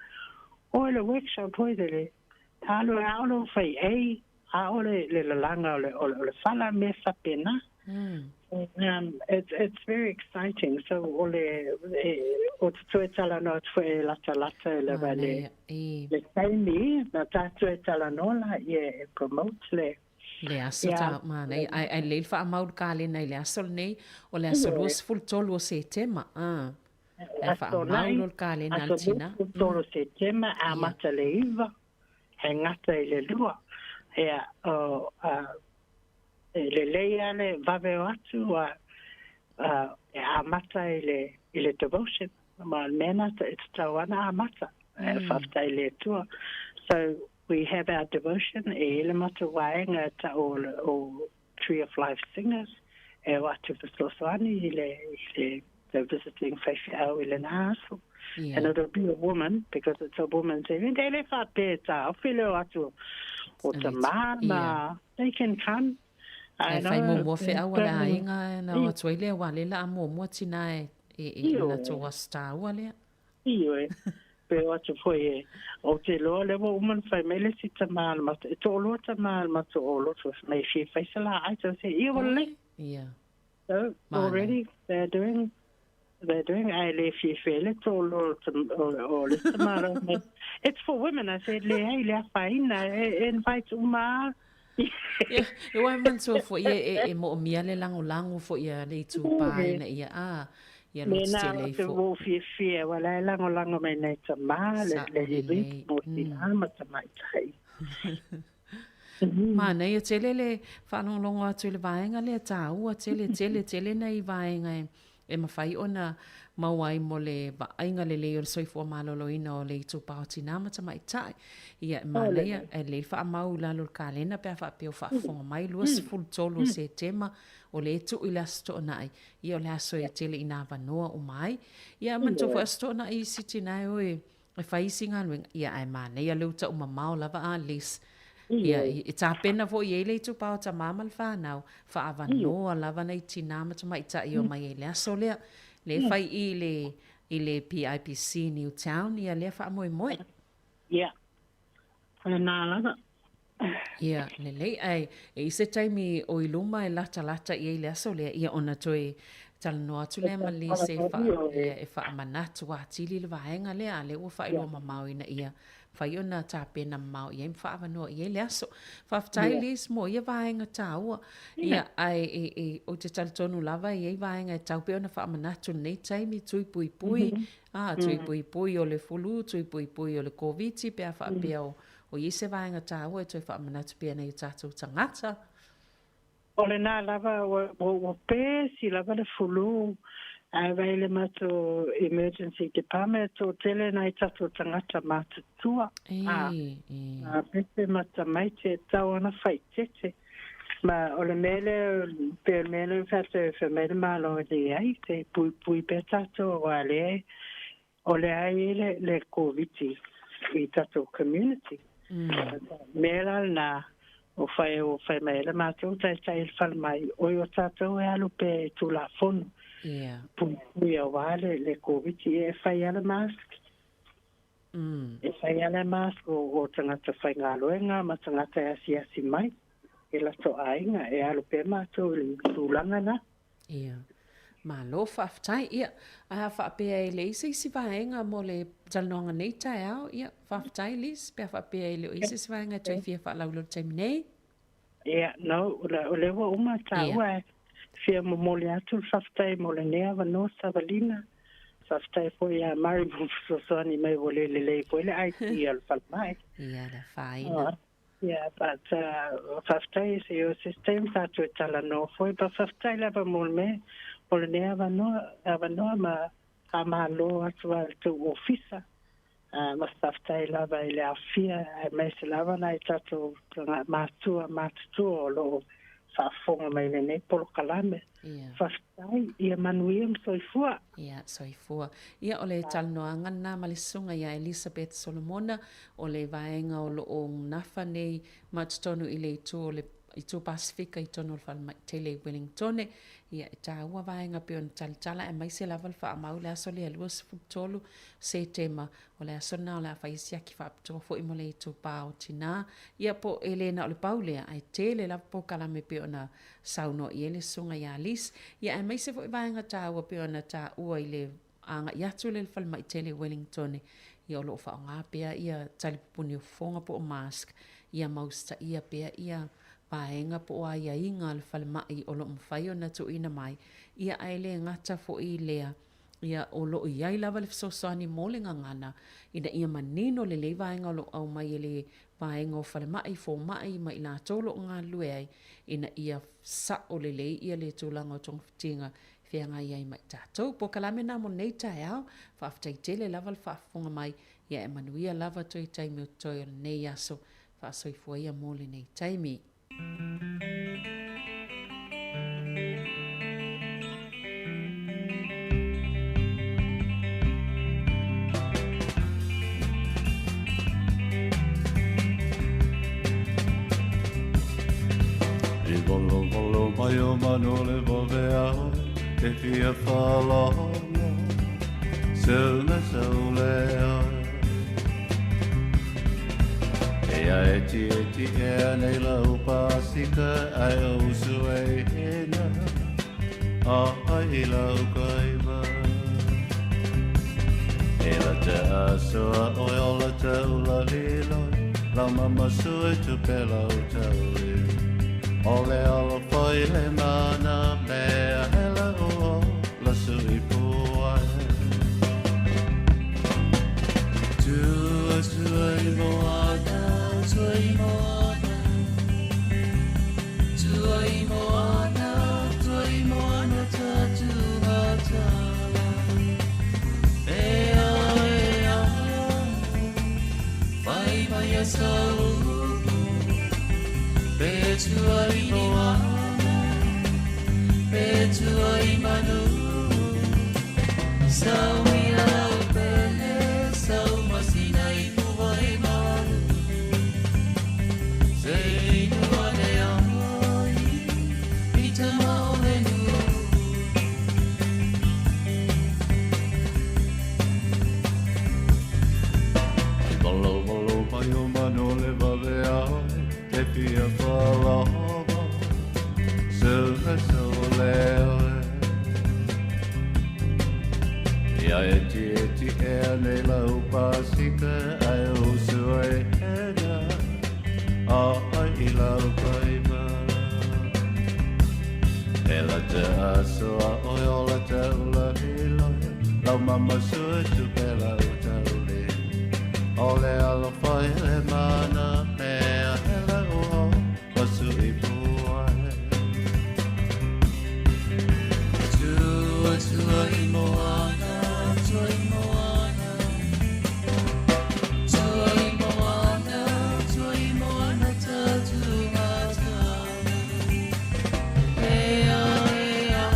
oi le workshop foi lele, alu e aʻole o fai ei, aʻole le lalaga o le, o le, o le fala mea faapena. It's, it's very exciting. So, o le, e, o te toe talanoa atu foi e latalata e lava le, le taimi, na tatou e talanoa la, ia e promote le, Le aso ta manaia. Ae, ae lelei le faamau i le kalena i le aso lenei, o le aso 23 o Setema. Ae faamau lo le kalena a le tina. Aso 23 Setema, amata le 9, he gata i le 2. Ia, o, e lelei lava le vave o atu, a, e amata i le, i le devotion. Ma o le mea lena e tatau lava ona amata. E faafetai i le Atua. So, we have our devotion, e i ai le matou vaega e tau o Tree of Life Singers e o atu fesoasoani i le, i le the visiting faifeau i lena aso. Yeah. And it'll be a woman because it's a woman's event. E le faapea e taofi le o atu o tamā ma they can come. I know. Ae fai muamua feau a le aiga na o atu ai lea aua lea la a muamua tinā e i le latou aso taua lea. Ioe, pe o atu foi e, ou te iloa lea ua uma ona fai mai le isi tama a le matou, e toalua tama a le matou o lotu e fai mai e fia fai se laai, so I said, ia ua lelei. Ia. So, already they're doing, they're doing, ae le fiafia le toalua o le isi tama la mai, it's for women, I said, leai, le afaina, e invite uma lava. Ia, aua e manatua foi e moomia le lagolago foi a le itupa ina ia a ia lotu tele ifo. Mena o te ua fiafia, aua la e lagolago mai nai tama, le hiwi, mo tina ma tamaitai. Manaia tele le faalogologo atu i le vaega lea taua tele tele tele nai vaega e e mafai ona maua ai mo le vaaiga lelei o le soifua maloloina o le itupa o tinā ma tamaitai. Ia, e manaia, e lelei le faamau i lalo o le kalena pe a faapea o faafofoga mai, 23 o Setema, o lea e tuu i le Aso Toonai, ia o le aso e tele ina avanoa uma ai. Ia, manatua foi Aso Toonai isi tinā e o e E fai isi galuega, ia ae manaia lea ua tau mamao lava a Liz. Ia, e tapena foi i ai le itupa o tamā ma le whānau, whaavanoa lava nei tinā ma tamaitai o mai ai le aso lea. Lea e fai i le, i le PIPC Newtown, ia lea faamoemoe. Ia, lena lava. Ia, lelei, ae e i se taimi o i luma e latalata i ai le aso lea, ia ona toe talanoa atu lea ma Liz e, wha, ia, e faamanatu atili le vaega lea, a lea ua faailoa mamao ina ia mafai ona tapena mamao i ai ma faaavanoa i ai le aso. Faafetai Liz mo ia vaega taua. Ia, ae e, e, ou te talitonu lava e i ai vaega e tau pea ona faamanatu i lenei taimi, tui puipui, a, tui puipui o le fulu, tui puipui o le Koviti, pe a faapea o O i ai se vaega taua e toe faamanatu pea nei o tatou tagata? O lena lava, ua pesi lava le fulu, ae vai le matou emergency department e toatele nai tatou tagata matutua, a pepe ma tamaiti e tatau ona faitete. Ma o le mea lea, pei o le mea lea ua fai atu ai, fai mai le Malo e leai, se i puipui pea tatou aua lea O lea e i ai le Koviti i tatou community. Mea la lena, ua fai, ua fai mai ai le matou taitai i le falemai, oi o tatou e alu pea i Tulafono. Yeah. Puipui aua le, le Koviti, e fai lava le mask. E fai lava le mask o, o tagata faigaluega ma tagata e asiasi mai i latou aiga, e alu pea matou i le tulaga lena. Ia. Malo faafetai. Ia, ae a faapea e leai se isi vaega mo le talanoaga nei taeao, ia, faafetai Liz, pe a faapea e le o i ai se isi vaega e toe fia faalaula i le taimi nei. Ia, no, o lea ua uma taua e fia momoli atu le faafetai mo lenei avanoa Savalina. Faafetai foi ia Murray mo le fesoasoani mai ua le lelei foi le IT a le falemai. Ia, le afaina. Yeah, but faafetai se o system tatou e talanoa foi, but faafetai lava mo le mea, mo lenei avanoa, avanoa ma faamalo atu lava i le tou ofisa, ma faafetai lava i le aofia aemaise lava nai tatou matua matutua o lo o faafofoga mai i lenei polokalame. Yeah. Faafetai, ia manuia ma soifua. Ia, soifua. Ia, o le talanoaga lena ma le susuga ia Elisabeth Solomona, o le vaega o lo o nafa nei ma totonu i le itu o le Itu Pasifika i totonu o le falemai tele i Wellingtone. Ia, e taua vaega pei ona talatala aemaise lava le faamau i le aso lea 23 Setema. O le aso lena o le a fai ai siaki faapitoa foi mo le itupa o tinā. Ia, po e le na o le pau lea, ae tele lava polokalame pei ona Saunoa i ai le Susuga ia Liz, ia aemaise foi vaega taua pei ona taua i le agai atu i le falemai tele i Wellingtone, ia o lo o faaaoga pea ia talipupuni o fofoga po o mask, ia ma usitaia pea ia vaega po o aiaiga a le falemai o lo o mafai ona tuuina mai, ia ae le gata foi i lea. Ia, o lo o i ai lava le fesoasoani mo le gagana ina ia manino lelei vaega o lo o aumai e le vaega o falemai, fomai ma i latou o lo o galulue ai ina ia sao lelei ia le tulaga o togafitiga e feagai ai ma i tatou. Polokalame na mo lenei taeao, faafetai tele lava le faafofoga mai, ia e manuia lava toe taimi o totoe o lenei aso. Faasoifua ia mo lenei taimi. I volovolo mai o manu le vavea e fia whalono Seu me seu lea E a e ti e ti e a nei lau pasika ai o usu e hena A ai i lau kaiva E la te asoa oi o la te ula liloi Lau mama sui tu pe lau taui O le alo fai le mana mea he la o la sui puai Tua tua i moana, tua i moana Tua i moana, tua i moana ta tūmatala E a e a, whai mai a saupu Pe tua i moana, pe tua i manu Sau ia lau pele, sau masina i puwai malu Se inu ane ai, i te maole nu I valo valo mai o manu le vavea te fia whalava Seu me seu lea Ia e ti e ti e a nei lau pasika ai o usu e hena A ai i lau kaiva E la te asoa oi o la te ula iloi Lau mama sui tu pe lau tauli O le alo fai le mana mea he la o pasu i puai Tua tua i moana, tua i moana Tua i moana, tua i moana ta tūmatala E a e a,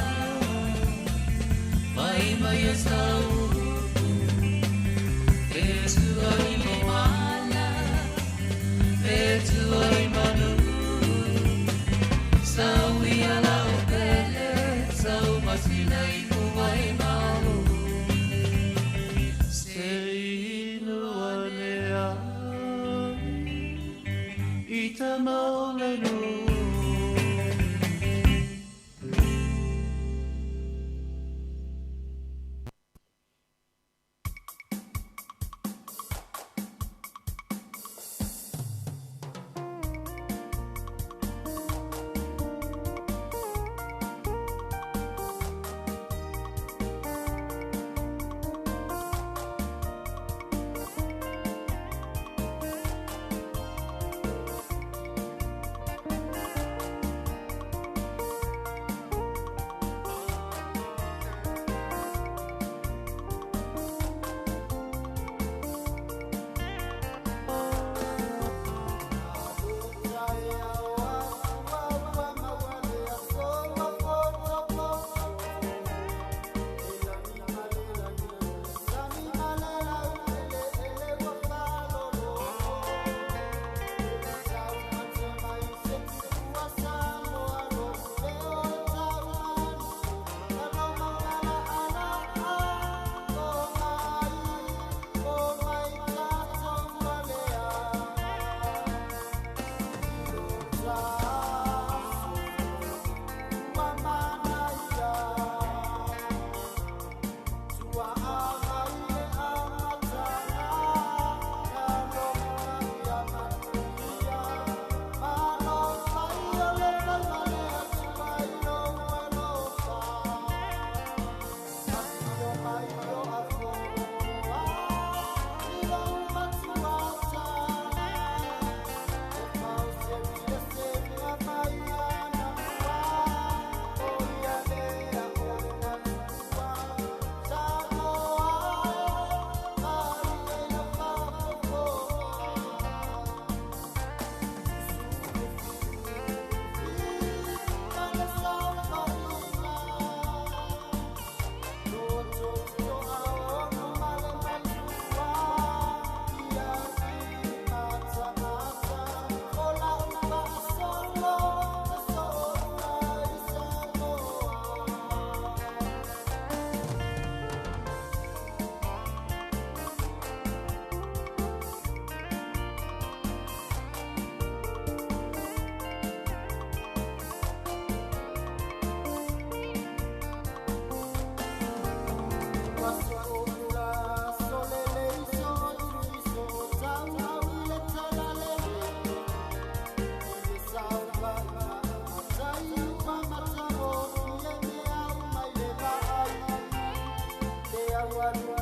mai mai e saupu E tua i moana, e tua i manu Sau ia lau pele, sau masina i puwai malu Se inu ane ai, i te maole nu. Vai.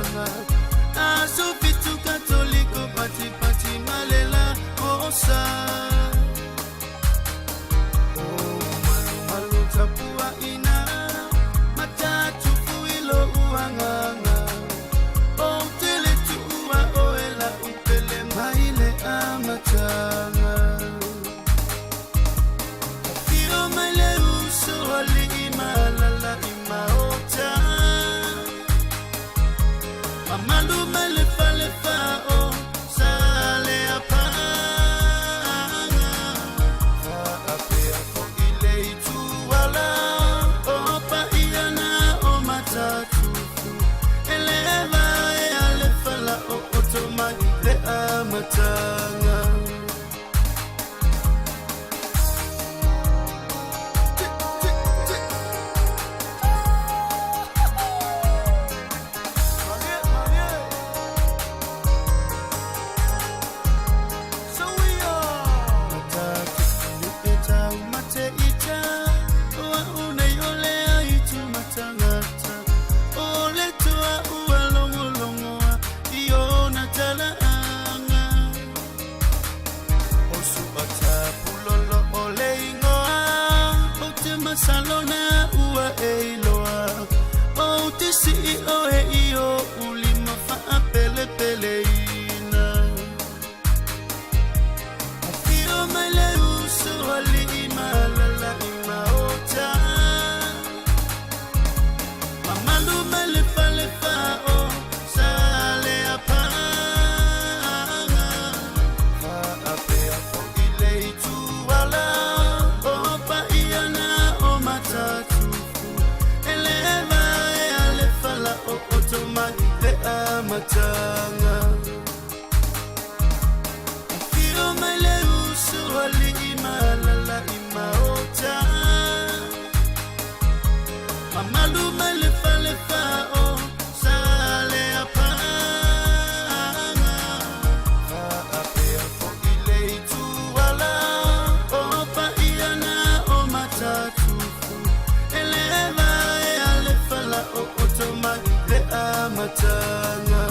amatanga Aso fitu katoliko pati pati malela osa O malu malu tapua ina Matatufu ilo uanganga O tele tuua oela upele maile amatanga Afio mai le uso ali'i malala i maota Mamalu mai le falefa o Saleapaga Faapea fo'i le ituala o Paiana o Matatufu E le vaea le fala o oto mai le amataga. Salona ua e iloa Ou te sii oe i ou lima faapelepeleina Afio mai le uso alii malala i maota Mamalu mai le falefa o Saleapaga Faapea fo'i le ituala o Paiana o Matatufu E le vaea le fala o oto mai le amataga Afio mai le uso alii malala i maota Mamalu mai le falefa o Saleapaga Faapea fo'i le ituala o Paiana o Matatufu E le vaea le fala o oto mai le amataga.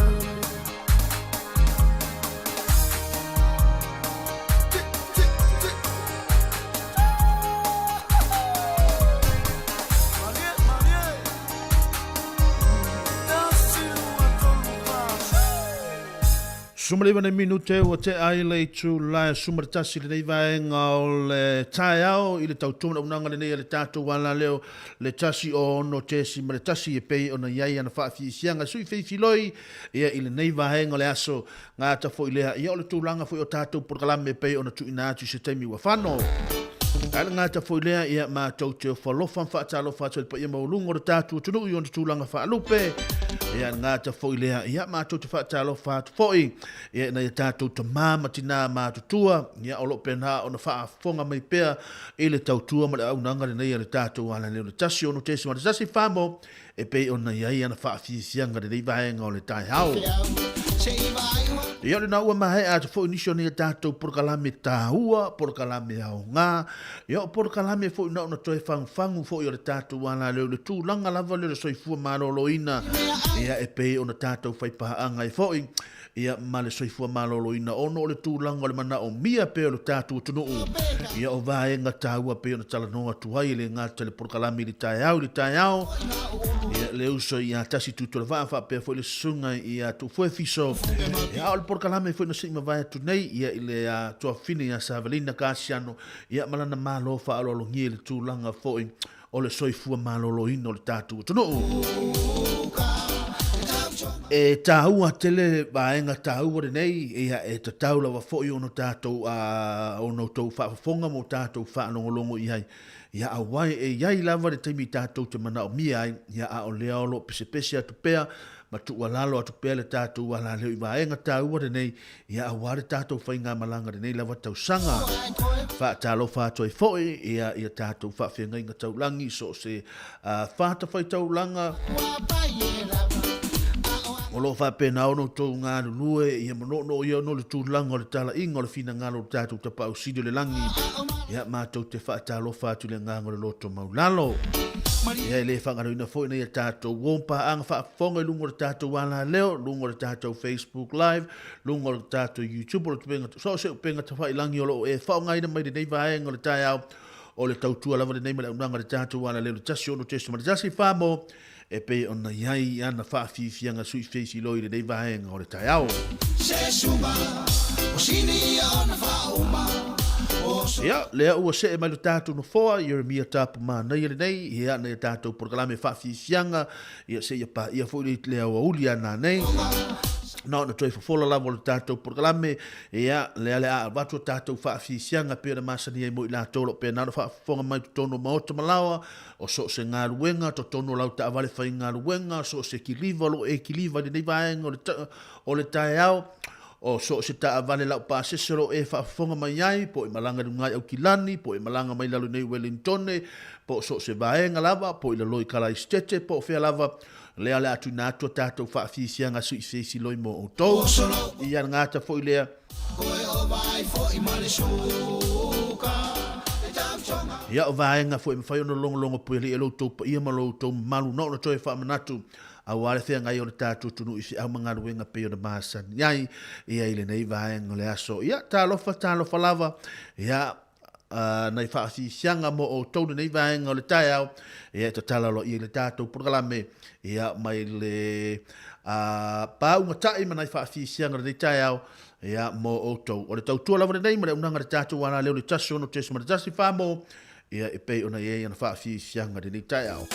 Sumaliva nei minute ua tea ai le itula e 11 lenei vaega o le taeao i le tautua auaunaga lenei a le tatou alaleo le 106.1 e pei ona i ai ana faafiafiaga sui feifiloi ia i lenei vaega o le aso gata foi lea ia o le tulaga foi o tatou polokalame e pei ona tuuina atu i se taimi ua fano. Ae le gata foi lea ia matou te ofo alofa ma faatalofa atu i le paia maualuga o le tatou atunuu i ona tulaga faalupe. Ia le gata foi lea ia matou te faatalofa atu foi ia i nai a tatou tama ma tina matutua ia o lo o pena ona faafofoga mai pea i le tautua ma le auaunaga lenei a le tatou alaleo le 106.1 Famo e pei ona i ai ana faafiafiaga lenei vaega o le taeao. Ia o lena ua maea atu foi nisi o nei a tatou polokalame taua, polokalame aoga, ia o polokalame foi na ona toe fagufagu foi o le tatou alaleo i le tulaga lava lea o le soifua maloloina, ia e pei ona tatou faipaaga ai foi ia ma le soifua maloloina ona o le tulaga o le manaomia pea o le tatou atunuu ia o vaega taua pei ona talanoa atu ai e le gata i le polokalame i le taeao i le taeao ia le uso ia Tasi Tuitolavaa faapea foi le susuga ia Tuufoe Fiso ia a o le polokalame foi na sei mavae atu nei ia i le tuafafine ia Savelina Kasiano ia ma lana malo faaaloalogia i le tulaga foi o le soifua maloloina o le tatou atunuu. E tāua tele vaega tāua lenei, ia e tatau lava foi ona tatou ona outou faafofoga ma o tatou faalogologo i ai. Ia auai e i ai lava le taimi tatou te manaomia ai, ia a o lea o lo o pesepese atu pea ma tuualalo atu pea le tatou alaleo i vaega tāua lenei, Ia aua le tatou faigamalaga lenei lava tausaga. Faatalofa atu ai foi ia ia tatou faafeagaiga taulagi so o se fatafaitaulaga o lo o faapena ona outou galulue ia manoono ia ona o le tulaga o le talaiga o le finagalo o le tatou Tapaau Sili o le Lagi. Ia matou te faatalofa atu i le agaga o le loto maulalo. Ia e le faagaloina foi nai a tatou uo ma paaga faafofoga i luga o le tatou alaleo, luga o le tatou Facebook Live, luga o le tatou YouTube, o le upega, so o se upega tafailangi o lo o e faaaogaina mai lenei vaega o le taeao, o le tautua lava lenei ma le auaunaga a le tatou alaleo i le 16.14 mo e pei ona i ai ana faafiafiaga sui feisilo i lenei vaega o le taeao. Ia, lea ua see mai lo tatou nofoa, Ieremia Tapu manaia lenei, ia, nai a tatou polokalame faafiafiaga, ia, seia paia foi le aoauli a nanei. Na ona toe fofola lava o le tatou polokalame, ia, lea le a avatu a tatou faafiafiaga pei ona masani ai mo i latou o lo o pena ona faafofoga mai totonu o maota ma laoa, O so o se galuega, totonu o lau taavale faigaluega, so o se kiliva o lo o e kiliva i lenei vaega o le, o le taeao, o so o se taavale laupasese o lo o e faafofoga mai ai, po o e malaga i luga i Aukilani, po o e malaga mai lalo nei i Welintone, po o so o se vaega lava, po o i lalo i Kalaisitete, po o fea lava, lea o le a tuuina atu a tatou faafiafiaga suiseisi loi mo outou. Ia le gata foi lea. Ia o vaega foi e mafai ona logologo puelei e lo outou paia ma lo outou mamalu na ona toe faamanatu aua le feagai o le tatou atunuu i feau ma galuega pei ona masani ai ia i lenei vaega o le aso. Ia talofa talofa lava ia nai faafiafiaga mo outou lenei vaega o le taeao ia e tatala aloaia i le tatou polokalame ia mai le pāuga ta'i ma nai faafiafiaga o lenei taeao ia mo outou. O le tautua lava lenei ma le auaunaga a le tatou alaleo le 16.1 mo ia e pei ona i ai ana faafiafiaga i lenei taeao.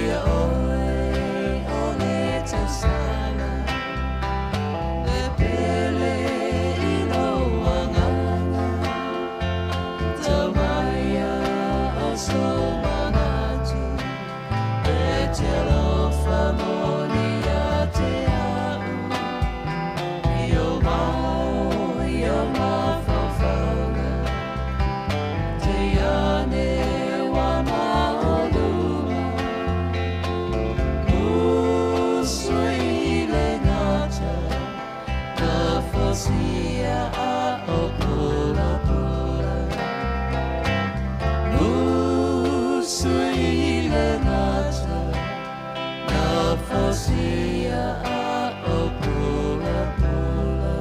Ia oe o le tausala, Le pele i lou agaga, Tau maia o sou manatu, E te alofa moni ia te au, I ou mao i ou mafaufauga, Te ane wa maoluga, Usu i le gata, Na fausia a o pulapula. Usu i le gata, Na fausia a o pulapula.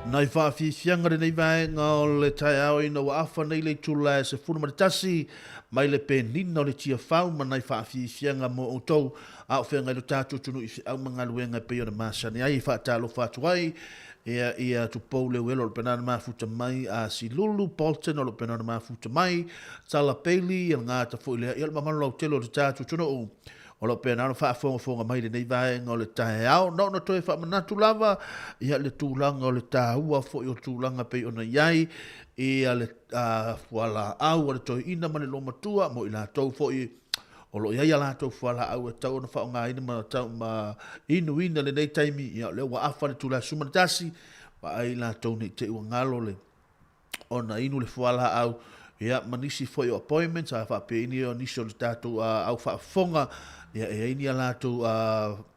Nai faafiafiaga lenei vaega o le taeao ina ua afa nei le itula e 11 mai le penina o le Tiafau ma nai faafiafiaga mo outou a o feagai lo tatou atunuu i feau ma galuega e pei ona masani ai. E faatalofa atu ai ia ia Tupou Leuelo o lo pena na mafuta mai, a Silulu Bolton o lo pena na mafuta mai, Tala Bailey ia le gata foi lea, ia le mamalu lautele o le tatou atunuu o lo o pena ona faafogafoga mai lenei vaega o le taeao. Na ona toe faamanatu lava ia le tulaga o le taua foi o tulaga pei ona i ai ia le fualaau a le toeaina ma le loomatua mo i latou foi o lo o i ai a latou fualaau e tatau ona faaaogaina ma tau ma inuina lenei taimi. Ia o lea ua afa le itula 11, vaai i latou nei te i ua galo le ona inu le fualaau, ia ma nisi foi o appointments a faapea ini o nisi o le tatou au faafofoga, ia e i ai ni a latou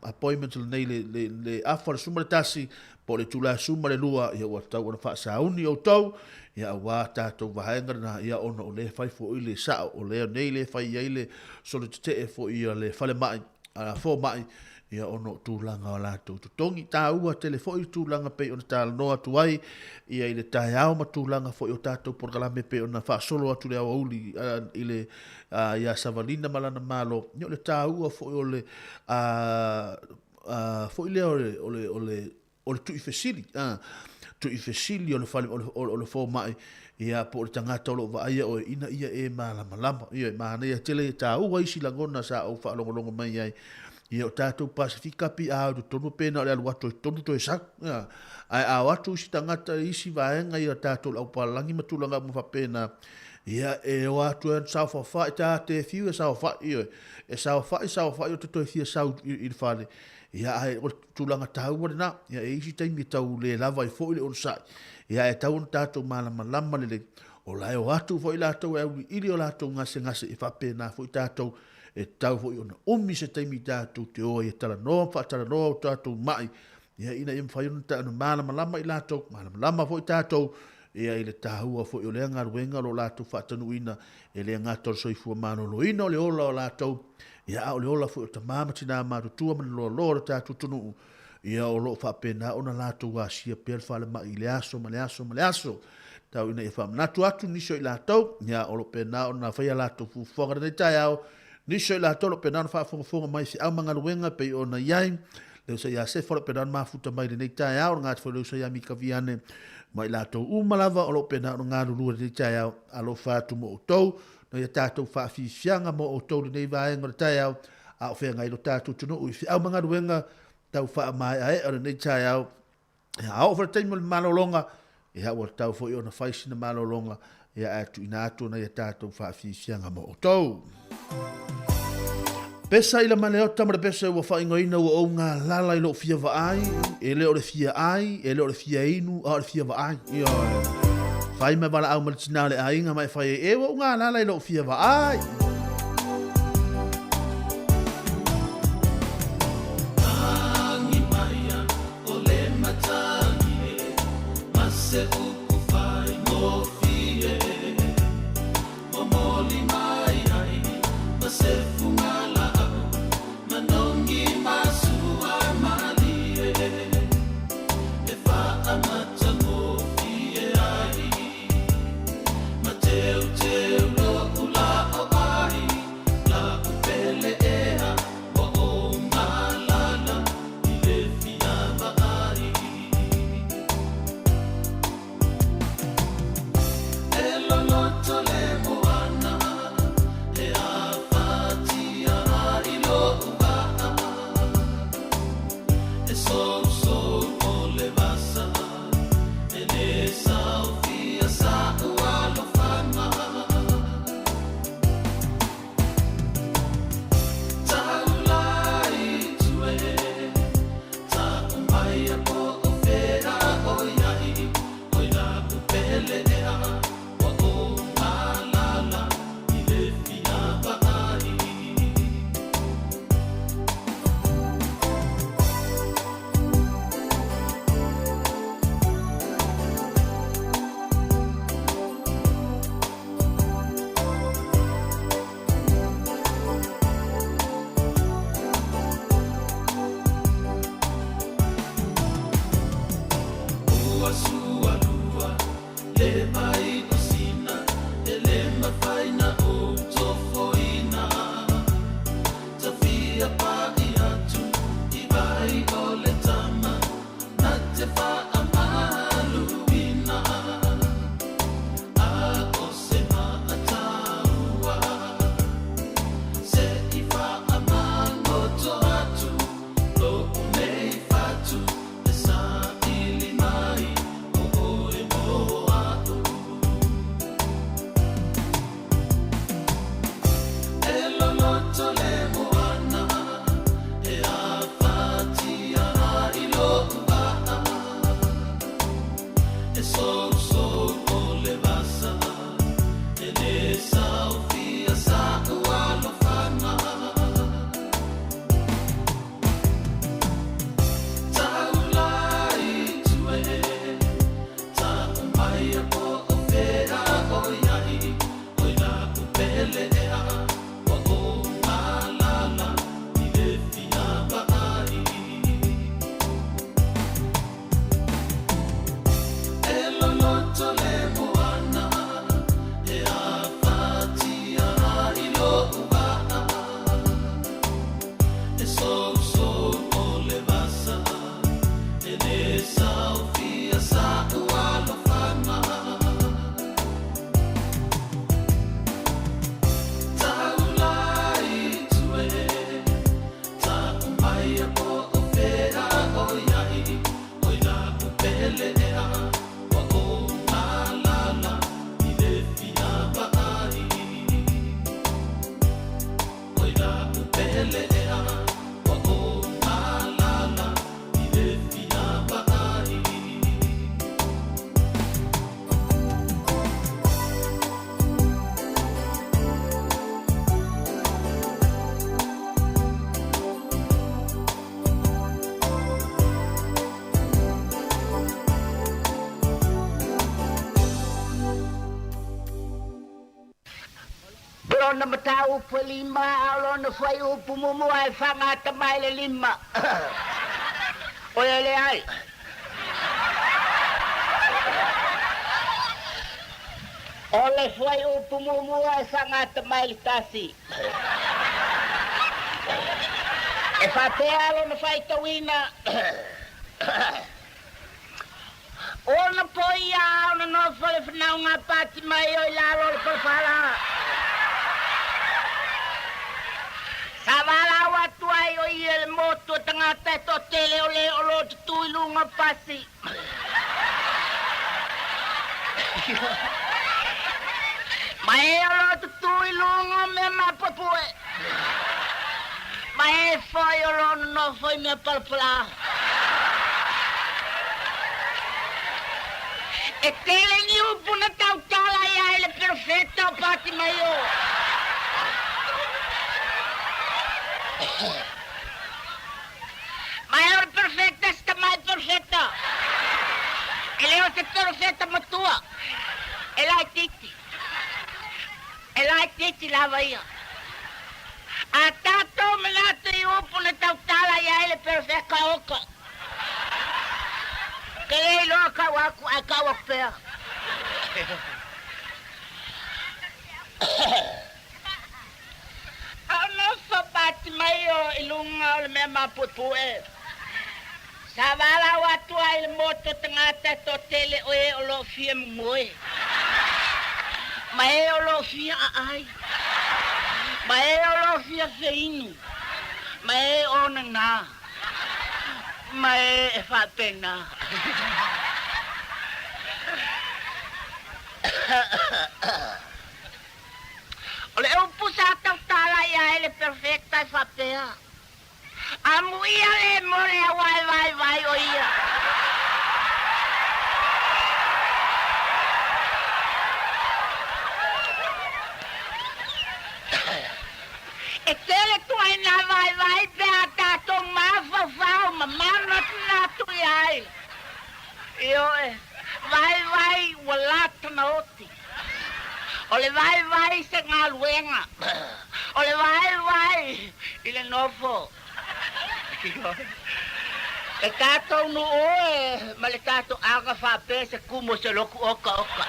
appointments lenei le, le, le afa le 11 po o le itula 12, ia ua tatau ona faasauni outou, ia aua tatou vaega lena, ia ona o lea e fai foi le sao, o lea nei le fai ai le solo tetee foi a le falemai, a fomai, ia ona o tulaga o latou totogi. Taua tele foi tulaga pei ona talanoa atu ai ia i le taeao ma tulaga foi o tatou polokalame pei ona faasolo atu le aoauli i le ia Savalina ma lana malo. Ia o le taua foi o le foi lea o le, o le, o le, o le tuifesili, a, tuifesili o le fale, o le, o le fomai, ia, po o le tagata o lo o vaaia oe, ina ia e malamalama. Ia, e manaia tele, e taua isi lagona sa ou faalogologo mai ai. Ia, o tatou Pasifika pi a o i totonu pe na o le alu atu i totonu toe sau. Ia, ae a o atu isi tagata i isi vaega ia tatou le aupalagi ma tulaga uma faapena, ia, e o atu e saofafai, ta te fiu e saofai, ioe, e saofai, saofai, o te toe fia sau i le fale. Ia, ae o le tulaga taua lena. Ia, e i ai isi taimi e tau le lava ai foi le onosai. Ia, ae tatau ona tatou malamalama lelei, o la e o atu foi latou e auiliili o latou gasegase, e faapena foi tatou, e tatau foi ona umi se taimi tatou te o ai e talanoa ma faatalanoa o tatou mai, ia, ina ia mafai ona malamalama i latou, malamalama foi tatou, ia, i le taua foi o lea galuega o lo o latou faatanuuina, e le gata o le soifua maloloina o le ola o latou, ia, a o le ola foi o tama ma tina matutua ma le loaloa o le tatou atunuu, ia, o lo o faapena ona latou asia pea le falemai i le aso ma le aso ma le aso. Tau ina ia faamanatu atu nisi o i latou, ia, o lo o pena ona fai a latou fuafuaga i lenei taeao, nisi o i latou o lo o pena ona faafogafoga mai i feau ma galuega e pei ona i ai le uso ia Sefa o lo o pena ona mafuta mai i lenei taeao, le gata foi o le uso ia Mika Viane ma i latou uma lava o lo o pena ona galulue i lenei taeao. Alofa atu mo outou, no ia tatou faafiafiaga mo outou lenei vaega o le taeao, a o feagai lo tatou atunuu i feau ma galuega tau faamaeaea o lenei taeao. Ia, a oo foi le taimi o le malologa, ia ua tatau foi ona fai sina malologa, ia ae tuuina atu ona ia tatou faafiafiaga mo outou. Pesa i la maleota ma le pesa ua faaigoaina ua ou galala i lou fia vaai, e le o le fia ai, e le o le fia inu, a o le fia vaai. Ioe. Fai ma valaau ma le tina o le aiga ma e fai ai, e ua ou galala i lou fia vaai. lona mataupu e lima, a o lona fuaiupu muamua e faagata mai le lima. O e leai. O le fuaiupu muamua e faagata mai le tasi. E faapea lona faitauina. Ona po ia ona nofo le fanauga a Patimaio i lalo o le palapala. Sa valaau atu ai o ia i le motu o tagata e toatele o le o lo o tutū i luga o pasi. Ma e o lo o tutū i luga o mea mapuepue. Ma e foi o lo o nonofo i mea palapala. E tele ni upu na tautala i ai le perofeta o Patimaio. Ma e o le perofeta se tamai perofeta. E le o se perofeta matua. E laitiiti. E laitiiti lava ia. A tatou manatu i upu na tautala i ai le perofeta oka. Ke le iloa kau aku ae kau aku pea. A o nofo Patimaio i luga o le mea mapuepue, sa valaau atu ai i le motu o tagata e toatele o e o lo o fia momoe, ma e o lo o fia aai, ma e o lo o fia feinu, ma e o nanā, ma e e faapena. O le upu sa tautala i ai le Perofeta e faapea, Amuia le mo le aua e vaivai o ia. E tele tuaina vaivai pe a tatou mafaufau ma manatunatu i ai. Ioe, vaivai ua lata na oti. O le vaivai i se galuega. O le vaivai i le nofo. E tatou nuu e ma le tatou aga faapea se kumu o se loku okaoka.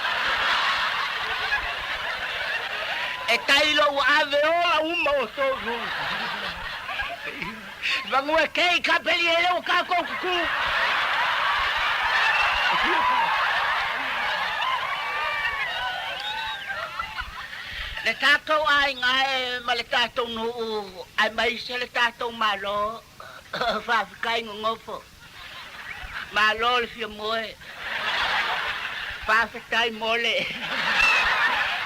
E tailo ua ave ola uma o tou nuu. Vagua kei ka peli ele o kakou kuku. Le tatou aiga e ma le tatou nuu aemaise le tatou Malo, faafetai nonofo. Malo le fia moe. Faafetai mo le.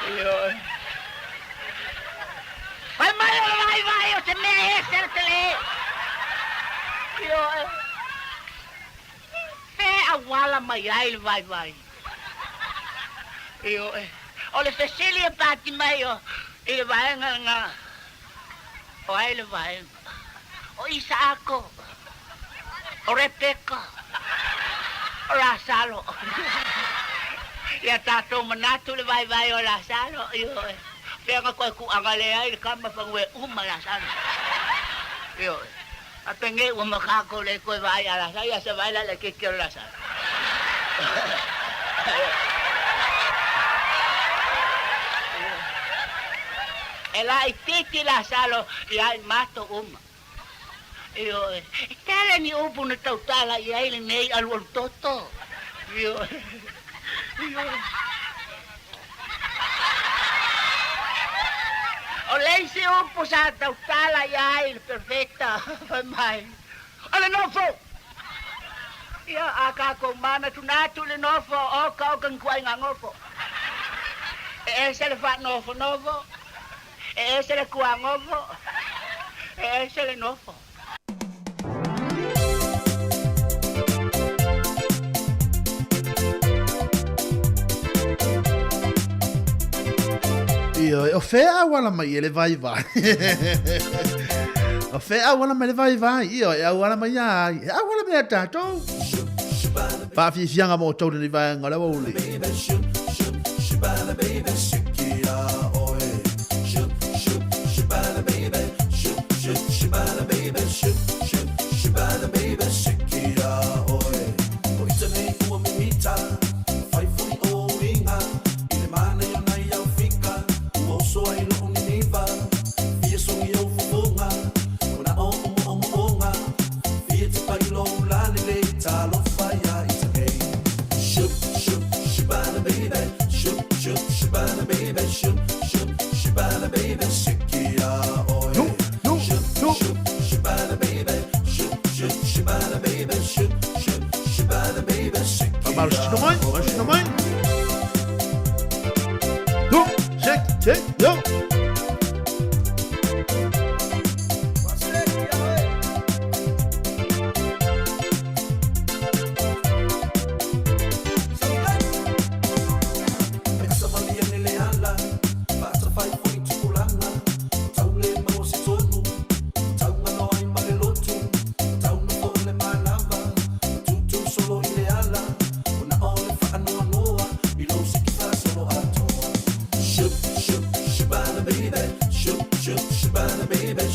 Ioe. Fai mai o le vaivai o se mea ese le tele. Ioe. Fe auala mai ai le vaivai. Ioe. O le fesili e pati mai o i le vaega lena. O ai le vaega? O Isaako, o Rebeka, o Lasalo. Ia tatou manatu le vaivai o Lasalo, ioe. Pea na koe kuaga le ai le kama fanue uma Lasalo. Ioe. A penge ua makako le koe vai a Lasalo, ia se vai la le keke o Lasalo. E laitiiti Lasalo ia i matou uma. Ioe. E tele ni upu na tautala i ai lenei alualu toto. Ioe. Ioe. O le isi upu sa tautala i ai le perfeta, fai mai, O le nofo! Ia, a kakou manatunatu i le nofo, oka oka ni kuaiga nofo. E ese le faanofonofo, e ese le kuagofo, e ese le nofo. Ioe, o fea auala mai e le vaivai. o fea auala mai le vaivai. Ioe, e auala mai ia ai. E auala mai ia tatou. Whaafiafianga mō tau lenei vaenga o le aoauli.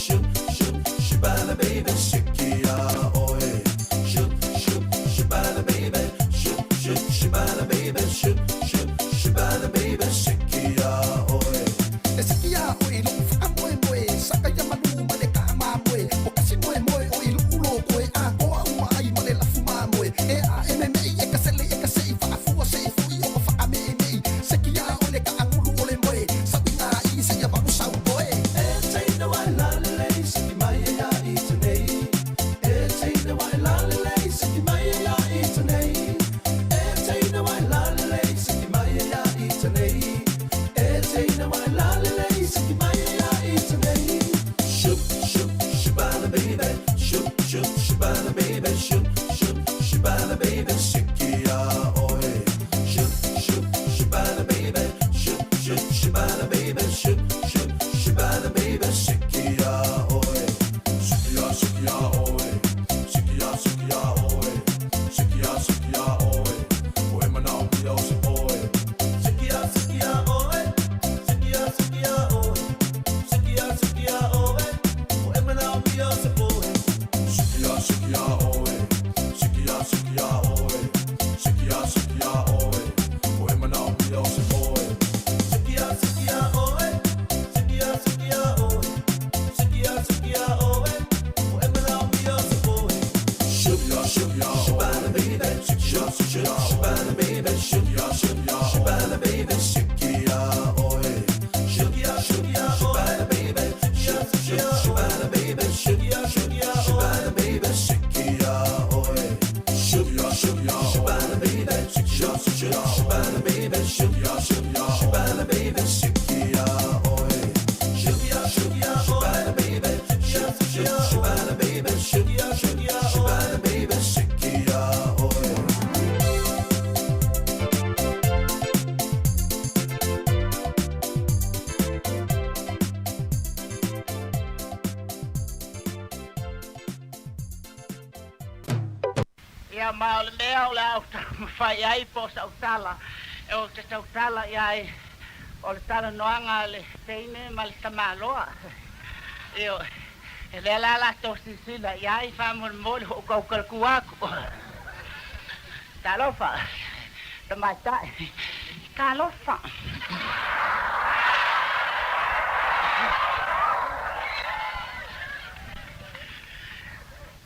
Shoot, shoot, shabala baby, siki ia oe. Shoot, shoot, shabala baby, shoot, shoot, shabala baby, shoot, shoot, shabala baby, siki ia oe. E siki iā oe i loʻu faamoemoe, saka ia malū ma le kaʻamamoe, o kasi moemoe o i luʻu loko e atoa uma ai ma le lafu mamoe. E a e memeʻi, e ka sele, e ka seʻi, faafua seʻi foʻi o ka faameʻemeʻi. Seki iā oe le kaʻagulu o le moe, saʻuina i seia valu saupoe. E teina wai lalelei, siki mai e ia i tenei. E teina wai lalelei, siki mai e ia i tenei. E teina wai lalelei, siki mai e ia i tenei. E teina wai lalelei, siki mai e ia i tenei. Shoot, shoot, shabala baby, shoot, shoot, shabala baby, shoot, shoot, shabala baby, siki ia oe. Shoot, shoot, shabala baby, shoot, shoot, shabala baby, shoot, shoot, shabala baby, siki ia oe. Siki ia, siki ia oe. Siki ia, siki ia oe. Siki ia, siki ia oe. Oe manao mia o se oe. Siki ia, siki ia oe. Siki ia, siki ia oe. Siki ia, siki ia oe. Oe manao mia o se oe. Siki ia, siki ia oe. Siki ia, siki ia oe. Siki ia, siki ia oe. Oe manao mia o se oe. Siki ia, siki ia oe. Siki ia, siki ia oe. Siki ia, siki ia oe. Oe manao mia o se oe. Shoot, shoot, shabala baby, shoot, shoot, shabala baby, shoot, shoot, shabala baby, siki ia oe. Shoot, shoot, shabala baby, shoot, shoot, shabala baby, shoot, shoot, shabala baby, siki ia oe. Shoot, shoot, shabala baby, shoot, shoot, shabala baby, shoot, shoot, shabala baby, siki ia oe. Shoot, shoot, shabala baby, shoot, shoot, shabala baby, shoot, shoot, shabala baby, siki ia oe. Ia, ma o le mea o le a ou taumafai ai po o sau tala e ou te tautala i ai, o le talanoaga a le teine ma le tamaloa. Ioe, e lea la latou silasila i ai faamolemole hoʻokaukalaku aku. Talofa, tamaitai, talofa.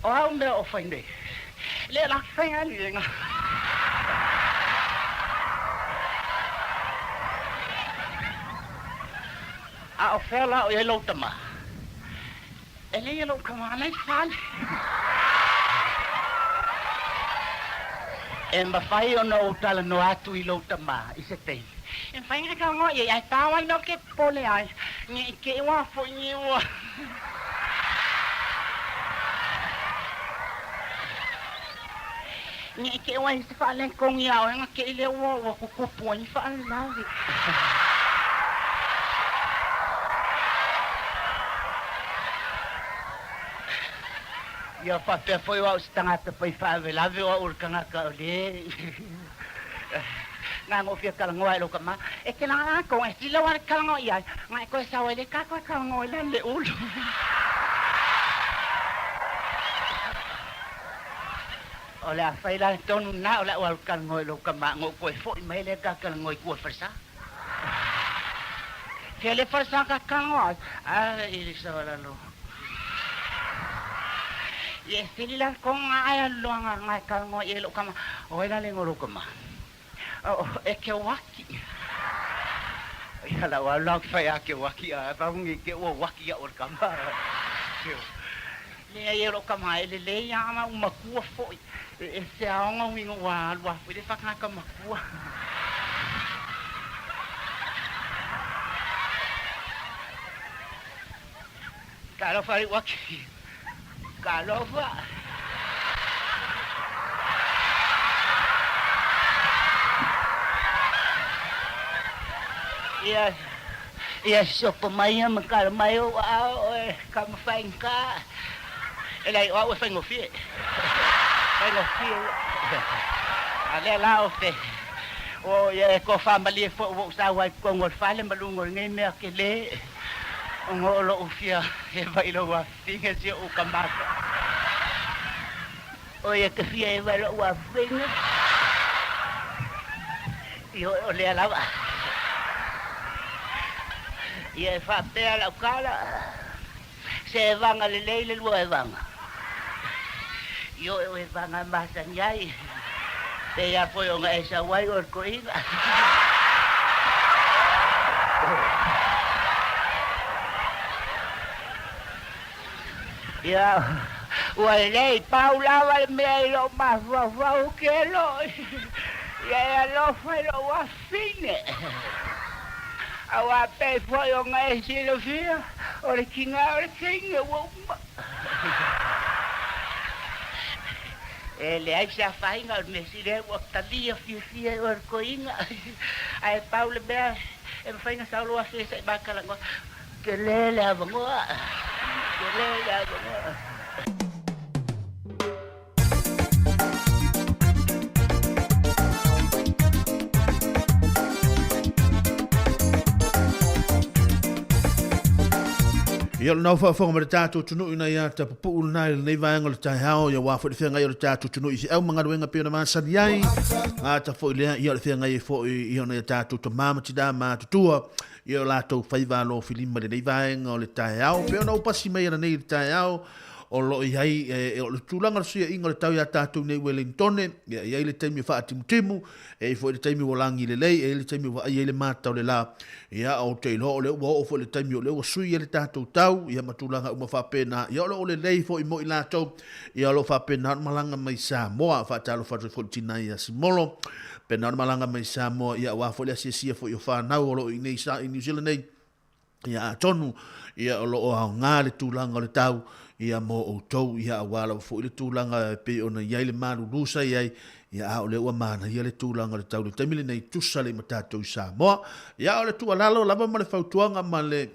O au mea o fai nei, lea la faigaluega. A o fea la o i ai lou tama? E leai lou tama ana i le fale. E mafai ona ou talanoa atu i lou tama i se taimi. E mafai ona talanoa i ai, ae tao ai mea ou te popole ai, ne i te i ua foi ni ua. Ne i te i ua i se faaletonu iā oe ona te i lea ua tutupu ai ni faalavelave. Ia faapea foi o au se tagata pai faalavelave o au o le tagata o le na ona ou fia talanoa i lou tama, e te lagalaga e sili lau lava le talanoa i ai, na e toe sau ai le ta toe talanoa i lalo le ulu. O le a fai la le tonu lena o le a ou alu talanoa i lou tama ona ou toe foi mai lea ta talanoa i tua i falesa. Fea le falesa ta talanoa ai? A i le savalalo. Ia e sili la le tonu lena ae alu loa na e talanoa i ai lou tama. O ai la le igoa o lou tama? Oh, e Keoaki. Ia lau alu la ou te fai ia Keoaki, ae pau nei te ua uaki au e le tama. Leai e lou tama e lelei lava ma ou matua foi. E ese aoga uiga ua alu a foi le faatagata matua. Talofa le uaki. Talofa. Ia, ia sopo mai ia ma kala mai ou aao e ka mafaigata. E leai o au e faigofie. Faigofie ia. A lea la o te, o ia e toafamalie foi ua ou sau ai i totonu o le fale ma luga o lenei mea tele. Ona o lo'u fia eva i lou afafine si o'u kamata. Oi e te fia eva i lo'u afafine. Ioe o lea lava. Ia e faapea lau tala, se evaga lelei le lua evaga. Ioe o evaga e masani ai, pei lava foi ona e sau ai oe le toeaina. Ia, ua lelei, pau lava le mea i lou mafaufau kelo, ia e alofa i lou afafine. Aua pei foi ona e silafia, o le tiga o le teine ua uma. E leai se afaina, o le mea sili ai ua talia fiafia e oe le toeaina. Ae pau le mea e mafai ona sau lou afe se i ma talanoa, tele le avanoa, tele le avanoa. Ia o lenā ua faafofoga mai le tatou atunuu ina ia tapupuu lenā i lenei vaega o le taeao, ia aua foi le feagai o le tatou atunuu i feau ma galuega pei ona masani ai. Gata foi lea, ia o le feagai ai foi ia o nai a tatou tama ma tinā matutua, ia o latou faiva alofilima i lenei vaega o le taeao. Pei ona ou pasi mai ananei i le taeao, o lo o i ai, e, o le tulaga o le suiaiga o le tau iā tatou nei Welingtone, ia e i ai le taimi e faatimutimu, e i ai foi le taimi ua lagi lelei, e i ai le taimi ua vaai ai le mata o le la. Ia, ou te iloa o lea ua oo foi le taimi o lea ua sui ai le tatou tau, ia ma tulaga uma faapena. Ia o lo o lelei foi mo i latou, ia o lo o faapena ona malaga mai Samoa. Faatalofa atu ai foi i le tina ia Simolo, faapena ona malaga mai Samoa, ia aua foi le asiasia foi o fanau o lo o i inei i New Zealand nei. Ia atonu ia o lo o aoga le tulaga o le tau ia mo outou ia aua lava foi le tulaga e pei ona i ai le malulu sa i ai ia a o lea ua manaia le tulaga o le tau i le taimi lenei tusa lea ma tatou i Samoa. Ia o le tuualalo lava ma le fautuaga ma le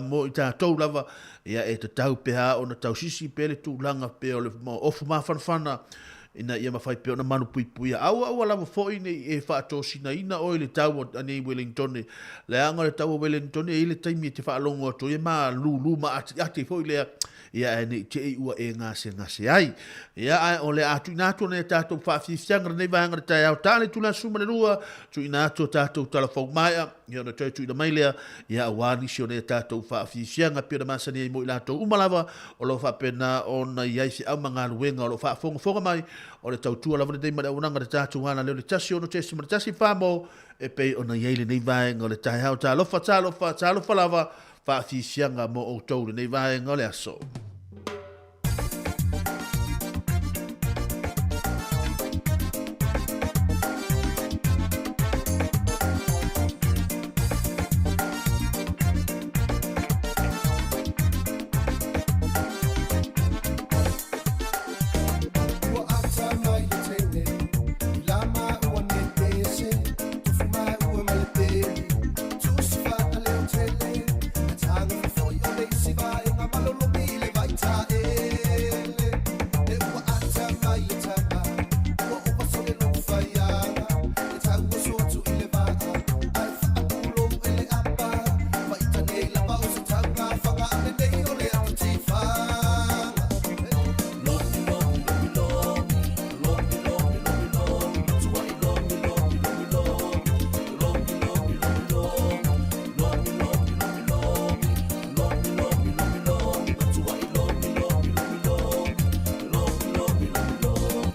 mo i tatou lava ia e tatau pea ona tausisi pea le tulaga pea o le ofu mafanafana ina ia mafai pea ona malupuipuia. Aua aua lava foi ne i e faatosinaina oe i le tau o nei Welingtone, leaga o le tau o Welingtone e i ai le taimi e te faalogo atu ai e malulu ma atiati foi lea, ia ae ne i te i ua e gasegase ai. Ia ae o le a tuuina atu nai a tatou faafiafiaga lenei vaega o le taeao, ta le itula 12, tuuina atu a tatou tala fou maea, ia ona toe tuuina mai lea, ia aua nisi o nai a tatou faafiafiaga pei ona masani ai mo i latou uma lava o lo o faapena ona i ai feau ma galuega o lo o faafogafoga mai, o le tautua lava lenei ma le auaunaga a le tatou ala lea o le 16.1 mo e pei ona i ai lenei vaega o le taeao. Talofa, talofa, talofa lava, faafiafiaga mo outou lenei vaega o le aso. Ua ata mai le teine i la maua nei pese, tofu maua ma le peli, tusi faaleo tele, e tagofa foi o le isi vaega malolomi i le vaitaele. E ua ata mai le tama, ua ova sole lou faiaga, e tauoso atu i le vaa, ae faapulou e le apa, faita nei lava o se tauga faga a lenei o le ata tifaga. Lomi, lomi, lomi, lomi, lomi, lomi, lomi, lomi, matuai lomi, lomi, lomi, lomi, lomi, lomi, lomi, lomi, lomi, lomi, lomi, lomi, lomi, lomi, lomi, matuai lomi, lomi, lomi, lomi, lomi, lomi, lomi, lomi.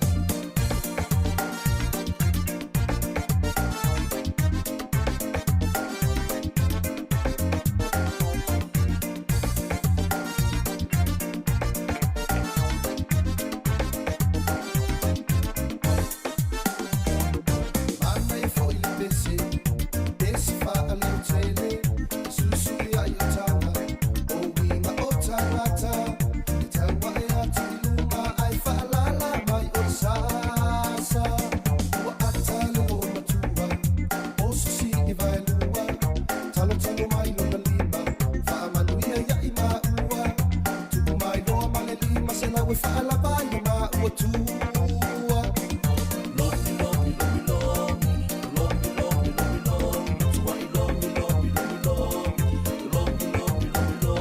Manaia foi le pese, pese faaleo tele, e susui ai o taga, o uiga o tagata, e tau ae atu i luma ae faalala mai o le sasa. Ua ata le loomatua, o sisi i vaelua, talotalo mai lona lima, faamanuia ia i maua, tuu mai loa ma le 500 e faalava ai lo maua tua. Lomi, lomi, lomi, lomi, lomi, lomi, lomi, lomi, matuai lomi, lomi, lomi, lomi, lomi, lomi, lomi,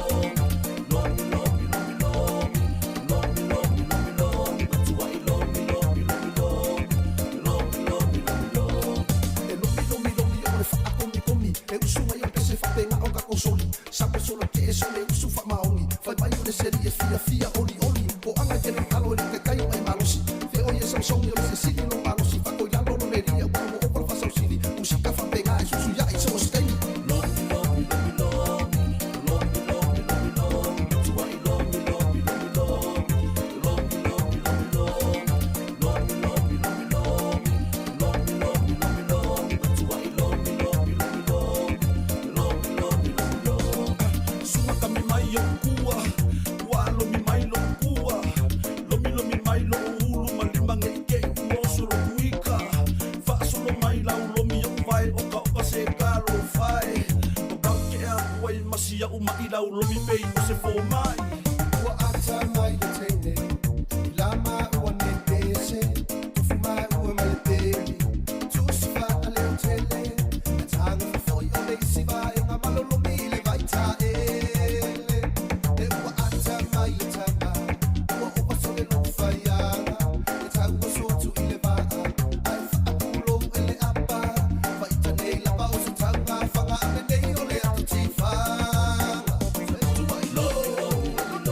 le seli e fiafia olioli Poaga i tele talo e le taitai o e malosi Feoi e saosaogi o le sesili lo malosi Fato i lalo lo lelia ua ua opa le faasausili Musika faapena e susuia'i so o se taimi Lomi lomi lomi lomi Lomi lomi lomi lomi Tua'i lomi lomi lomi lomi Lomi lomi lomi lomi Lomi lomi lomi lomi Lomi lomi lomi lomi Matua'i lomi lomi lomi lomi Lomi lomi lomi lomi Suga kami mai o'u kua Ua lomi mai lo'u kua Lomi lomi mai lo'u ulu ma lima Nge'i ke'i ua oso lo'u ika Faasolo mai lau lomi o'u vae Okaoka se kalo fae O kau ke'e aku ai ma si a'u ma'i lau lomi pei o se foma'i Ua ata mai le teine i la maua nei pese Tofu maua ma le peli Tusi faaleo tele E taga fofoi o le isi vaega malolomi i le vaitaele E ua ata mai le tama Ua ova sole lou faiaga E taua sotu i le vaa Ae faapulou e le apa Faita nei lava o se tauga Faga ane nei o le atu tifaga Tua'i lomi lomi lomi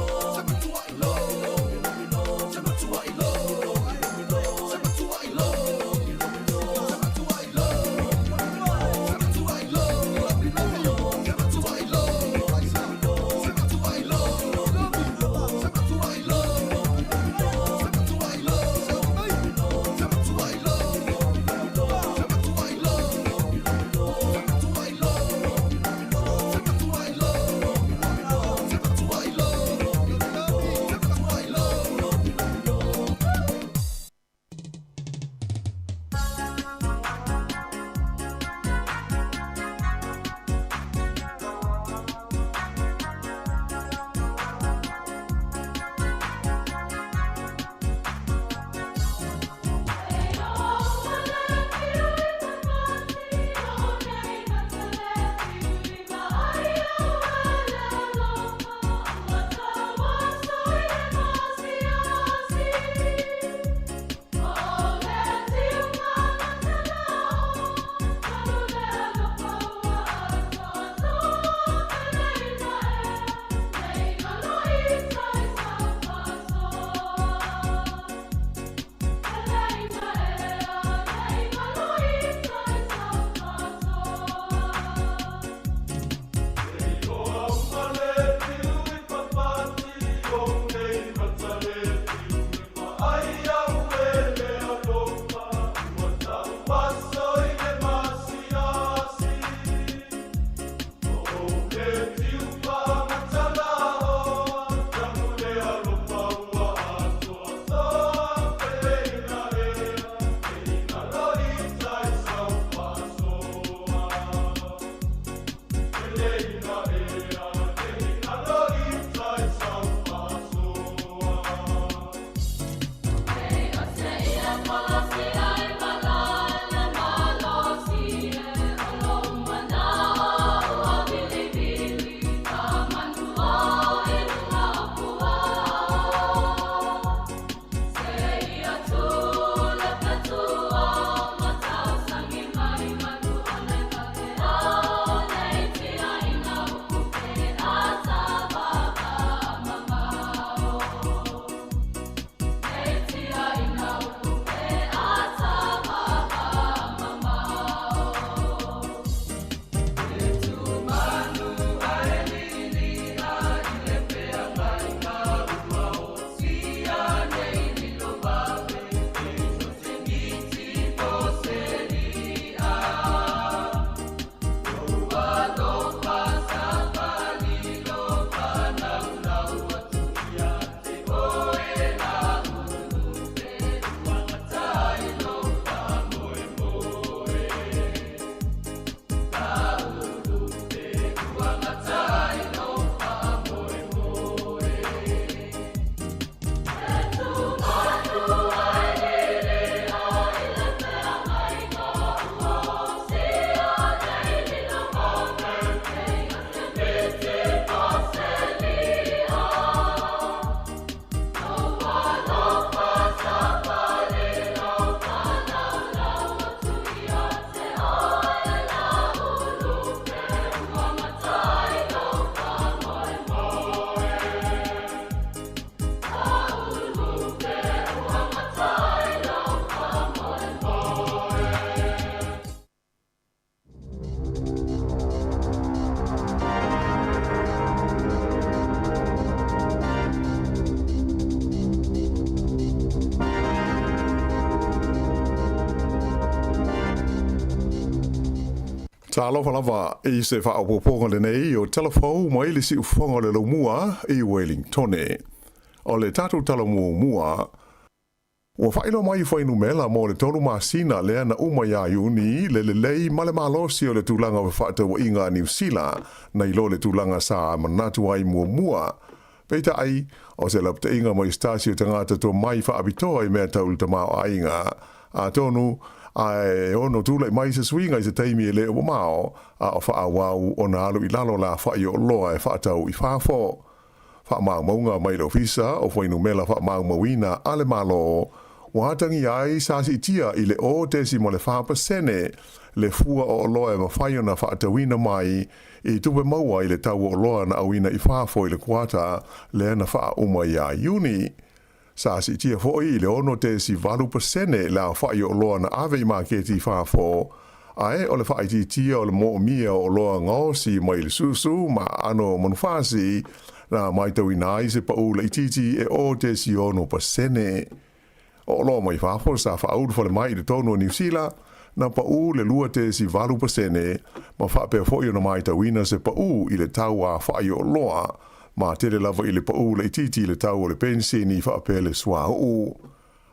Talofa lava i se faaopoopoga lenei o tala fou mai le siufofoga o le laumua i Welingtone. O le tatou tala muamua, ua faailoa mai fuainumela mo le tolu masina lea na uma iā Iuni le lelei ma le malosi o le tulaga o fefaatauaiga a Niu Sila nai lo le tulaga sa manatu ai muamua. Peitai, o se lapataiga mai se tasi o tagata tomai faapitoa i mea tau le tamaoaiga, atonu ae ono tulai mai se suiga i se taimi e le o mamao, a o faaauau ona alu i lalo le afa'i o oloa e faatau i fafo. Faamaumauga mai le Ofisa o Fuainumela Faamaumauina a le Malo, ua atagia ai sa siitia i le 0.4% le fua o oloa e mafai ona faatauina mai i tupe maua i le tau o oloa na auina i fafo i le kuata lea na faauma ia Iuni. Sa siitia foi i le 6.8% le aofa'i o oloa na ave i maketi i fafo, ae o le faaitiitia o le moomia o oloa gaosi mai le susu ma aano manufasi na maitauina ai se pau laitiiti e 0.6%. O oloa mai fafo sa faaulu fale mai i totonu o Niu Sila, na pau le 2.8% ma faapea foi ona maitauina se pau i le tau afa'i o oloa, ma tele lava i le pau laitiiti i le tau o le penisini faapea le suauu.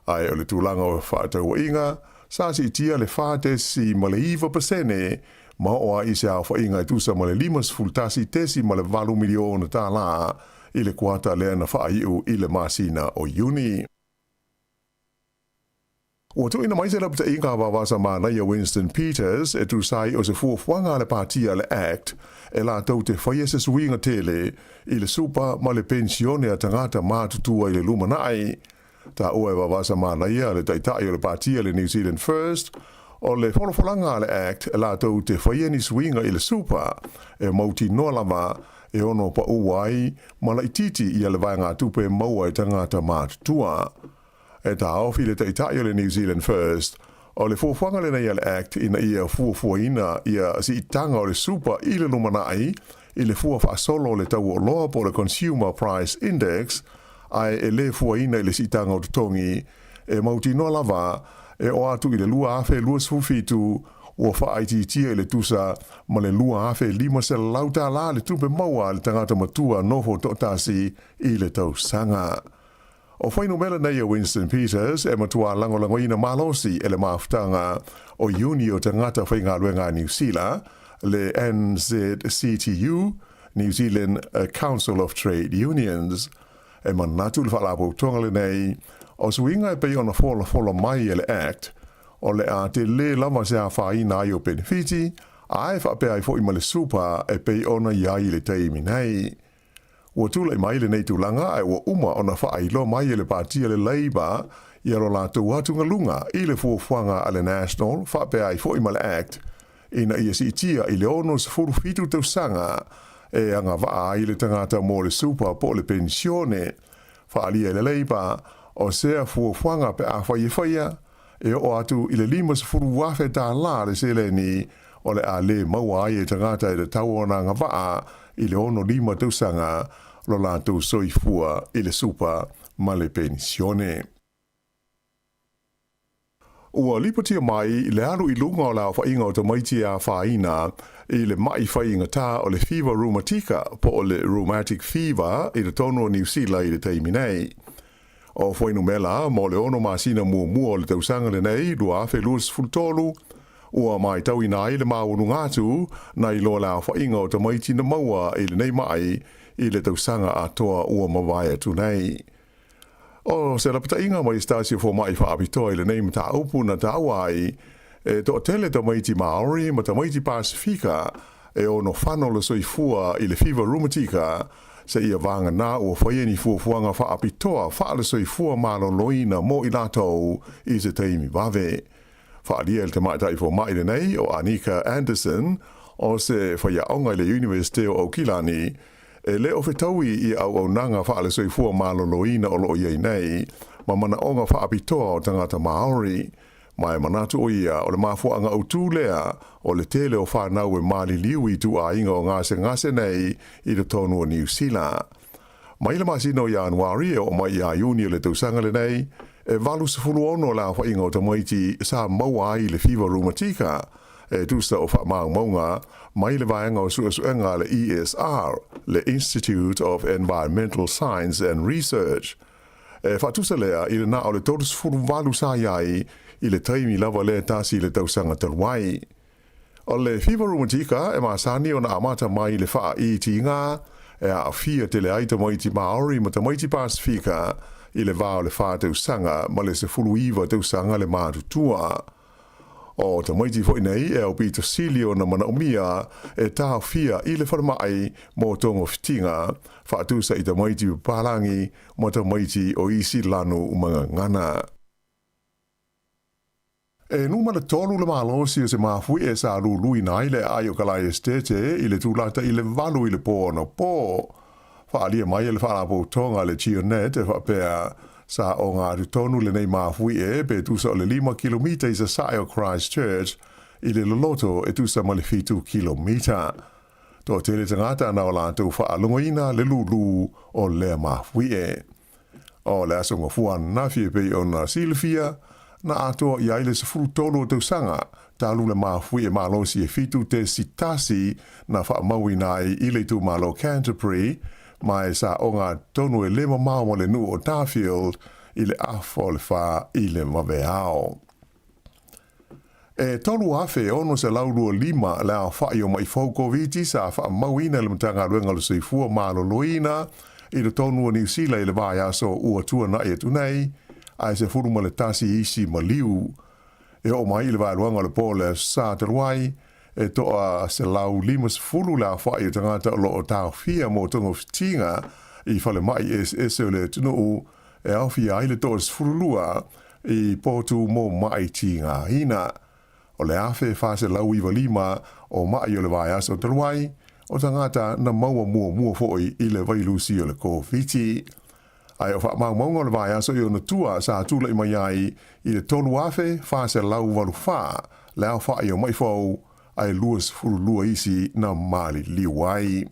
Ae o le tulaga o fefaatauaiga, sa siitia le 4.9% ma oo ai i se aofaiga e tusa ma le $51.8 miliona tālā i le kuata lea na faaiu i le masina o Iuni. Ua tuuina mai se lapataiga a Vavasa Manaia Winston Peters e tusa ai o se fuafuaga a le Pātia le Act e latou te faia se suiga tele i le supa ma le penisione a tagata matutua i le lumanai. Taua e Vavasa Manaia le Taitai o le Pātia le New Zealand First o le folafolaga a le Act e latou te faia ni suiga i le supa e mautinoa lava e ono pau ai ma laitiiti ia le vaegatupe e maua e tagata matutua. E taofi le Taitai o le New Zealand First, o le fuafuaga lenei a le Act ina ia fuafuaina ia siitaga o le supa i le lumanai i le fua faasolo o le tau o oloa po o le Consumer Price Index ae e le fuaina i le siitaga o totogi e mautinoa lava e oo atu i le 2027 ua faaitiitia i le tusa ma le $2,500 le tupe maua a le tagata matua nofo toatasi i le tausaga. O fuainumera nei a Winston Peters e matua lagolagoina malosi e le Mafutaga o Iuni o Tagata Faigaluega a Niu Sila, le NZCTU, New Zealand Council of Trade Unions. E manatu le Faalapotopotoga lenei, o suiga e pei ona folafola mai e le Act, o le a tele lava se afaina ai o penefiti, ae faapea ai foi ma le super e pei ona i ai i le taimi nei. Ua tulai mai lenei tulaga ae ua uma ona faailoa mai e le Pātia le Labour ia lo latou atugaluga i le fuafuaga a le National faapea ai foi ma le Act ina ia siitia i le 67 tausaga e agavaa ai le tagata mo le super po o le penisione. Faaalia e le Labour o sea fuafuaga pe afai e faia e oo atu i le $50,000 le seleni o le a lē maua ai e tagata e tatau ona agavaa i le 65 tausaga lo latou soifua i le supa ma le penisione. Ua lipotia mai le alu i luga o le aofaiga o tamaiti e afaina i le ma'i faigata o le fiva reumatika po o le rheumatic fever i totonu o Niu Sila i le taimi nei. O fuainumera mo le ono masina muamua o le tausaga lenei 2023, ua maitauina ai le maualuga atu nai lo le aofaiga o tamaiti na maua i lenei ma'i i le tausaga atoa ua mavae atu nei. O se lapataiga mai se tasi o foma'i faapitoa i lenei mataupu na taua ai e toatele tamaiti Maori ma tamaiti Pasifika e ono fano le soifua i le fiva reumatika seia vagana ua faia ni fuafuaga faapitoa faale-soifua maloloina mo i latou i se taimi vave. Faaalia e le tamaitai foma'i lenei o Anika Anderson o se faiaoga i le Iunivesite o Aukilani, e le o fetaui i auaunaga faale-soifua maloloina o lo o i ai nei ma manaoga faapitoa o tagata Maori, Ma e manatu ʻo ia, o le mafuaaga autū lea o le tele o fanau e maliliu i ituaiga o gasegase nei i totonu o Niu Sila. Mai le masina o Ianuari e oo mai iā Iuni o le tausaga lenei, e 86 le aofaiga o tamaiti sa maua ai le fiva reumatika, e tusa o faamaumauga mai le Vaega o Suesuega a le ESR, le Institute of Environmental Science and Research. E faatusa lea i le na o le 38 sa i ai i le taimi lava lea tasi i le tausaga talu ai. O le fiva rumatika e masani ona amata mai i le faaitiga e aafia tele ai tamaiti Māori ma tamaiti Pasifika i le va o le 4 tausaga ma le 19 tausaga le matutua. O tamaiti foi nei e aupito sili ona manaomia e taofia i le falemai mo togafitiga faatusa i tamaiti papalagi ma tamaiti o isi lanu magagana. E numera 3 le malosi o se mafuie sa luluina ai le aai o Kalae Esitete i le tulata i le 8 i le po anapo. Faaalia mai e le Faalapotopotoga a le GeoNet e faapea, sa ogatotonu lenei mafuie pe tusa o le 5 kilomita i sasae o Christchurch i le loloto e tusa ma le 7 kilomita. Toatele tagata na o latou faalogoina le lulu o lea mafuie. O le aso gafua ananafi e pei ona silafia, na atoa i ai le 13 o tausaga talu le mafuie malosi e 7.1 na faamauina ai i le itumalo Canterbury, ma e sa ogatotonu e le mamao ma le nuu o Darfield i le afa o le 4 i le vaveao. E 3,625 le aofai o maʻi fou Koviti sa faamauina e le Matagaluega o le Soifua Maloloina i totonu o Niu Sila i le vaiaso ua tuanaʻi atu nei, ae 11 isi maliu. E oo mai i le vaeluaga o le po o le Aso Sa talu ai, e toa 150 le aofai o tagata o lo o taofia mo togafitiga i falemai eseese o le atunuu e aofia ai le toa 12 i potu mo maʻi tigaina. O le 1495 o maʻi o le vaiaso talu ai, o tagata na maua muamua foi i le vailusi o le Koviti. Ae o faamaumauga o le vaiaso i ona tua sa tulaʻi mai ai i le 3484 le aofai o maʻi fou, ae 22 isi na maliliu ai.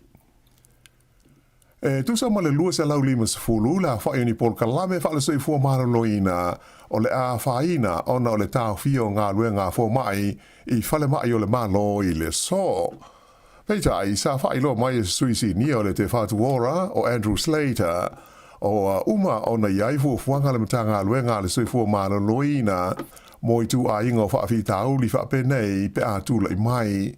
E tusa ma le 250 le aofai o ni polokalame faale-soifua maloloina o le a afaina ona o le taofia o galuega a fomai i falemai o le Malo i le aso. Peitai, sa faailoa mai e se sui sinia o le Te Whatu Ora, o Andrew Slater, ua uma ona i ai fuafuaga a le Matagaluega a le Soifua Maloloina mo ituaiga o faafitauli faapenei pe a tulai mai.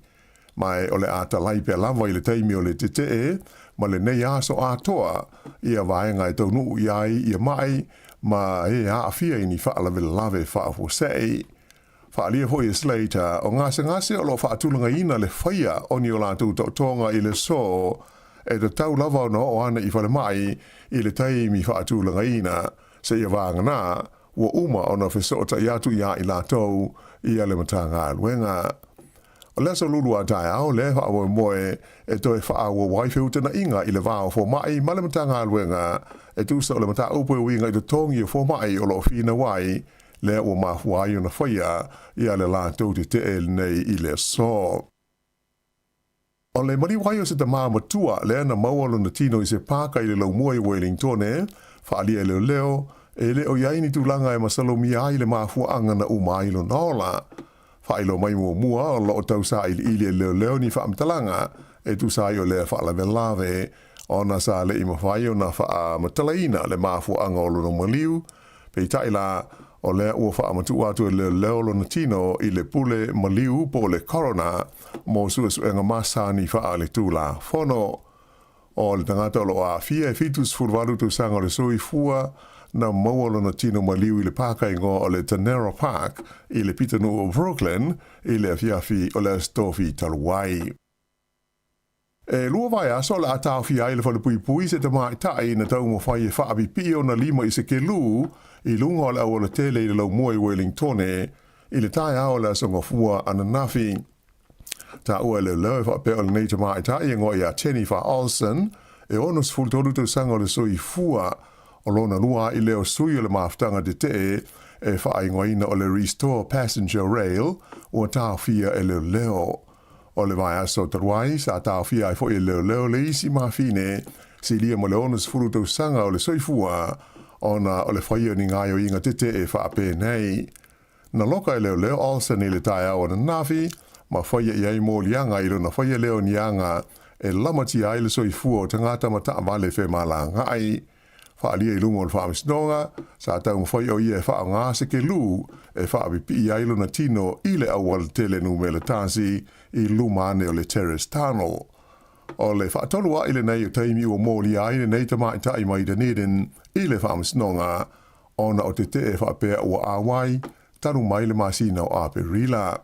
Ma e o le a talai pea lava i le taimi o le tetee ma lenei aso atoa ia vaega e taunuu i ai ia maʻi ma e aafia i ni faalavelave faafuasei. Faaalia foi e Slater, o gasegase o lo o faatulagaina le faia o ni o latou taotoga i le aso e tatau lava ona oo ana i falemai i le taimi faatulagaina seia vagana ua uma ona fesootai atu iā i latou ia le Matagaluega. O le aso lulu a taeao lea e faamoemoe e toe faaauau ai feutanaʻiga i le va o fomai ma le Matagaluega e tusa o le mataupu e uiga i totogi o fomai o lo o finau ai, lea ua mafua ai ona faia ia le latou tetee lenei i le aso. O le maliu ai o se tamā matua lea na maua lona tino i se pāka i le laumua i Wellingtone, faaalia e leoleo, e le o i ai ni tulaga e masalomia ai le mafuaaga na uma ai lona ola. Faailoa mai muamua o lo o tau sailiili e leoleo ni faamatalaga e tusa ai o lea faalavelave ona sa le i mafai ona faamatalaina le mafuaaga o lona maliu, peitai la, o lea ua faamatuu atu e leoleo lona tino i le pule maliu po o le coroner mo suesuega masani faaletulafono. O le tagata o lo o aafia e 78 tausaga o le soifua, na maua lona tino maliu i le pāka igoa o le Tanera Park i le pitonuu o Brooklyn i le afiafi o le Aso Tofi talu ai. E 2 vaiaso o le a taofia ai le falepuipui se tamaitai na taumafai e faapipii ona lima i se kelu i luga o le aualatele i le laumua i Wellingtone i le taeao o le Aso Gafua ananafi. Taua e leoleo e faapea o lenei tamaitai e igoa ia Jennifer Olsen, e 63 tausaga o le soifua, o lona lua ai lea o sui o le mafutaga tetee e faaigoaina o le Restore Passenger Rail ua taofia e leoleo. O le vaiaso talu ai, sa taofia ai foi e leoleo le isi mafine silia ma le 60 tausaga o le soifua ona o le faia o ni gaoioiga tetee faapenei. Na loka e leoleo Olsen i le taeao ananafi, ma faia i ai moliaga i lona faia lea o ni aga e lamatia ai le soifua o tagata ma taavale femalagaai. Faaalia i luma o le Faamasinoga, sa taumafai o ia e faaaoga se kelu e faapipii ai lona tino i le aualatele numera tasi i luma ane o le Terrace Tunnel. O le faatolu aʻi lenei o taimi ua molia ai lenei tamaitai mai Dunedin i le Faamasinoga ona o tetee faapea ua ʻauai talu mai le masina o Aperila.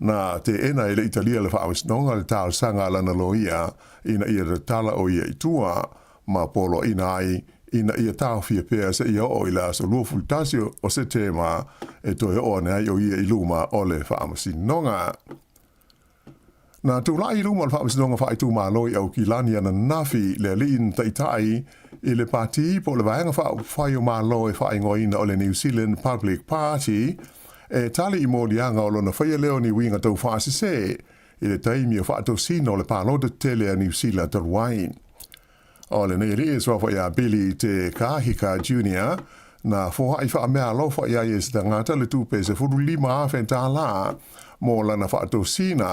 Na teena e le Italia le Faamasinoga le talosaga a lana loia ina ia tatala o ia i tua ma poloaiina ai ina ia taofia pea seia oo i le aso 21 o Setema e toe oo ane ai o ia i luma o le Faamasinoga. Na tulai i luma o le Faamasinoga Faaitumalo i Aukilani ananafi le alii na taitai i le pati po o le Vaega Faaupufai o Malo e faaigoaina o le New Zealand Public Party e tali i moliaga o lona faia lea o ni uiga taufaasese i le taimi o faatosina o le palota tele a Niu Sila talu ai. O lenei alii e suafa iā Billy Te Kāhika Junior, na foai faameaalofa i ai e se tagata le tupe 15,000 tālā mō lana faatosina,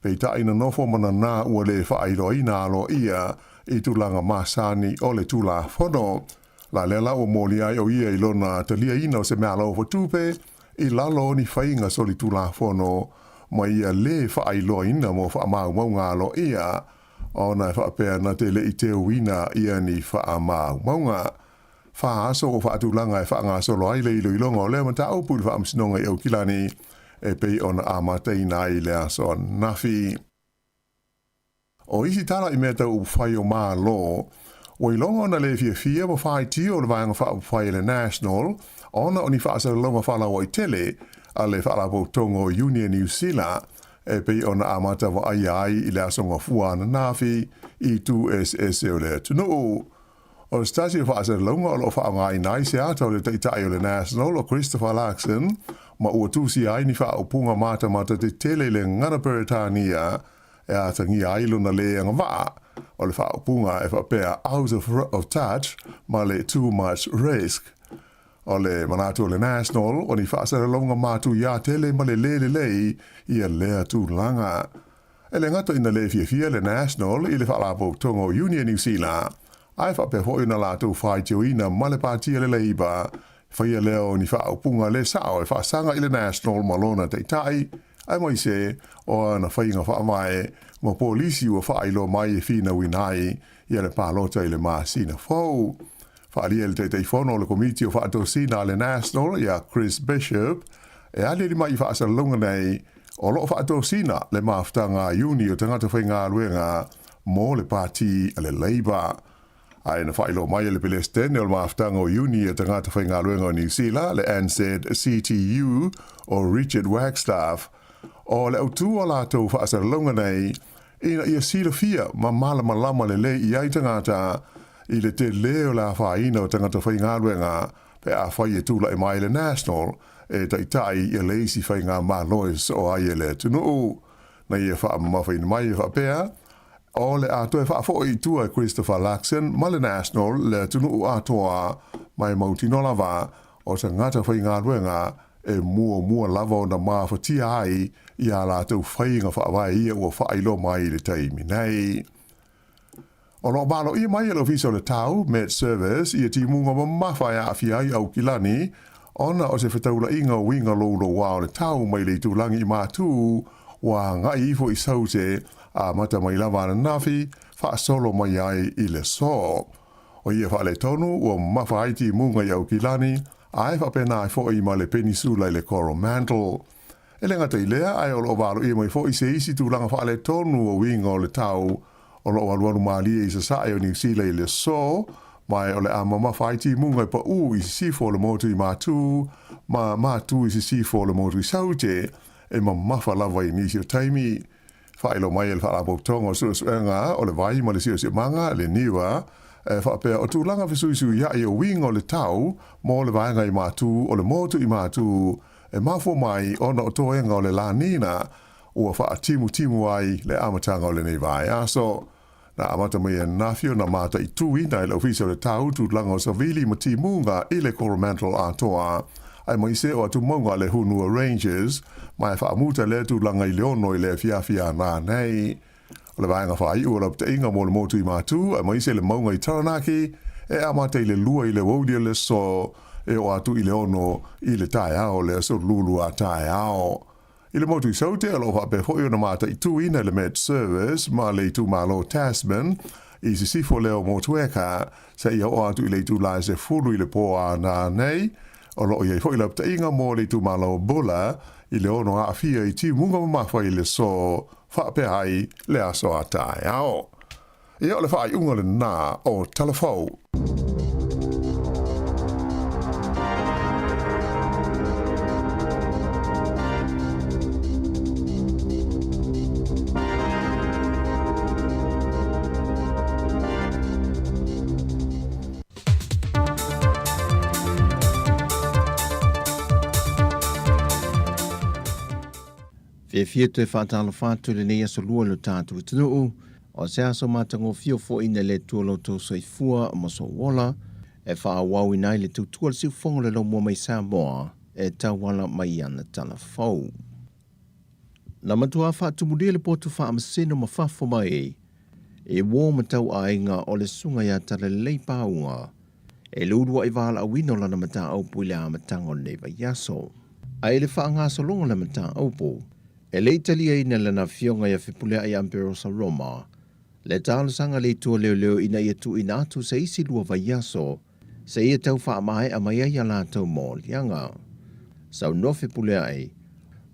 peitai na nofo ma nanā ua lē faailoaina aloaia i tulaga masani o le Tulafono. La lea la ua molia ai o ia i lona taliaina o se meaalofa tupe i lalo o ni faiga solitulafono ma ia lē faailoaina mō faamaumauga aloaia ona e faapea na te le i teuina ia ni faamaumauga. Fa aso o faatulaga e faagasolo ai le iloiloga o lea mataupu i le Faamasinoga i Aukilani e pei ona amataina ai le aso ananafi. O isi tala i mea tau upufai o Malo, ua iloga ona le fiafia ma faitio o le Vaega Faaupufai a le National ona o ni faasalalauga faalauaitele a le Faalapotopotoga o Iuni a Niu Sila e pei ona amata vaaia ai i le aso Gafua ananafi i itu eseese o le atunuu. O se tasi o faasalalauga o lo o faaaogaina ai se ata o le Taitai o le National o Christopher Luxon ma ua tusia ai ni faaupuga matamata tetele i le gagana Peretania e atagia ai lona lē agavaa o le faaupuga e faapea out of touch ma le too much risk. O le manatu o le National, o ni faasalalauga matuia tele ma le lē lelei ia lea tulaga. E le gata ina lē fiafia le National i le Faalapotopotoga o Iuni a Niu Sila, ae faapea foi ona latou faitioina ma le Pati a le Labour, faia lea o ni faaupuga lē sao e faasaga i le National ma lona taitai, aemaise o ana faiga faavae ma polisi ua faailoa mai e finauina ai ia le palota i le masina fou. Faaalia e le Taitaifono o le Komiti o Faatosina a le National ia Chris Bishop, e aliali mai i faasalalauga nei, o lo o faatosina le mafutaga a Iuni o tagata faigaluega mo le Pati a le Labour. Ae na faailoa mai e le Pelesitene o le mafutaga o Iuni a tagata faigaluega o Niu Sila, le NZCTU, o Richard Wagstaff, o le autū o latou faasalalauga nei, ina ia silafia ma malamalama lelei i ai tagata i le tele o le afaina o tagata faigaluega pe afai e tulai mai le National e taitai ia le isi faigamalo e sosoo ai e le atunuu. Na ia faamamafaina mai e faapea, o le a toe faafoi i tua e Christopher Luxon ma le National le atunuu atoa ma e mautinoa lava o tagata faigaluega e muamua lava ona mafatia ai i ā latou faiga faavae ia ua faailoa mai i le taimi nei. O lo o maloia mai e le Ofisa o le Tau, Met Service, ia timuga mamafa e aafia ai Aukilani ona o se fetaulaiga o uiga louloua o le tau mai le itulagi i Matū ua agai ifo i Saute amata mai lava ananafi faasolo mai ai i le aso. O ia faaletonu ua mamafa ai timuga i Aukilani ae faapena ai foi ma le Penisula i le Coromandel. E le gata i lea, ae o lo o valoia mai foi se isi tulaga faaletonu o uiga o le tau o lo o alualu malie i sasae o Niu Sila i le aso, ma o le a mamafa ai timuga e paʻū i sisifo o le motu i Matū ma Matū i sisifo o le motu i Saute, e mamafa lava i nisi o taimi. Faailoa mai e le Faalapotopotoga o Suesuega o le Vai ma le Siosiomaga, le NIWA, e faapea o tulaga fesuisuiaʻi o uiga o le tau mo le vaega i Matū o le motu i Matū e mafua mai ona o toega o le La Nina ua faatimutimu ai le amataga o lenei vaiaso. Na amata mai ananafi ona mataituina e le Ofisa o le Tau tulaga o savili ma timuga i le Coromandel atoa. aemaise o atumauga a le Hunua Ranges, ma e faamuta lea tulaga i le 6 i le afiafi a nanei. O le vaega faaiu o lapataiga mo le motu i Matu, aemaise le mauga i Taranaki, e amata i le 2 i le aoauli o le aso e oo atu i le 6 i le taeao o le aso Lulu a taeao. I le motu i Saute, o lo o faapea foi ona mataituina e le Met Service ma le itumalo Tasman i sisifo lea o Motueka seia oo atu i le itula e 10 i le po a nanei. O lo o i ai foi lapataiga mo le itumalo Buller i le 6 aafia i timuga mamafa i le aso faapea ai le aso a taeao. Ia, o le faaiuga lena o Tala Fou. Fiafia toe faatalofa atu i lenei aso lua i lo tatou atunuu, o se aso matagofie foʻi na le Atua lo outou soifua ma sou ola, e faaauauina ai le tautua a le siufofoga o le laumua mai Samoa e tauala mai i ana tala fou. Na matuā faatumulia le potu faamasino ma fafo mai i uō ma tauaiga o le Susuga ia Talalelei Pauga e le uluaʻi valaauina o lana mataupu i le amataga o lenei vaiaso. A i le faagasologa o le mataupu, e le i taliaina e lana afioga ia Fepuleai Amperosa Roma le talosaga a le Itu Leoleo ina ia tuuina atu se isi lua vaiaso seia tau faamaea mai ai a latou moliaga. Saunoa Fepuleai,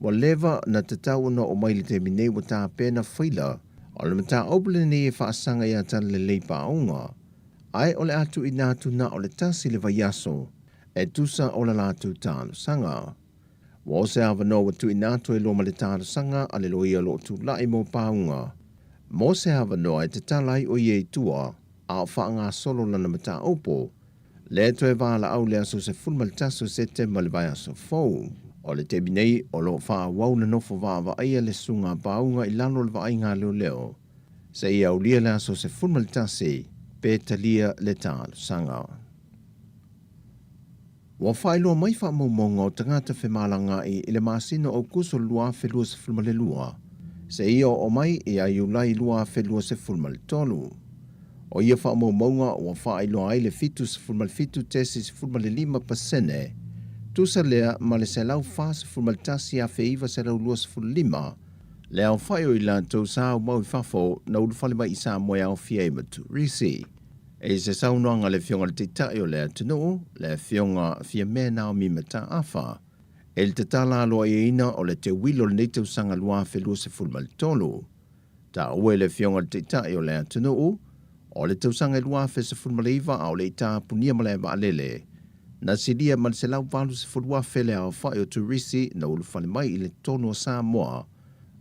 ua leva na tatau ona oo mai i le taimi nei ua tapena faila o le mataupu lenei e faasaga ia Talalelei Pauga, ae o le a tuuina atu na o le tasi le vaiaso e tusa o la latou talosaga. Ua o se avanoa ua tuuina atu e lua ma le talosaga a le loia o lo o tulai mo Pauga mo se avanoa e tatala ai o ia i tua a o faagasolo lana mataupu, lea toe valaau le aso 11 o Setema le vaiaso fou. O le taimi nei, o lo o faaauau na nofo vaavaaia le susuga a Pauga i lalo o le vaaiga a leoleo seia aulia le aso 11 pe talia le talosaga. Ua faailoa mai faamaumauga o tagata femalagaai i le masina o Aokuso 2022 seia oo mai ia Iulai 2023. O ia faamaumauga ua faailoa ai le 77.15 pasene, tusa lea ma le 141,925 le aofai o i latou sa aumau i fafo na ulufale mai i Samoa e aofia ai ma turisi. I se saunoaga a le Afioga i le Taitai o le atunuu, le Afioga Fiamē Naomi Mataafa, i le tatala aloaiaina o le teuilo o lenei tausaga 2023, taua e le Afioga i le Taitai o le atunuu, o le tausaga e 2019 a o le i tapunia malae vaalele, na silia ma le 180,000 le aofai o turisi na ulufale mai i le totonu o Samoa,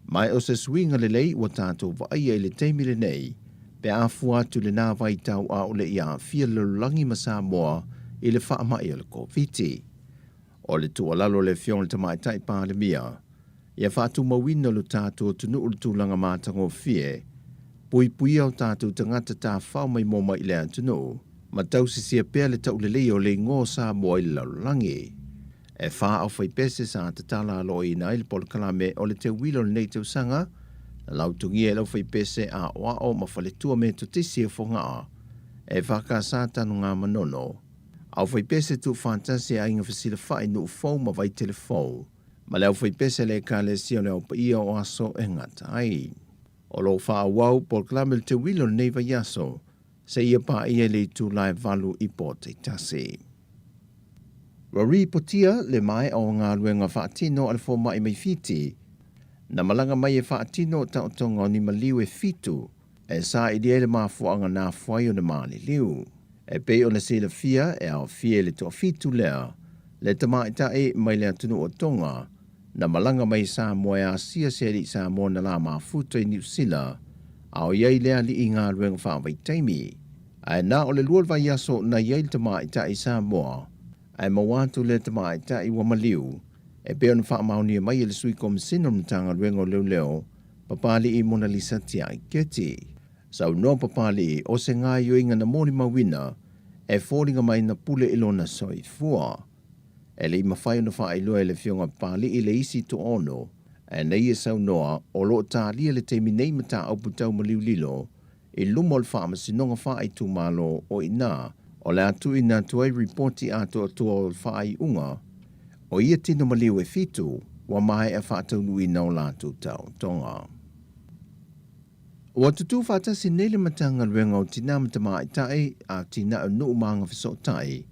Ma o se suiga lelei ua tatou vaaia i le taimi lenei pe a fua atu i lena vaitau a o le i aafia le lalolagi ma Samoa i le faamai o le Koviti. O le tuualalo a le Afioga i le Tamaitai Palemia, ia faatumauina lo tatou atunuu i le tulaga matagofie, puipuia o tatou tagata tafao mai moa mai i le atunuu, ma tausisia pea le tauleleia o le igoa o Samoa i le lalolagi. E whā auwhaipese sa tatala aloaina ai le polokalame o le teuila o lenei tausaga, na lautogia e le auwhaipese a Oao ma Faletua Metotisi o Fogaa, e whakasa tanu ngā manono. Auwhaipese tuufaatasi e Aiga Fesilafai Nuu Fou ma Vaitele Fou, ma le auwhaipese a le Ekalesia o le Ao Paia o Aso e Gata ai. O lo o faaauau polokalame o le teuila o lenei vaiaso, seia paia i le itula e 8 i Pōtaetasi. Ua ripotia le maea o galuega faatino a le fomai mai Fiti, na malaga mai e faatino taotoga o ni maliu e fitu e sailia ai le mafuaaga nafoai o na maliliu. E pei ona silafia e aofia i le toafitu lea le tamaitai mai le atunuu o Tonga na malaga mai i Samoa e asia se alii Samoa na la mafuta i Niu Sila a o i ai le alii i galuega faavaitaimi. Ae na o le lua o le vaiaso na i ai le tamaitai i Samoa, ae maua atu lea tamaitai ua maliu, e pei ona faamaonia mai e le Sui Komesina o le Matagaluega o Leoleo, Papali'i Monalisa Tiai Keti. Saunoa Papali'i, o se gaoioiga na molimauina e foliga mai na pule i lona soifua. E le i mafai ona faailoa e le Afioga a Papali'i le isi toaono, ae na ia saunoa o lo o talia le taimi nei mataupu tau maliu lilo i luma o le Faamasinoga Faaitumalo o i ina o le a tuuina atu ai ripoti atoatoa o le faaiuga o ia tino maliu e fitu ua maea faataunuuina o latou taotoga. Ua tutū faatasi nei le Matagaluega o Tinā ma Tamaitai, Atinae o Nuu ma Agafesootai,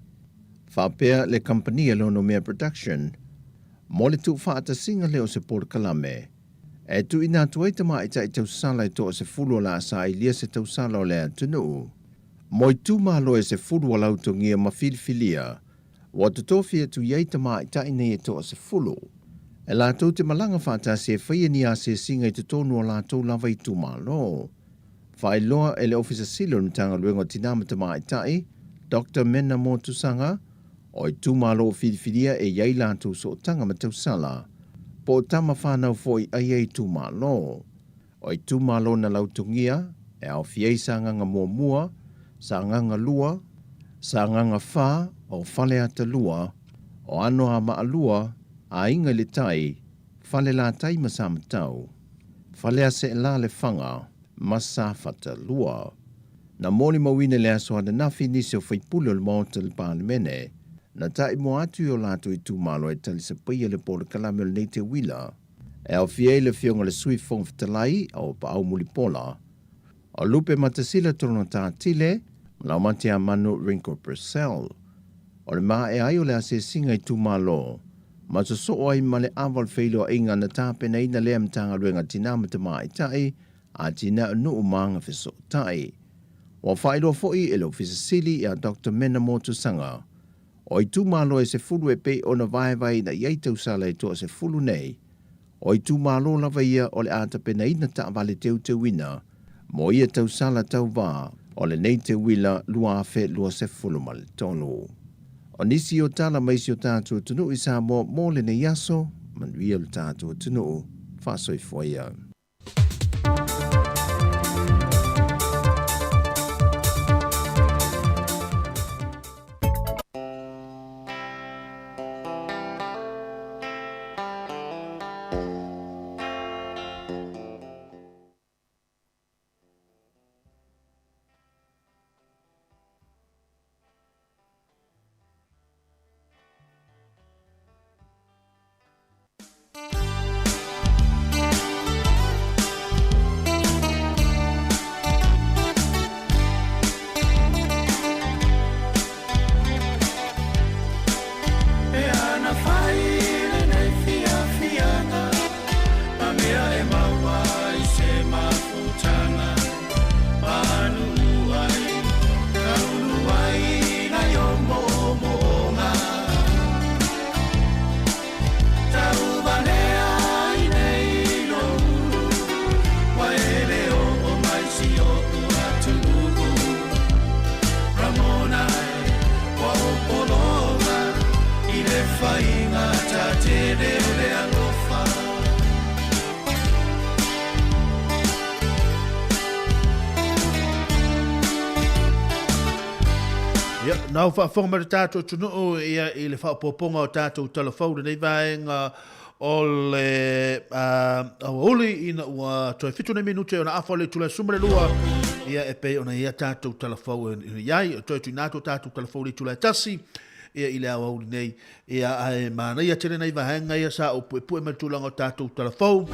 faapea le kamupani a Lonomea Production mo le tuufaatasiga lea o se polokalame e tuuina atu ai tamaitai tausala e toasefulu o le a sailia se tausala o le atunuu mo itumalo e sefulu ua lautogia ma filifilia ua totofi atu i ai tamaitai nei e toasefulu e latou te malaga faatasi e faia ni asiasiga i totonu o latou lava itumalo. Faailoa e le Ofisa Sili o le Matagaluega o Tinā ma Tamaitai, Doctor Mena Motusaga, o itumalo o filifilia e i ai latou sootaga ma tausala, po o tama fanau foi a ia itumalo. O itumalo na lautogia, e aofia ai Sagaga Muamua, Sagaga Lua, Sagaga Fa, o Faleata Lua, o Anoamaa Lua, Aiga i le Tai, Falelatai ma Samatau, Faleaseela Lefaga ma Safata 2. Na molimauina i le aso ananafi nisi o faipule o le Maota o le Palemene, na taimua atu i o latou itumalo e talisapaia le polokalame o lenei teuila, e aofia ai le Afioga i le Sui Fofoga Fetalai o Paau Mulipola, o Lupe Matasila Tolonatatile ma Laumateamanu Ringo Purcell. O le maea ai o le asiasiga itumalo, ma sosoo ai ma le ava o le feiloaiga na tapenaina lea Matagaluega Tinā ma Tamaitai, Atinae o Nuu ma Agafesootai. Ua faailoa foi e le Ofisa Sili ia Doctor Mena Motusaga, o itumalo e sefulu e pei ona vaevaeina i ai tausala e toasefulu nei, o itumalo lava ia o le a tapenaina taavale teuteuina mo ia tausala tauvā o lenei teuila 2023. O nisi o tala mai si o tatou atunuu i Samoa mo lenei aso, manuia lo tatou atunuu, faasoifua ia. E ana whai lenei fiafiaga Ma mea e maua ai se mafutanga Manuu ai, ka ulu ai nai o moomooga Tauvalea ai nei lou ulu Ua e le oo mai si o'u atunuu Ramona e, ua ou pologa I le faiga tatele o le alofa. Ia, nau faafofoga mai le tatou atunuu ia i le faaopoopoga o tatou tala fou lenei vaega o le aoauli ina ua toe fitu nei minute ona afa o le itula e 12 ia e pei ona ia tatou tala fou e iai o toe tuuina atu o tatou tala fou i le itula e tasi ia i le aoauli nei Ia, ae manaia tele nai vaega ia sa ou puepue mai le tulaga o tatou tala fou.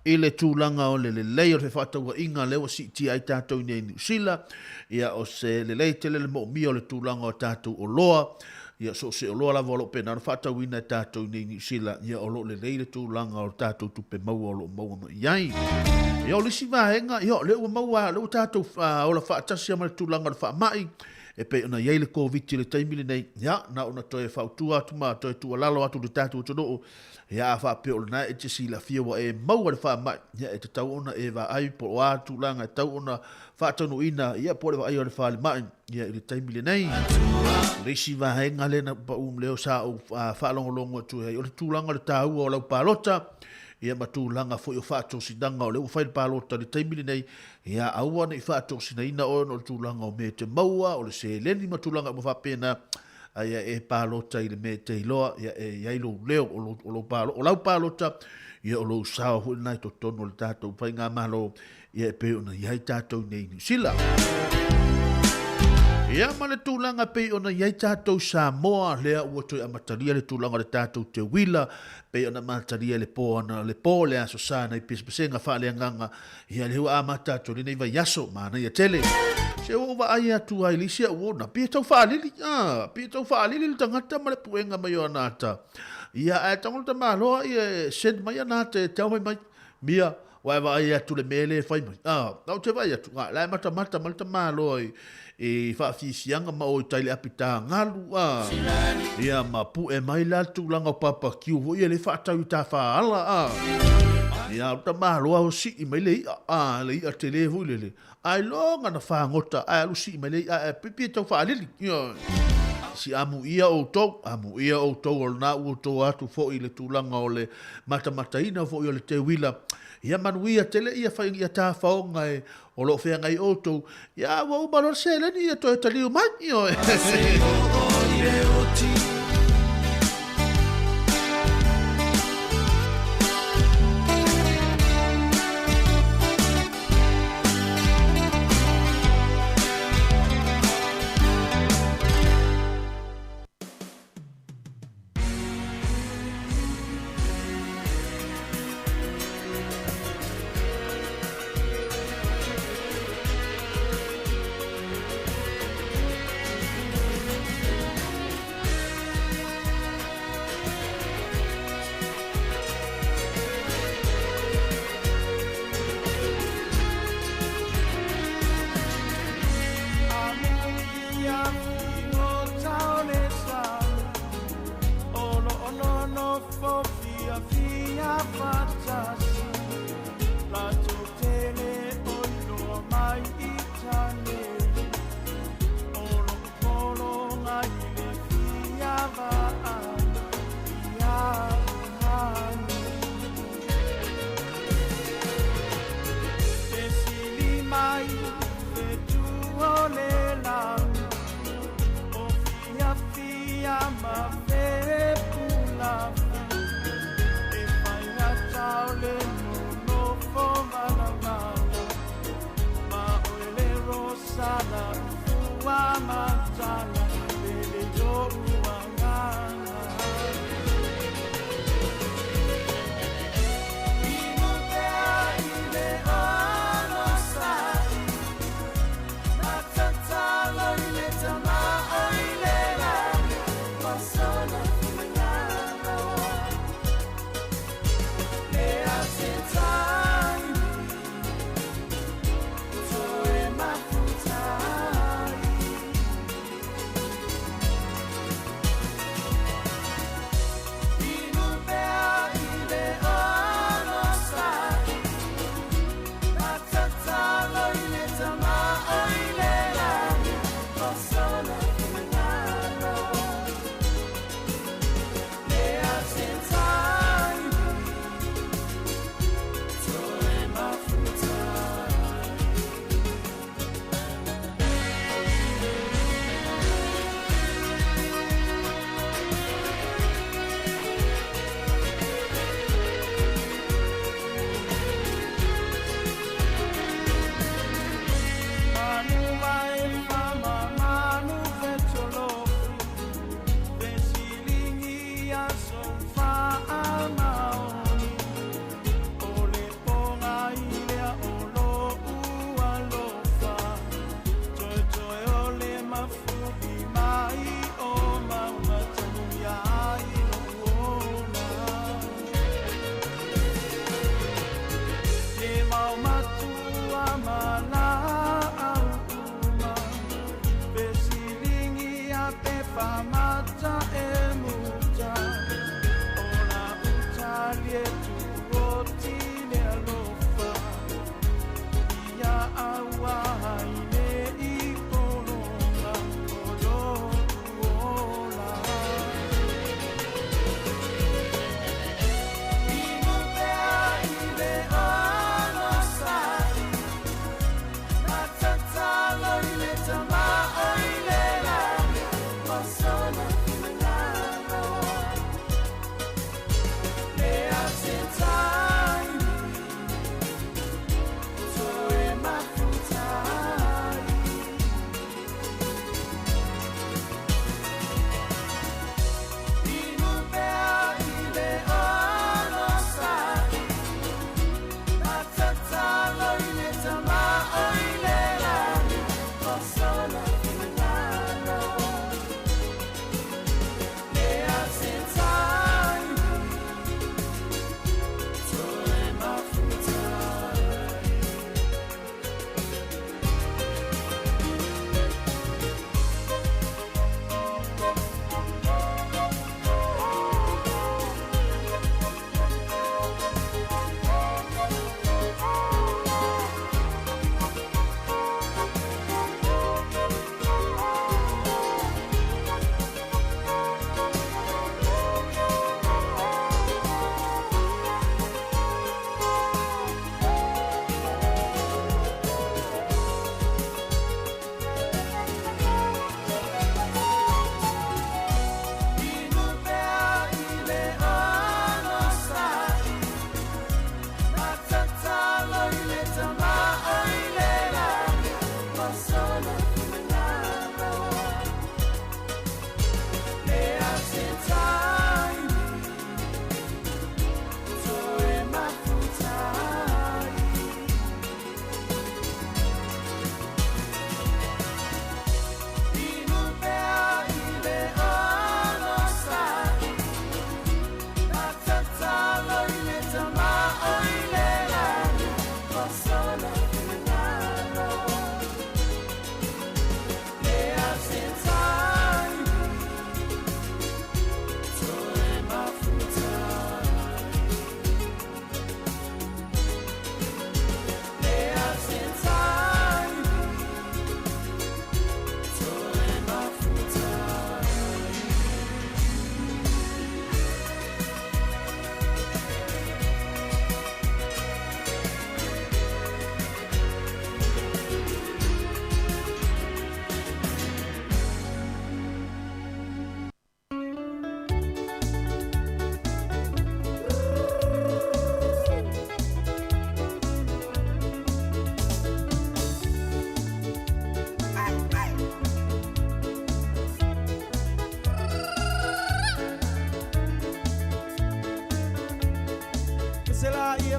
I le tulaga o le lelei o le fefaatauaiga lea ua siitia ai tatou i nei Niu Sila, ia o se lelei tele le moomia o le tulaga o tatou oloa, ia so o se oloa lava o lo o pena ona faatauina e tatou i nei Niu Sila, ia o lo o lelei le tulaga o tatou tupe maua o lo o maua mai i ai. Ia o le isi vaega, ia o lea ua maua, lea ua tatou ola faatasi ma le tulaga o le faamai, e pei ona i ai le Koviti i le taimi lenei, ia na ona toe fautua atu ma toe tuualalo atu i le tatou atunuu, ia a faapea o lena e te silafia ua e maua le faamai, ia e tatau ona e vaai po o a tulaga e tatau ona faataunuuina, ia po o le vaaia o le falemai. Ia i le taimi lenei, o le isi vaega lea na pau lea sa ou faalogologo atu ai, o le tulaga o le taua o lau palota. ia ma tulaga foi o faatosinaga o lea ua fai le palota i le taimi lenei, ia aua ne i faatosinaina oe ona o le tulaga o mea e te maua, o le seleni ma tulaga uma faapena, a ia e palota i le mea e te iloa, ia e i ai lou leo, o lou, o lou palo, o lau palota, ia o lou sao foi lena i totonu o le tatou faigamalo, ia e pei ona i ai tatou nei i Niu Sila. Ia ma le tulaga e pei ona i ai tatou Samoa, lea ua toe amatalia le tulaga o le tatou teuila, pei ona amatalia i le po ana le po le Aso Sa nai pesepesega faaleagaga, ia lea ua amata atu i lenei vaiaso, manaia tele. Se ua ou vaai atu lava i le isi auona, pei e tau faalili, a, pei e tau faalili le tagata ma le puega mai o ana ata. Ia, ae tago le tamaloa ia e send mai ana ata e tau mai mai, Mia, ua e vaai atu le mea lea e fai mai. A, ou te vaai atu, a, la e matamata mai le tamaloa i, i faafiafiaga ma o i tai le apita galu, a, ia ma pue mai la le tulaga o papakiu foi ia le faatau i tafaala, a, ia o le tamaloa o sii mai le i'a, a, le i'a tele foi lele, Ailoga na fagota ae alu sii mai le i'a ae pipi e tau faalili. Ioe. Si amuia outou, amuia outou o lena ua outou atu foi i le tulaga o le matamataina foi o le teuila. Ia manuia tele ia fai ia tafaoga e o lo o feagai outou. Ia ua uma loa le seleni ia toe taliu mai. Ioe.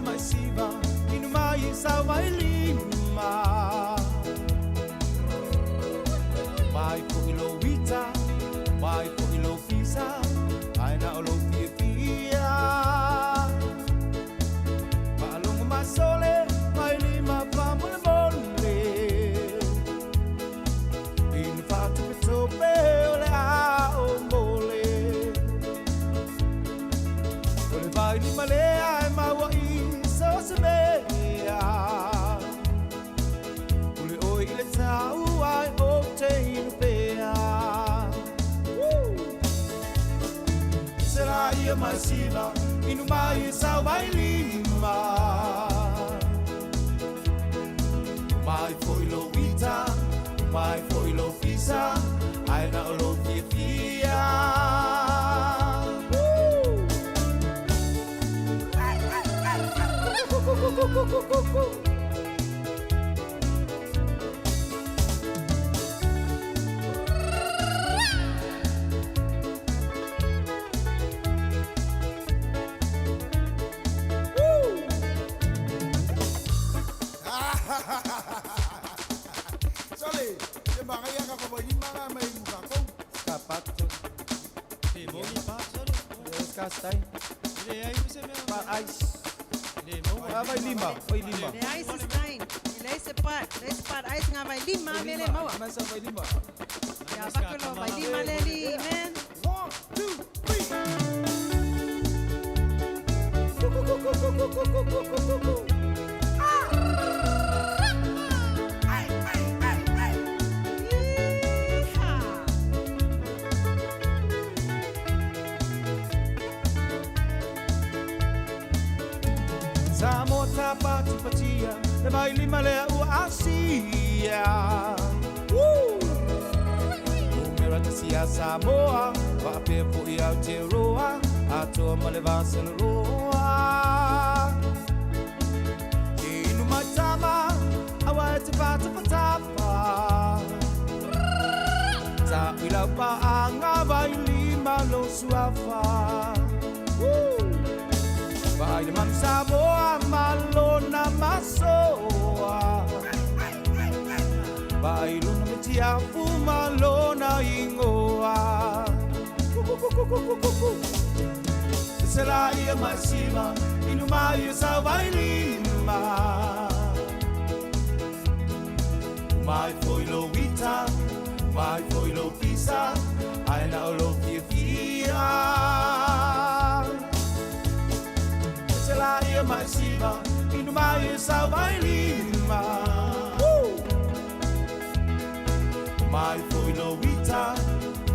mai siva inu mai sau mai lima. Mai fo'i lou ita, mai fo'i lou fisa, ae na o lou fiafia. Faalogo mai sole, mai lima faamolemole. Ina faatopetope o le ao mole. O le vai lima lea e maua i so o se mea. Pule ʻoe i le tau ae ou te inu pea. Woo! Se la ia mai siva, inu mai e sau vai lima. Mai foi lou ita, mai foi lou fisa, ae na o lou fiafia. Woo! Sole, te magaia ka ko ni manga mai muka ko. Ska pat. Te moni pat sole. Ska stai. Le ai se me. Pa ice. Le mo. Ah, vai lima, vai lima. Le ai se stein. Le se pat, le se pat ice nga vai lima me le maua. Mas vai lima. Ya bakulo vai lima le li man. 1 2 3. Samoa tapatipatia, le vai lima lea ua asia. Woo! Numera tasi a Samoa, faapea fo'i Aotearoa, atoa ma le Vaseloroa. Ke inu mai tama, aua e te pātapatapa. Ta'u i lau paaga vai lima lou suafa. Woo! Vaai le manu Samoa ma lona masoa. Vaai lona metiafu ma lona ingoa. Se la ia mai siva, inu mai e sau vai lima. Mai foi lou ita, mai foi lou fisa, ae na o lou fiafia. Se la ia mai siva, inu mai e sau vai lima. Woo! Mai foi lou ita,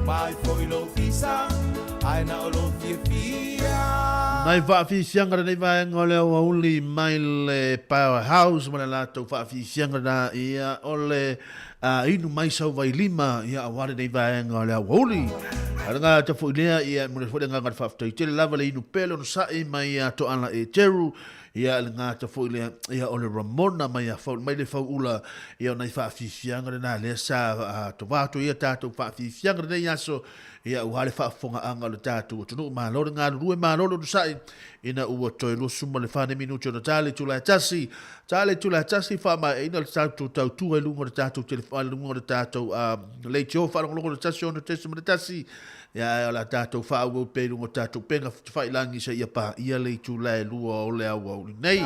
mai foi lou fisa, ae na o lou fiafia. Nai faafisiaga lenei vaega o le aoauli mai le Powerhouse ma le latou faafisiaga na ia o le inu mai sau vailima ia aua lenei vaega o le aoauli. A le gata foi lea ia e momoli atu foi le agaga o le faafetai tele lava le inu pele ona sa'i mai ia Toala Eteru ia le gata foi lea ia o le Ramona mai a Fau mai le Fauula ia o nai faafiafiaga lena lea sa tovā atu ai ia tatou faafiafiaga lenei aso Ia ua le faafofogaaga o le tatou atunuu. Malo le galulue, malo le onosai ina ua toe 24 minute ona ta le itula e tasi. Ta le itula e tasi faamaeaina le tatou tautua i luga o le tatou telefoni, luga o le tatou leitio faalogologo le 1 6.1. Ia ae o le a tatou faaauau pea i luga o tatou upega tafailangi seia paia le itula e lua o le aoauli nei.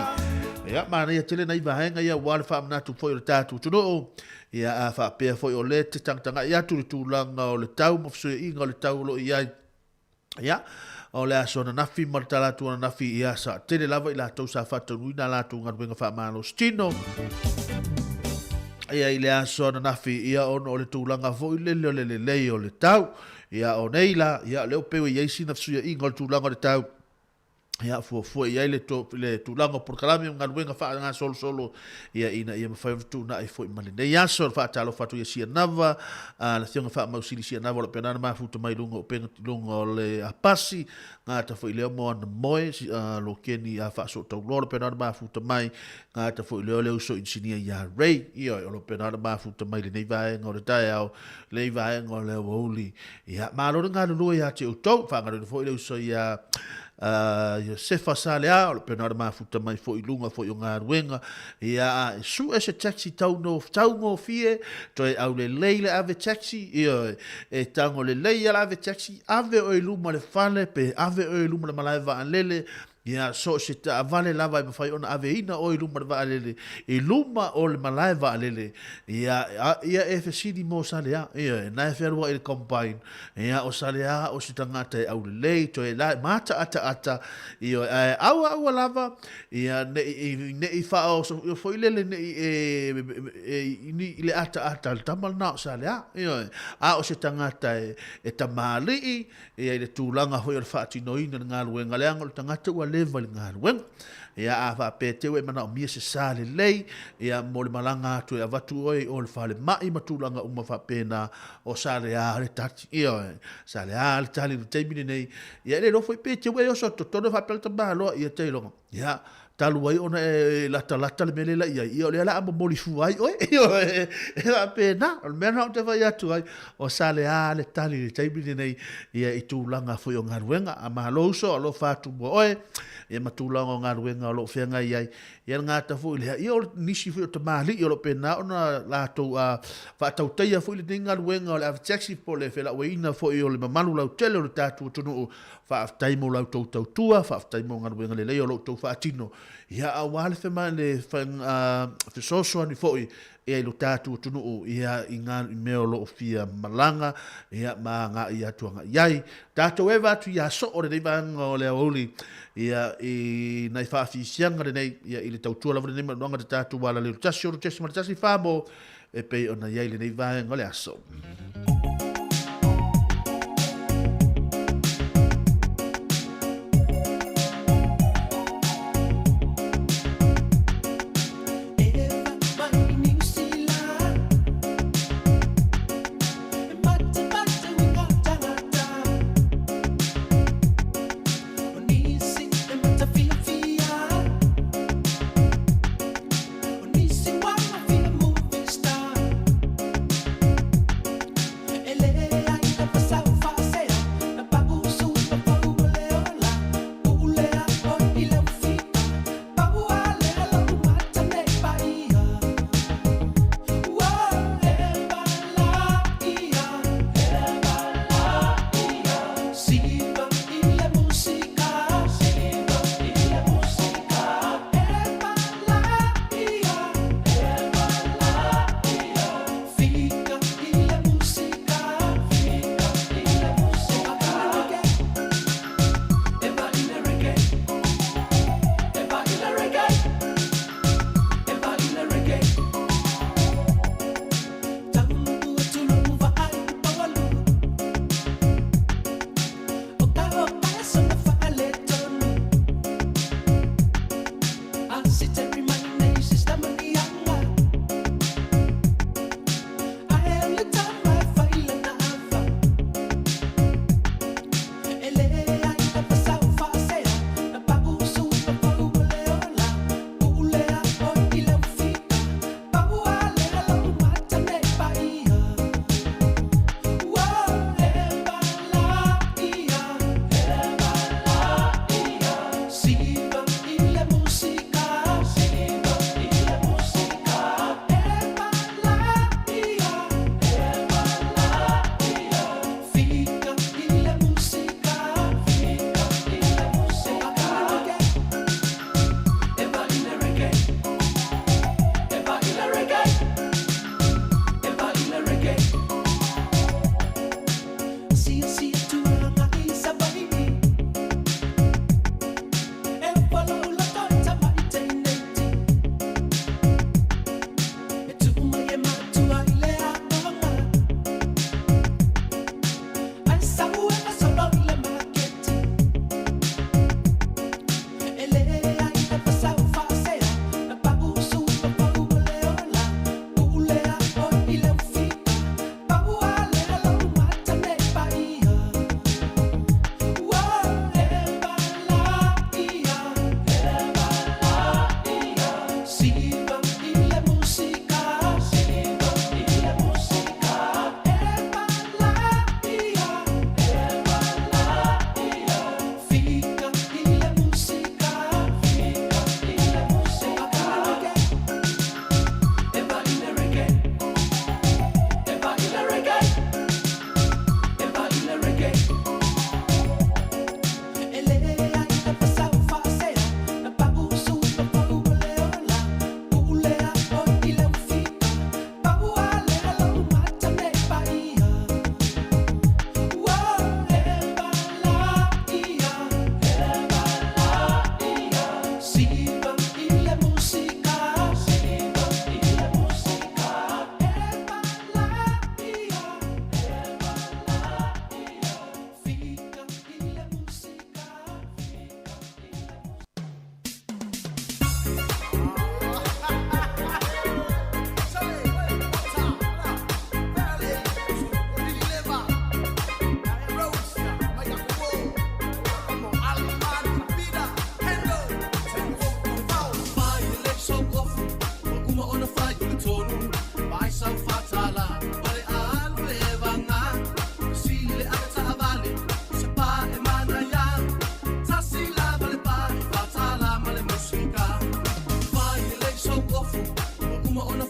Ia manaia tele nai vaega ia aua le faamanatu foi o le tatou atunuu. Ia, a faapea foi o lea e te tagatagai atu i le tulaga o le tau ma fesuiaiga o le tau o lo o i ai, ia, o le aso ananafi ma le tala atu ananafi, ia, sa tele lava i latou sa faataunuina a latou galuega faamalositino. Ia, i le aso ananafi, ia, ona o le tulaga foi lele o le lelei o le tau. Ia, o nei la, ia, o lea ua pei ua i ai sina fesuiaiga o le tulaga o le tau, ia fuafua i ai le, to, le tulaga o polokalame ma galuega faagasolosolo ia ina ia mafai ona fetuunai foi ma lenei aso. Le faatalofa atu ia Sianava, a le afioga Faamausili Sianava o lo o pena na mafuta mai luga o upega luga o le apasi, gata foi lea mo ana moe, si, a, lo keni a faasootauloa o lo pena na mafuta mai, gata foi lea o le uso inisinia ia Ray, ia o lo pena na mafuta mai lenei vaega o le taeao, lenei vaega o le aoauli. Ia, malo le galulue ia te outou, faagaluega foi le uso ia Iosefa Saleā, o lo o pena o le mafuta mai foi i luga foi o galuega, ia, e sue se taxi tau no, taugofie, toe aulelei le ave taxi, ioe, e tago lelei a le ave taxi, ave oe i luma le fale, pe ave oe i luma le malae vaalele, Ia, so o se taavale lava e mafai ona aveina oe i luma o le vaalele, i luma o le malae vaalele, ia, a, ia e fesili mo Saleā, ioe, na e fealuai i le combine, ia, o Saleā o se tagata e aulelei, toe la, mataataata, ioe, ae auaua lava, ia, ne i, ne i faaoso foi lele ne i e, e, i, i le ataata a le tama lena o Saleā, ioe, a o se tagata e, e tamalii, Ia i le tulaga foi o le faatinoina o le galuega, leaga o le tagata ua leva i le galuega. Ia a faapea te ua e manaomia se sa lelei, ia mo le malaga atu e avatu oe i o le falemai ma tulaga uma faapena, o Saleā le tali. Ioe, Saleā le tali i le taimi lenei. Ia e le iloa foi pe te ua e oso atu totonu e faapea le tamaloa, ia tailoga. Ia, talu ai ona e latalata le mea lea la i ai, ia o lea la a momoli fua ai oe. E faapena, o le mea lena ou te fai atu ai, o Saleā le tali i le taimi lenei, ia i tulaga foi o galuega. A malo uso, alofa atu mo oe, ia ma tulaga o galuega o lo o feagai ai. Ia le gata foi lea, ia o nisi foi o tamalii o lo o pena ona latou a faatautaia foi lenei galuega o le ave taxi po o le felauaiina foi o le mamalu lautele o le tatou atunuu. Faafetai mo la outou tautua, faafetai mo galuega lelei o lo outou faatino, ia aua le fema le fesoasoani foi ia i lo tatou atunuu ia i nga mea o lo o fia malaga ia ma agai atu agai ai. Tatou eva atu ia soo lenei vaega o le aoauli ia i nai faafiafiaga lenei ia i le tautua lava lenei manuaga te tatou ala lelu 16.14 mo e pei ona i ai lenei vaega o le aso.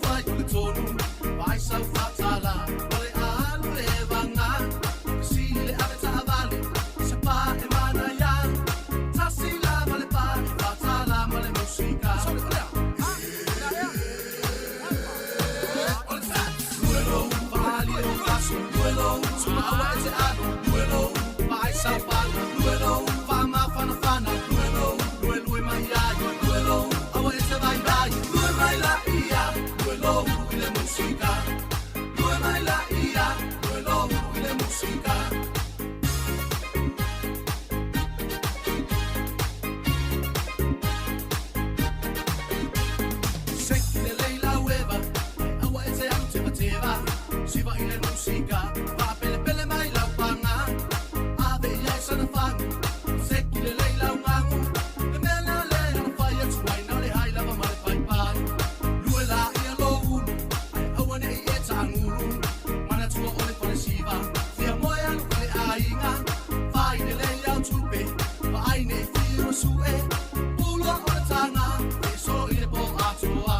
fai o le tonu, vaai sau faatala, ma le alu le vaga. Fesili le ave taavale, se pa e manaia. Tasi lava le pa e faatala ma le musika. O le ta, lue lou, faali o aso, lue lou, suma aua e te alu, lue lou, vaai sau pala, lue lou, faamafanafana, lue lou, lue lue mai ai, lue lou, aua e te vaivai, lue mai la ia, lue lou i le musika, lue mai la ia, lue lou i le musika. Seki le leila ueva, ai aua e te alu tevateva, siva i le musika, faapelepele mai lau paga, ave i ai sana fagu, seki le leila ugagu, le mea lea le ana fai atu ai na o le hai lava ma le paipai. Lue la ia lou ulu, ai aua neʻi e taagulu, manatua o le falesiva, fia moe alu i le aiga, fai lelei au tupe, vaai nei fiu e suʻe, pulua o le taga, fesolo i le po atoa.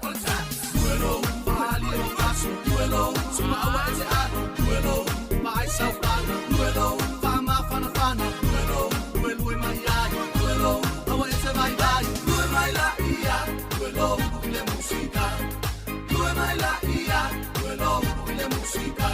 O le ta, lue lou, faali o aso, lue lou, suma aua e te alu, lue lou, vaai sau pala, lue lou, faamafanafana, lue lou, lue lue mai ai, lue lou, aua e te vaivai, lue mai la ia, lue lou i le musika, lue mai la ia, lue lou i le musika.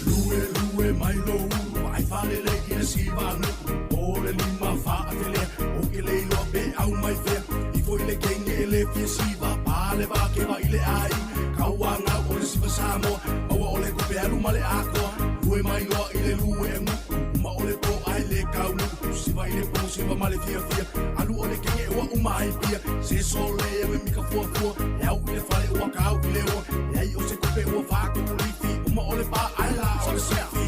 Lue lue mai lou ulu, vaai faalelei i le siva nuu, po le lima faafelea, o ke le iloa pe au mai fea, ifo i le kenge e le fia siva, pa le vakeva i le aiga, kauagau o le siva Samoa, maua o le kope alu ma le akoa, lue mai loa i le lue e gu'u, uma o le po ai le kaunuu, siva i le po siva ma le fiafia, alu o le kenge ua uma ai pia, se sole e me mika fuafua, e au i le fale ua kau i le oa, leai o se kope ua faakulifi, uma o le pa ai la o le sifi.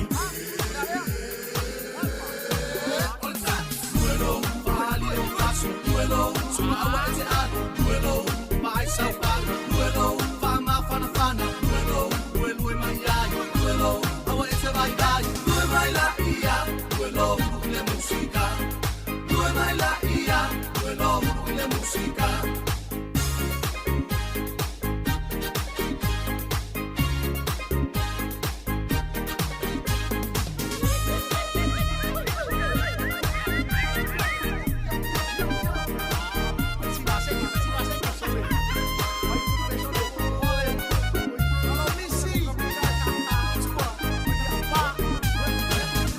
O le ta, lue lou, faali o aso, lue lou, suma aua e te alu, lue lou, vaai sau pala, lue lou, faamafanafana, lue lou, lue lue mai ai, lue lou, aua e te vaivai, lue mai la ia, lue lou i le musika, lue mai la ia, lue lou i le musika.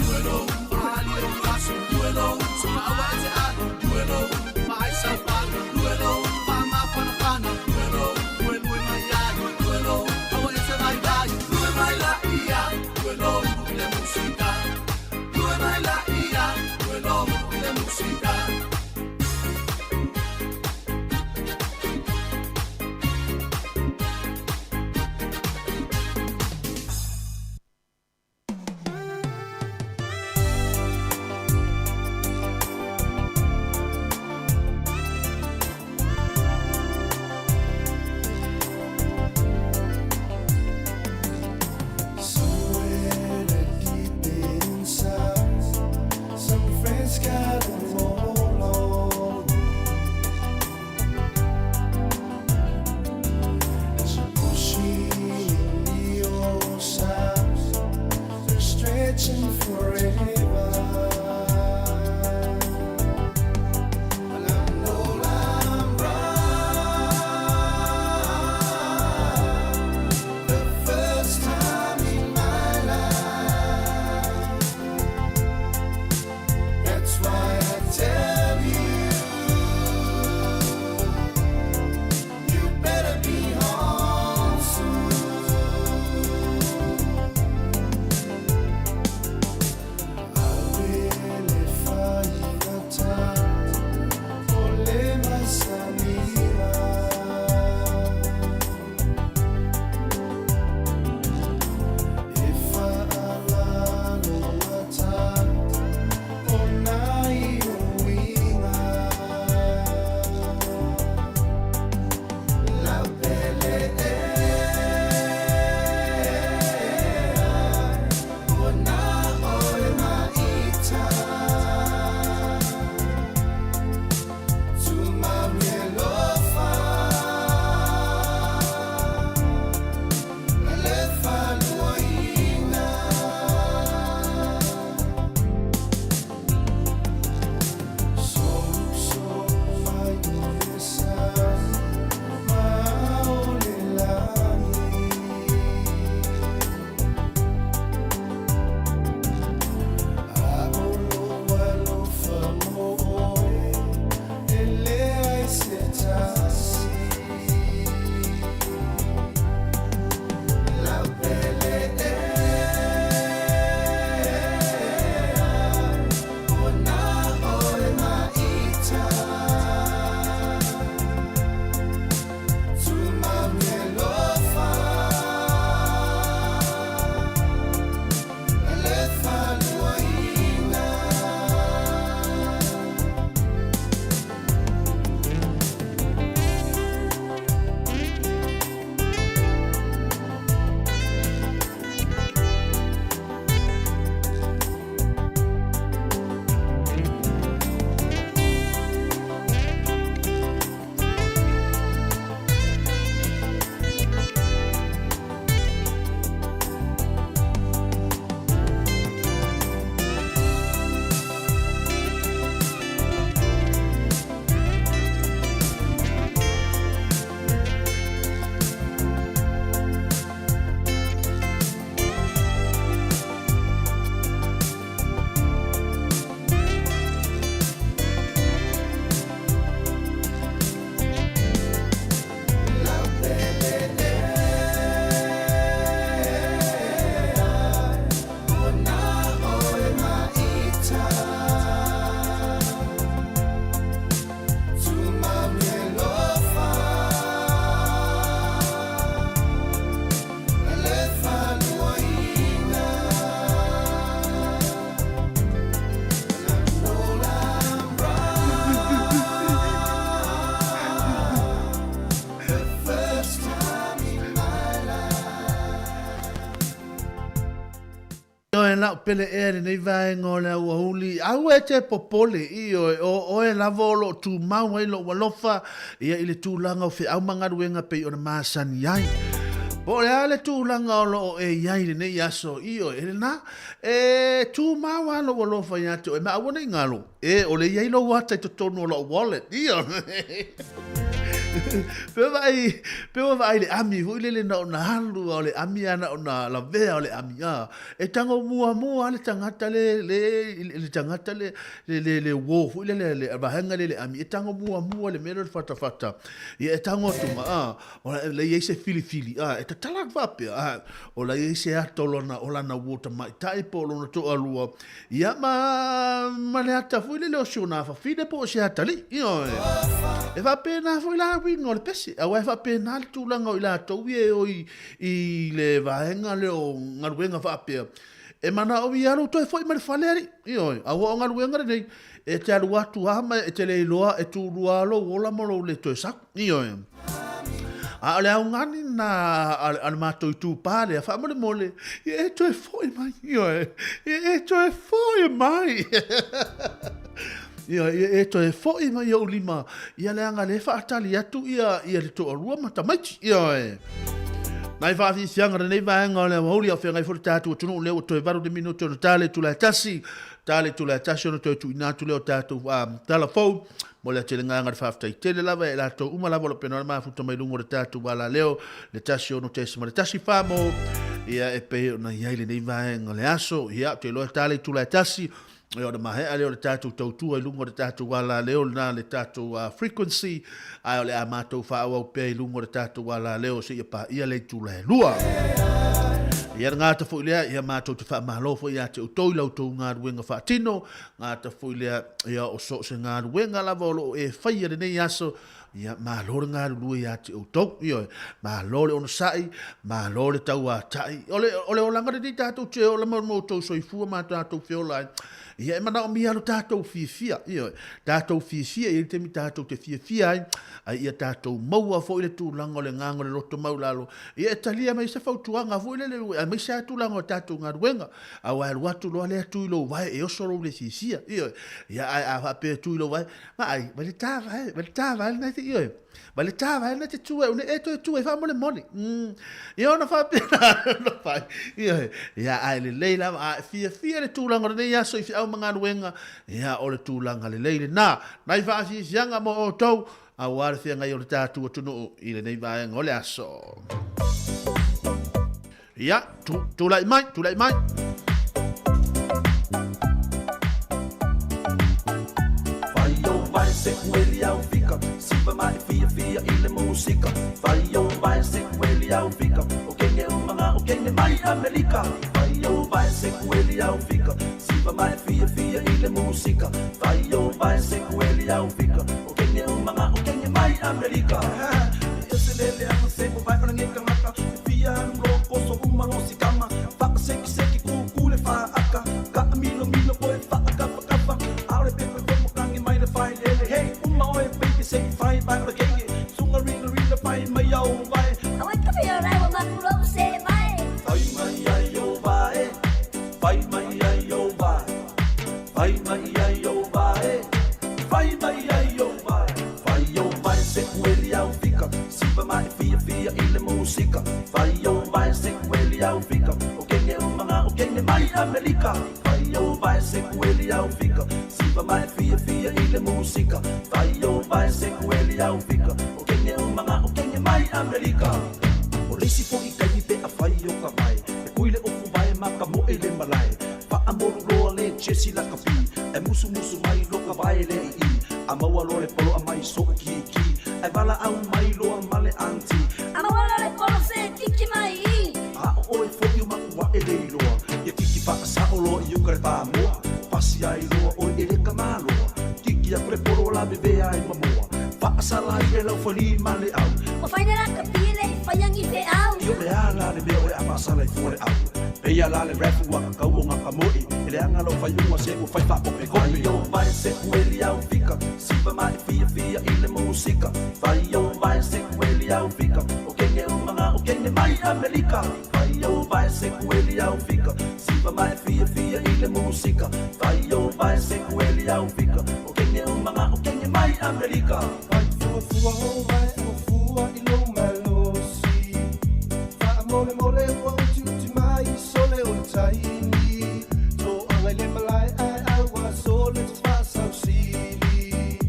Lue lou, faali o aso, lue lou, suma aua e te alu, lue lou, vaai sau pala, lue lou, faamafanafana, lue lou, lue lue mai ai, lue lou, aua e te vaivai, lue mai la ia, lue lou i le musika, lue mai la ia, lue lou i le musika. Somewhere deep inside, some friends got along. e la'u pele ea i lenei vaega o le auauli, aua e te popole, ioe, o oe lava o lo o tumau ai lou alofa ia i le tulaga o feau ma galuega pei ona masani ai. Po o le a le tulaga o lo o e i ai i lenei aso, ioe, e lena, e tumau lava lou alofa ia te oe, ma aua ne i galo, e, o lea e i ai lou ata i totonu o lou wallet, ioe. Pe ua vaai, pe ua vaai i le ami foi lele na ona alu a o le ami a na ona lavea o le ami a. E tago muamua lava le tagata le le le tagata le le le le uo foi lele le vaega lea i le ami e tago muamua le mea lea o le fatafata. Ia e tago atu ma a o la e i ai se filifili a e tatala atu faapea a o la e i ai se ata o lona o lana uo tamaitai po o lona toalua Ia, ma, ma le ata foi lele o si ona afafine po o se atalii. Ioe. E faapena foi la uiga o le pese, aua e faapena le tulaga o i latou ia e o i, i le vaega lea o galuega faapea, e manaomia lava lou toe foi mai le fale alii. Ioe. Aua o galuega lenei, e te alu atu lava ma e te le iloa e tulua lava lou ola ma lou le toe sau. Ioe. A o le augani lena a le matou itupa lea, faamolemole, ia e toe foi mai, ioe, ia e toe foi mai. Ioe, ia e toe foi mai i ou lima, ia leaga lea e faatali atu ia, ia le toalua ma tamaiti, ioe. Nai faafiafiaga lenei vaega o le aoauli, a o feagai foi le tatou atunuu lea ua toe 8 minute ona ta le itula e tasi, ta le itula e tasi ona toe tuuina atu lea o tatou tala fou Momoli atu i le agaga o le faafetai tele lava ia i latou uma lava o lo o pena le mafuta mai luga o le tatou alaleo le 1 6.1 famo ia e pei ona i ai lenei vaega o le aso. Ia, ou te iloa e ta le itula e tasi, ia ona maea lea o le tatou tautua i luga o le tatou alaleo lena le tatou frequency, ae o le a matou faaauau pea i luga o le tatou alaleo seia paia le itula e lua. Ia le gata foi lea, ia matou te faamalo foi ia te outou i la outou galuega faatino, gata foi lea, ia o so o se galuega lava o lo o e faia i lenei aso, ia malo le galulue ia te outou, ioe, malo le onosai, malo le tauatai. O le, o le olaga lenei tatou te ola ma ma outou soifua ma tatou feola ai, ia e manaomia lo tatou fiafia, ioe, tatou fiafia, e i ai le taimi tatou te fiafia ai, a ia tatou maua foi le tulaga o le agaga o le loto maualalo, ia e talia mai se fautuaga foi lele, aemaise lava tulaga o tatou galuega. Aua e alu atu loa lea tu i lou vae e oso lou le fiafia, ioe. Ia ae a faapea e tu i lou vae, vaai, vai le ta vae, vai le ta vae lena te, ioe. Vai le ta vae lena te tu ai, une e toe tu ai faamolemole. Ia ona faapena ona fai, ioe. Ia ae lelei lava, a e fiafia le tulaga o lenei aso i feau ma galuega, ia o le tulaga lelei lena. Nai faafiafiaga mo outou, aua le feagai o le tatou atunuu i lenei vaega o le aso. Ia, tulai mai, tulai mai. Fai o vai se kueli au fika Sipa mai fia fia i le musika Fai o vai se kueli au fika O kenge umanga o kenge mai Amerika Fai o vai se kueli au fika Sipa mai fia fia i le musika Fai o vai se kueli au fika O kenge umanga o kenge mai Amerika E se lele anga se mo vai ona ngeka ngaka Fia alu lo poso uma lo sikama Whakasekiseki kūkū le whaaka Ka milo milo koe whaakawhakawa Aole pepe koe mo kangi mai le whai lele Hey uma oe baby se i whai vai ora kenge Sunga rina rina whai mai au vai Awai kape o raiwa maku rau se vai Whai mai ai o vai Whai mai ai o vai Whai mai ai o vai Whai mai ai o vai Whai o vai se kueli au fika Sipa mai fia fia i le musika Whai o vai se kueli au fika O kenge umanga o kenge mai Amerika Whai o vai se kueli au fika Sipa mai fia fia i le musika Whai o vai se kueli au fika O kenge umanga o kenge mai Amerika O le isi foi taimi pe afai o ka vae E kui le ofu vae ma ka moe le malae Faamolu loa le Jesse lakapi E musumusu mai lo ka vae le ii A maua loa le polo a mai so'u kiki Ae valaau mai loa ma le aunty A maua loa le polo se kiki mai ii A o oe fo'i o maʻu aʻe le iloa Ia kiki faasao loa i uka le pamoa Pasi ai loa oe e le kamaloa Kiki aku le polo lavevea ai ma moa Faasala ai le laufali ma le au Ua fai le lakapi e le i faia ni feau Io le a la le mea o le a faasala i fua le au Peia la le rap ua kakau o ngaka moe E leaga lau faiuga se ua fai faakopekope Fai o vai se kueli au fika Sipa mai fia fia i le musika Fai o vai se kueli au fika O kenge umanga o kenge mai Amerika Fai o vai se kueli au fika Sipa Siva mai fia fia i le musika. Fai o vai se kueli au fika. O kenge o manga o kenge mai Amerika. Fai fua fua o vai o fua i lo malosi. Wha mole mole ua uti uti mai sole o le taimi. Tō anga i le malae ai aua sole te whaasau sili.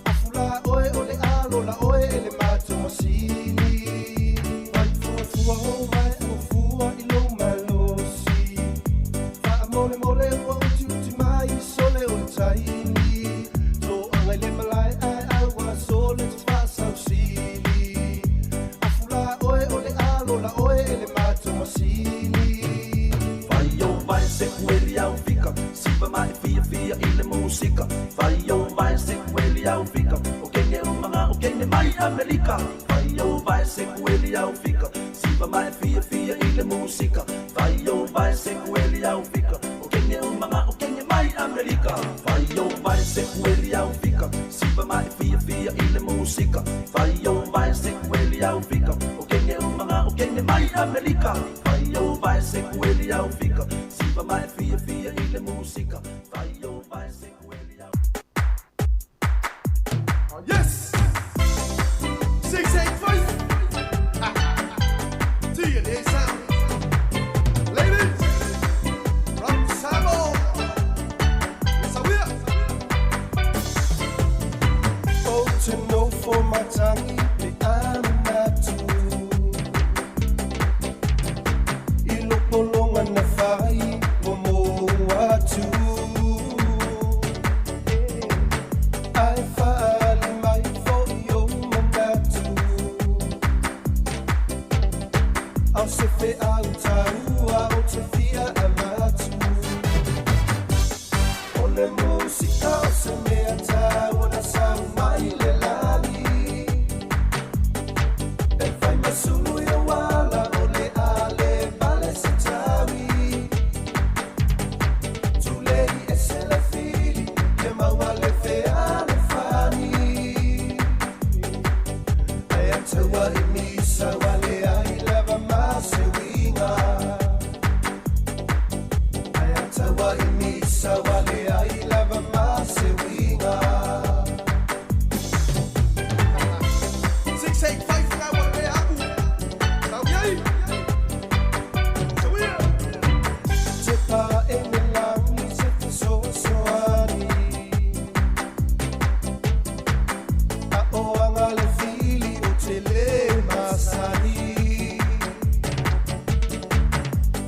Afula oe o le alo la oe e le mātou masini. Fai fua fua o vai o fua i lo malosi. Wha mole mole ua uti uti mai sole o le taimi. Tō anga i le malae ai aua sole te whaasau sili. Afula oe o le alo la oe e le mātou masini. Fai o vai se kueli au fika. Siva mai fia fia i le musika. Fai o vai se kueli au fika. O kenge o manga o kenge mai Amerika. Fai o vai se kueli au fika. Siva mai fia fia i le musika. Fai o vai se kueli au fika. O kenge o manga o kenge mai Amerika. Fai o vai se kueli au fika. Siva mai fia fia i le musika. Fai o vai se kueli au fika. O kenge o manga o kenge mai Amerika. Fai o vai se kueli au fika. Siva mai fia fia i le musika. Fai o vai se kueli au. Yes! 685! DNA sound. Ladies! From Samoa! Yes, I will! O te nofo matangi pe anatu. I lopolonga na whai mo mo atu. Ai whaali mai fo i o manatu. Au se fe au taua o te fia avatu. O le musika o se mea taua na sau mai le lagi. E fai masulu i o wala o le ale vale se tawi. Tulei e se le fili, e maua le fea le fani. Ai a taua i misa wale ai lava ma se winga. Ai a taua i misa wale ai lava ma se winga. 685 ngā wa le aku. Sau iai! Sau ia! Te pā e me langi se te soasoani. A o anga le fili o te le masani.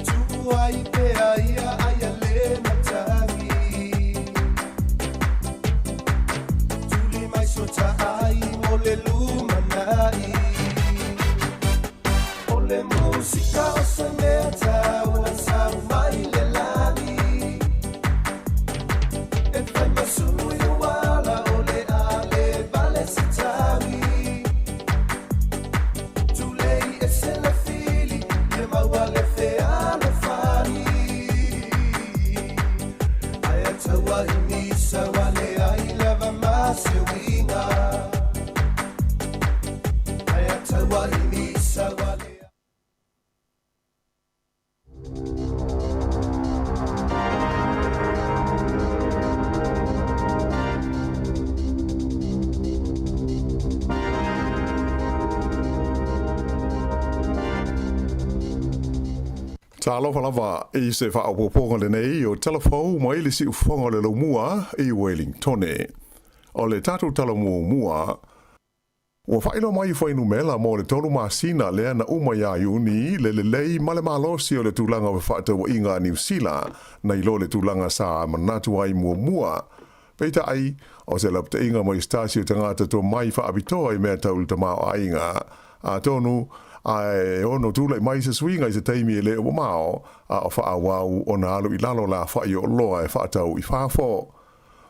Tuu ai pe ai a ai a le matangi. Tuli mai sota ai mo le lumanai. O le musika o se mea taua sau mai le lagi. E fai masulu i o wala o le ale vale se tawi. Tulei e se le fili, e maua le fea le fani. Ai a taua i misa wale ai lava ma se winga. Ai a taua i misa wale. Talofa lava i se faaopoopoga lenei o Tala Fou mai le Siufofoga o le Laumua i Wellingtone. O le tatou tala muamua, ua faailoa mai i fuainumela mo le tolu masina lea na uma iā Iuni le lelei ma le malosi o le tulaga o fefaatauaiga a Niu Sila nai lo le tulaga sa manatu ai muamua. Peitai, o se lapataiga mai se tasi o tagata tomai faapitoa i mea tau le tamaoaiga, atonu ae ono tulai mai se suiga i se taimi e le o mamao, a o faaauau ona alu i lalo le afa'i o oloa e faatau i fafo.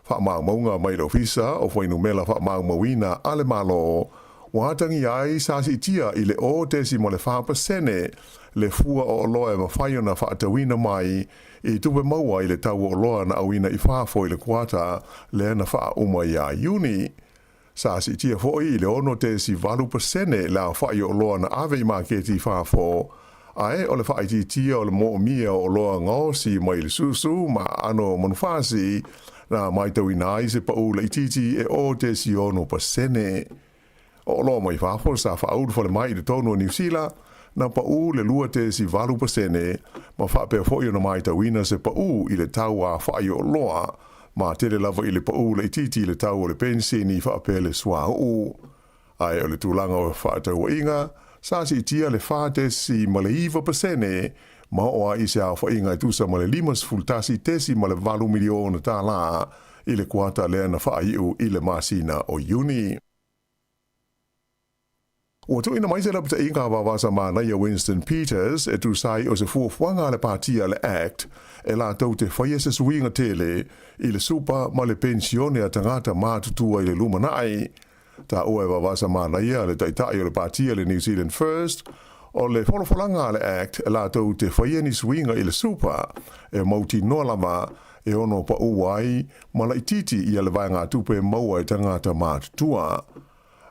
Faamaumauga mai le Ofisa o Fuainumela Faamaumauina a le Malo, ua atagia ai sa siitia i le 0.4% le fua o oloa e mafai ona faatauina mai i tupe maua i le tau o oloa na auina i fafo i le kuata lea na faauma iā Iuni. Sa siitia foi i le 6.8% le aofa'i o oloa na ave i maketi i fafo, Ae o le faaitiitia o le moomia o oloa gaosi mai le susu ma aano o manufasi na matauina ai se paū laitiiti e 0.6%. O oloa mai fafo sa faaulu falemai i totonu o Niu Sila, na paū le 2.8% ma faapea foi ona matauina se paū i le tau afa'i o oloa, ma tele lava i le paū laitiiti i le tau o le penisini faapea le suauu. Ae o le tulaga o fefaatauaiga, sa siitia le 4.9% ma oo ai i se aofaiga e tusa ma le $51.8 miliona tālā i le kuata lea na faaiu i le masina o Iuni. Ua tuuina mai se lapataiga a vavasa manaia Winston Peters e tusa ai o se fuafuaga a le Patia le Act e latou te faia se suiga tele i le supa ma le penisione a tagata matutua i le lumanai. Taua e vavasa manaia le Taitai o le Patia le New Zealand First, o le folafolaga a le Act e latou te faia ni suiga i le supa e mautinoa lava e ono paʻu ai ma laitiiti ia le vaegatupe e maua e tagata matutua.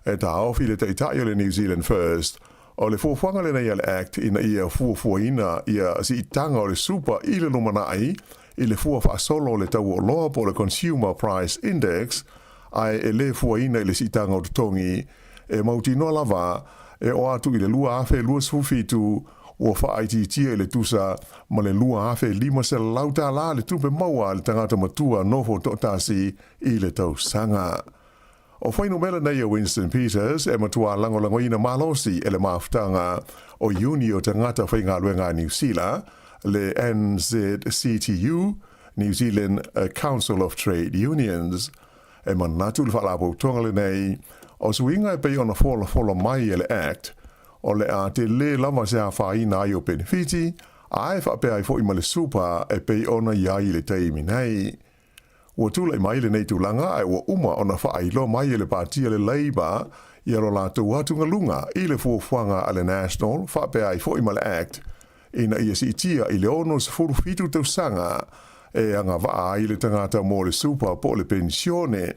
E taofi le Taitai o le New Zealand First, o le fuafuaga lenei a le Act ina ia fuafuaina ia siitaga o le supa i le lumanai i le fua faasolo o le tau o oloa po o le Consumer Price Index, ae e le fuaina i le siitaga o totogi, e mautinoa lava e oo atu i le 2027 ua faaitiitia i le tusa ma le $2,500 le tupe maua a le tagata matua nofo toatasi i le tausaga. O fuainumera nei a Winston Peters e matua lagolagoina malosi e le mafutaga o Iuni o Tagata Faigaluega a Niu Sila, le NZCTU, New Zealand Council of Trade Unions. E manatu le faalapotopotoga lenei, o suiga e pei ona folafola mai e le Act, o le a tele lava se afaina ai o penefiti, ae faapea ai foi ma le supa e pei ona i ai i le taimi nei. Ua tulai mai lenei tulaga ae ua uma ona faailoa mai e le Patia le Labour ia lo latou atugaluga i le fuafuaga a le National faapea ai foi ma le Act ina ia siitia i le 67 tausaga e agavaa ai le tagata mo le supa po o le penisione.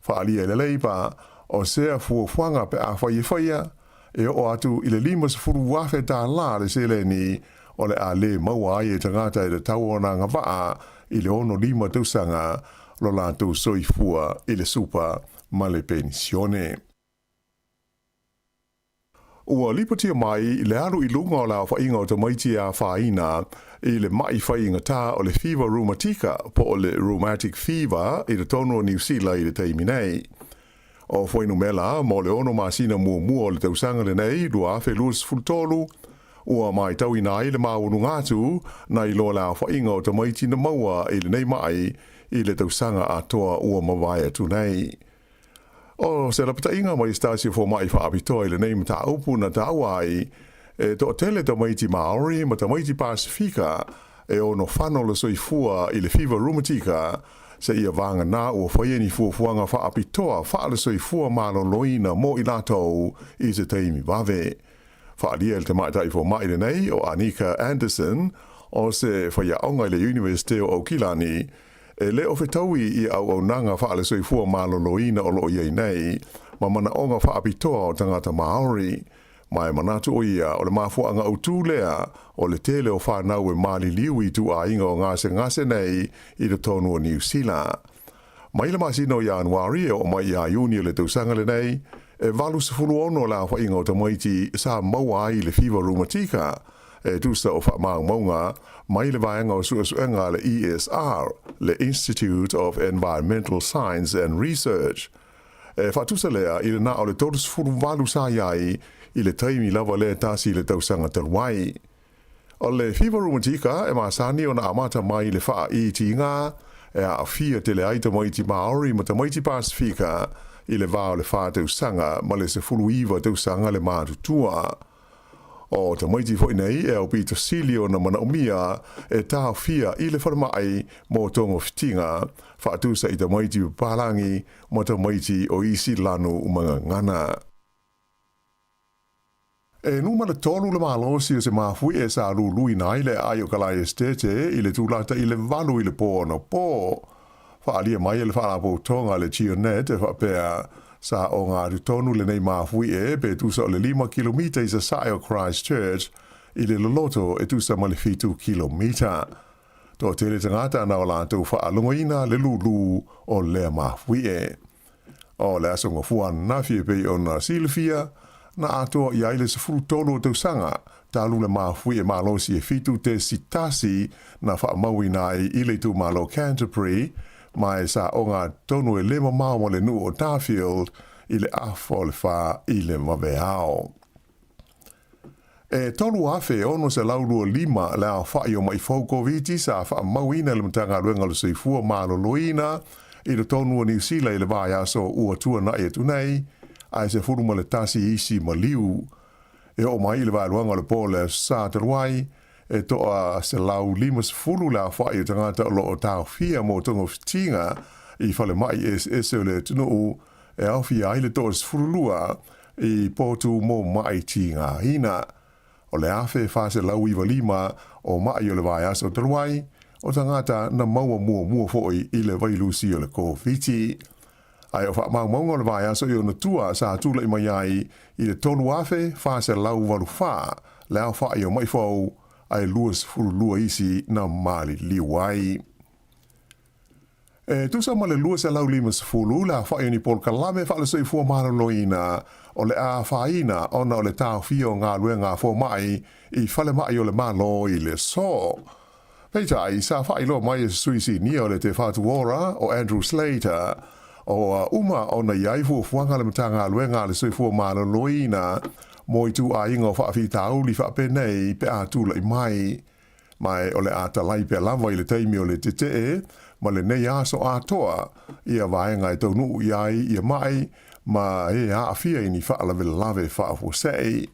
Faaalia e le Labour o sea fuafuaga pe afai e faia, e oo atu i le $50,000 le seleni o le a lē maua ai e tagata e tatau ona agavaa i le 65 tausaga lo latou soifua i le supa ma le penisione. Ua lipotia mai le alu i luga o le aofaiga o tamaiti e afaina i le maʻi faigata o le fiva rumatika po o le rheumatic fever i totonu o Niu Sila i le taimi nei. O fuainumera mo le ono masina muamua o le tausaga lenei 2023, ua matauina ai le maualuga atu nai loa le aofaiga o tamaiti na maua i lenei maʻi i le tausaga atoa ua mavae atu nei. O se lapataiga mai se tasi o fomai faapitoa i lenei mataupu na taua ai e toatele tamaiti Maori ma tamaiti Pasifika e ono fano le soifua i le fiva rumatika seia vagana ua faia ni fuafuaga faapitoa faale-soifua maloloina mo i latou i se taimi vave. Faaalia e le tamaitai fomai lenei o Anika Anderson, o se faiaoga i le Iunivesite o Aukilani, e le o fetaui i auaunaga faale-soifua maloloina o lo o i ai nei ma manaoga faapitoa o tagata Maori. Ma e manatu ʻo ia, o le mafuaaga autu lea o le tele o fanau e maliliu i ituaiga o gasegase nei i totonu o Niu Sila. Mai le masina o Ianuari e oo mai iā Iuni o le tausaga lenei, e 86 le aofaiga o tamaiti sa maua ai le fiva rumatika e tusa o faamaumauga mai le vaega o suesuega a le ESR, le Institute of Environmental Science and Research. E faatusa lea i le na o le 38 sa i ai i le taimi lava lea tasi i le tausaga talu ai. O le fiva rumatika e masani ona amata mai i le faaitiiga e aafia tele ai tamaiti Maori ma tamaiti Pasifika i le va o le 4 tausaga ma le 19 tausaga le matutua. O tamaiti foi nei e aupito sili ona manaomia e taofia i le falemai mo togafitiga, faatusa i tamaiti papalagi ma tamaiti o isi lanu magagana. E numera tolu le malosi o se mafuie sa luluina ai le aai o Kalae Esitete i le tulata i le 8 i le po anapo. Faaalia mai e le Faalapotopotoga a le GeoNet e faapea, sa ogatotonu lenei mafuie pe tusa o le 5 kilomita i sasae o Christchurch. i le loloto e tusa ma le fitu kilomita. Toatele tagata na o latou faalogoina le lūlū o lea mafuie. O le aso Gafua ananafi e pei ona silafia, na atoa i ai le 13 o tausaga talu le mafuie malosi e 7.1 na faamauina ai i le itumalo Canterbury, ma e sa ogatotonu e le mamao ma le nuu o Darfield i le afa o le fa i le vaveao. E 3,625 le aofa'i o ma'i fou Koviti sa faamauina e le Matagaluega o le Soifua Maloloina i totonu o Niu Sila i le vaiaso ua tuana'i atu nei, ae 11 isi maliu. E oo mai i le vaeluaga o le po o le Aso Sa talu ai, e to'a 150 le aofa'i o tagata o lo o taofia mo togafitiga i falema'i eseese o le atunuu e aofia ai le toa 12 i potu mo maʻi tigaina. O le 1495 o maʻi o le vaiaso talu ai, o tagata na maua muamua foi i le vailusi o le Koviti. Ae o faamaumauga o le vaiaso i ona tua sa tulaʻi mai ai i le 3484 le aofaʻi o maʻi fou ae 22 isi na maliliu ai. E tusa ma le 250 le aofaʻi o ni polokalame faale-soifua maloloina o le a afaina ona o le taofia o galuega a fomai i falemaʻi o le Malo i le aso. Peitai, sa faailoa mai e se sui sinia o le Te Whatu Ora, o Andrew Slater, ua uma ona i ai fuafuaga a le Matagaluega a le Soifua Maloloina mo ituaiga o faafitauli faapenei pe a tulaʻi mai. Ma e o le a talai pea lava i le taimi o le tetee ma lenei aso atoa ia vaega e taunuu i ai ia maʻi ma e aafia i ni faalavelave faafuasei.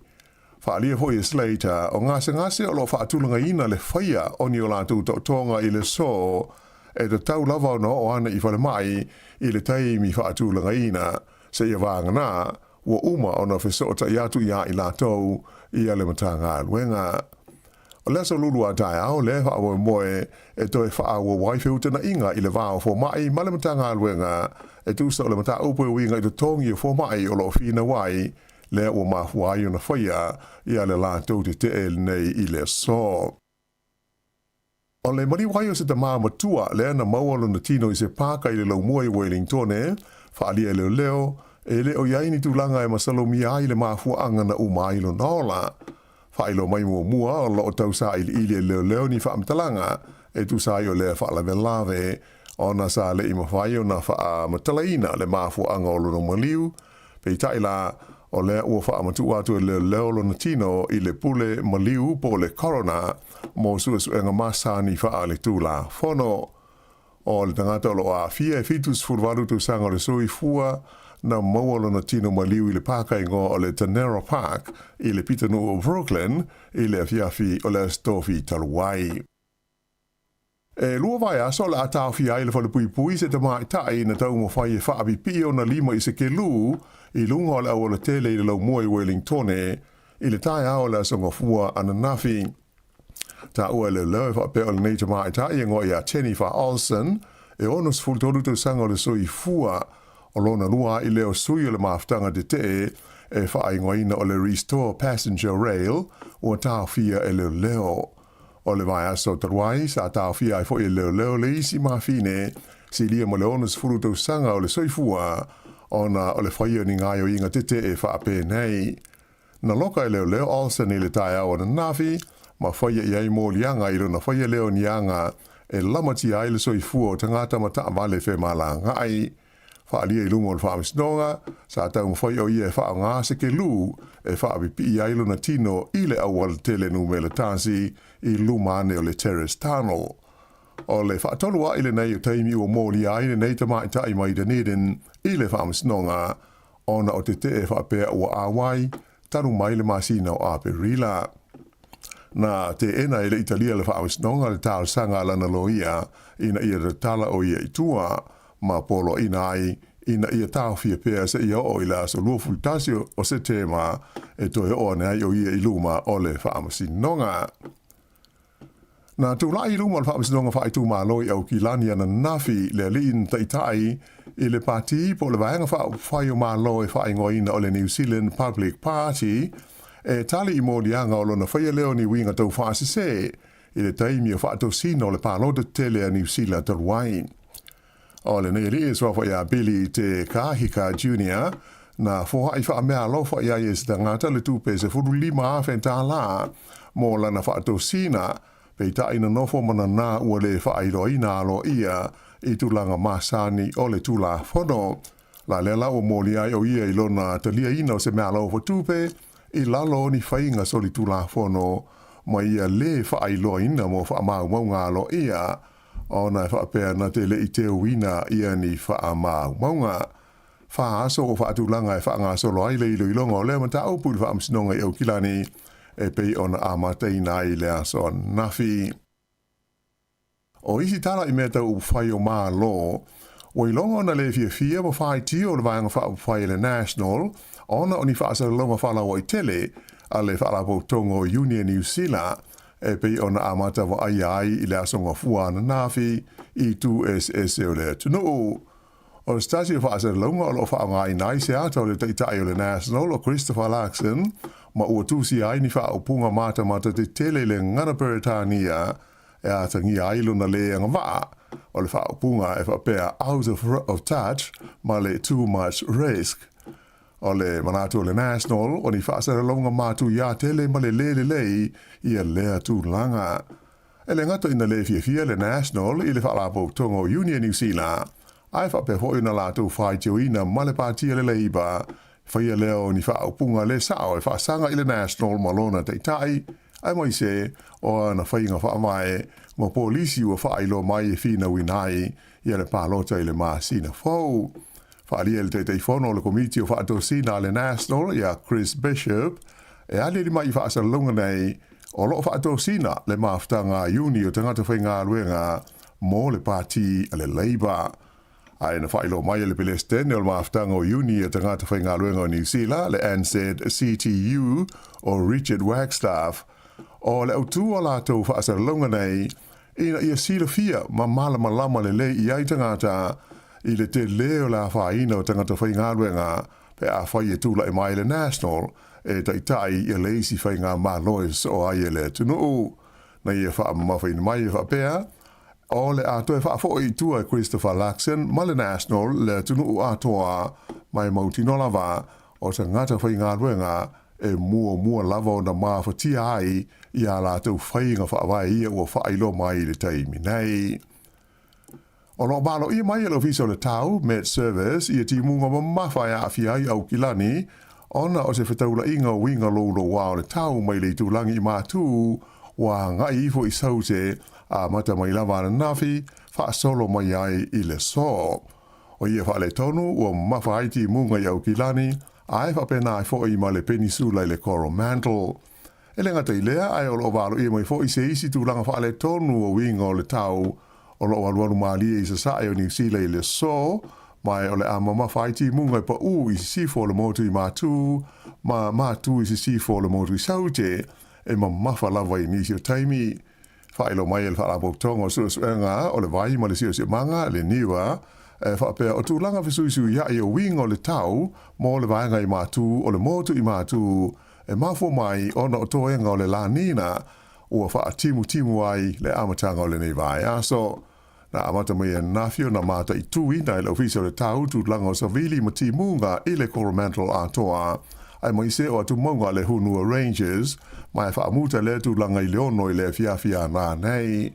Faaalia foi e Slater, o gasegase o lo o faatulagaina le faia o ni o latou taotoga i le aso e tatau lava ona oo ana i falemai i le taimi faatulagaina, seia vagana ua uma ona fesootai atu iā i latou ia le Matagaluega. O le aso Lulu a taeao lea e faamoemoe e toe faaauau ai feutanaʻiga i le va o fomaʻi ma le Matagaluega e tusa o le mataupu e uiga i totogi o fomaʻi o lo o finau ai, lea ua mafua ai ona faia ia le latou tetee lenei i le aso. O le maliu ai o se tamā matua lea na maua lona tino i se pāka i le laumua i Wellingtone, faaalia e leoleo, e le o i ai ni tulaga e masalomia ai le mafuaaga na uma ai lona ola. Faailoa mai muamua o lo o tau sailiili e leoleo ni faamatalaga e tusa ai o lea faalavelave ona sa le i mafai ona faamatalaina le mafuaaga o lona maliu. Peitai la, o lea ua faamatuu atu e leoleo lona tino i le pule maliu po o le coroner mo suesuega masani faaletulafono. O le tagata o lo o aafia e 78 tausaga o le soifua, na maua lona tino maliu i le pāka igoa o le Tanera Park i le pitonuu o Brooklyn i le afiafi o le Aso Tofi talu ai. E lua vaiaso o le a taofia ai le falepuipui i se tamaitai na taumafai e faapipii ona lima i se kelū i luga o le aualatele i le laumua i Wellingtone i le taeao o le Aso Gafua ananafi. Taua e leoleo e faapea o lenei tamaitai e igoa ia Jennifer Olsen, e 63 tausaga o le soifua, o lona lua aʻi lea o sui o le mafutaga tetee e faaigoaina o le Restore Passenger Rail ua taofia e leoleo. O le vaiaso talu ai, sa taofia ai foi e leoleo le isi mafine silia ma le 60 tausaga o le soifua ona o le faia o ni gaoioiga tetee faapenei. Na loka e leoleo Olsen i le taeao ananafi ma faia i ai moliaga i lona faia lea o ni aga e lamatia ai le soifua o tagata ma taavale femalagaai. Faaalia i luma o le faamasinoga, sa taumafai o ia e faaaoga se kelū e faapipii ai lona tino i le aualatele numera tasi i luma ane o le Terrace Tunnel. O le faatolu aʻi lenei o taimi ua molia ai lenei tamaitai mai Dunedin i le faamasinoga ona o tetee faapea ua ʻauai talu mai le masina o Aperila. Na teena e le Italia le faamasinoga le talosaga a lana loia ina ia tatala o ia i tua ma poloaiina ai ina ia taofia pea seia oo i le aso 21 o Setema e toe oo ane ai o ia i luma o le faamasinoga. Na tulaʻi i luma o le Faamasinoga Faaitumalo i Aukilani ananafi le alii na taitai i le pati po o le Vaega Faaupufai o Malo e faaigoaina o le New Zealand Public Party e tali i moliaga o lona faia lea o ni uiga taufaasese i le taimi o faatosina o le palota tele a Niu Sila talu ai. O lenei alii e suafa ia Billy Te Kahika Junior, na foai faameaalofa i ai e se tagata le tupe $15,000 tālā mo lana faatosina, peitai na nofo ma nanā ua le faailoaina aloaia i tulaga masani o le Tulafono. La lea la ua moli ai o ia i lona taliaina o se meaalofa tupe i lalo o ni faiga solitulafono ma ia lē faailoaina mo faamaumauga aloaia ona e faapea na te le i teuina ia ni faamaumauga. Fa aso o faatulaga e faagasolo ai le iloiloga o lea mataupu i le Faamasinoga i Aukilani e pei ona amataina ai le aso ananafi. O isi tala i mea tau upufai o Malo, ua iloga ona lē fiafia ma faitio le Vaega Faaupufai a le National ona o ni faasalalauga faalauaitele a le Faalapotopotoga o Iuni a Niu Sila e pei ona amata vaaia ai i le aso Gafua ananafi i itu eseese o le atunuu. O se tasi o faasalalauga o lo o faaaogaina ai se ata o le Taitai o le National o Christopher Luxon ma ua tusia ai ni faaupuga matamata tetele i le gagana Peretania e atagia ai lona lē agavaa o le faaupuga e faapea out of touch ma le too much risk. O le manatu o le National, o ni faasalalauga matuiā tele ma le lē lelei ia lea tulaga. E le gata ina lē fiafia le National i le Faalapotopotoga o Iuni a Niu Sila, ae faapea foi ona latou faitioina ma le Pati a le Labour, faia lea o ni faaupuga lē sao e faasaga i le National ma lona taitai, aemaise o ana faiga faavae ma polisi ua faailoa mai e finauina ai ia le palota i le masina fou. Faaalia e le Taitaifono o le Komiti o Faatosina a le National ia Chris Bishop, e aliali mai i faasalalauga nei, o lo o faatosina le mafutaga a Iuni o tagata faigaluega mo le Pati a le Labour. Ae na faailoa mai e le Pelesitene o le mafutaga o Iuni a tagata faigaluega o Niu Sila, le NZCTU, o Richard Wagstaff, o le autū o latou faasalalauga nei ina ia silafia ma malamalama lelei i ai tagata i le telē o le afaina o tagata faigaluega pe afai e tula'i mai le National e taitai ia le isi faigamalo e sosoo ai e le atunuu. Na ia faamamafaina mai e faapea, o le a toe faafo'i i tua e Christopher Luxon ma le National le atunuu atoa ma e mautinoa lava o tagata faigaluega e muamua lava ona mafatia ai i a latou faiga faavae ia ua faailoa mai i le taimi nei. O lo o maloia mai e le Ofisa o le Tau, Met Service, ia timuga mamafa e aafia ai Aukilani ona o se fetaulaiga o uiga loulouā o le tau mai le itulagi i Matū ua agai ifo i Saute amata mai lava ananafi faasolo mai ai i le aso. O ia faaletonu ua mamafa ai timuga i Aukilani ae faapena ai foi ma le Penisula i le Coromandel. E le gata i lea, ae o lo o valoia mai foi se isi tulaga faaletonu o uiga o le tau o lo o alualu malie i sasae o Niu Sila i le aso, ma o le a mamafa ai timuga e paʻū i sisifo o le motu i Matū ma Matū i sisifo o le motu i Saute, e mamafa lava i nisi o taimi. Faailoa mai e le Faalapotopotoga o Suesuega o le Vai ma le Siosiomaga, le NIWA, e faapea o tulaga fesuisuiaʻi o uiga o le tau mo le vaega i Matū o le motu i Matū e mafua mai ona o toega o le La Nina ua faatimutimu ai le amataga o lenei vaiaso. Na amata mai ananafi ona mataituina e le Ofisa o le Tau tulaga o savili ma timuga i le Coromandel atoa, aemaise o atumauga a le Hunua Ranges, ma e faamuta lea tulaga i le 6 i le afiafi a nanei.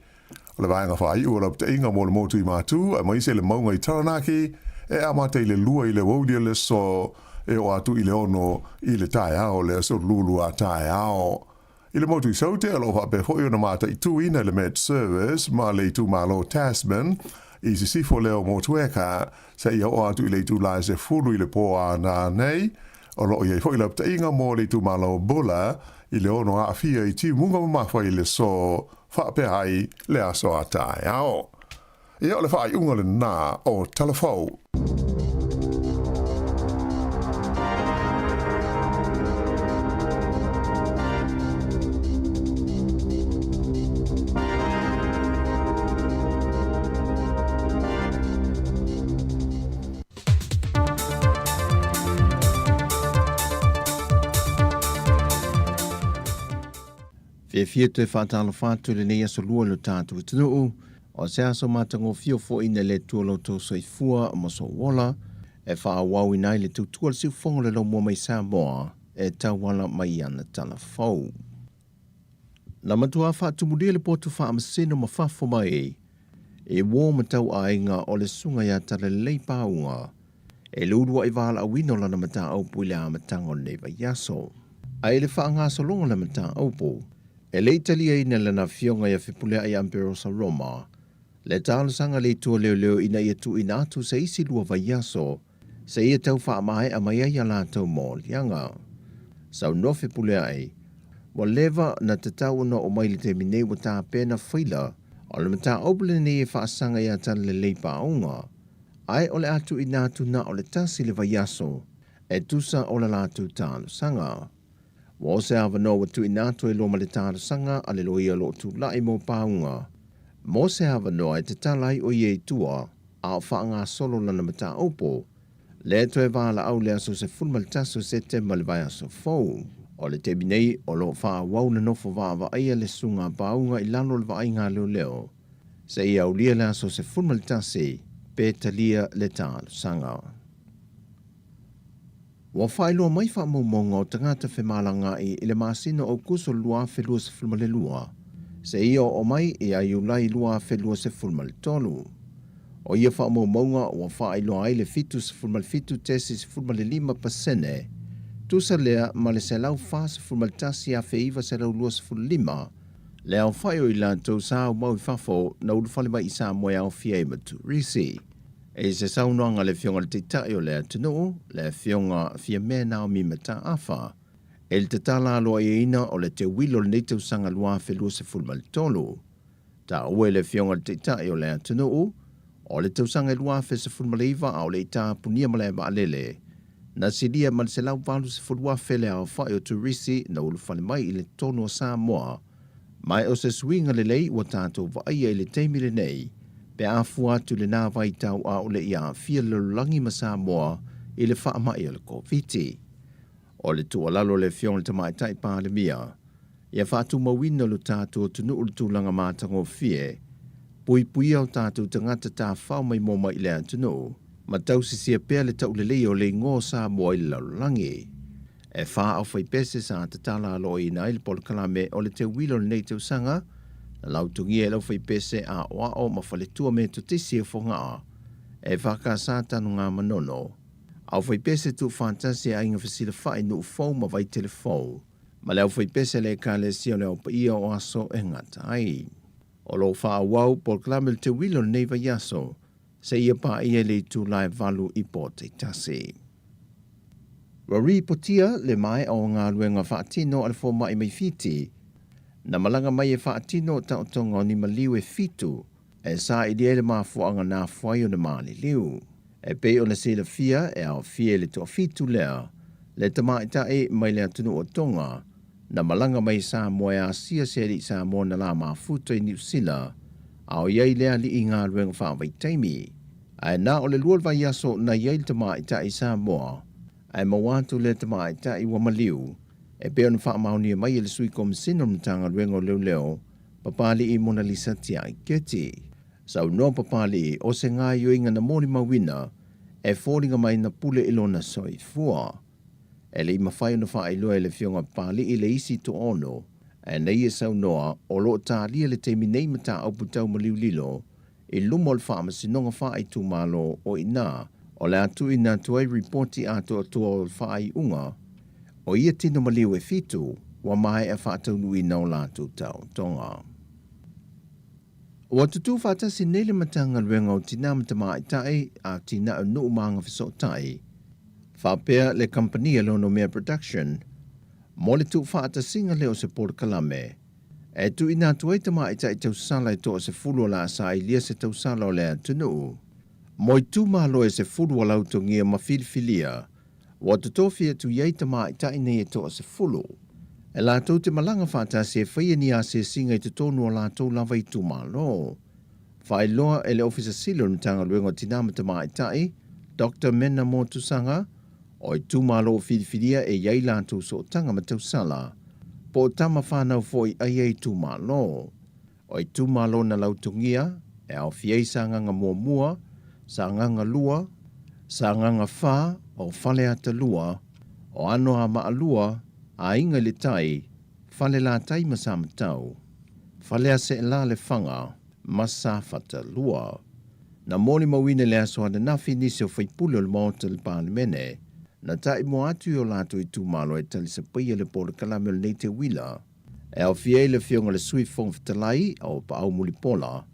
O le vaega faaiu o lapataiga mo le motu i Matū, aemaise le mauga i Taranaki, e amata i le 2 i le aoauli o le aso e oo atu i le 6 i le taeao o le aso Lulu a taeao. I le motu i Saute, o lo o faapea foi ona mataituina e le Met Service ma le itumalo Tasman i sisifo lea o Motueka seia oo atu i le itula e 10 i le pō a nanei. O lo o i ai foi lapataiga mo le itumalo Buller i le 6 aafia i timuga mamafa i le aso faapea ai le aso a taeao. Ia, o le faaiuga lenā o Tala Fou. Fiafia toe faatalofa atu i lenei aso lua i lo tatou atunuu, o se aso matagofie o foaiina e le Atua lo outou soifua ma sou ola, e faaauauina ai le tautua a le siufofoga o le laumua mai Samoa e tauala mai i ana tala fou. Na matua faatumulia le potu faamasino ma fafo mai i uo ma tauaiga o le Susuga ia Talalelei Pauga e le uluai valaauina o lana mataupu i le amataga o lenei vaiaso. A i le faagasologa o le mataupu, e le i taliaina e lana afioga ia Fepuleai Amberosa Roma le talosaga a le Itu a Leoleo ina ia tuuina atu se isi lua vaiaso seia tau faamaea mai ai a latou moliaga. Saunoa Fepuleai, ua leva na tatau ona oo mai i le taimi nei ua tapena faila o le mataupu lenei e faasaga ia Talalelei Paauga, ae o le a tuuina atu na o le tasi le vaiaso e tusa o le latou talosaga. Ua o se avanoa ua tuuina atu e lua ma le talosaga a le loia o lo o tulai mo Paauga mo se avanoa e tatala ai o ia i tua a o faagasolo lana mataupu, lea toe valaau le aso 11 o Setema le vaiaso fou. O le taimi nei, o lo o faaauau ona nofo vaavaaia le susuga a Paauga i lalo o le vaaiga a leoleo seia aulia le aso 11 pe talia le talosaga. Ua faailoa mai faamaumauga o tagata femalagaai i le masina o Aokuso 2022 seia oo mai ia Iulai 2023. O ia faamaumauga ua faailoa ai le 77.15 pasene, tusa lea ma le 141,925 le aofai o i latou sa aumau i fafo na ulufale mai i Samoa e aofia ai ma turisi. I se saunoaga a le Afioga i le Taitai o le atunuu, le Afioga Fiamē Naomi Mataafa, i le tatala aloaiaina o le teuilo o lenei tausaga 2023, taua e le Afioga i le Taitai o le atunuu, o le tausaga e 2019 a o le i tapunia malae vaalele, na silia ma le 180,000 le aofai o turisi na ulufale mai i le totonu o Samoa, Ma o se suiga lelei ua tatou vaaia i le taimi lenei pe a fua atu i lena vaitau a o le i aafia le lalolagi ma Samoa i le faamai o le Koviti. O le tuualalo a le Afioga i le Tamaitai Palemia, ia faatumauina lo tatou atunuu i le tulaga matagofie, puipuia o tatou tagata tafao maimoa mai i le atunuu, ma tausisia pea le tauleleia o le igoa o Samoa i le lalolagi. E whā aufaipese sa tatala aloaina ai le polokalame o le teuila o lenei tausaga, na lautogia e le aufaipese aoao ma faletua Metotisi o Fogaa, EFKS Tanugamanono, aufaipese tuufaatasi e Aiga Fesilafai Nuu Fou ma Vaitele Fou, ma le aufaipese a le Ekalesia o le Ao Paia o Aso e Gata ai. O lo o faaauau polokalame o le teuila o lenei vaiaso seia paia i le itula e 8 i Pōtaetasi. Ua ripotia le maea o galuega faatino a le fomai mai Fiti, na malaga mai e faatino taotoga o ni maliu e fitu e sailia ai le mafuaaga nafo ai ona maliliu. E pei ona silafia e aofia i le toafitu lea le tamaitai mai le atunuu o Tonga na malaga mai i Samoa e asia se alii Samoa na la mafuta i Niu Sila a o i ai le alii i galuega faavaitaimi. Ae na o le lua le vaiaso na i ai le tamaitai i Samoa, ae maua atu lea tamaitai ua maliu, e pei ona faamaonia mai e le Sui Komisina o le Matagaluega o Leoleo, Papali'i Monalisa Tiai Keti. Saunoa Papali'i, o se gaoioiga na molimauina e foliga mai na pule i lona soifua. E le i mafai ona faailoa e le Afioga Papali'i le isi toaono, ae na ia saunoa o lo o talia le taimi nei mataupu tau maliu lilo i luma o le Faamasinoga Faaitumalo o i ina o le a tuuina atu ai ripoti atoatoa o le faaiuga o ia tino maliu e fitu ua maea faataunuuina o latou taotoga. Ua tutū faatasi nei le Matagaluega o Tinā ma Tamaitai, Atinae o Nuu ma Agafesootai, faapea le kamupani a Lonomea Production mo le tuufaatasiga lea o se polokalame E tuuina atu ai tamaitai tausala e toasefulu o le a sailia se tausala o le atunuu mo itumalo e sefulu ua lautogia ma filifilia ua totofi atu i ai tamaitai nei e toasefulu e latou te malaga faatasi e faia ni asiasiga i totonu o latou lava itumalo. Faailoa e le Ofisa Sili o le Matagaluega o Tinā ma Tamaitai, Doctor Mena Motusaga, O itumalo ua filifilia e i ai latou sootaga ma tausala. Po o tama whānau foi ai e itumalo. O itumalo na lautogia, e aofia ai Sagaga Muamua, Sagaga Lua, Sagaga Fa, o Faleata 2, o Anoamaa 2, Aiga i le Tai, Falelatai ma Samatau, Faleaseela Lefaga ma Safata 2. Na molimauina i le aso ananafi nisi o faipule o le Maota o le Palemene, na taimua atu i o latou itumalo e talisapaia le polokalame o lenei teuila. E aofia ai le Afioga i le Sui Fofoga Fetalai o Paau Mulipola,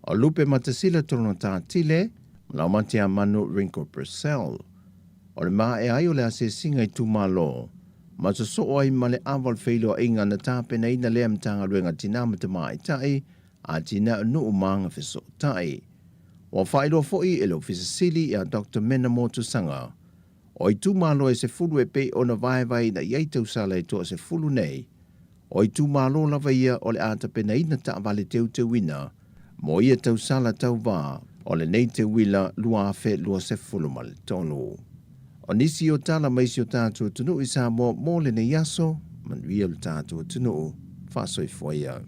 o Lupe Matasila Tologata Tile ma Laumateamanu Ringo Purcell. O le maea ai o le asiasiga itumalo ma sosoo ai ma le ava o le feiloaiga na tapenaina lea Matagaluega Tina ma Tamaitai, Atinae o Nuu ma Agafesootai. Ua faailoa foi e le Ofisa Sili ia Doctor Mena Motusaga, o itumalo e 10 e pei ona vaevaeina i ai tausala e toa-10 nei, o itumalo lava ia o le a tapenaina taavale teuteuina mo ia tausala tauvā o lenei teuila 2023. O nisi o tala mai si o tatou atunuu i Samoa mo lenei aso, manuia lo tatou atunuu, faasoifua ia.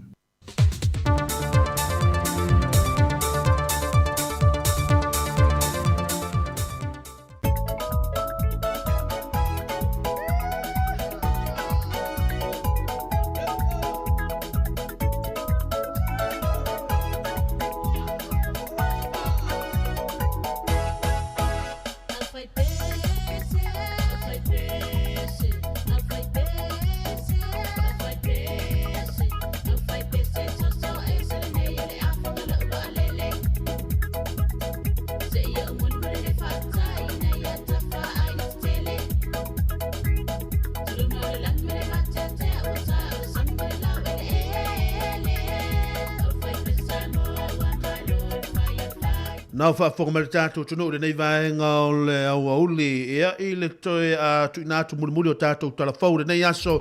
Nau faafofoga mai le tatou atunuu i lenei vaega o le aoauli ia i le toe a tuuina atu mulimuli o tatou tala fou i lenei aso.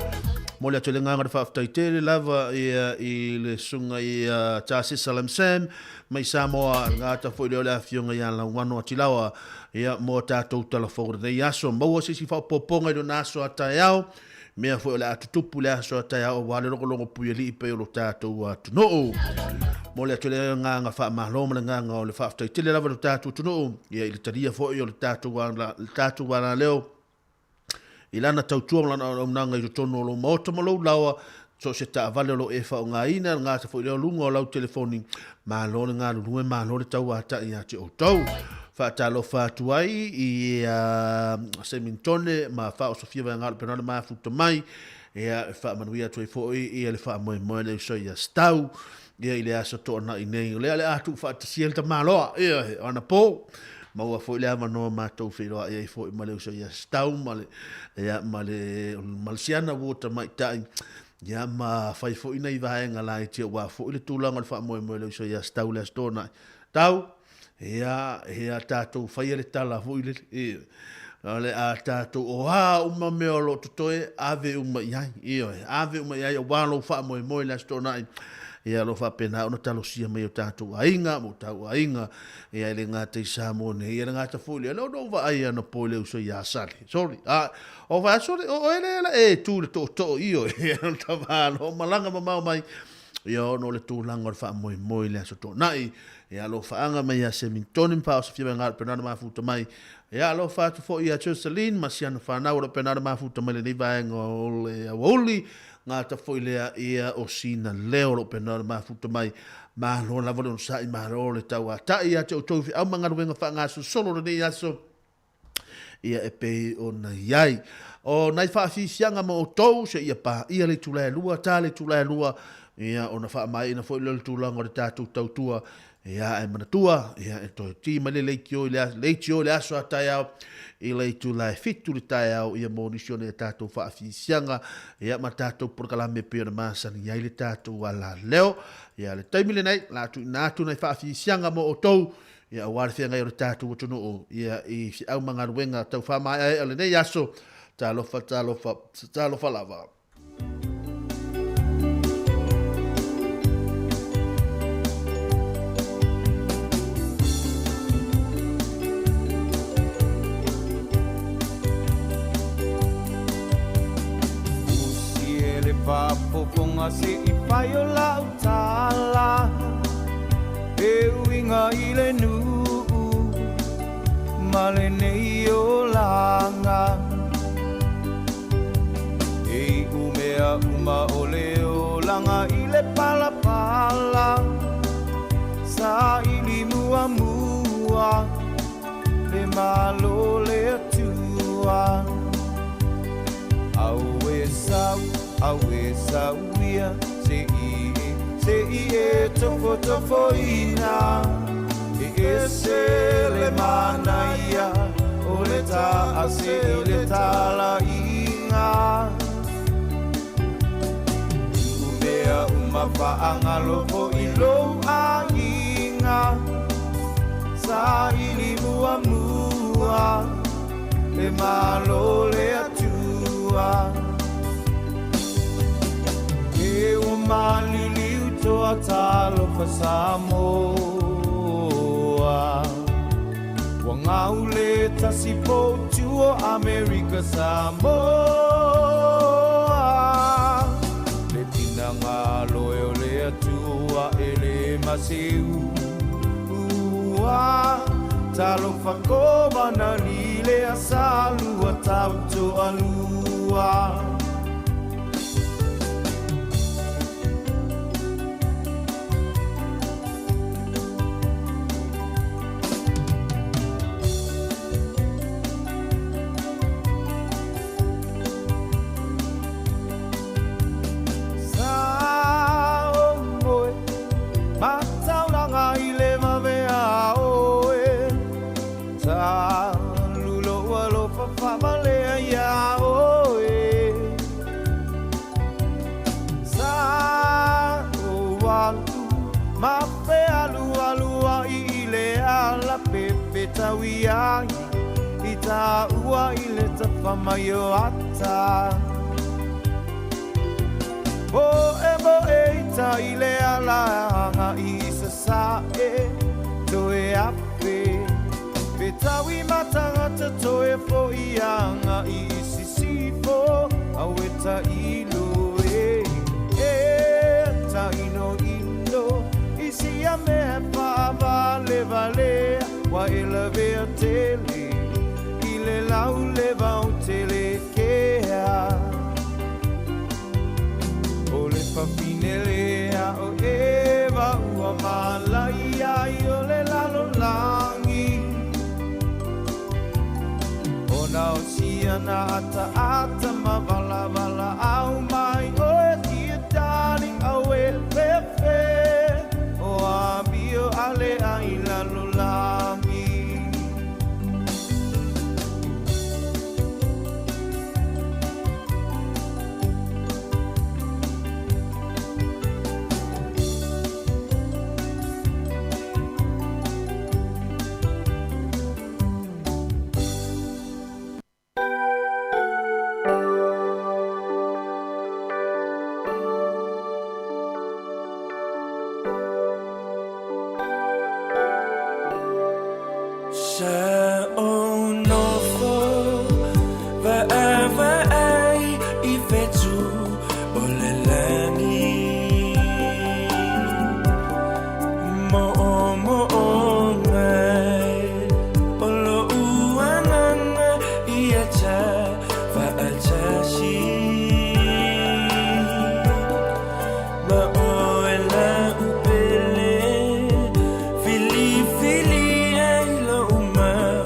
Momoli atu ai le agaga o le faafetai tele lava ia i le susuga ia Tasesa Lamsam mai Samoa, le gata foi lea o le afioga ia Lauano Atilawa ia mo tatou tala fou i lenei aso. Maua se isi faaopoopoga i lona aso a taeao, mea foi o le a tutupu i le aso a taeao aua le logologo puialii pei o lo tatou atunuu. Momoli atu le agaga faamalo ma le agaga o le faafetai tele lava i lo tatou atunuu ia i le talia foi o le tatou alaleo i lana tautua ma lana auaunaga i totonu o lou maota ma lou laoa, so o se taavale o lo o e faaaogaina, le gata foi lea o luga o lau telefoni, malo le galulue, malo le tauatai ia te outou. Faatalofa atu ai i a Semintone ma Faaosofia Vaegalo pena le mafuta mai, ia e faamanuia atu ai foi ia le faamoemoe le uso ia Stau, ia i le aso toanai nei. O lea o le a tuufaatasia le tamaloa, ioe, o anapo, maua foi le avanoa matou feiloai ai foi ma le uso ia Stau ma le, ia, ma le, ma le siana ua tamaitai, ia, ma fai foi nai vaega laiti aua foi le tulaga o le faamoemoe o le uso ia Stau i le aso toanai. Tau, ia, ia tatou faia le tala foi lele, ioe, o le a tatou, o a uma mea o lo o totoe, ave uma i ai, ioe, ave uma i ai aua lou faamoemoe i le Aso Toonai, ia o lo o faapena ona talosia mai e o tatou aiga ma o tatou aiga, ia e le gata i Samoa nei, ia e le gata foi i le, o lea na ou vaai anapo i le uso ia Sale, sorry, a, o vaai, sorry, o oe lea la e tu i le tootoo, ioe, o le tamaloa, malaga mamao mai, Ia ona o le tulaga o le faamoemoe i le Aso Toonai. Ia alofaaga mai ia Semintoni ma Faaosofia mai Galu Penana mafuta mai. Ia alofa atu foi ia Joseline ma si ana fanau o lo Penana mafuta mai lenei vaega o le aoauli. Gata foi lea ia o sina leo o lo Penana mafuta mai. Malo lava le onosai, malo le tauatai ia te outou i feau ma galuega faagasolosolo o lenei aso. ia e pei ona i ai. O nai faafiafiaga ma outou, seia paia le itula e 2, ta le itula e 2, ia ona faamaeaina foi lea o le tulaga o le tatou tautua, ia ae manatua, ia e toe ti mai le leitio i le, leitio i le aso a taeao, i le itula e 7 le taeao, ia mo nisi o nai a tatou faafiafiaga, ia ma tatou polokalame e pei ona masani ai le tatou alaleo. Ia le taimi lenei, o le a tuuina atu nai faafiafiaga mo outou, Ia aua le feagai o le tatou atunuu ia i feau ma galuega tau faamaeaea o lenei aso. Talofa, talofa, talofa lava. Usi e le faafofoga se i fai o la'u tala e uiga i le nuu ma lenei olaga e i'u mea uma o le olaga i le palapala saili muamua le Malo o le Atua. Auē sau, auē sau ia, se i e, se i e tofotofoina. E ese le manaia o le taase i le talaiga. Tuu mea uma faagalo foi lou aiga. Saili muamua le Malo o le Atua. E ua maliliu toa talofa Samoa. Ua gau le tasi poutu o Amerika Samoa. Le finagalo e o le Atua e le maseu ua. Talofa kovana li le asalua tautoalua. Sa o oe ma taulaga i le vavea oe talu lou alofa faavalea iā oe sa ou alu ma fealualuaʻi i le ala pepetaui ai i taua i le tafa mai o ata Moemoe i tai i le ala agai i Sasae toe ape Fetaui ma tagata toe foʻi agai i Sisifo Aue tailo e e tainoino i sia mea faavalevalea Ua e lavea tele i le lauleva o Telekea O le fafine lea o Eva ua malaia ai o le lalolagi Ona o siana ataata ma valavalaau mai oe dear darling aue fefe O amio ale ai lalolagi. Sa ou nofo vaavaai i fetu o le lagi Mo'omo'o mai o lo'u agaga ia ta fa'atasi Ma oe la'u pele filifili ai lo'u mau.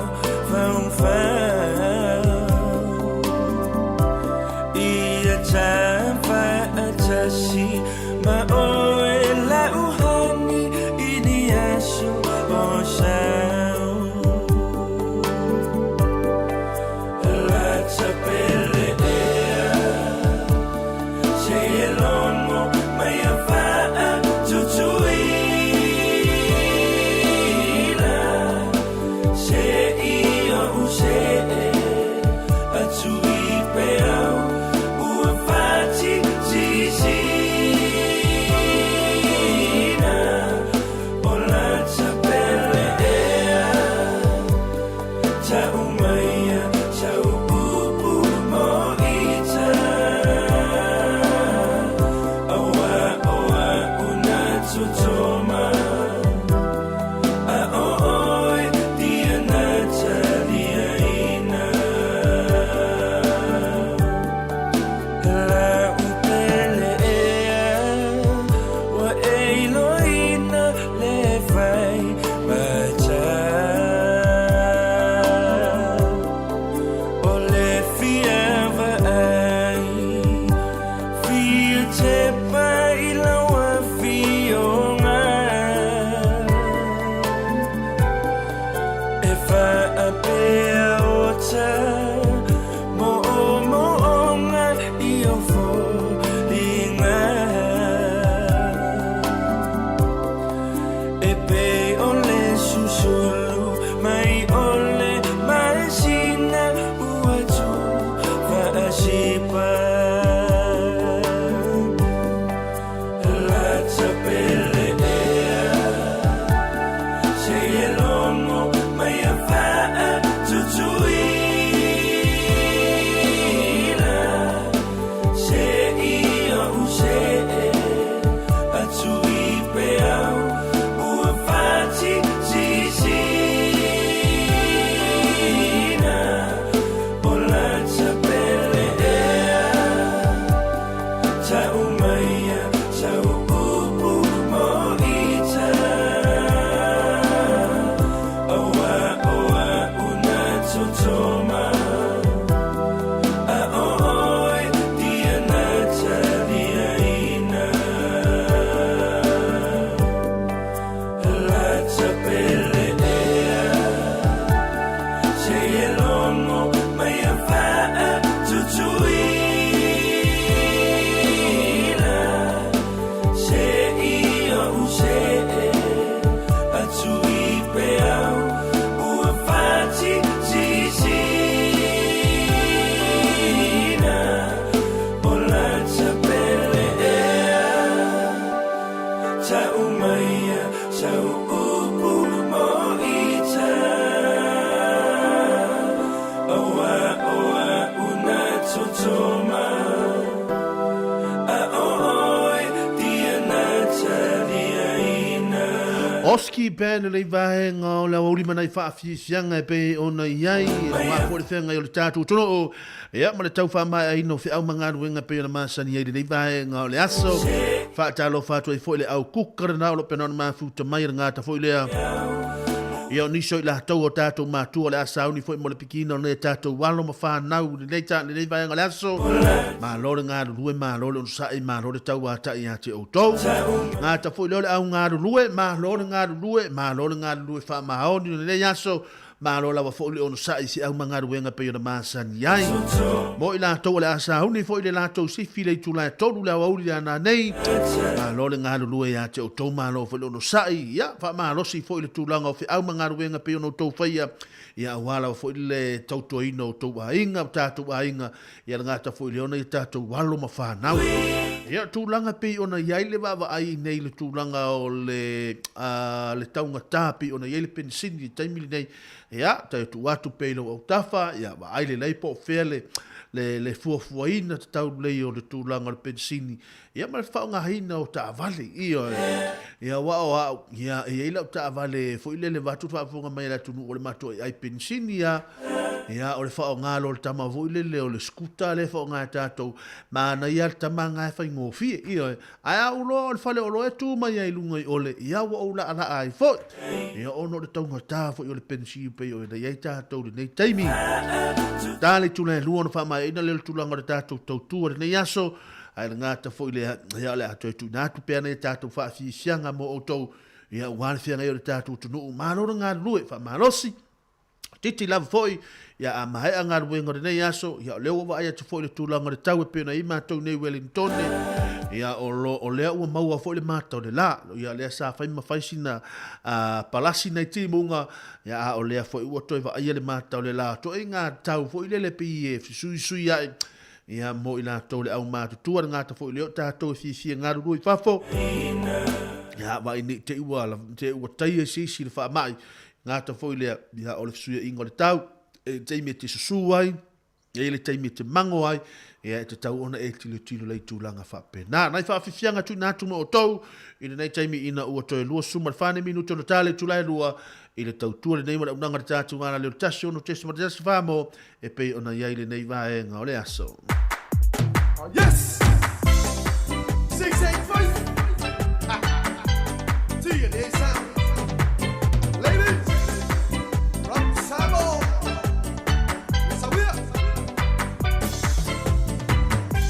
E faapea o ta moomooga i o foliga. E pei o le susulu mai o le masina ua tufaasipa. Lata pele ea, se e logo mai a faatutuila. Se i ou se e atu i peau ua fatisisina. O lata pele ea, tau maia sau upu mo ita. Aua o a'u na totoma, a o oe dia na taliaina. Lata pele ea, se e logo mai a faatutuila. Se i ou se e atu i peau ua fatisisina. O lata pele ea, tau maia sau upu mo ita. Aua o a'u na totoma, a o oe dia na taliaina. Oski Band lenei vaega o le aoauli ma nai faafiafiaga e pei ona i ai aua foi le feagai o le tatou atunuu ia ma le tau faamaeaina o feau ma galuega e pei ona masani ai lenei vaega o le aso. Faatalofa atu ai foi le au kuka lena o lo o pena ona mafuta mai le gata foi lea ia o nisi o i latou o tatou matua o le a sauni foi mo le pikiina o nei tatou alo ma fanau i lenei ta lenei vaega o le aso. Malo le galulue, malo le onosai, malo le tauatai ia te outou. Gata foi lea o le au galulue, malo le galulue, malo le galulue faamaoni o lenei aso. Malo lava foi le onosai i se au ma galuega pei ona masani ai. Mo i latou o le a sauni foi le latou sifi i le itula e 3 le aoauli le ana nei. Malo le galulue ia te outou, malo foi le onosai, ia faamalosi foi le tulaga o feau ma galuega pei ona outou faia, ia aua lava foi le tautuaina o outou aiga, o tatou aiga, ia le gata foi lea ona ia tatou alo ma fanau. Ia tulaga pei ona i ai le vaavaai nei i le tulaga o le, le taugata pei ona i ai le penisini i le taimi lenei, ia, tai tuu atu pea i lou autafa, ia vaai lelei po o fea le, le, le fuafuaina tatau lelei o le tulaga o le penisini, ia ma le faaaogaina o taavale. Ioe. Ia aua o au, ia, e i ai lau taavale foi lele vaeatu le faafofoga mai a le atunuu o le matou ai penisini lava. Ia, o le faaaoga loa o le tama foi lele o le scooter lea e faaaoga e tatou, manaia lava le tama lena e faigofie. Ioe. Ae a ou loa o le faleoloa e tu mai ai i luga i ole, ia ua ou laalaa ai foi. Ia ona o le taugata foi o le penisini pei ona i ai tatou i lenei taimi. Ta le itula e 2 ona faamaeaina lea o le tulaga o le tatou tautua i lenei aso. Ae le gata foi lea, ia o le a toe tuuina atu pea nai a tatou faafiafiaga mo outou, ia aua le feagai o le tatou atunuu. Malo le galulue, faamalosi, titi lava foi, ia a maea galuega o lenei aso, ia o lea ua vaai atu foi i le tulaga o le tau e pei ona i ai matou nei i Wellingtone, ia o, lo, o lea ua maua foi le mata o le la, ia lea sa fai ma fai sina palasi nai timuga, ia a o lea foi ua toe vaaia le mata o le la, toaiga tau foi lele pei e fesuisui ai, Ia, mo i latou le aumatutua, le gata foi lea o tatou e fiafia galulue i fafo. Ia, vaai nei te i ua, te i ua taia i se isi le faamai, gata foi lea, ia, o le fesuiaiga o le tau, e i le taimi e te susū ai, e i le taimi e te mango ai, ia, e tatau ona e tilotilo lei tulaga faapena. Nai faafiafiaga tuuina atu mo outou i lenei taimi ina ua toe 24 minute ona ta le itula e 2 i le tautua lenei ma le auaunaga a le tatou Alaleo 16.14 mo e pei ona i ai lenei vaega o le aso. Yes! 685! DNA sound. Ladies! From Samoa! Sawia!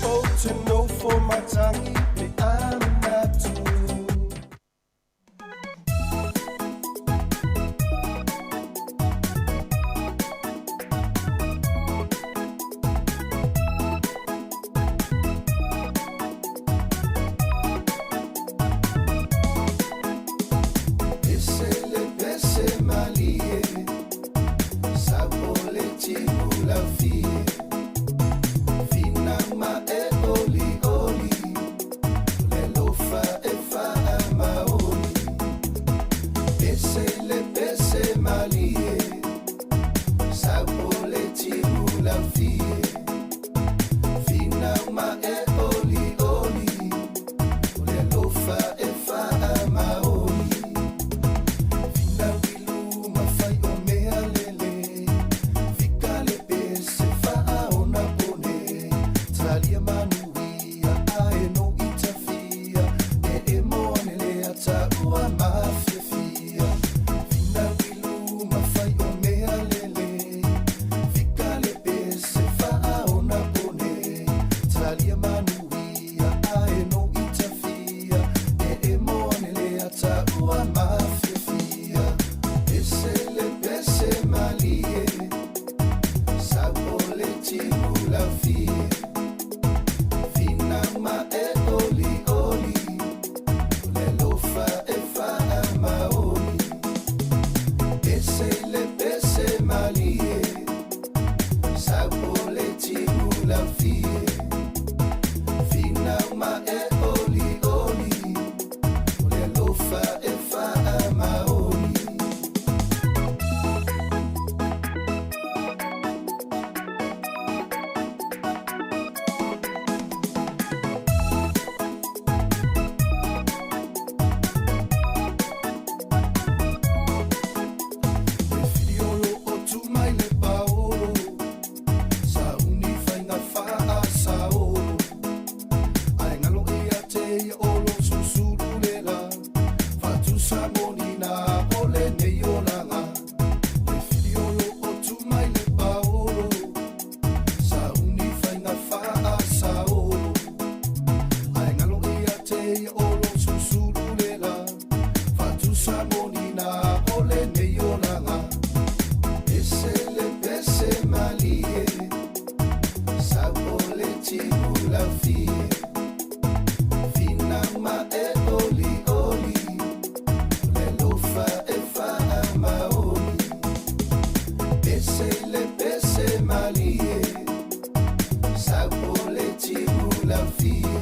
Ou te nofo matangi pe a manatu. malie Sau o le timu laufie Fina ma e oli oli Le lofa e faamaoni Pese le pese malie Sau o le timu laufie Fina ma e oli oli O le alofa e faamaoni Fina wilu mafai o mea lele Fika le pese faaona pone Talia manuia ae no itafia E e moane le ataua mafiafia Fina wilu mafai o mea lele Fika le pese faaona pone Talia manuia ae no itafia E e moane le ataua mafiafia Pese le pese malie Sau o le timu laufie Fina ma e oli oli O le alofa e faamaoni Pese le pese malie Sau o le timu laufie Fina ma e oli oli O le alofa e faamaoni Filiolo o tu mai le paolo Sauni fainga faa saolo Ae ngalo ia te ia olo susulu lela Fatusa moni na ole nei olanga Le filiolo o tu mai le paolo Sauni fainga faa saolo Ae ngalo ia te ia olo susulu lela Fatusa moni na ole nei olanga Pese le pese malie Sau o le timu laufie Fina ma e oli oli O le alofa e faamaoni Pese le pese malie Sau o le timu laufie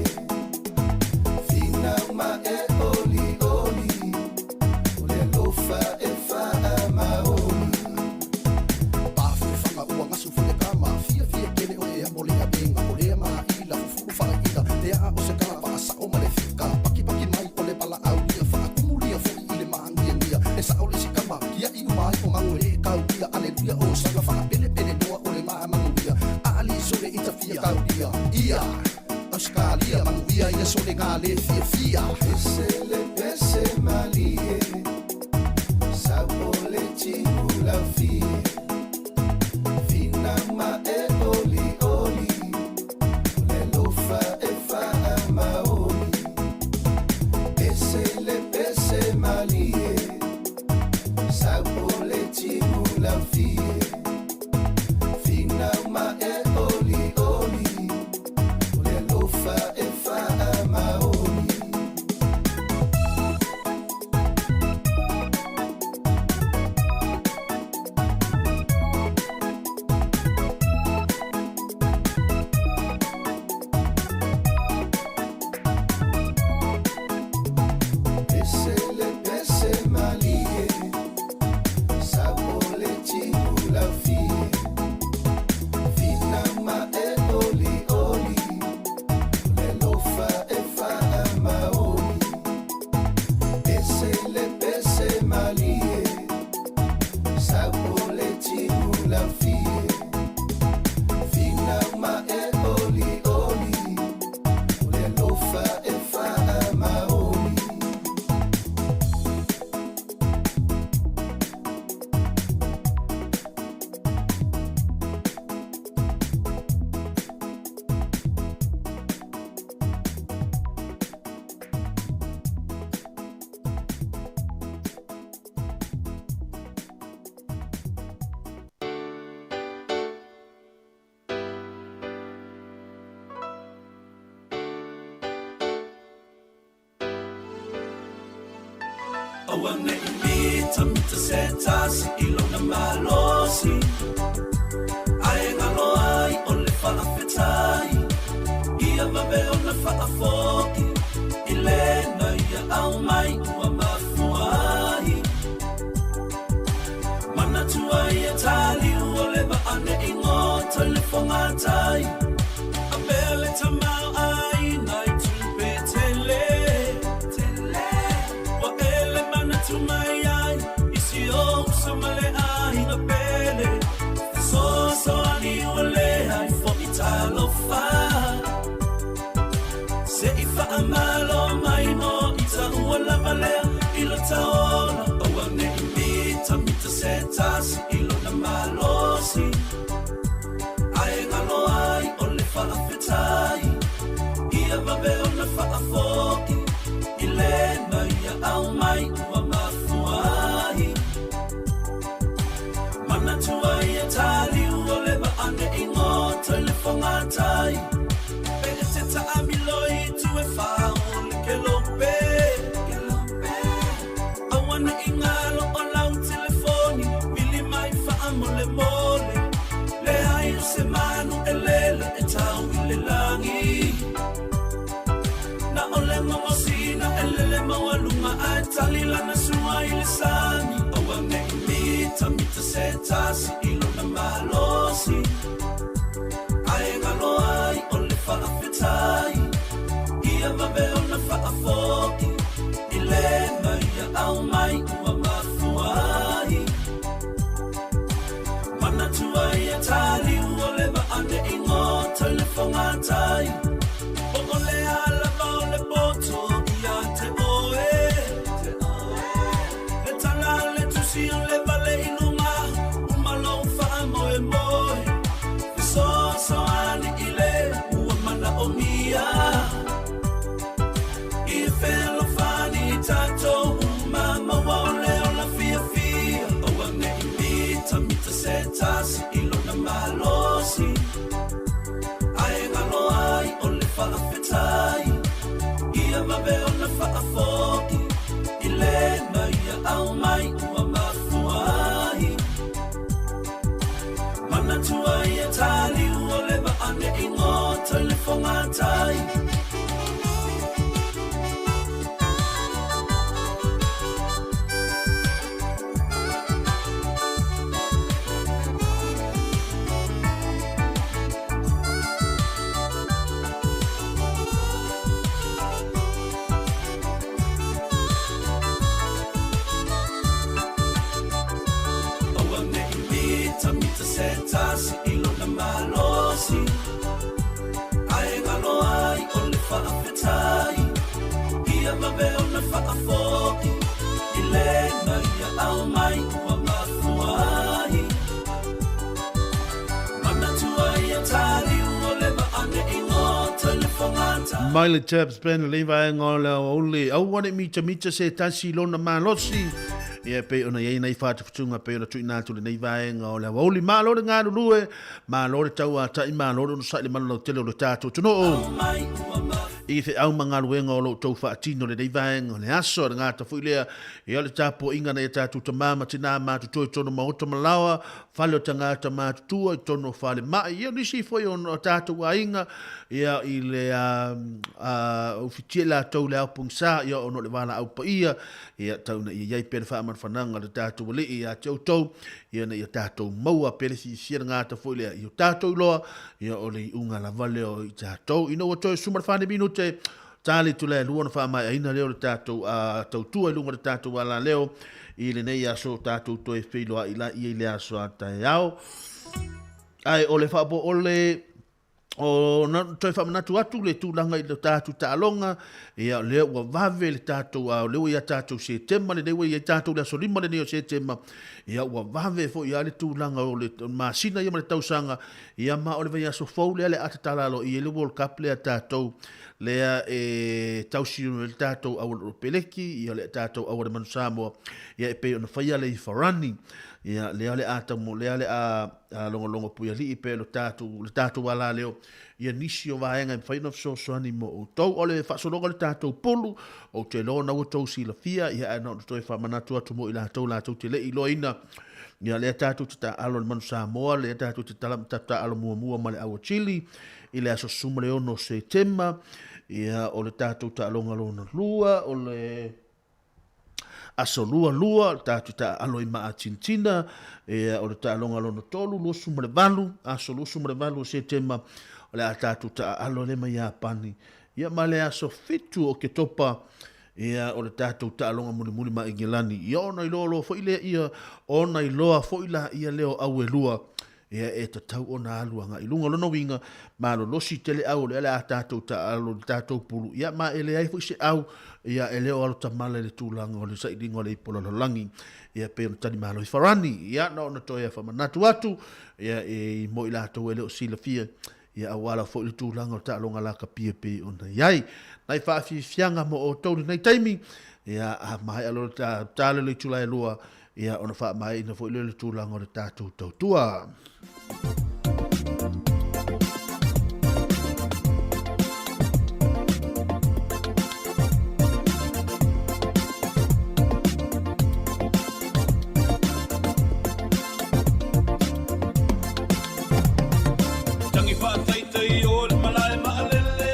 Fina ma e oli oli O le alofa e faamaoni Pafefanga ua gasu foi le kama fiafia tele o ea mo le avega o lea maila fufulu faaila le aa o se kala faasao ma le fika pakipaki mai o le valaaulia faakumulia foi i le maagiagia e sao le sikama kiaʻi uma ai o mago e kaulia aleluia o saga faapelepele loa o le maamaguia aali sole itafia kaulia ia Australia manuia ia sole gale fiafia Pese le pese malie Sau o le timu laufie Fina ma e oli oli O le alofa e faamaoni Pese le pese malie Sau o le timu laufie Fina ma e oli oli O le alofa e faamaoni Pese le pese malie Sau o le timu laufie Fina ma e oli oli O le alofa e faamaoni Pese le pese malie Sau o le timu laufie Fina ma e oli oli O le alofa e faamaoni Aua ne i mitamita se tasi i lona malosi. Ae galo ai o le faafetai, ia vave ona faafoi i lena ia aumai ua mafua ai. Manatua ia taliu o le vaa ne i goto i le fogatai. Avea le tamaoaiga i tupe tele, ua e le manatu mai ai i si ou uso ma le aiga pele. Fesoasoani ua leai foi talofa, se i faamalo mai mo ita ua lava lea i lo taola. Aua ne i mitamita se tasi i lona malosi, ae galo ai o le faafetai, ia vave ona faafoi i lena ia aumai ua mafua ai. Manatua ia taliu o le vaa ne i goto i le fogatai. Pe e te taamilo i itu e fa o le kelope, aua ne i galo o lau telefoni, vili mai faamolemole. Leai o se manu e lele e tau i le lagi, na o le gogosina e lele maualuga ae tali lana sua i le sami. Aua ne i mitamita se tasi i lona malosi, ae galo ai o le faafetai, ia vave ona faafoi i lena ia aumai ua mafua ai. Manatua ia taliu o le vaa ne i goto i le fogatai. Po o le a lava o le poto ia te oe, le tala a le tusi o le vale i luga, uma lou faamoemoe. Fesoasoani i le ua manaomia, i fealofani i tatou uma maua o le ola fiafia. Aua ne i mitamita se tasi i lona malosi, ae galo ai o le faafetai, ia vave ona faafoi i lena ia aumai ua mafua ai. Manatua ia taliu o le vaa ne i goto i le fogatai. Aua ne i mitamita se tasi i lona malosi, ae galo ai o le faafetai, ia vave ona faafoi i lena ia aumai ua mafua ai. Manatua ia taliu o le vaa ne i goto i le fogatai. Mai le Chaps Band lenei vaega o le aoauli. Aua ne i mitamita se tasi i lona malosi. Ia e pei ona i ai nai faatufutuga e pei ona tuuina atu i lenei vaega o le aoauli. Malo le galulue, malo le tauatai, malo le onosai i le malu lautele o le tatou atunuu. I feau ma galuega o lo outou faatino i lenei vaega o le aso. E le gata foi lea, ia o le tapuaiga a nai a tatou tama ma tina matutua i totonu o maota ma laoa, fale o tagata matutua i totonu o falemai, ia o nisi foi o tatou aiga, ia i le ufitia i latou i le ao pogisa, ia ona o le valaau paia, ia tau ina ia i ai pea le faamanufanaga a le tatou Alii ia te outou, ia ina ia tatou maua pea le fiafia le gata foi lea i o tatou iloa, ia o le iuga lava lea o i tatou. Ina ua toe 14 minute, tali itula e lua ona faamaeaina lea o le tatou tautua i luga o le tatou alaleo i lenei aso tatou toe feiloai laia i le aso a taeao. Ae o le faapo o le o na toe faamanatu atu le tulaga i le tatou taaloga, ia lea ua vave le tatou, a o lea ua ia tatou Setema lenei, ua ia tatou le aso 5 lenei o Setema, ia ua vave foi a le tulaga o le masina ia ma le tausaga, ia ma o le vaiaso fou lea le a tatala aloaia ai le World Cup lea a tatou, lea e tausi ai le tatou auala peleki, ia le tatou auala manu Samoa, ia e pei ona faia le ifarani. Ia, lea o le a tau, lea o le a logologo puialii pei o le tatou, le tatou alaleo, ia nisi o vaega e mafai ona fesoasoani mo outou. O le faasologa o le tatou pulu, ou te iloa ona ua outou silafia, ia ae na ona toe faamanatu atu mo i latou latou te le i iloaina, ia lea tatou te taaalo i le Manu Samoa, lea tatou te tala, tatou taaalo muamua ma le Aua Chili i le aso 16 o Setema, ia o le tatou taaloga lona lua, o le Aso lua lua, o le tatou taaalo i Maatintina, ia, o le taaloga lona tolu, 28, aso 28 o Setema, o le a tatou taaalo lea ma Iapani. Ia, ma le aso 7 o Oketopa, ia, o le tatou taaloga mulimuli ma Igilani. Ia, ona iloa loa foi lea, ia, ona iloa foi laia lea o au e lua, Ia, e tatau ona alu agai i luga. O lona uiga, malolosi tele au o lea o le a tatou taaalo i le tatou pulu, ia, ma e leai foi se au, ia, e le o alo tamala i le tulaga o le sailiga o le ipu lalolagi, ia, pei ona tali malo i Farani. Ia, na ona toe faamanatu atu, ia, e, mo i latou e le o silafia, ia, auala foi le tulaga o taaloga lakapi e pei ona i ai. Nai faafiafiaga mo outou i lenei taimi, ia, a maea loa le tala i le itula e 2, Ia, ona faamaeaina foi lea o le tulaga o le tatou tautua. Tangi faataitai o le malae maalele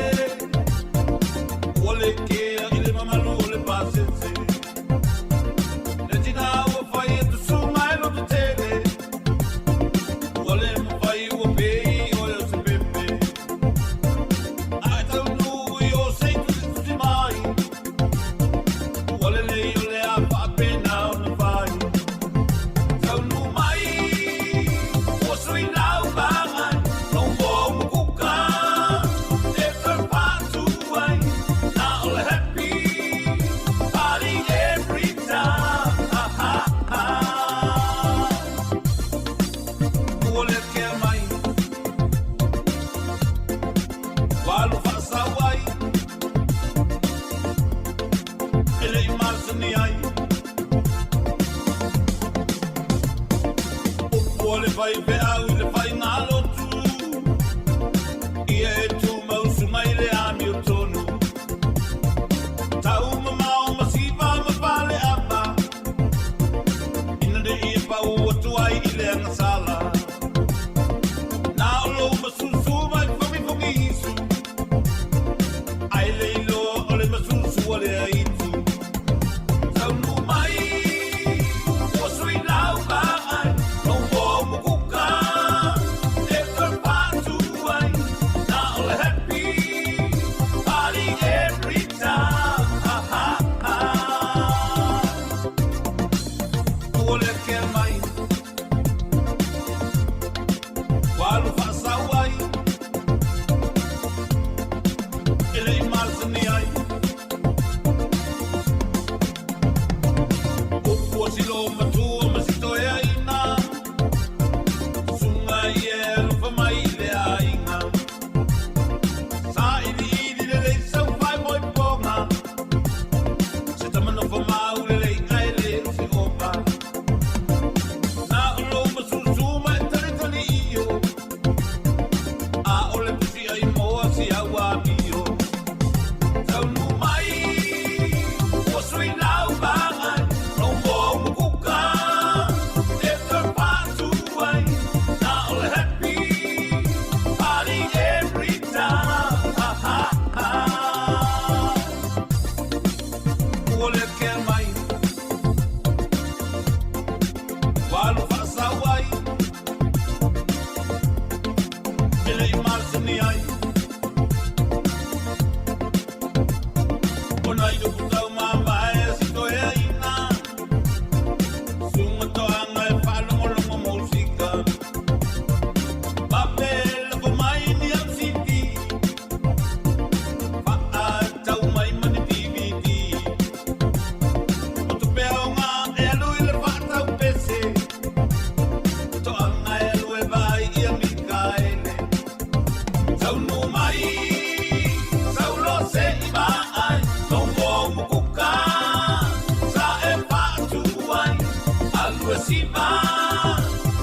Ua le kea i le mamalu o le pasese Le tina ua fai e tusuga e loto tele Ua le mafai ua pei oe o se pepe Ae taunuu i o sei tusitusi mai Ua lelei o le a faapena ona fai Taunuu mai ua sui lau vaai Lou moa umukuka e toe patu ai Na o le happy Party every time ha, ha, ha. Ua le kea mai Ua alu faasau ai E le i masani ai Upu a le faifeau i le faigalotu Ia e tumau suga i le amiotonu Tau mamao ma siva ma faleava Ina ne i e pau atu ai i le agasala Na o lou masusu mai fogifogi isu Ai le iloa o le masusu a le aitu Taunuu mai ua sui lau vaai Lou moa umukuka e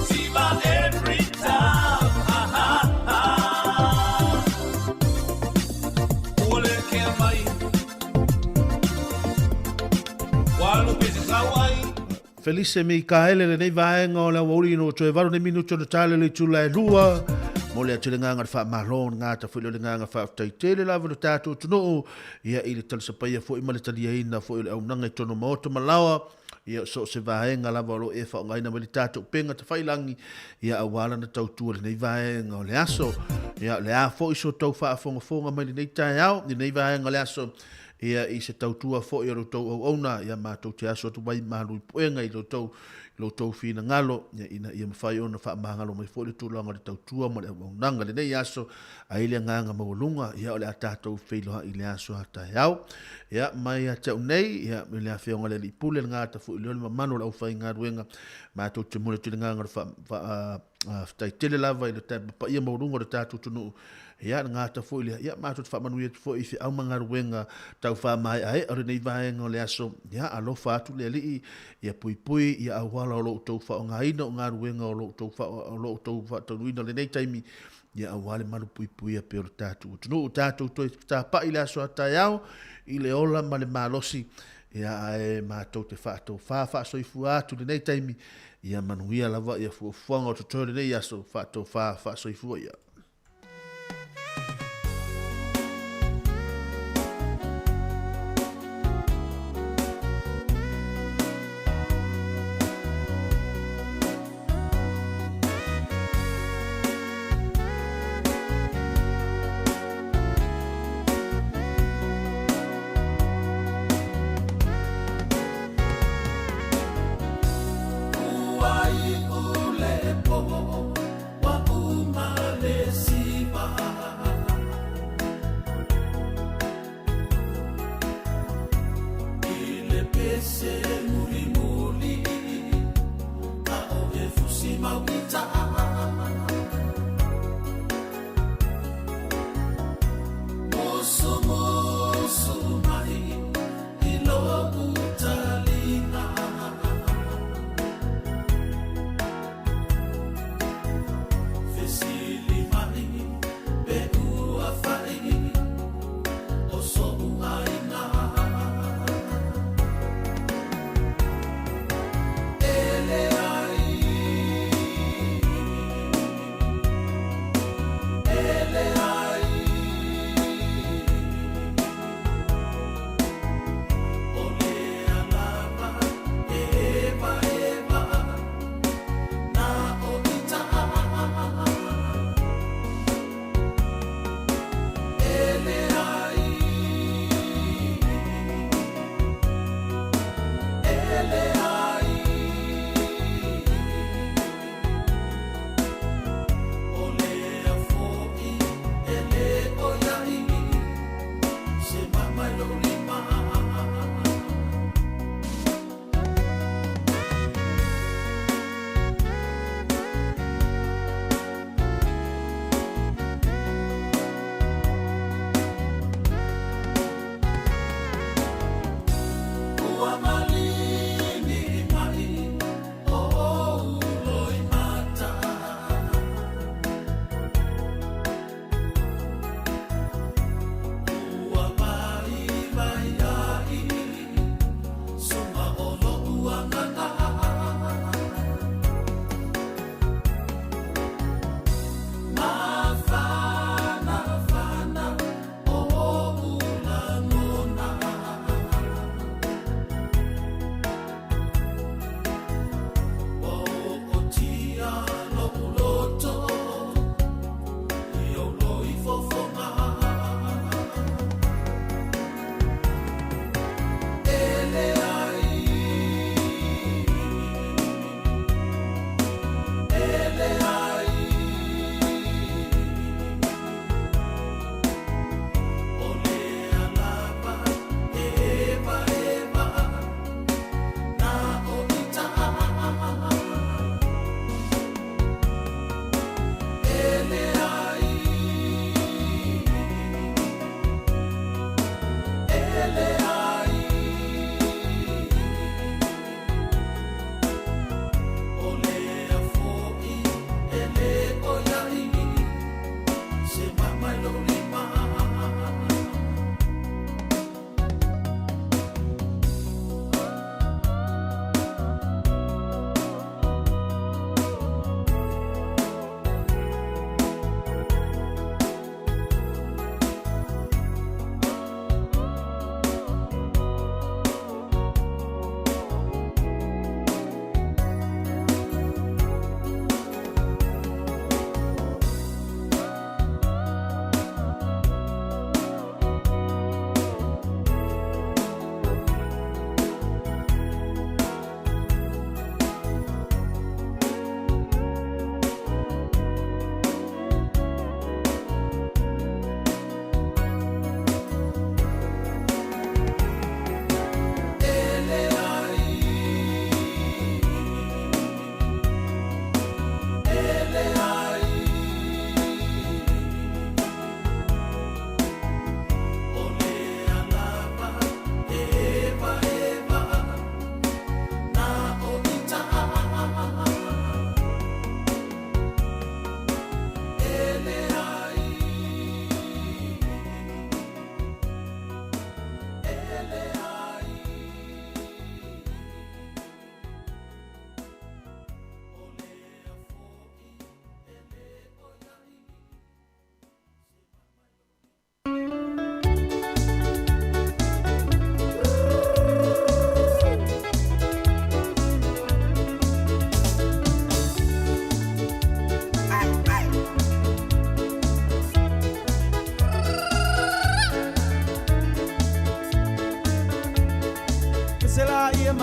Siva every time. Ha ha ha. Ua le kea mai. Ua alu pe se sau ai. Felise Mikaele lenei vaega o le aoauli ina ua toe 8 nei minuti ona tala le itula e lua. Momoli atu le agaga o le faamalo, le gata foi lea o le agaga faafetai tele lava i lo tatou atunuu, ia i le talisapaia foi ma le taliaina foi o le auaunaga i totonu o maota ma laoa, ia so o se vaega lava o lo o e faaaogaina mai le tatou upega tafailangi, ia aua lana tautua i lenei vaega o le aso. Ia o le a foi so tou faafogafoga mai lenei taeao, lenei vaega o le aso, Ia, i se tautua foi a lo outou auauna, ia matou te aso atu mai malu i puega i lo outou, lo outou finagalo, ia, ina ia mafai ona faamagalo mai foi le tulaga o le tautua ma le auaunaga i lenei aso, a i le agaga maualuga, ia, o le a tatou feiloai i le aso a taeao. Ia, mai ia te au nei, ia, i le Afioga i le Alii Pule, le gata foi lea o le mamalu o le aufaigaluega, matou te momoli atu i le agaga o le fa, fa, Faafetai tele lava i le paia maualuga o le tatou atunuu. Ia, le gata foi lea, ia, matou te faamanuia atu foi i feau ma galuega tau faamaeaea o lenei vaega o le aso. Ia, alofa atu le Alii, ia puipui ia auala o lo outou faaaogaina o galuega o lo outou o lo outou faataunuuina i lenei taimi, ia aua le malupuipuia pea o le tatou atunuu. Tatou toe tapai i le aso a taeao i le ola ma le malosi, ia, ae matou te faatofa faasoifua atu i lenei taimi, Ia manuia lava ia fuafuaga o totoe o lenei aso, faatofa faasoifua ia.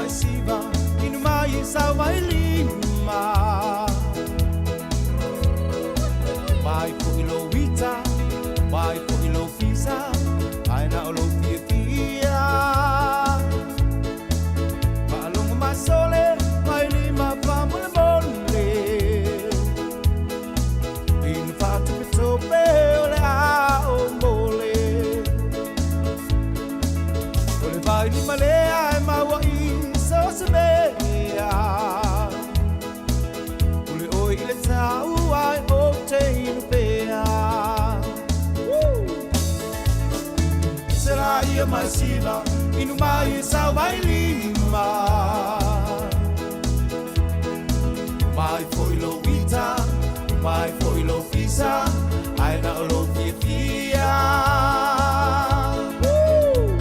mai siva, inu mai sau vai lima. Mai fo'i lou ita, mai fo'i lou fisa, ae na o lou fiafia. Faalogo mai sole, mai lima faamolemole. Inu faatopetope o le ao mole. O le vai lima lea e maua i so o se mea. Pule oe i le tau ae ou te inu pea. Woo! Se la ia mai siva, inu mai e sau vai lima. Mai fo'i lou ita, mai fo'i lou fisa, ae na o lou fiafia. Woo!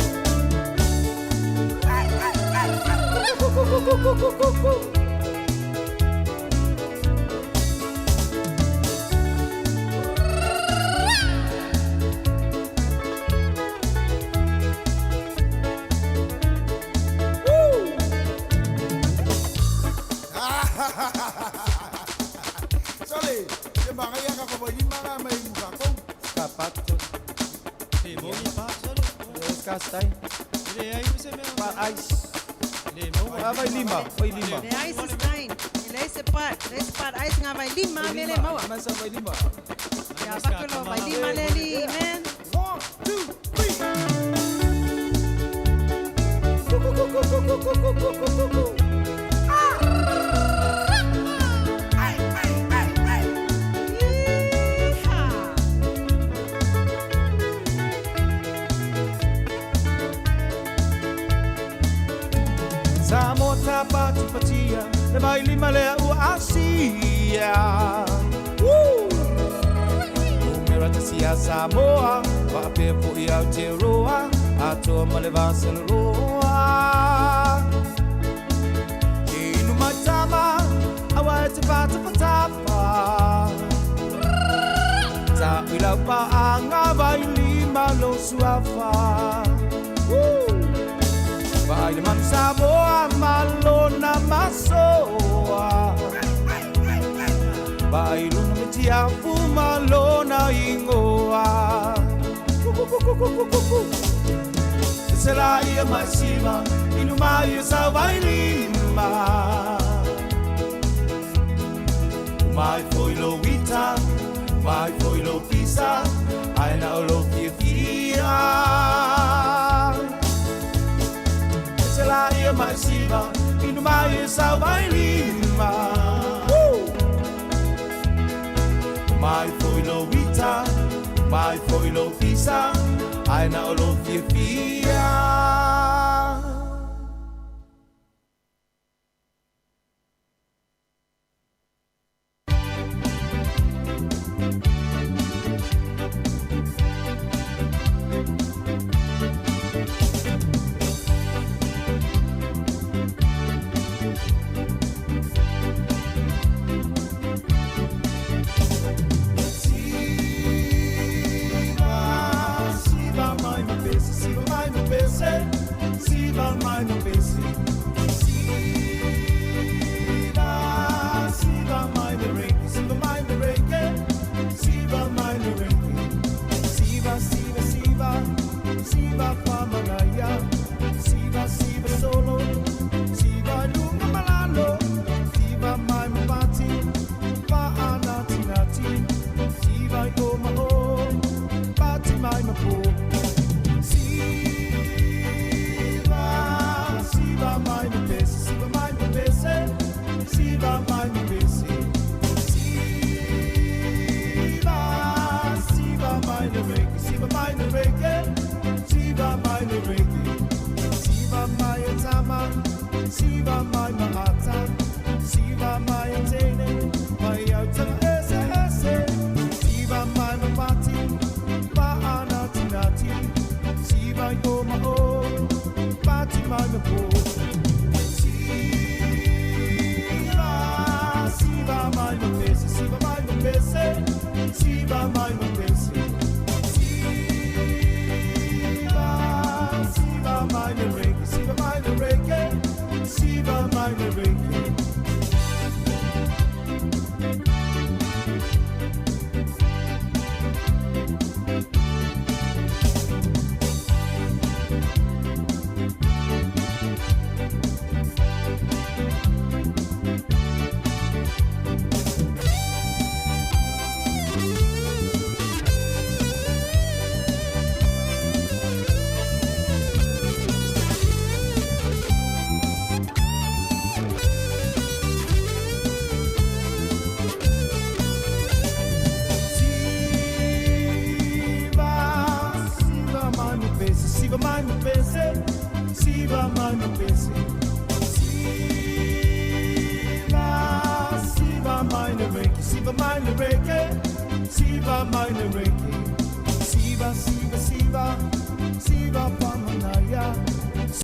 Sole, e magaia ka ko ni manga mai muka ko. Scapato. Te mogi pa sole. Scatai. Le ai se me. Pa ice. Le mo. Ah, vai lima, vai lima. Leai se stein, leai se pat, leai se pat ice ngā vai lima me le maua. Mai sa vai lima. Ia avatu lau vai lima le li, man. 1, 2, 3. Ku ku ku ku ku ku ku ku ku ku ku. Yeehaw. Samoa tapatipatia, le vai lima lea ua asia. Woo! Numera tasi a Samoa, faapea fo'i Aotearoa, atoa ma le vasaloloa. Ke inu mai tama, aua e te whātapatapa. Taʻu lau paʻaga vai lima lou suafa. Woo! Vaai le manu Samoa ma lona masoa. Vaai luna me tiafu ma lona igoa. Ku ku ku ku ku ku ku ku. Se la ia mai siva, inu mai e sau vai lima. Mai foi lou ita, mai foi lou fisa, ae na o lou fiafia. Se la ia mai siva, inu mai e sau vai lima. Woo! Mai foi lou ita, mai foi lou fisa, ae na o lou fiafia. Siva, siva mai mo pese, siva mai mo pese, siva mai mo pese. Siva, siva mai mo reke, siva mai mo reke, siva mai mo reke. Siva, siva, siva, siva famanaya, siva, siva solo, siva lunga malalo, siva mai mo pati, pa anati nati, siva i o ma o, pati mai ma po. Siva, siva mai mo pese, siva mai mo pese, siva mai mo pese. Siva, siva mai no reke, siva mai no reke, siva mai no reke. Siva mai atama, siva mai maata, siva mai atene, mai autanga ese ese. Siva mai mapati, pa anati nati, siva i o ma o, pati mai ma po. Siva, siva mai mo pese, siva mai mo pese, siva mai mo pese. Siva, siva mai mo reke, siva mai mo reke, siva Siva mai le.